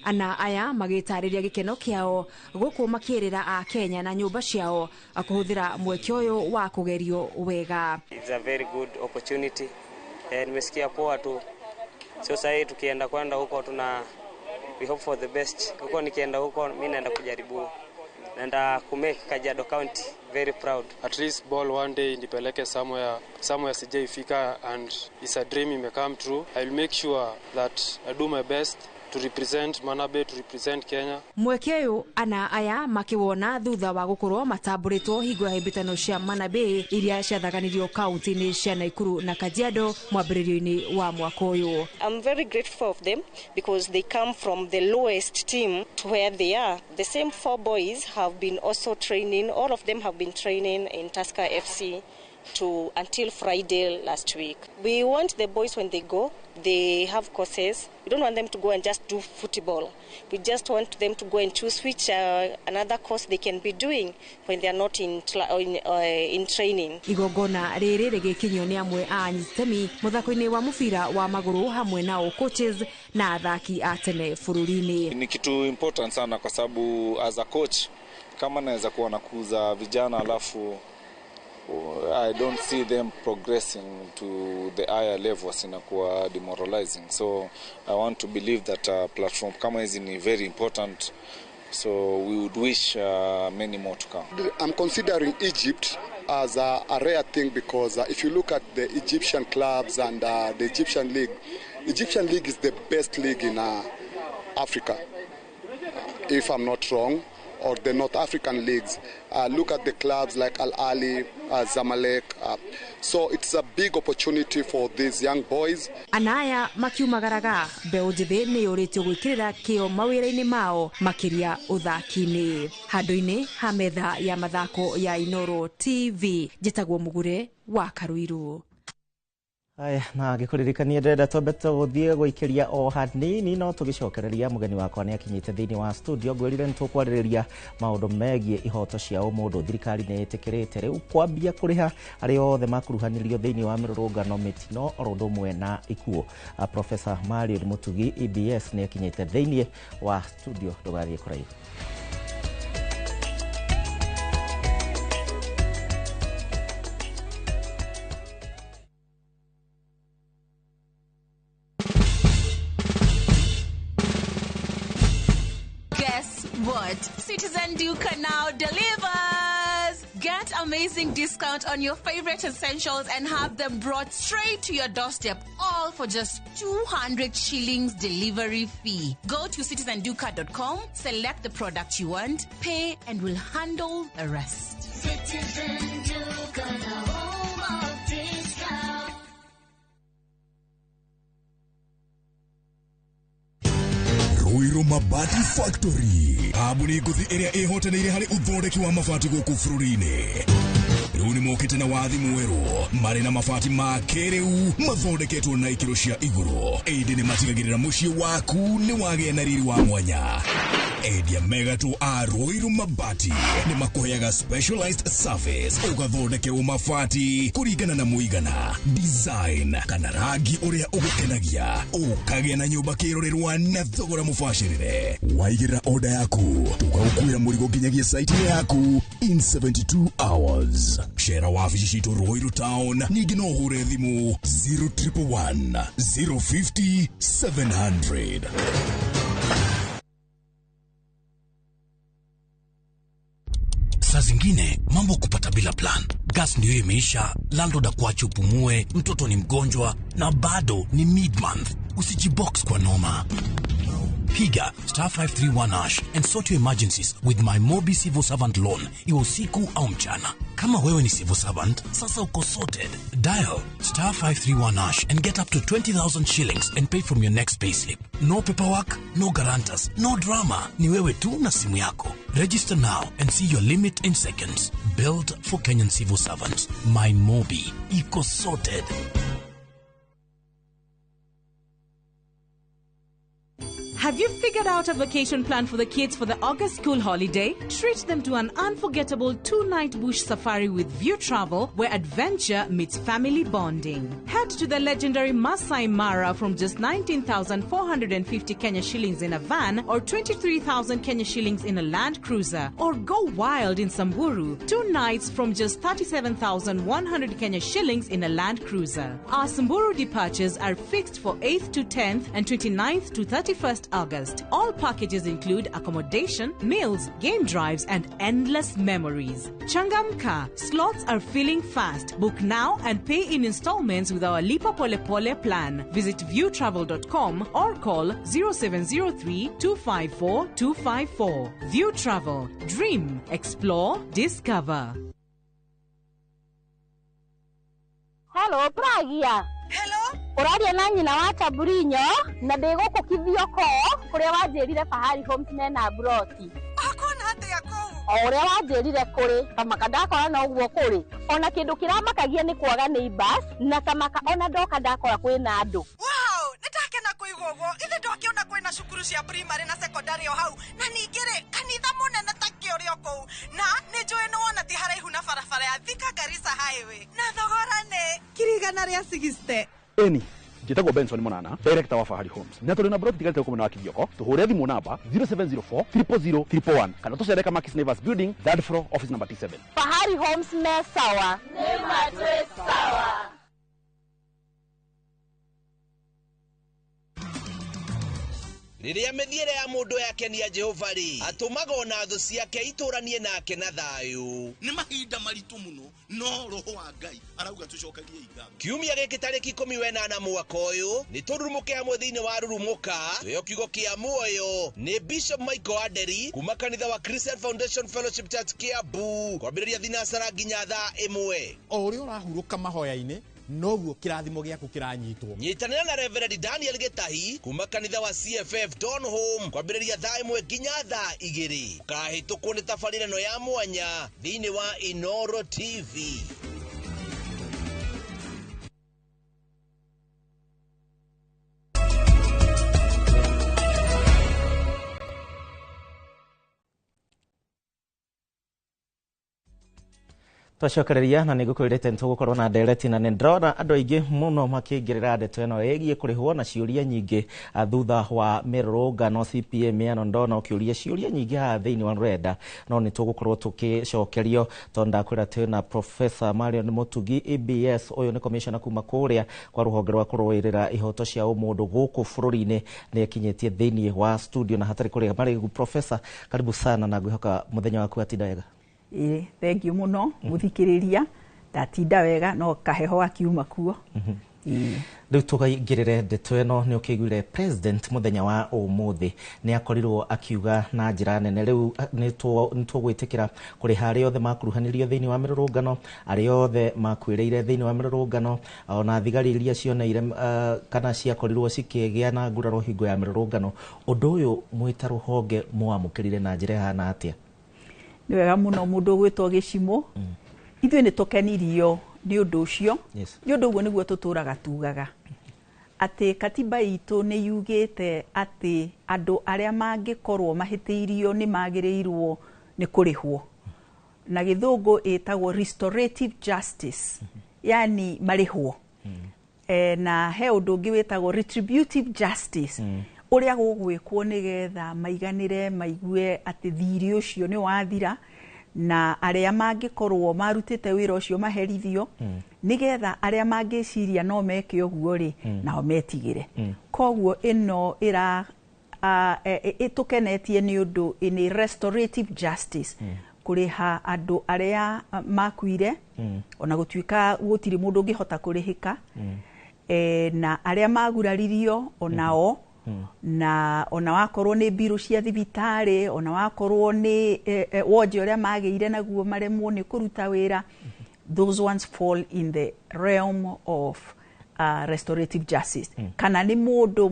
Ana aya magĩtarĩria gĩkeno kĩao gũkũ makĩrĩra a Kenya na nyũmba ciao kũhũthĩra mweke ũyũ wa kũgerio wega. It's a very good opportunity. Nimesikia poa tu. Sio sahi tukienda kwenda huko tuna we hope for the best. Huko nikienda huko mimi naenda kujaribu. Naenda ku make Kajiado County very proud. At least ball one day nipeleke somewhere sijaifika, and it's a dream it may come true. I will make sure that I do my best to represent Manabe, to represent Kenya. Mweke ũyũ ana aya makiwona thutha wa gũkorwo matambũrĩtwo hingo ya hĩmbĩtano cia Manabe iria ciathaganirio kaunti-inĩ cia Nakuru na Kajiado mwambĩrĩrio-inĩ wa mwaka ũyũ. I'm very grateful of them because they come from the lowest team to where they are. The same four boys have been also training, all of them have been training in Tusker FC to until Friday last week. We want the boys when they go, they have courses. We don't want them to go and just do football. We just want them to go and choose which another course they can be doing when they are not in training. Igongona rĩrĩ rĩgĩkinyio nĩ amwe a anyitemi mũthako-inĩ wa mũbira wa magũrũ hamwe nao coaches na athaki a tene bũrũri-inĩ. Ni kitu important sana kwa sababu as a coach kama naweza kuwa nakuza vijana alafu I don't see them progressing to the higher levels, inakuwa demoralizing. So I want to believe that platform kama hizi ni very important. So we would wish many more to come. I'm considering Egypt as a rare thing because if you look at the Egyptian clubs and the Egyptian league is the best league in Africa, if I'm not wrong, or the North African leagues. Look at the clubs like Al Ahly, Zamalek. So it's a big opportunity for these young boys. Anaya makiumagaraga mbeũ njĩthĩ nĩ yũrĩtio gwĩkĩrĩra kĩo mawĩra-inĩ mao makĩria ũthaki-inĩ. Handũ-inĩ ha metha ya mathako ya Inoro TV, njĩtagwo Mũgure wa Karuiru. Aya, na ngĩkũririkania ndĩrenda twambe tũgũthiĩ gũikĩria o hanini no tũgĩcokereria mũgeni wakwa nĩ akinyĩte thĩinĩ wa studio. Ngwĩrire nĩ tũkwarĩrĩria maũndũ megiĩ ihoto cia ũmũndũ. Thirikari nĩ ĩtĩkĩrĩte rĩu kwambia kũrĩha arĩa othe makuruhanirio thĩinĩ wa mĩrũrũngano, mĩtino oro ũndũ ũmwe na ikuũ. Professor Marion Mutugi EBS nĩ akinyĩte thĩinĩ wa studio, ndũgathiĩ kũraihu. What? Citizen Duka now delivers! Get Get amazing discount on your favorite essentials and have them brought straight to your doorstep, all for just 200 shillings delivery fee. Go to citizenduka.com, select the product you want, pay, and we'll handle the rest. Citizen Duka, the home of discount. Ruiru Mabati Factory kambuni ngũthi ĩrĩa ĩhotanĩire harĩ ũthondeki wa mabati gũkũ bũrũri-inĩ. Rĩu nĩ mokĩte na wathi mwerũ marĩ na mabati ma kĩrĩu mathondeketwo na ikĩro cia igũrũ, ĩndĩ nĩ matigagĩrĩra mũciĩ waku nĩ wagĩa na riri wa mwanya. Endia megatũ a Ruiru Mabati nĩ makũheaga specialized service, ũgathondekerwo mabati kũringana na mũigana, design kana rangi ũrĩa ũgũkenagia, ũkagĩa na nyũmba kĩrorerwa na thogora mũbacĩrĩre. Waigĩrĩra order yaku tũgagũkuĩra mũrigo nginyagia site yaku in 72 hours. Cera wabici citũ Ruiru Town, ningĩ no ũhũre thimũ 0111 050 700. Saa zingine mambo kupata bila plan. Gas ndio imeisha, landlord akuache upumue, mtoto ni mgonjwa na bado ni mid-month. Usijibox kwa noma. Piga star 531 hash and sort your emergencies with my Mobi Civil Servant Loan, iwe usiku au mchana. Kama wewe ni civil servant, sasa uko sorted. Dial star 531 hash and get up to 20,000 shillings and pay from your next payslip. No paperwork, no guarantors, no drama. Ni wewe tu na simu yako. Register now and see your limit in seconds. Built for Kenyan civil servants. My Mobi. Iko sorted. Have you figured out a vacation plan for the kids for the August school holiday? Treat them to an unforgettable 2-night bush safari with View Travel, where adventure meets family bonding. Head to the legendary Masai Mara from just 19,450 Kenya shillings in a van or 23,000 Kenya shillings in a Land Cruiser. Or go wild in Samburu, 2 nights from just 37,100 Kenya shillings in a Land Cruiser. Our Samburu departures are fixed for 8th to 10th and 29th to 31st August. All packages include accommodation, meals, game drives, and endless memories. Changamka, slots are filling fast. Book now and pay in installments with our Lipa Pole Pole plan. Visit viewtravel.com or call 0703 254 254. View Travel. Dream, explore, discover. Hello, Pragia. Hello? Ũraria na nyina wa Taburinyo na ndĩ gũkũ Kithioko kũrĩa wanjĩrire Fahari Homes mena broti. Ũkuona atĩa kũu? O ũrĩa wanjĩrire kũrĩ kamaka ndakora no ũguo kũrĩ. Ona kĩndũ kĩramakagia nĩ kwaga neighbors na kamaka ona ndoka ndakora kwĩna andũ. Wow, nĩndakena kũigua ũguo. Ithe ndwakĩona kwĩna cukuru cia primary na secondary o hau na ningĩ rĩ kanitha mũnene ta kĩũrĩ o kũu na nĩ njũĩ nĩ wona ti haraihu na barabara ya Thika Garissa Highway na thogora nĩ 160,000. Eni njĩtagwo Benson Monana, director wa Fahari Homes, na tũrĩ na broti tigarĩte gũkũ mwena wa Kithioko. Tũhũre thimũ namba 0704 000 111 kana tũcere Kamakis Neighbors Building, third floor, office number T7. Fahari Homes me sawa. Nĩ matwĩ sawa. Rĩrĩa mĩthiĩre ya mũndũ yakenia Jehova rĩ, atũmaga ona thũ ciake itũranie nake na thayũ. Nĩ mahinda maritũ mũno, no roho wa Ngai arauga tũcokagie ingatho. Kiumia gĩkĩ tarĩki 18 mwaka ũyũ nĩ tũrurumũke hamwe thĩinĩ wa Rurumũka, twĩho kiugo kĩa muoyo nĩ Bishop Michael Aderi kuma kanitha wa Christian Foundation Fellowship Church Kiambu, kwambĩrĩria thinacara nginya thaa 1. O ũrĩa ũrahurũka mahoya-inĩ noguo kĩrathimo gĩaku kĩranyitwo. Nyitanĩra na Reverend Daniel Gĩtahi kuma kanitha wa CFF Don Home kwambĩrĩria thaa 1 nginya thaa 2. Ũkahĩtũkwo nĩ tabarĩra ĩno ya mwanya thĩinĩ wa Inoro TV. Twacokereria na nĩngũkwĩrĩte nĩtũgũkorwo na ndereti na nĩndĩrona andũ aingĩ mũno makĩingĩrĩra ndeto ĩno ĩgiĩ kũrĩhwo na ciũria nyingĩ thutha wa mĩrũrũngano CPA mĩano. Ndona ũkĩũria ciũria nyingĩ haha thĩinĩ wa rũrenda, no nĩtũgũkorwo tũkĩcokerio tondũ ndakwĩra twĩna Professor Marion Mutugi EBS. Ũyũ nĩ commissioner kuma kũrĩa kwa rũhonge rwa kũrũĩrĩra ihoto cia ũmũndũ gũkũ bũrũri-inĩ, nĩekinyĩtie thĩinĩ wa studio na hatarĩ kũrĩha marĩgu. Professor, karibu sana na ngwĩhoka mũthenya waku atinda wega. Ĩĩ, thengiũ mũno mũthikĩrĩria, ndatinda wega no kaheho akiuma kuo. Rĩu tũkaingĩrĩre ndeto ĩno. Nĩ ũkĩiguire president mũthenya wa ũmũthĩ nĩ akorirwo akiuga na njĩra nene rĩu nĩ tũgwĩtĩkĩra kũrĩha arĩa othe makuruhanirio thĩinĩ wa mĩrũrũngano, arĩa othe makuĩrĩire thĩinĩ wa mĩrũrũngano, ona thigari iria cioneire kana ciakorirwo cikĩgĩa na nguraro hingo ya mĩrũrũngano. Ũndũ ũyũ mwĩ ta rũhonge mwamũkĩrire na njĩra ĩhana atĩa? Nĩ wega mũno mũndũ ũgwĩtwo Gĩcimũ. Ithuĩ nĩ tũkenirio nĩ ũndũ ũcio. Nĩ ũndũ ũguo nĩguo tũtũraga tugaga atĩ katiba itũ nĩ yugĩte atĩ andũ arĩa mangĩkorwo mahĩtĩirio nĩ magĩrĩirwo nĩ kũrĩhwo, na gĩthũngũ ĩtagwo restorative justice, yani marĩhwo. Na he ũndũ ũngĩ wĩtagwo retributive justice, ũrĩa gũgwĩkwo nĩgetha maiganĩre, maigue atĩ thirĩ ũcio nĩ wathira, na arĩa mangĩkorwo marutĩte wĩra ũcio maherithio, nĩgetha arĩa mangĩciria no meke ũguo rĩ, nao metigĩre. Koguo ĩno ĩra ĩtũkenetie nĩ ũndũ nĩ restorative justice, kũrĩha andũ arĩa makuire, ona gũtuĩka gũtirĩ mũndũ ũngĩhota kũrĩhĩka, na arĩa maguraririo onao, na ona wakorwo nĩ mbirũ cia thibitarĩ, ona wakorwo nĩ wonje ũrĩa magĩire naguo maremwo nĩ kũruta wĩra, those ones fall in the realm of restorative justice. Kana nĩ mũndũ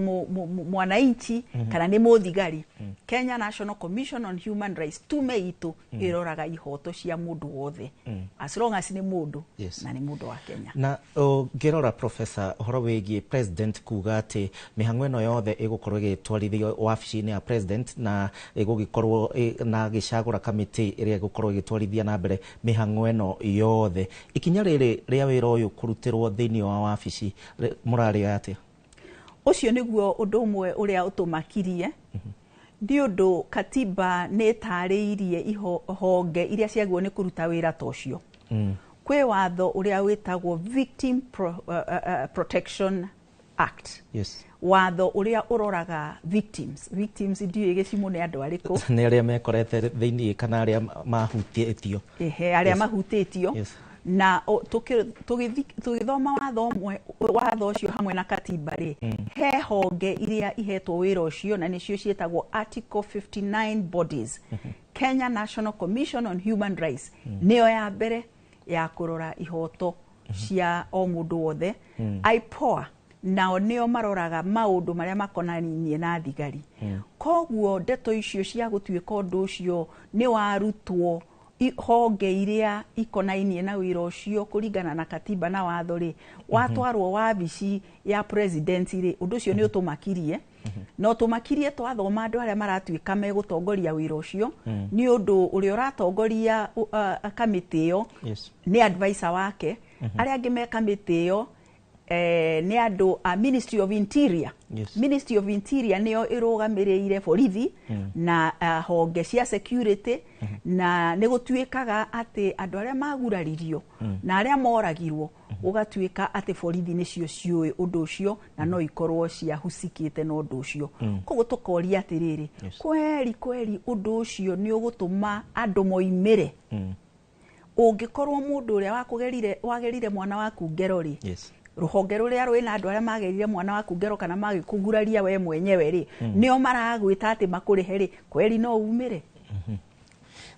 mwananchi, kana nĩ mũthigari, Kenya National Commission on Human Rights, tume itũ ĩroraga ihoto cia mũndũ wothe, as long as nĩ mũndũ na nĩ mũndũ wa Kenya. Na ũngĩrora, professor, ũhoro wĩgiĩ president kuga atĩ mĩhang'o ĩno yothe ĩgũkorwo ĩgĩtwarithio wabici-inĩ ya president na ĩgũgĩkorwo na gĩcagũra kamĩtĩ ĩrĩa ĩgũkorwo ĩgĩtwarithia na mbere mĩhang'o ĩno yothe, ikinya rĩrĩ rĩa wĩra ũyũ kũrutĩrwo thĩinĩ wa wabici mũrarĩoya atĩa? Ũcio nĩguo ũndũ ũmwe ũrĩa ũtũmakirie, nĩ ũndũ katiba nĩ ĩtarĩirie honge iria ciagĩrĩirwo nĩ kũruta wĩra ta ũcio. Kwĩ watho ũrĩa wĩtagwo Victim Protection Act, watho ũrĩa ũroraga victims. Victims, ndiũĩ Gĩcimũ nĩ andũ arĩkũ? Nĩ arĩa mekorete thĩinĩ kana arĩa mahutĩtio. Ehe, arĩa mahutĩtio. Na tũgĩthoma watho ũmwe, watho ũcio hamwe na katiba rĩ, he honge iria ihetwo wĩra ũcio, na nĩcio ciĩtagwo Article 59 bodies. Kenya National Commission on Human Rights nĩyo ya mbere ya kũrora ihoto cia o mũndũ wothe. IPOA nao nĩo maroraga maũndũ marĩa makonainie na thigari. Koguo ndeto icio cia gũtuĩka ũndũ ũcio nĩ warutwo honge iria ikonainie na wĩra ũcio kũringana na katiba na watho rĩ, watwarwo wabici ya president rĩ, ũndũ ũcio nĩ ũtũmakirie, na ũtũmakirie twathoma andũ arĩa maratuĩka megũtongoria wĩra ũcio, nĩ ũndũ ũrĩa ũratongoria kamĩtĩ ĩyo nĩ advisor wake. Arĩa angĩ me kamĩtĩ ĩyo nĩ andũ a Ministry of Interior. Ministry of Interior nĩyo ĩrũgamĩrĩire borithi na honge cia security, na nĩ gũtuĩkaga atĩ andũ arĩa maguraririo na arĩa moragirwo, gũgatuĩka atĩ borithi nĩcio ciũĩ ũndũ ũcio na no ikorwo ciahusikĩte na ũndũ ũcio. Koguo tũkoria atĩrĩrĩ, kweri kweri ũndũ ũcio nĩ ũgũtũma andũ moimĩre? Ũngĩkorwo mũndũ ũrĩa wakũgerire, wagerire mwana waku ngero rĩ, rũhonge rũrĩa rwĩna andũ arĩa magerire mwana waku ngero kana magĩkũguraria we mwenyewe rĩ, nĩo maragwĩta atĩ makũrĩhe rĩ, kweri no umĩre?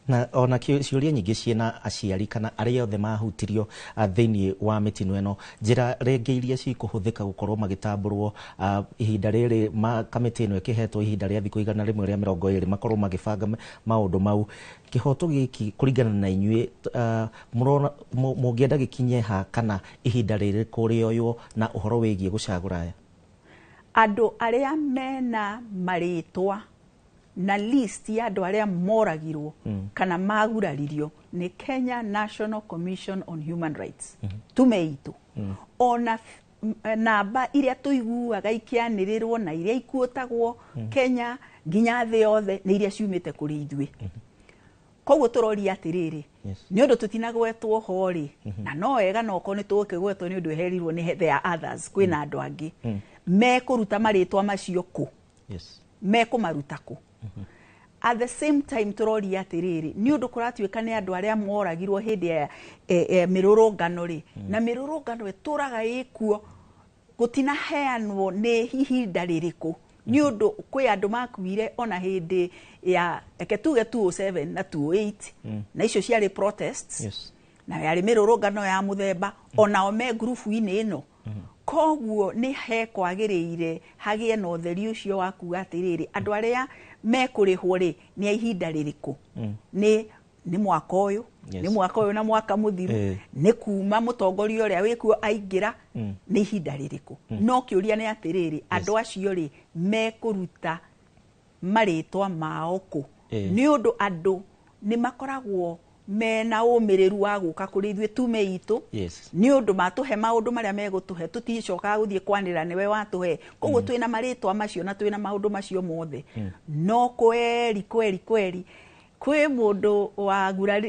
Na ona ciũria nyingĩ ciĩna aciari kana arĩa othe mahutirio thĩinĩ wa mĩtino ĩno, njĩra rĩngĩ iria cikũhũthĩka gũkorwo magĩtambũrwo ihinda rĩrĩ kamĩtĩ ĩno ĩkĩhetwo ihinda rĩa thikũ 120 makorwo magĩbanga maũndũ mau, kĩhoto gĩkĩ kũringana na inyuĩ, mũrona mũngĩenda gĩkinye ha kana ihinda rĩrĩkũ rĩoywo na ũhoro wĩgiĩ gũcagũra aya? Andũ arĩa mena marĩtwa na list ya andũ arĩa moragirwo kana maguraririo nĩ Kenya National Commission on Human Rights, tume itũ, ona namba iria tũiguaga ikĩanĩrĩrwo na iria ikuũtagwo Kenya nginya thĩ yothe nĩ iria ciumĩte kũrĩ ithuĩ. Koguo tũroria atĩrĩrĩ, nĩ ũndũ tũtinagwetwo ho rĩ, na no wega no okorwo nĩ tũgũkĩgwetwo nĩ ũndũ ĩherirwo nĩ there are others, kwĩna andũ angĩ mekũruta marĩtwa macio kũ? Mekũmaruta kũ? At the same time tũroria atĩrĩrĩ, nĩ ũndũ kũratuĩka nĩ andũ arĩa moragirwo hĩndĩ ya mĩrũrũngano rĩ, na mĩrũrũngano ĩtũraga ĩkuo, gũtinaheanwo nĩ ihinda rĩrĩkũ, nĩ ũndũ kwĩ andũ makuire ona hĩndĩ ya reke tuge 2007 na 2008, na icio ciarĩ protests. Na yarĩ mĩrũrũngano ya mũthemba, onao me ngurubu-inĩ ĩno. Koguo nĩ hekwagĩrĩire hagĩe na ũtheri ũcio wa kuga atĩrĩrĩ, andũ arĩa mekũrĩhwo rĩ, nĩ a ihinda rĩrĩkũ? Nĩ mwaka ũyũ, nĩ mwaka ũyũ na mwaka mũthiru, nĩ kuma mũtongoria ũrĩa wĩkuo aingĩra, nĩ ihinda rĩrĩkũ? No kĩũria nĩ atĩrĩrĩ, andũ acio rĩ, mekũruta marĩtwa mao kũ? Nĩ ũndũ andũ nĩ makoragwo mena ũmĩrĩru wa gũka kũrĩ ithuĩ tume itũ, nĩ ũndũ matũhe maũndũ marĩa megũtũhe, tũticokaga gũthiĩ kwanĩrĩra nĩwe watũhe. Koguo twĩna marĩtwa macio na twĩna maũndũ macio mothe. No kweri kweri kweri kwĩ mũndũ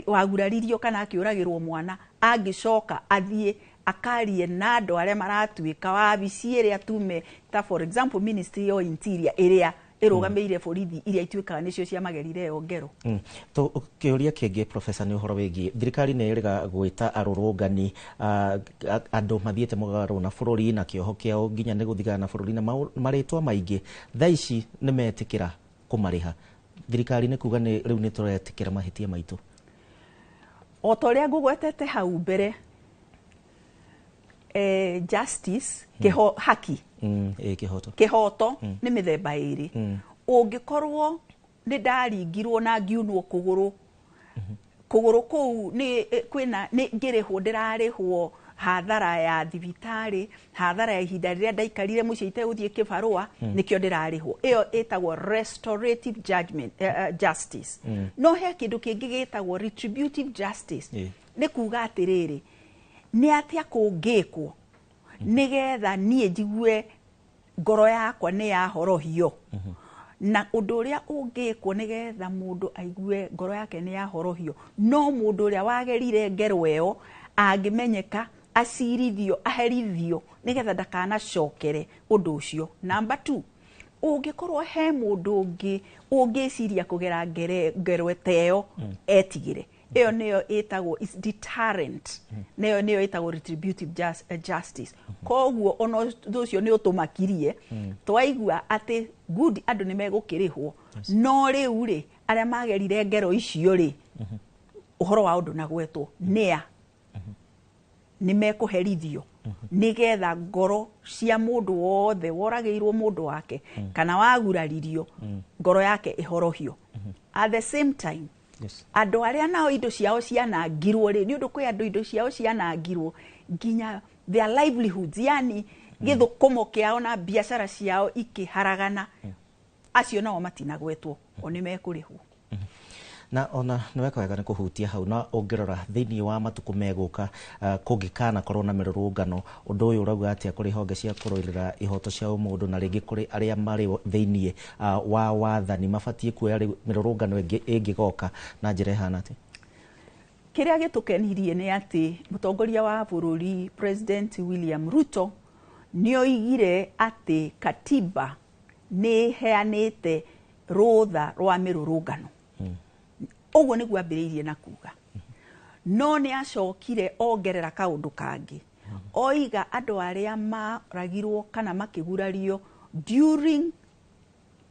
waguraririo kana akĩũragĩrwo mwana, angĩcoka athiĩ akarie na andũ arĩa maratuĩka wabici ĩrĩa tume, ta for example Ministry of Interior ĩrĩa ĩrũgamĩrĩire borithi iria ituĩkaga nĩcio ciamagerire ĩyo ngero. Kĩũria kĩngĩ, professor, nĩ ũhoro wĩgiĩ thirikari nĩ ĩrĩga gwĩta arũrũngani, andũ mathiĩte mũgarũ na bũrũri, na kĩoho kĩao nginya nĩ gũthigana na bũrũri na marĩtwa maingĩ. Thaa ici nĩ metĩkĩra kũmarĩha. Thirikari nĩ kuga nĩ rĩu nĩ tũretĩkĩra mahĩtia maitũ? O ta ũrĩa ngũgwetete hau mbere, justice, haki, Ĩ kĩhoto. Kĩhoto nĩ mĩthemba ĩrĩ. Ũngĩkorwo nĩ ndaringirwo na ngiunwo kũgũrũ, kũgũrũ kũu nĩ kwĩna nĩ ngĩrĩhwo, ndĩrarĩhwo hathara ya thibitarĩ, hathara ya ihinda rĩrĩa ndaikarire mũciĩ itegũthiĩ kĩbarũa, nĩkĩo ndĩrarĩhwo. Ĩyo ĩtagwo restorative judgment, justice. No he kĩndũ kĩngĩ gĩtagwo retributive justice. Nĩ kuga atĩrĩrĩ, nĩ atĩa kũngĩkwo nĩgetha niĩ njigue ngoro yakwa nĩ yahorohio? Na ũndũ ũrĩa ũngĩkwo nĩgetha mũndũ aigue ngoro yake nĩ yahorohio, no mũndũ ũrĩa wagerire ngero ĩyo angĩmenyeka, acirithio, aherithio, nĩgetha ndakanacokere ũndũ ũcio. Number 2, ũngĩkorwo he mũndũ ũngĩ ũngĩciria kũgera ngero ta ĩyo, etigĩre. Ĩyo nĩyo ĩtagwo is deterrent, nĩyo ĩtagwo retributive justice. Koguo ona ũndũ ũcio nĩ ũtũmakirie, twaigua atĩ good, andũ nĩ megũkĩrĩhwo, no rĩu rĩ, arĩa magerire ngero icio rĩ, ũhoro wa ũndũ nagwetwo nĩa nĩ mekũherithio, nĩgetha ngoro cia mũndũ wothe woragĩirwo mũndũ wake kana waguraririo, ngoro yake ĩhorohio. At the same time, andũ arĩa nao indo ciao cianangirwo rĩ, nĩ ũndũ kwĩ andũ indo ciao cianangirwo nginya their livelihoods, yani gĩthũkũmo kĩao na biacara ciao ikĩharagana, acio nao matinagwetwo, o nĩ mekũrĩhwo. Na ona nĩ weka wega nĩ kũhutia hau. Na ũngĩrora thĩinĩ wa matukũ megũka, kũngĩkana korwo na mĩrũrũngano, ũndũ ũyũ ũrauga atĩa kũrĩ honge cia kũrũĩrĩra ihoto cia ũmũndũ, na rĩngĩ kũrĩ arĩa marĩ thĩinĩ wa wathani, mabatiĩ kuoya rĩu mĩrũrũngano ĩngĩ ĩngĩgoka na njĩra ĩhana atĩa? Kĩrĩa gĩtũkenirie nĩ atĩ mũtongoria wa bũrũri, President William Ruto, nĩ oigire atĩ katiba nĩ ĩheanĩte rũtha rwa mĩrũrũngano. Ũguo nĩguo ambĩrĩirie na kuga, no nĩ acokire ongerera kaũndũ kangĩ, oiga andũ arĩa maragirwo kana makĩgurario during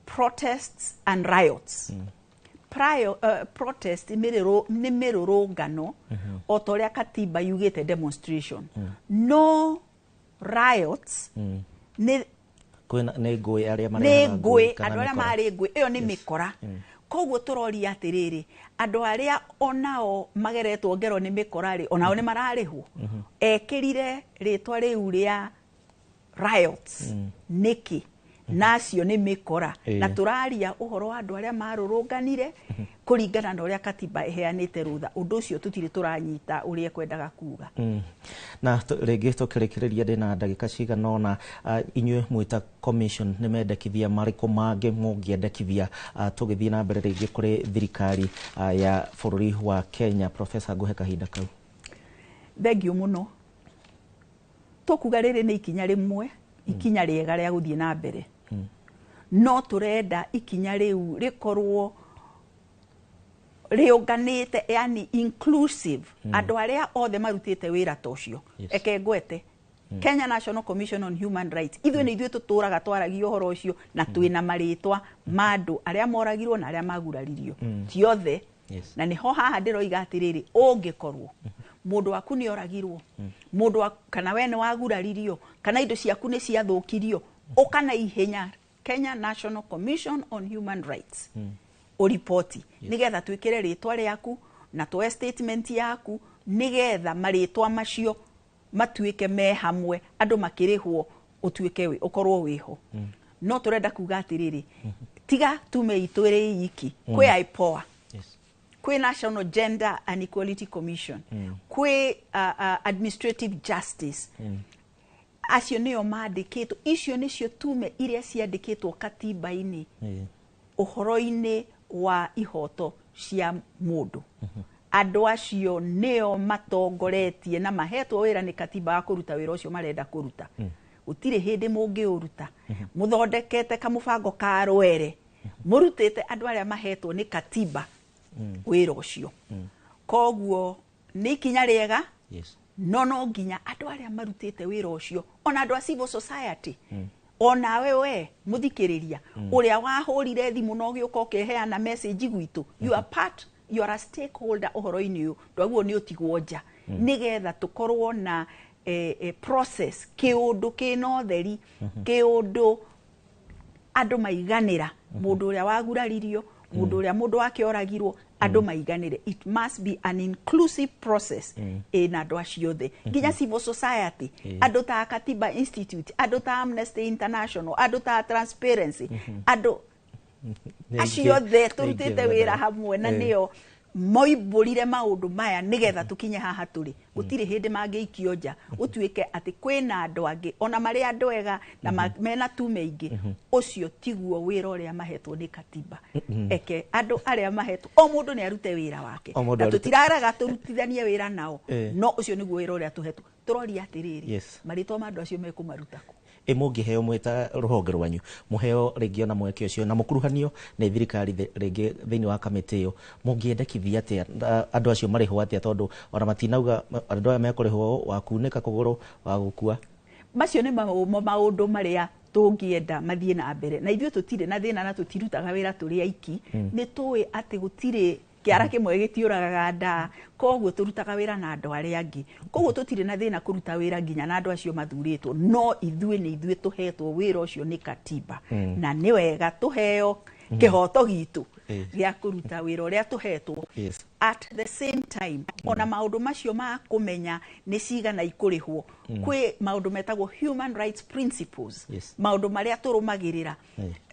protests and riots. Prior, protest nĩ mĩrũrũngano, o ta ũrĩa katiba yugĩte demonstration, no riots nĩ Kwĩna nĩ ngũĩ, arĩa nĩ marehaga ngũĩ, kana andũ arĩa mĩkora. marĩ ngũĩ, ĩyo nĩ mĩkora. Koguo tũroria atĩrĩrĩ, andũ arĩa onao mageretwo ngero nĩ mĩkora rĩ, onao nĩ mararĩhwo? Ekĩrire rĩtwa rĩu rĩa riots nĩkĩ, na acio nĩ mĩkora? Na tũraria ũhoro wa andũ arĩa marũrũnganire kũringana na ũrĩa katiba ĩheanĩte rũtha. Ũndũ ũcio tũtirĩ tũranyita ũrĩa ekwendaga kuga. Na rĩngĩ tũkĩrĩkĩrĩria, ndĩna ndagĩka cigana ũna, inyuĩ mwĩta commission, nĩ mendekithia marĩkũ mangĩ mũngĩendekithia, tũgĩthiĩ na mbere rĩngĩ kũrĩ thirikari ya bũrũri wa Kenya? Professor, ngũhe kahinda kau. Thengiũ mũno. Tũkuga rĩrĩ nĩ ikinya rĩmwe, ikinya rĩega rĩa gũthiĩ na mbere, no tũrenda ikinya rĩu rĩkorwo Rĩũnganĩte, yani inclusive, andũ arĩa othe marutĩte wĩra ta ũcio. Eke ngwete Kenya National Commission on Human Rights, ithuĩ nĩ ithuĩ tũtũraga twaragia ũhoro ũcio, na twĩna marĩtwa ma andũ arĩa moragirwo na arĩa maguraririo, ti othe. Na nĩho haha ndĩroiga atĩrĩrĩ, ũngĩkorwo mũndũ waku nĩ oragirwo, mũndũ waku kana we nĩ waguraririo, kana indo ciaku nĩ ciathũkirio, ũka na ihenya Kenya National Commission on Human Rights, ũripoti, nĩgetha twĩkĩre rĩtwa rĩaku na tuoe statement yaku, nĩgetha marĩtwa macio matuĩke me hamwe, andũ makĩrĩhwo ũtuĩke ũkorwo wĩho. No tũrenda kuga atĩrĩrĩ, tiga tume itũ ĩrĩ iki, kwĩ IPOA, kwĩ National Gender and Equality Commission, kwĩ Administrative Justice, acio nĩo mandĩkĩtwo. Icio nĩcio tume iria ciandĩkĩtwo katiba-inĩ ũhoro-inĩ wa ihoto cia mũndũ. Andũ acio nĩo matongoretie na mahetwo wĩra nĩ katiba wa kũruta wĩra ũcio marenda kũruta. Gũtirĩ hĩndĩ mũngĩũruta mũthondekete kamũbango ka rwere mũrutĩte andũ arĩa mahetwo nĩ katiba wĩra ũcio. Koguo nĩ ikinya rĩega, no nginya andũ arĩa marutĩte wĩra ũcio, ona andũ a civil society, onawe we mũthikĩrĩria ũrĩa wahũrire thimũ na ũgĩũka ũkĩheana message gwitũ, you are part, you are a stakeholder ũhoro-inĩ ũyũ. Ndwaguo nĩ ũtigwo nja, nĩgetha tũkorwo na process, kĩũndũ kĩna ũtheri, kĩũndũ andũ maiganĩra, mũndũ ũrĩa waguraririo, mũndũ ũrĩa mũndũ wake oragirwo, andũ maiganĩre. It must be an inclusive process ĩna andũ acio othe, nginya civil society, andũ ta Katiba Institute, andũ ta Amnesty International, andũ ta Transparency, andũ acio othe tũrutĩte wĩra hamwe na nĩo moimbũrire maũndũ maya nĩgetha tũkinye haha tũrĩ. Gũtirĩ hĩndĩ mangĩikio nja, gũtuĩke atĩ kwĩna andũ angĩ ona marĩ andũ ega na mena tume ingĩ. Ũcio tiguo wĩra ũrĩa mahetwo nĩ katiba. Eke andũ arĩa mahetwo, o mũndũ nĩ arute wĩra wake, na tũtiraraga tũrutithanie wĩra nao, no ũcio nĩguo wĩra ũrĩa tũhetwo. Tũroria atĩrĩrĩ, marĩtwa ma andũ acio mekũmaruta kũ? Ĩ mũngĩheo mwĩta rũhonge rwanyu, mũheo rĩngĩ ona mweke ũcio na mũkuruhanio nĩ thirikari rĩngĩ thĩinĩ wa kamĩtĩ ĩyo, mũngĩendekithia atĩa andũ acio marĩhwo atĩa? Tondũ ona matinauga andũ aya mekũrĩhwo wa kunĩka kũgũrũ, wa gũkua. Macio nĩ maũndũ marĩa tũngĩenda mathiĩ na mbere, na ithuĩ tũtirĩ na thĩna na tũtirutaga wĩra tũrĩ aiki. Nĩ tũĩ atĩ gũtirĩ kĩara kĩmwe gĩtiũragaga ndaa, koguo tũrutaga wĩra na andũ arĩa angĩ, koguo tũtirĩ na thĩna kũruta wĩra nginya na andũ acio mathurĩtwo. No ithuĩ nĩ ithuĩ tũhetwo wĩra ũcio nĩ katiba, na nĩ wega tũheo kĩhoto gitũ gĩa kũruta wĩra ũrĩa tũhetwo. At the same time, ona maũndũ macio ma kũmenya nĩ cigana ikũrĩhwo, kwĩ maũndũ metagwo human rights principles, maũndũ marĩa tũrũmagĩrĩra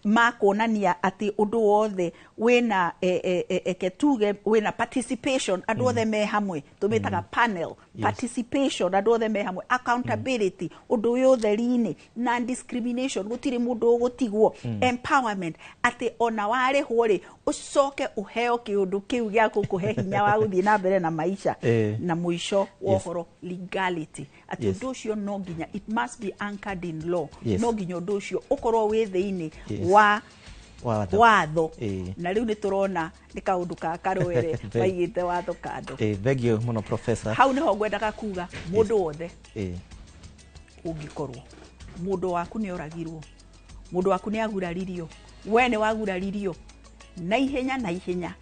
ma kuonania atĩ ũndũ wothe wĩna eke tuge wĩna participation, andũ othe me hamwe, tũmĩtaga panel participation, andũ othe me hamwe, accountability, ũndũ ũyũ ũtheri-inĩ, non discrimination, gũtirĩ mũndũ ũgũtigwo, empowerment, atĩ ona warĩhwo rĩ, ũcoke ũheo kĩũndũ kĩu gĩa gũkũhe hinya wa gũthiĩ na mbere na maisha. Na mũico wa ũhoro, legality, atĩ ũndũ ũcio no nginya, it must be anchored in law, no nginya ũndũ ũcio ũkorwo wĩ thĩinĩ wa watho. Na rĩu nĩ tũrona nĩ kaũndũ ka karwere maigĩte watho kando. Thank you mũno, Professor. Hau nĩho ngwendaga kuga mũndũ wothe ũngĩkorwo mũndũ waku nĩ oragirwo, mũndũ waku nĩ aguraririo, we nĩ waguraririo, na ihenya na ihenya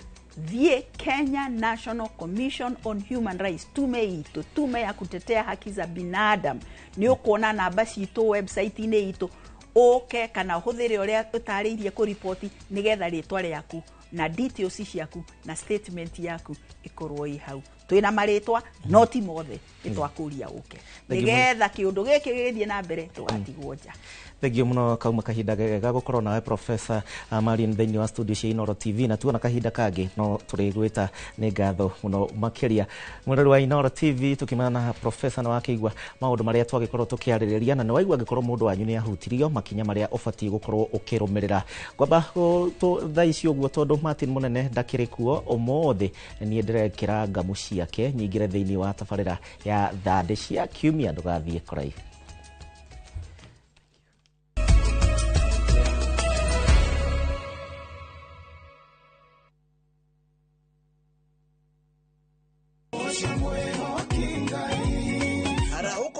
thiĩ Kenya National Commission on Human Rights, tume itũ, tume ya kutetea haki za binadamu. Nĩ ũkuona namba citũ website-inĩ itũ, ũke kana ũhũthĩre ũrĩa ũtarĩirie kũripoti, nĩgetha rĩtwa rĩaku na details ciaku na statement yaku ĩkorwo ĩ hau. Twĩna marĩtwa no ti mothe, nĩ twakũria ũke nĩgetha kĩũndũ gĩkĩ gĩgĩthiĩ na mbere tũgatigwo nja. Thengiũ mũno, kauma kahinda gega gũkorwo nawe, Professor Marion, thĩinĩ wa studio cia Inooro TV, na tuona kahinda kangĩ no tũrĩgwĩta. Nĩ ngatho mũno makĩria, mwĩrori wa Inooro TV. Tũkĩmana na Professor na wakĩigua maũndũ marĩa twagĩkorwo tũkĩarĩrĩria, na nĩ waigua angĩkorwo mũndũ wanyu nĩ ahutirio, makinya marĩa ũbatiĩ gũkorwo ũkĩrũmĩrĩra. Ngwamba thaa ici ũguo, tondũ Martin Mũnene ndakĩrĩ kuo ũmũthĩ, niĩ ndĩrekĩra ngamu ciake nyingĩre thĩinĩ wa tabarĩra ya thandĩ cia kiumia. Ndũgathiĩ kũraihu.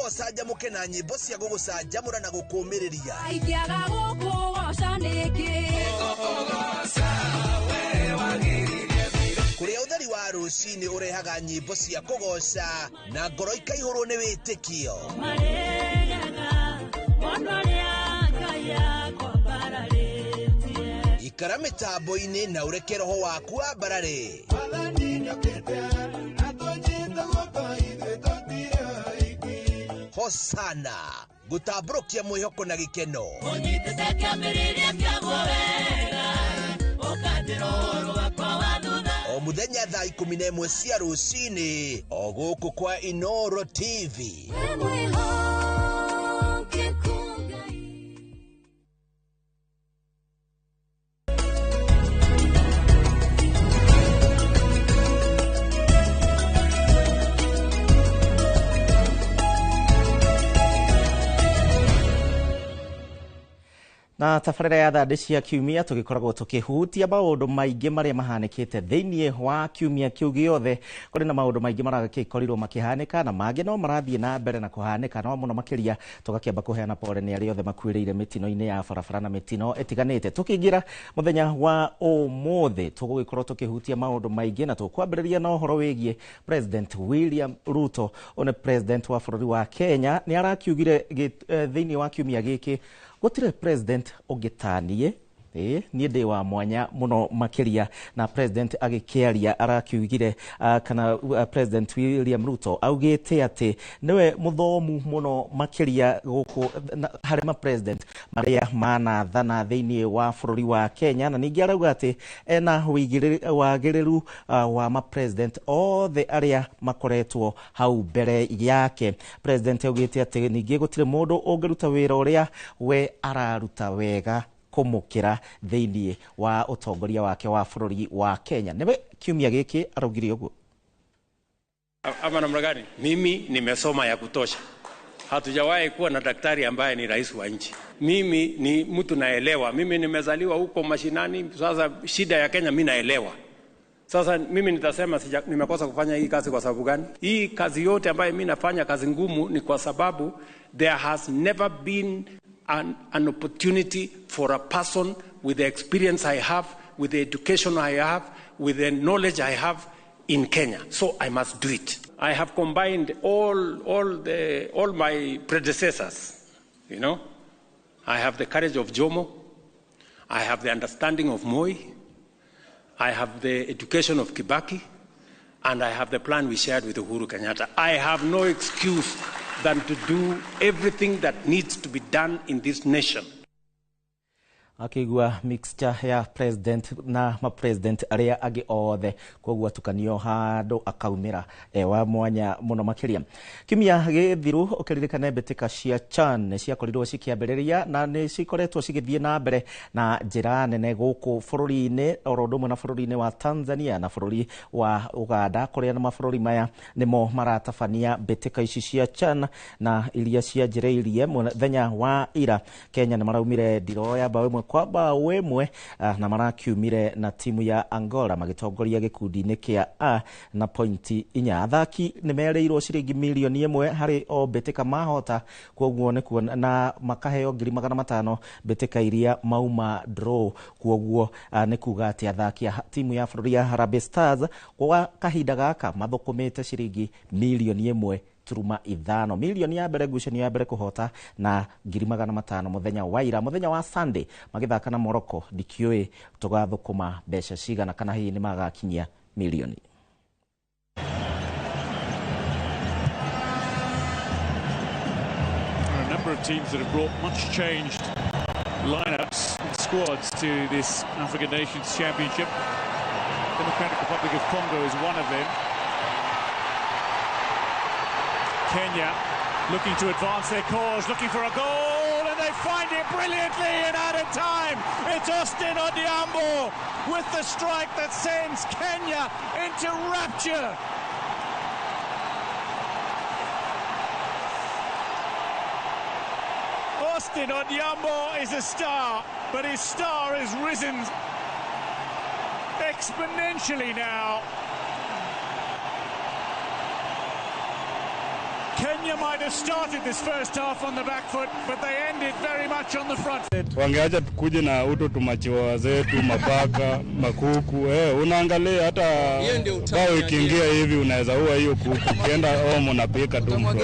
Ũcanjamũke na nyĩmbo cia gũgũcanjamũra na gũkũmĩrĩria. Ingĩaga gũkũgoca nĩkĩ? Kũrĩa ũtheri wa rũcinĩ ũrehaga nyĩmbo cia kũgoca na ngoro ikaihũrwo nĩ wĩtĩkio. Ikara mĩtambo-inĩ na ũreke roho waku wambarare. Hosana gũtambũrũkia mwĩhoko na gĩkeno. Ũnyitĩte kĩambĩrĩria kĩaguo wega, ũkanjĩra ũhoro wakwa wa thutha. O mũthenya thaa 11 cia rũcinĩ o gũkũ kwa Inoro TV. Wĩ mwĩhokeku Ngai. Na tabarĩra ya thandĩ cia kiumia tũgĩkoragwo tũkĩhutia maũndũ maingĩ marĩa mahanĩkĩte thĩinĩ wa kiumia kĩu gĩothe. Kũrĩ na maũndũ maingĩ maragĩkorirwo makĩhanĩka na mangĩ no marathiĩ na mbere na kũhanĩka, no mũno makĩria tũgakĩamba kũheana pole nĩ arĩa othe makuĩrĩire mĩtino-inĩ ya barabara na mĩtino ĩtiganĩte. Tũkĩingĩra mũthenya wa ũmũthĩ tũgũgĩkorwo tũkĩhutia maũndũ maingĩ na tũkwambĩrĩria na ũhoro wĩgiĩ President William Ruto. Ũyũ nĩ president wa bũrũri wa Kenya, nĩ arakiugire thĩinĩ wa kiumia gĩkĩ gũtirĩ president ũngĩtaniĩ niĩ ndĩ wa mwanya mũno makĩria. Na president agĩkĩaria arakiugire kana President William Ruto augĩte atĩ nĩwe mũthomu mũno makĩria gũkũ harĩ ma president marĩa manathana thĩinĩ wa bũrũri wa Kenya, na ningĩ arauga atĩ ena wagĩrĩru wa ma president othe arĩa makoretwo hau mbere yake. President augĩte atĩ ningĩ gũtirĩ mũndũ ũngĩruta wĩra ũrĩa we araruta wega kũmũkĩra thĩinĩ wa ũtongoria wake wa bũrũri wa Kenya. Nĩwe kiumia gĩkĩ araugire ũguo. Ama namna gani? Mimi nimesoma ya kutosha. Hatujawahi kuwa na daktari ambaye ni rais wa nchi. Mimi ni mtu naelewa. Mimi nimezaliwa huko mashinani. Sasa shida ya Kenya mimi naelewa. Sasa mimi nitasema nimekosa kufanya hii kazi kwa sababu gani? Hii kazi yote ambayo mimi nafanya kazi ngumu ni kwa sababu there has never been an opportunity for a person with the experience I have, with the education I have, with the knowledge I have in Kenya. So I must do it. I have combined all my predecessors, you know. I have the courage of Jomo. I have the understanding of Moi. I have the education of Kibaki. And I have the plan we shared with Uhuru Kenyatta. I have no excuse than to do everything that needs to be done in this nation. Akigua mixture ya president na ma president arĩa angĩ othe, koguo atukanio handũ akaumĩra wa mwanya mũno makĩria. Kiumia gĩthiru ũkĩririkane mbĩtĩka cia CHAN nĩ ciakorirwo cikĩambĩrĩria na nĩ cikoretwo cigĩthiĩ na mbere na njĩra nene gũkũ bũrũri-inĩ oro ũndũ ũmwe na bũrũri-inĩ wa Tanzania na bũrũri wa Uganda, kũrĩa na mabũrũri maya nĩmo maratabania mbĩtĩka ici cia CHAN na iria cianjĩrĩirie mũthenya wa ira. Kenya nĩ maraumire ndiro ya bao 1 kwa bao 1 na marakiumire na timu ya Angola magĩtongoria gĩkundi-inĩ kĩa A na pointi 4. Athaki nĩ merĩirwo ciringi milioni 1 harĩ o mbĩtĩka mahota, kwoguo nĩ kuona na makaheo 500,000 mbĩtĩka iria mauma draw, kwoguo nĩ kuga atĩ athaki a timu ya bũrũri ya Harambee Stars kwa kahinda gaka mathũkũmĩte ciringi milioni 1.5 milioni ya mbere ngucanio ya mbere kũhota na 500,000 mũthenya wa ira. Mũthenya wa Sunday magĩthaka na Morocco, ndikĩũĩ tũgathũkũma mbeca cigana kana hihi nĩ magakinyia milioni. A number of teams that have brought much changed lineups and squads to this African Nations Championship. Democratic Republic of Congo is one of them. Kenya looking to advance their cause, looking for a goal, and they find it brilliantly in added time. It's Austin Odhiambo with the strike that sends Kenya into rapture. Austin Odhiambo is a star, but his star has risen exponentially now. Kenya Kenya might have started this first half on the back foot, but they ended very much on the front. Wangeacha tukuje na uto tumachiwa zetu, mapaka, makuku. Unaangalia hata bao ikiingia hivi unaweza ua hiyo kuku. Ukienda home unapika tu mtu.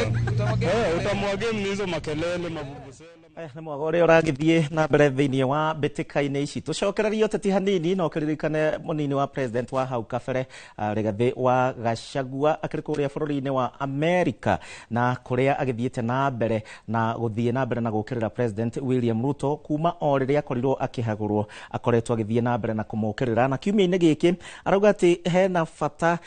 Utamwage hizo makelele mavuvuzela. Nĩ mwaga ũrĩa ũragĩthiĩ na mbere thĩinĩ wa mbĩtĩka-inĩ ici tũcokererie ũteti hanini no kĩririkane mũnini wa president wa hau kabere Rigathĩ wa Gachagua akĩrĩ kũrĩa bũrũri-inĩ wa Amerika na kũrĩa agĩthiĩte na mbere na gũthiĩ na mbere na gũkĩrĩra President William Ruto kuma o rĩrĩa akorirwo akĩhagũrwo akoretwo agĩthiĩ na mbere na kũmũkĩrĩra na kiumia-inĩ gĩkĩ arauga atĩ hena bata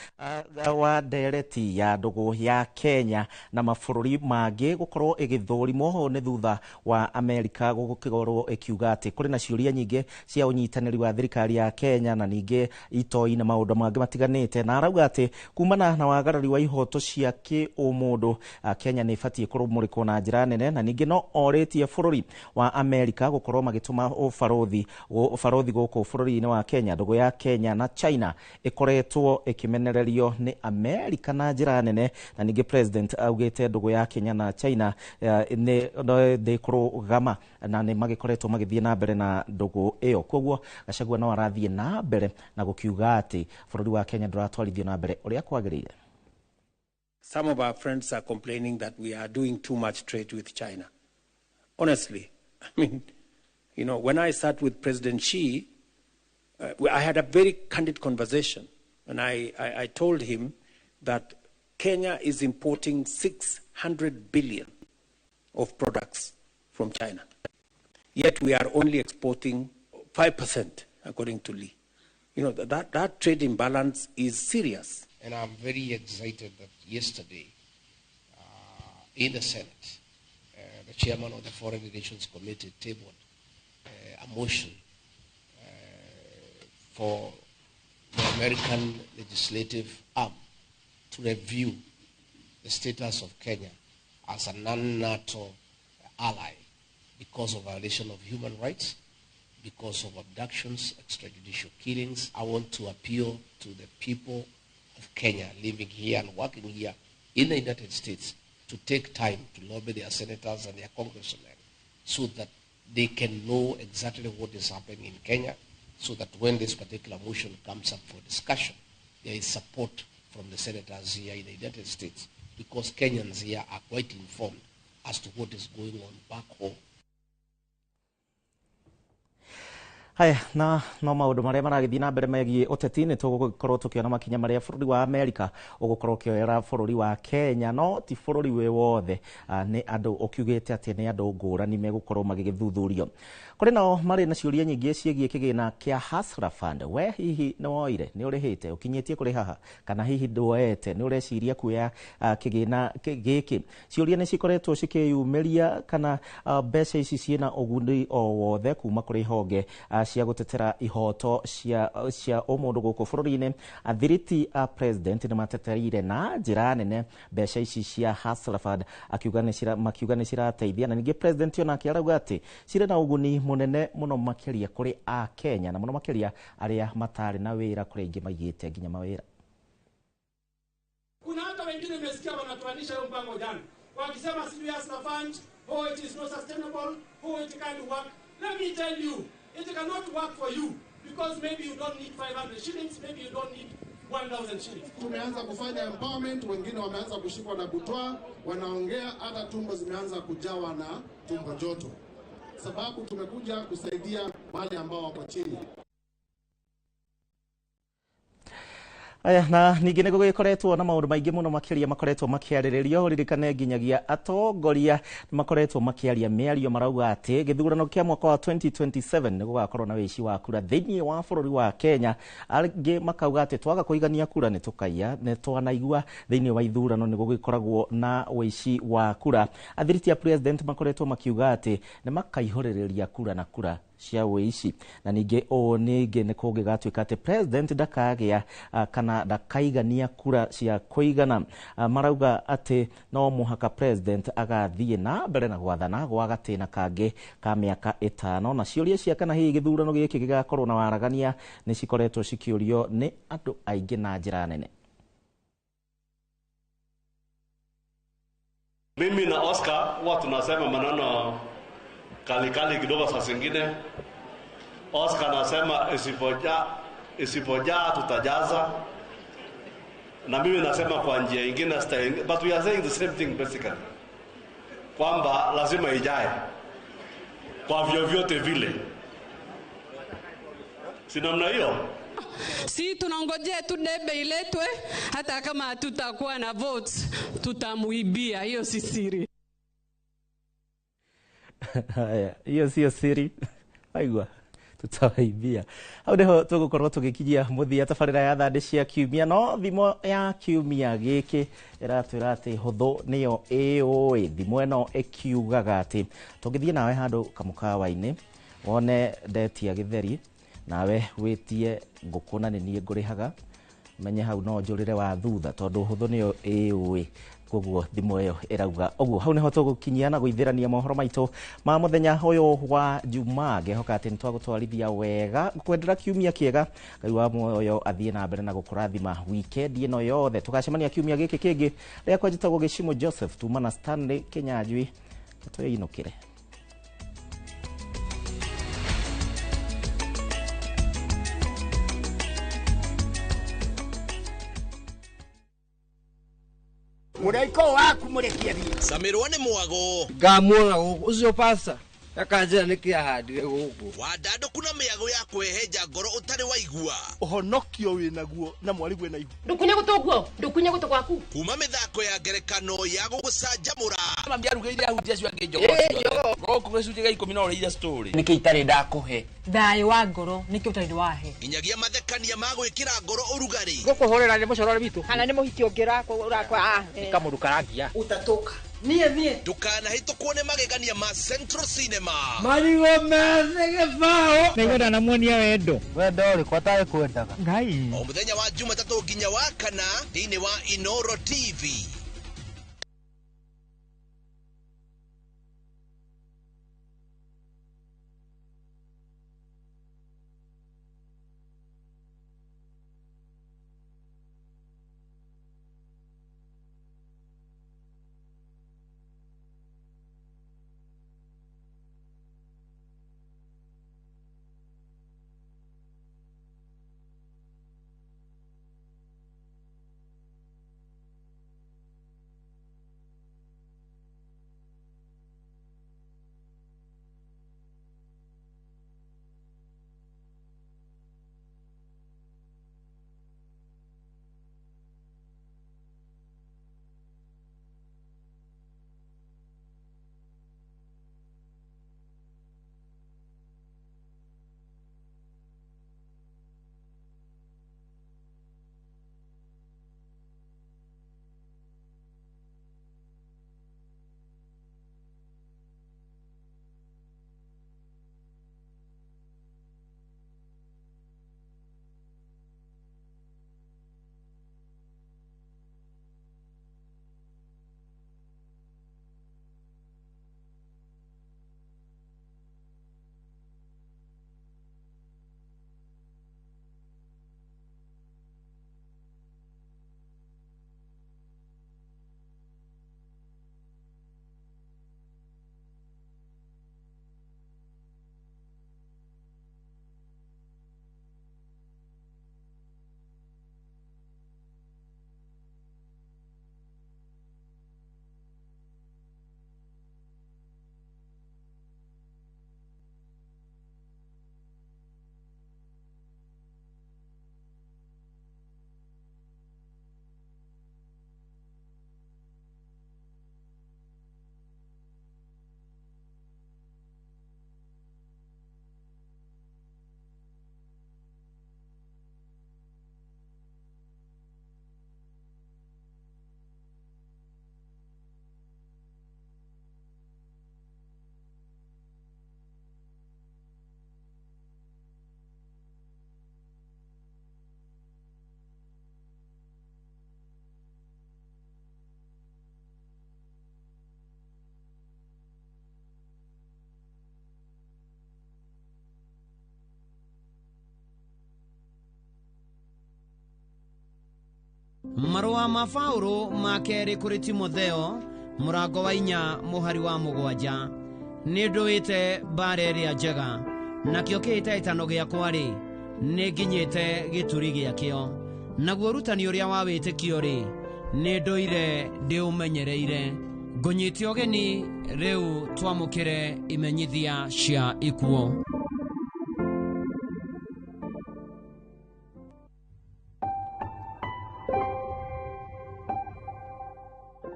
wa ndereti ya ndũgũ ya Kenya na mabũrũri mangĩ gũkorwo ĩgĩthũrimwo ũũ nĩ thutha wa Amerika gũgĩkorwo ĩkiuga atĩ kũrĩ na ciũria nyingĩ cia ũnyitanĩri wa thirikari ya Kenya na ningĩ itoi na maũndũ mangĩ matiganĩte na arauga atĩ kumana na wagarari wa ihoto cia kĩũmũndũ Kenya nĩ ĩbatiĩ kũrũmũrĩkwo na njĩra nene na ningĩ no orĩtie bũrũri wa Amerika gũkorwo magĩtũma ũbarũthi gũkũ bũrũri-inĩ wa Kenya. Ndũgũ ya Kenya na China ĩkoretwo ĩkĩmenererio nĩ Amerika na njĩra nene na ningĩ president augĩte ndũgũ ya Kenya na China nĩ ndĩkũrũgama na nĩ magĩkoretwo magĩthiĩ na mbere na ndũgũ ĩyo. Koguo Gachagua no arathiĩ na mbere na gũkiuga atĩ bũrũri wa Kenya ndũratwarithio na mbere ũrĩa kwagĩrĩire. Some of our friends are complaining that we are doing too much trade with China. Honestly, I mean, you know, when I sat with President Xi, I had a very candid conversation, and I told him that Kenya is importing 600 billion of products from China. Yet we are only exporting 5%, according to Lee. You know, that trade imbalance is serious. And I'm very excited that yesterday, in the Senate, the chairman of the Foreign Relations Committee tabled a motion for the American legislative arm to review the status of Kenya as a non-NATO ally because of violation of human rights, because of abductions, extrajudicial killings. I want to appeal to the people of Kenya living here and working here in the United States to take time to lobby their senators and their congressmen so that they can know exactly what is happening in Kenya, so that when this particular motion comes up for discussion, there is support from the senators here in the United States, because Kenyans here are quite informed as to what is going on back home. Haya, na no maundu maria maragithii na mbere megiĩ ũteti nĩ tũgũkorwo tũkĩona makinya marĩa bũrũri wa Amerika ũgũkorwo ũkĩoera bũrũri wa Kenya, no ti bũrũri wĩ wothe, nĩ andũ ũkiugĩte atĩ nĩ andũ ngũrani megũkorwo magĩgĩthuthurio. Kũrĩ nao marĩ na ciũria nyingĩ ciĩgiĩ kĩgĩna kĩa Hustler Fund. We hihi nĩ woire, nĩ ũrĩhĩte, ũkinyĩtie kũrĩ haha, kana hihi ndwoete, nĩ ũreciria kuoya kĩgĩna gĩkĩ? Ciũria nĩ cikoretwo cikĩyumĩria kana mbeca ici ciĩna ũguni o wothe kuma kũrĩ honge cia gũtetera ihoto cia ũmũndũ gũkũ bũrũri-inĩ. Athiriti a president nĩ matetereire na njĩra nene mbeca ici cia Hustler Fund, makiuga nĩ cirateithia, na ningĩ president onake arauga atĩ cirĩ na ũguni mũnene mũno makĩria kũrĩ a Kenya na mũno makĩria arĩa matarĩ na wĩra, kũrĩa aingĩ maigĩte nginya mawĩra. Kuna hata wengine nimesikia wanatuanisha hiyo mpango jana wakisema sijui Hustler Fund, oh it is not sustainable, oh it can't work. Let me tell you, it cannot work for you because maybe you don't need 500 shillings, maybe you don't need 1,000 shillings. Tumeanza kufanya empowerment, wengine wameanza kushikwa na butwa, wanaongea hata tumbo zimeanza kujawa na tumbo joto. Sababu tumekuja kusaidia wale ambao wako chini. Aya, na ningĩ nĩ gũgĩkoretwo na maũndũ maingĩ mũno makĩria makoretwo makĩarĩrĩrio. Ririkane nginyagia atongoria nĩ makoretwo makĩaria mĩario marauga atĩ gĩthurano kĩa mwaka wa 2027 nĩ gũgakorwo na wĩici wa kura thĩinĩ wa bũrũri wa Kenya. Angĩ makauga atĩ twaga kũigania kura nĩ tũkaiya, nĩ twanaigua thĩinĩ wa ithurano nĩ gũgĩkoragwo na wĩici wa kura. Athiriti a president makoretwo makiuga atĩ nĩ makaihũrĩrĩria kura na kura cia wĩici, na ningĩ ũũ ningĩ nĩ kũngĩgatuĩka atĩ president ndakagĩa kana ndakaigania kura cia kũigana. Marauga atĩ no mũhaka president agathiĩ na mbere na gwathana gwa gatĩna kangĩ ka mĩaka 5, na ciũria cia kana hihi gĩthurano gĩkĩ gĩgakorwo na waragania nĩ cikoretwo cikĩũrio nĩ andũ aingĩ na njĩra nene. Mimi na Oscar huwa tunasema maneno kalikali kidogo saa zingine. Oscar anasema isipojaa tutajaza, na mimi nasema kwa njia ingine, but we are saying the same thing basically, kwamba lazima ijae kwa vyovyote vile, si namna hiyo? Si tunangojea tu debe iletwe, hata kama hatutakuwa na votes tutamuibia, hiyo si siri. Haya, hiyo sio siri. Aigua tutawaibia. Hau niho tugukorwo tugikinyia muthia tabarĩra ya thandĩ cia kiumia, no thimo ya kiumia gĩkĩ ĩratwĩra atĩ hũthũ nĩyo ĩũĩ. Thimo ĩno ĩkiugaga atĩ tũngĩthiĩ nawe handũ kamũkawa-inĩ wone ndetia gĩtheri nawe wĩtie ngũkũ na nĩ niĩ ngũrĩhaga, menye hau no njũrĩre wa thutha tondũ hũthũ nĩyo ĩũĩ. Koguo thimo ĩyo ĩrauga ũguo. Hau niho tũgũkinyia na gũithĩrania mohoro maitũ ma mũthenya ũyũ wa Jumaa. Ngehoka atĩ nĩtwagũtwarithia wega, ngũkwendera kiumia kĩega. Ngai wa muoyo athiĩ na mbere na gũkũrathima wikendi ĩno yothe. Tũgacemania kiumia gĩkĩ kĩngĩ. Rĩakwa njĩtagwo Gĩcimo Joseph, tuma na Stanley Kĩnyanjui, twĩinũkĩre. Mũraika waku mũrekie thiĩ. Samirwo nĩ mwago. Ngamuona gũkũ ũcio pasta akanjĩra nĩkĩ ahandire gũkũ. Wandandũku na mĩago ya kwĩhenja ngoro ũtarĩ waigua. Ũhonokio wĩnaguo na mwarigwe na ihu. Ndũkunye gũtũ guo, ndũkunye gũtũ gwaku. Kuma mĩthako ya ngerekano ya gũgũcanjamũra. Mami arugĩire ahunjia acio angĩ njogoo ciothe. Gũkũ gĩcunjĩ gĩa 10 no ũrĩire story. Nĩkĩ itarĩ ndakũhe? Thayũ wa ngoro nĩkĩ ũtarĩ wahe? Nginyagia mathekania ma gwĩkĩra ngoro ũrugarĩ. Gũkũhũrĩra nĩ mũcorore witũ. Kana nĩ mũhiki ũngĩ ũrakwa. Nĩ kamũndũ karangia. Ũtatũka. Niĩ niĩ. Ndũkanahĩtũkwo nĩ magegania ma Central Cinema. Marigũ methĩ gĩbaũ. Nĩngwenda namuonia wendo. Wendo ũrĩkũ atarĩ kwendaga? Ngai. O mũthenya wa Jumatatũ nginya wa kana thĩinĩ wa Inoro TV. Marũa ma Paũlũ ma kerĩ kũrĩ Timotheo Mũrango wa 4 mũhari wa 7. Nĩ ndũĩte mbara ĩrĩa njega, nakĩo kĩhĩtahĩtano gĩakwa-rĩ, nĩ nginyĩte gĩturi gĩakĩo. Naguo ũrutani ũrĩa wa wĩtĩkio-rĩ, nĩ ndũire ndĩũmenyereire. Ngũnyite ũgeni rĩu twamũkĩre imenyithia cia ikuũ.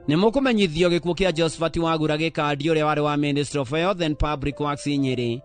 Nĩ mũkũmenyithio gĩkuũ kĩa Josephat Wagura Gĩkandi ũrĩa warĩ wa Ministry of Health and Public Works Nyĩrĩ.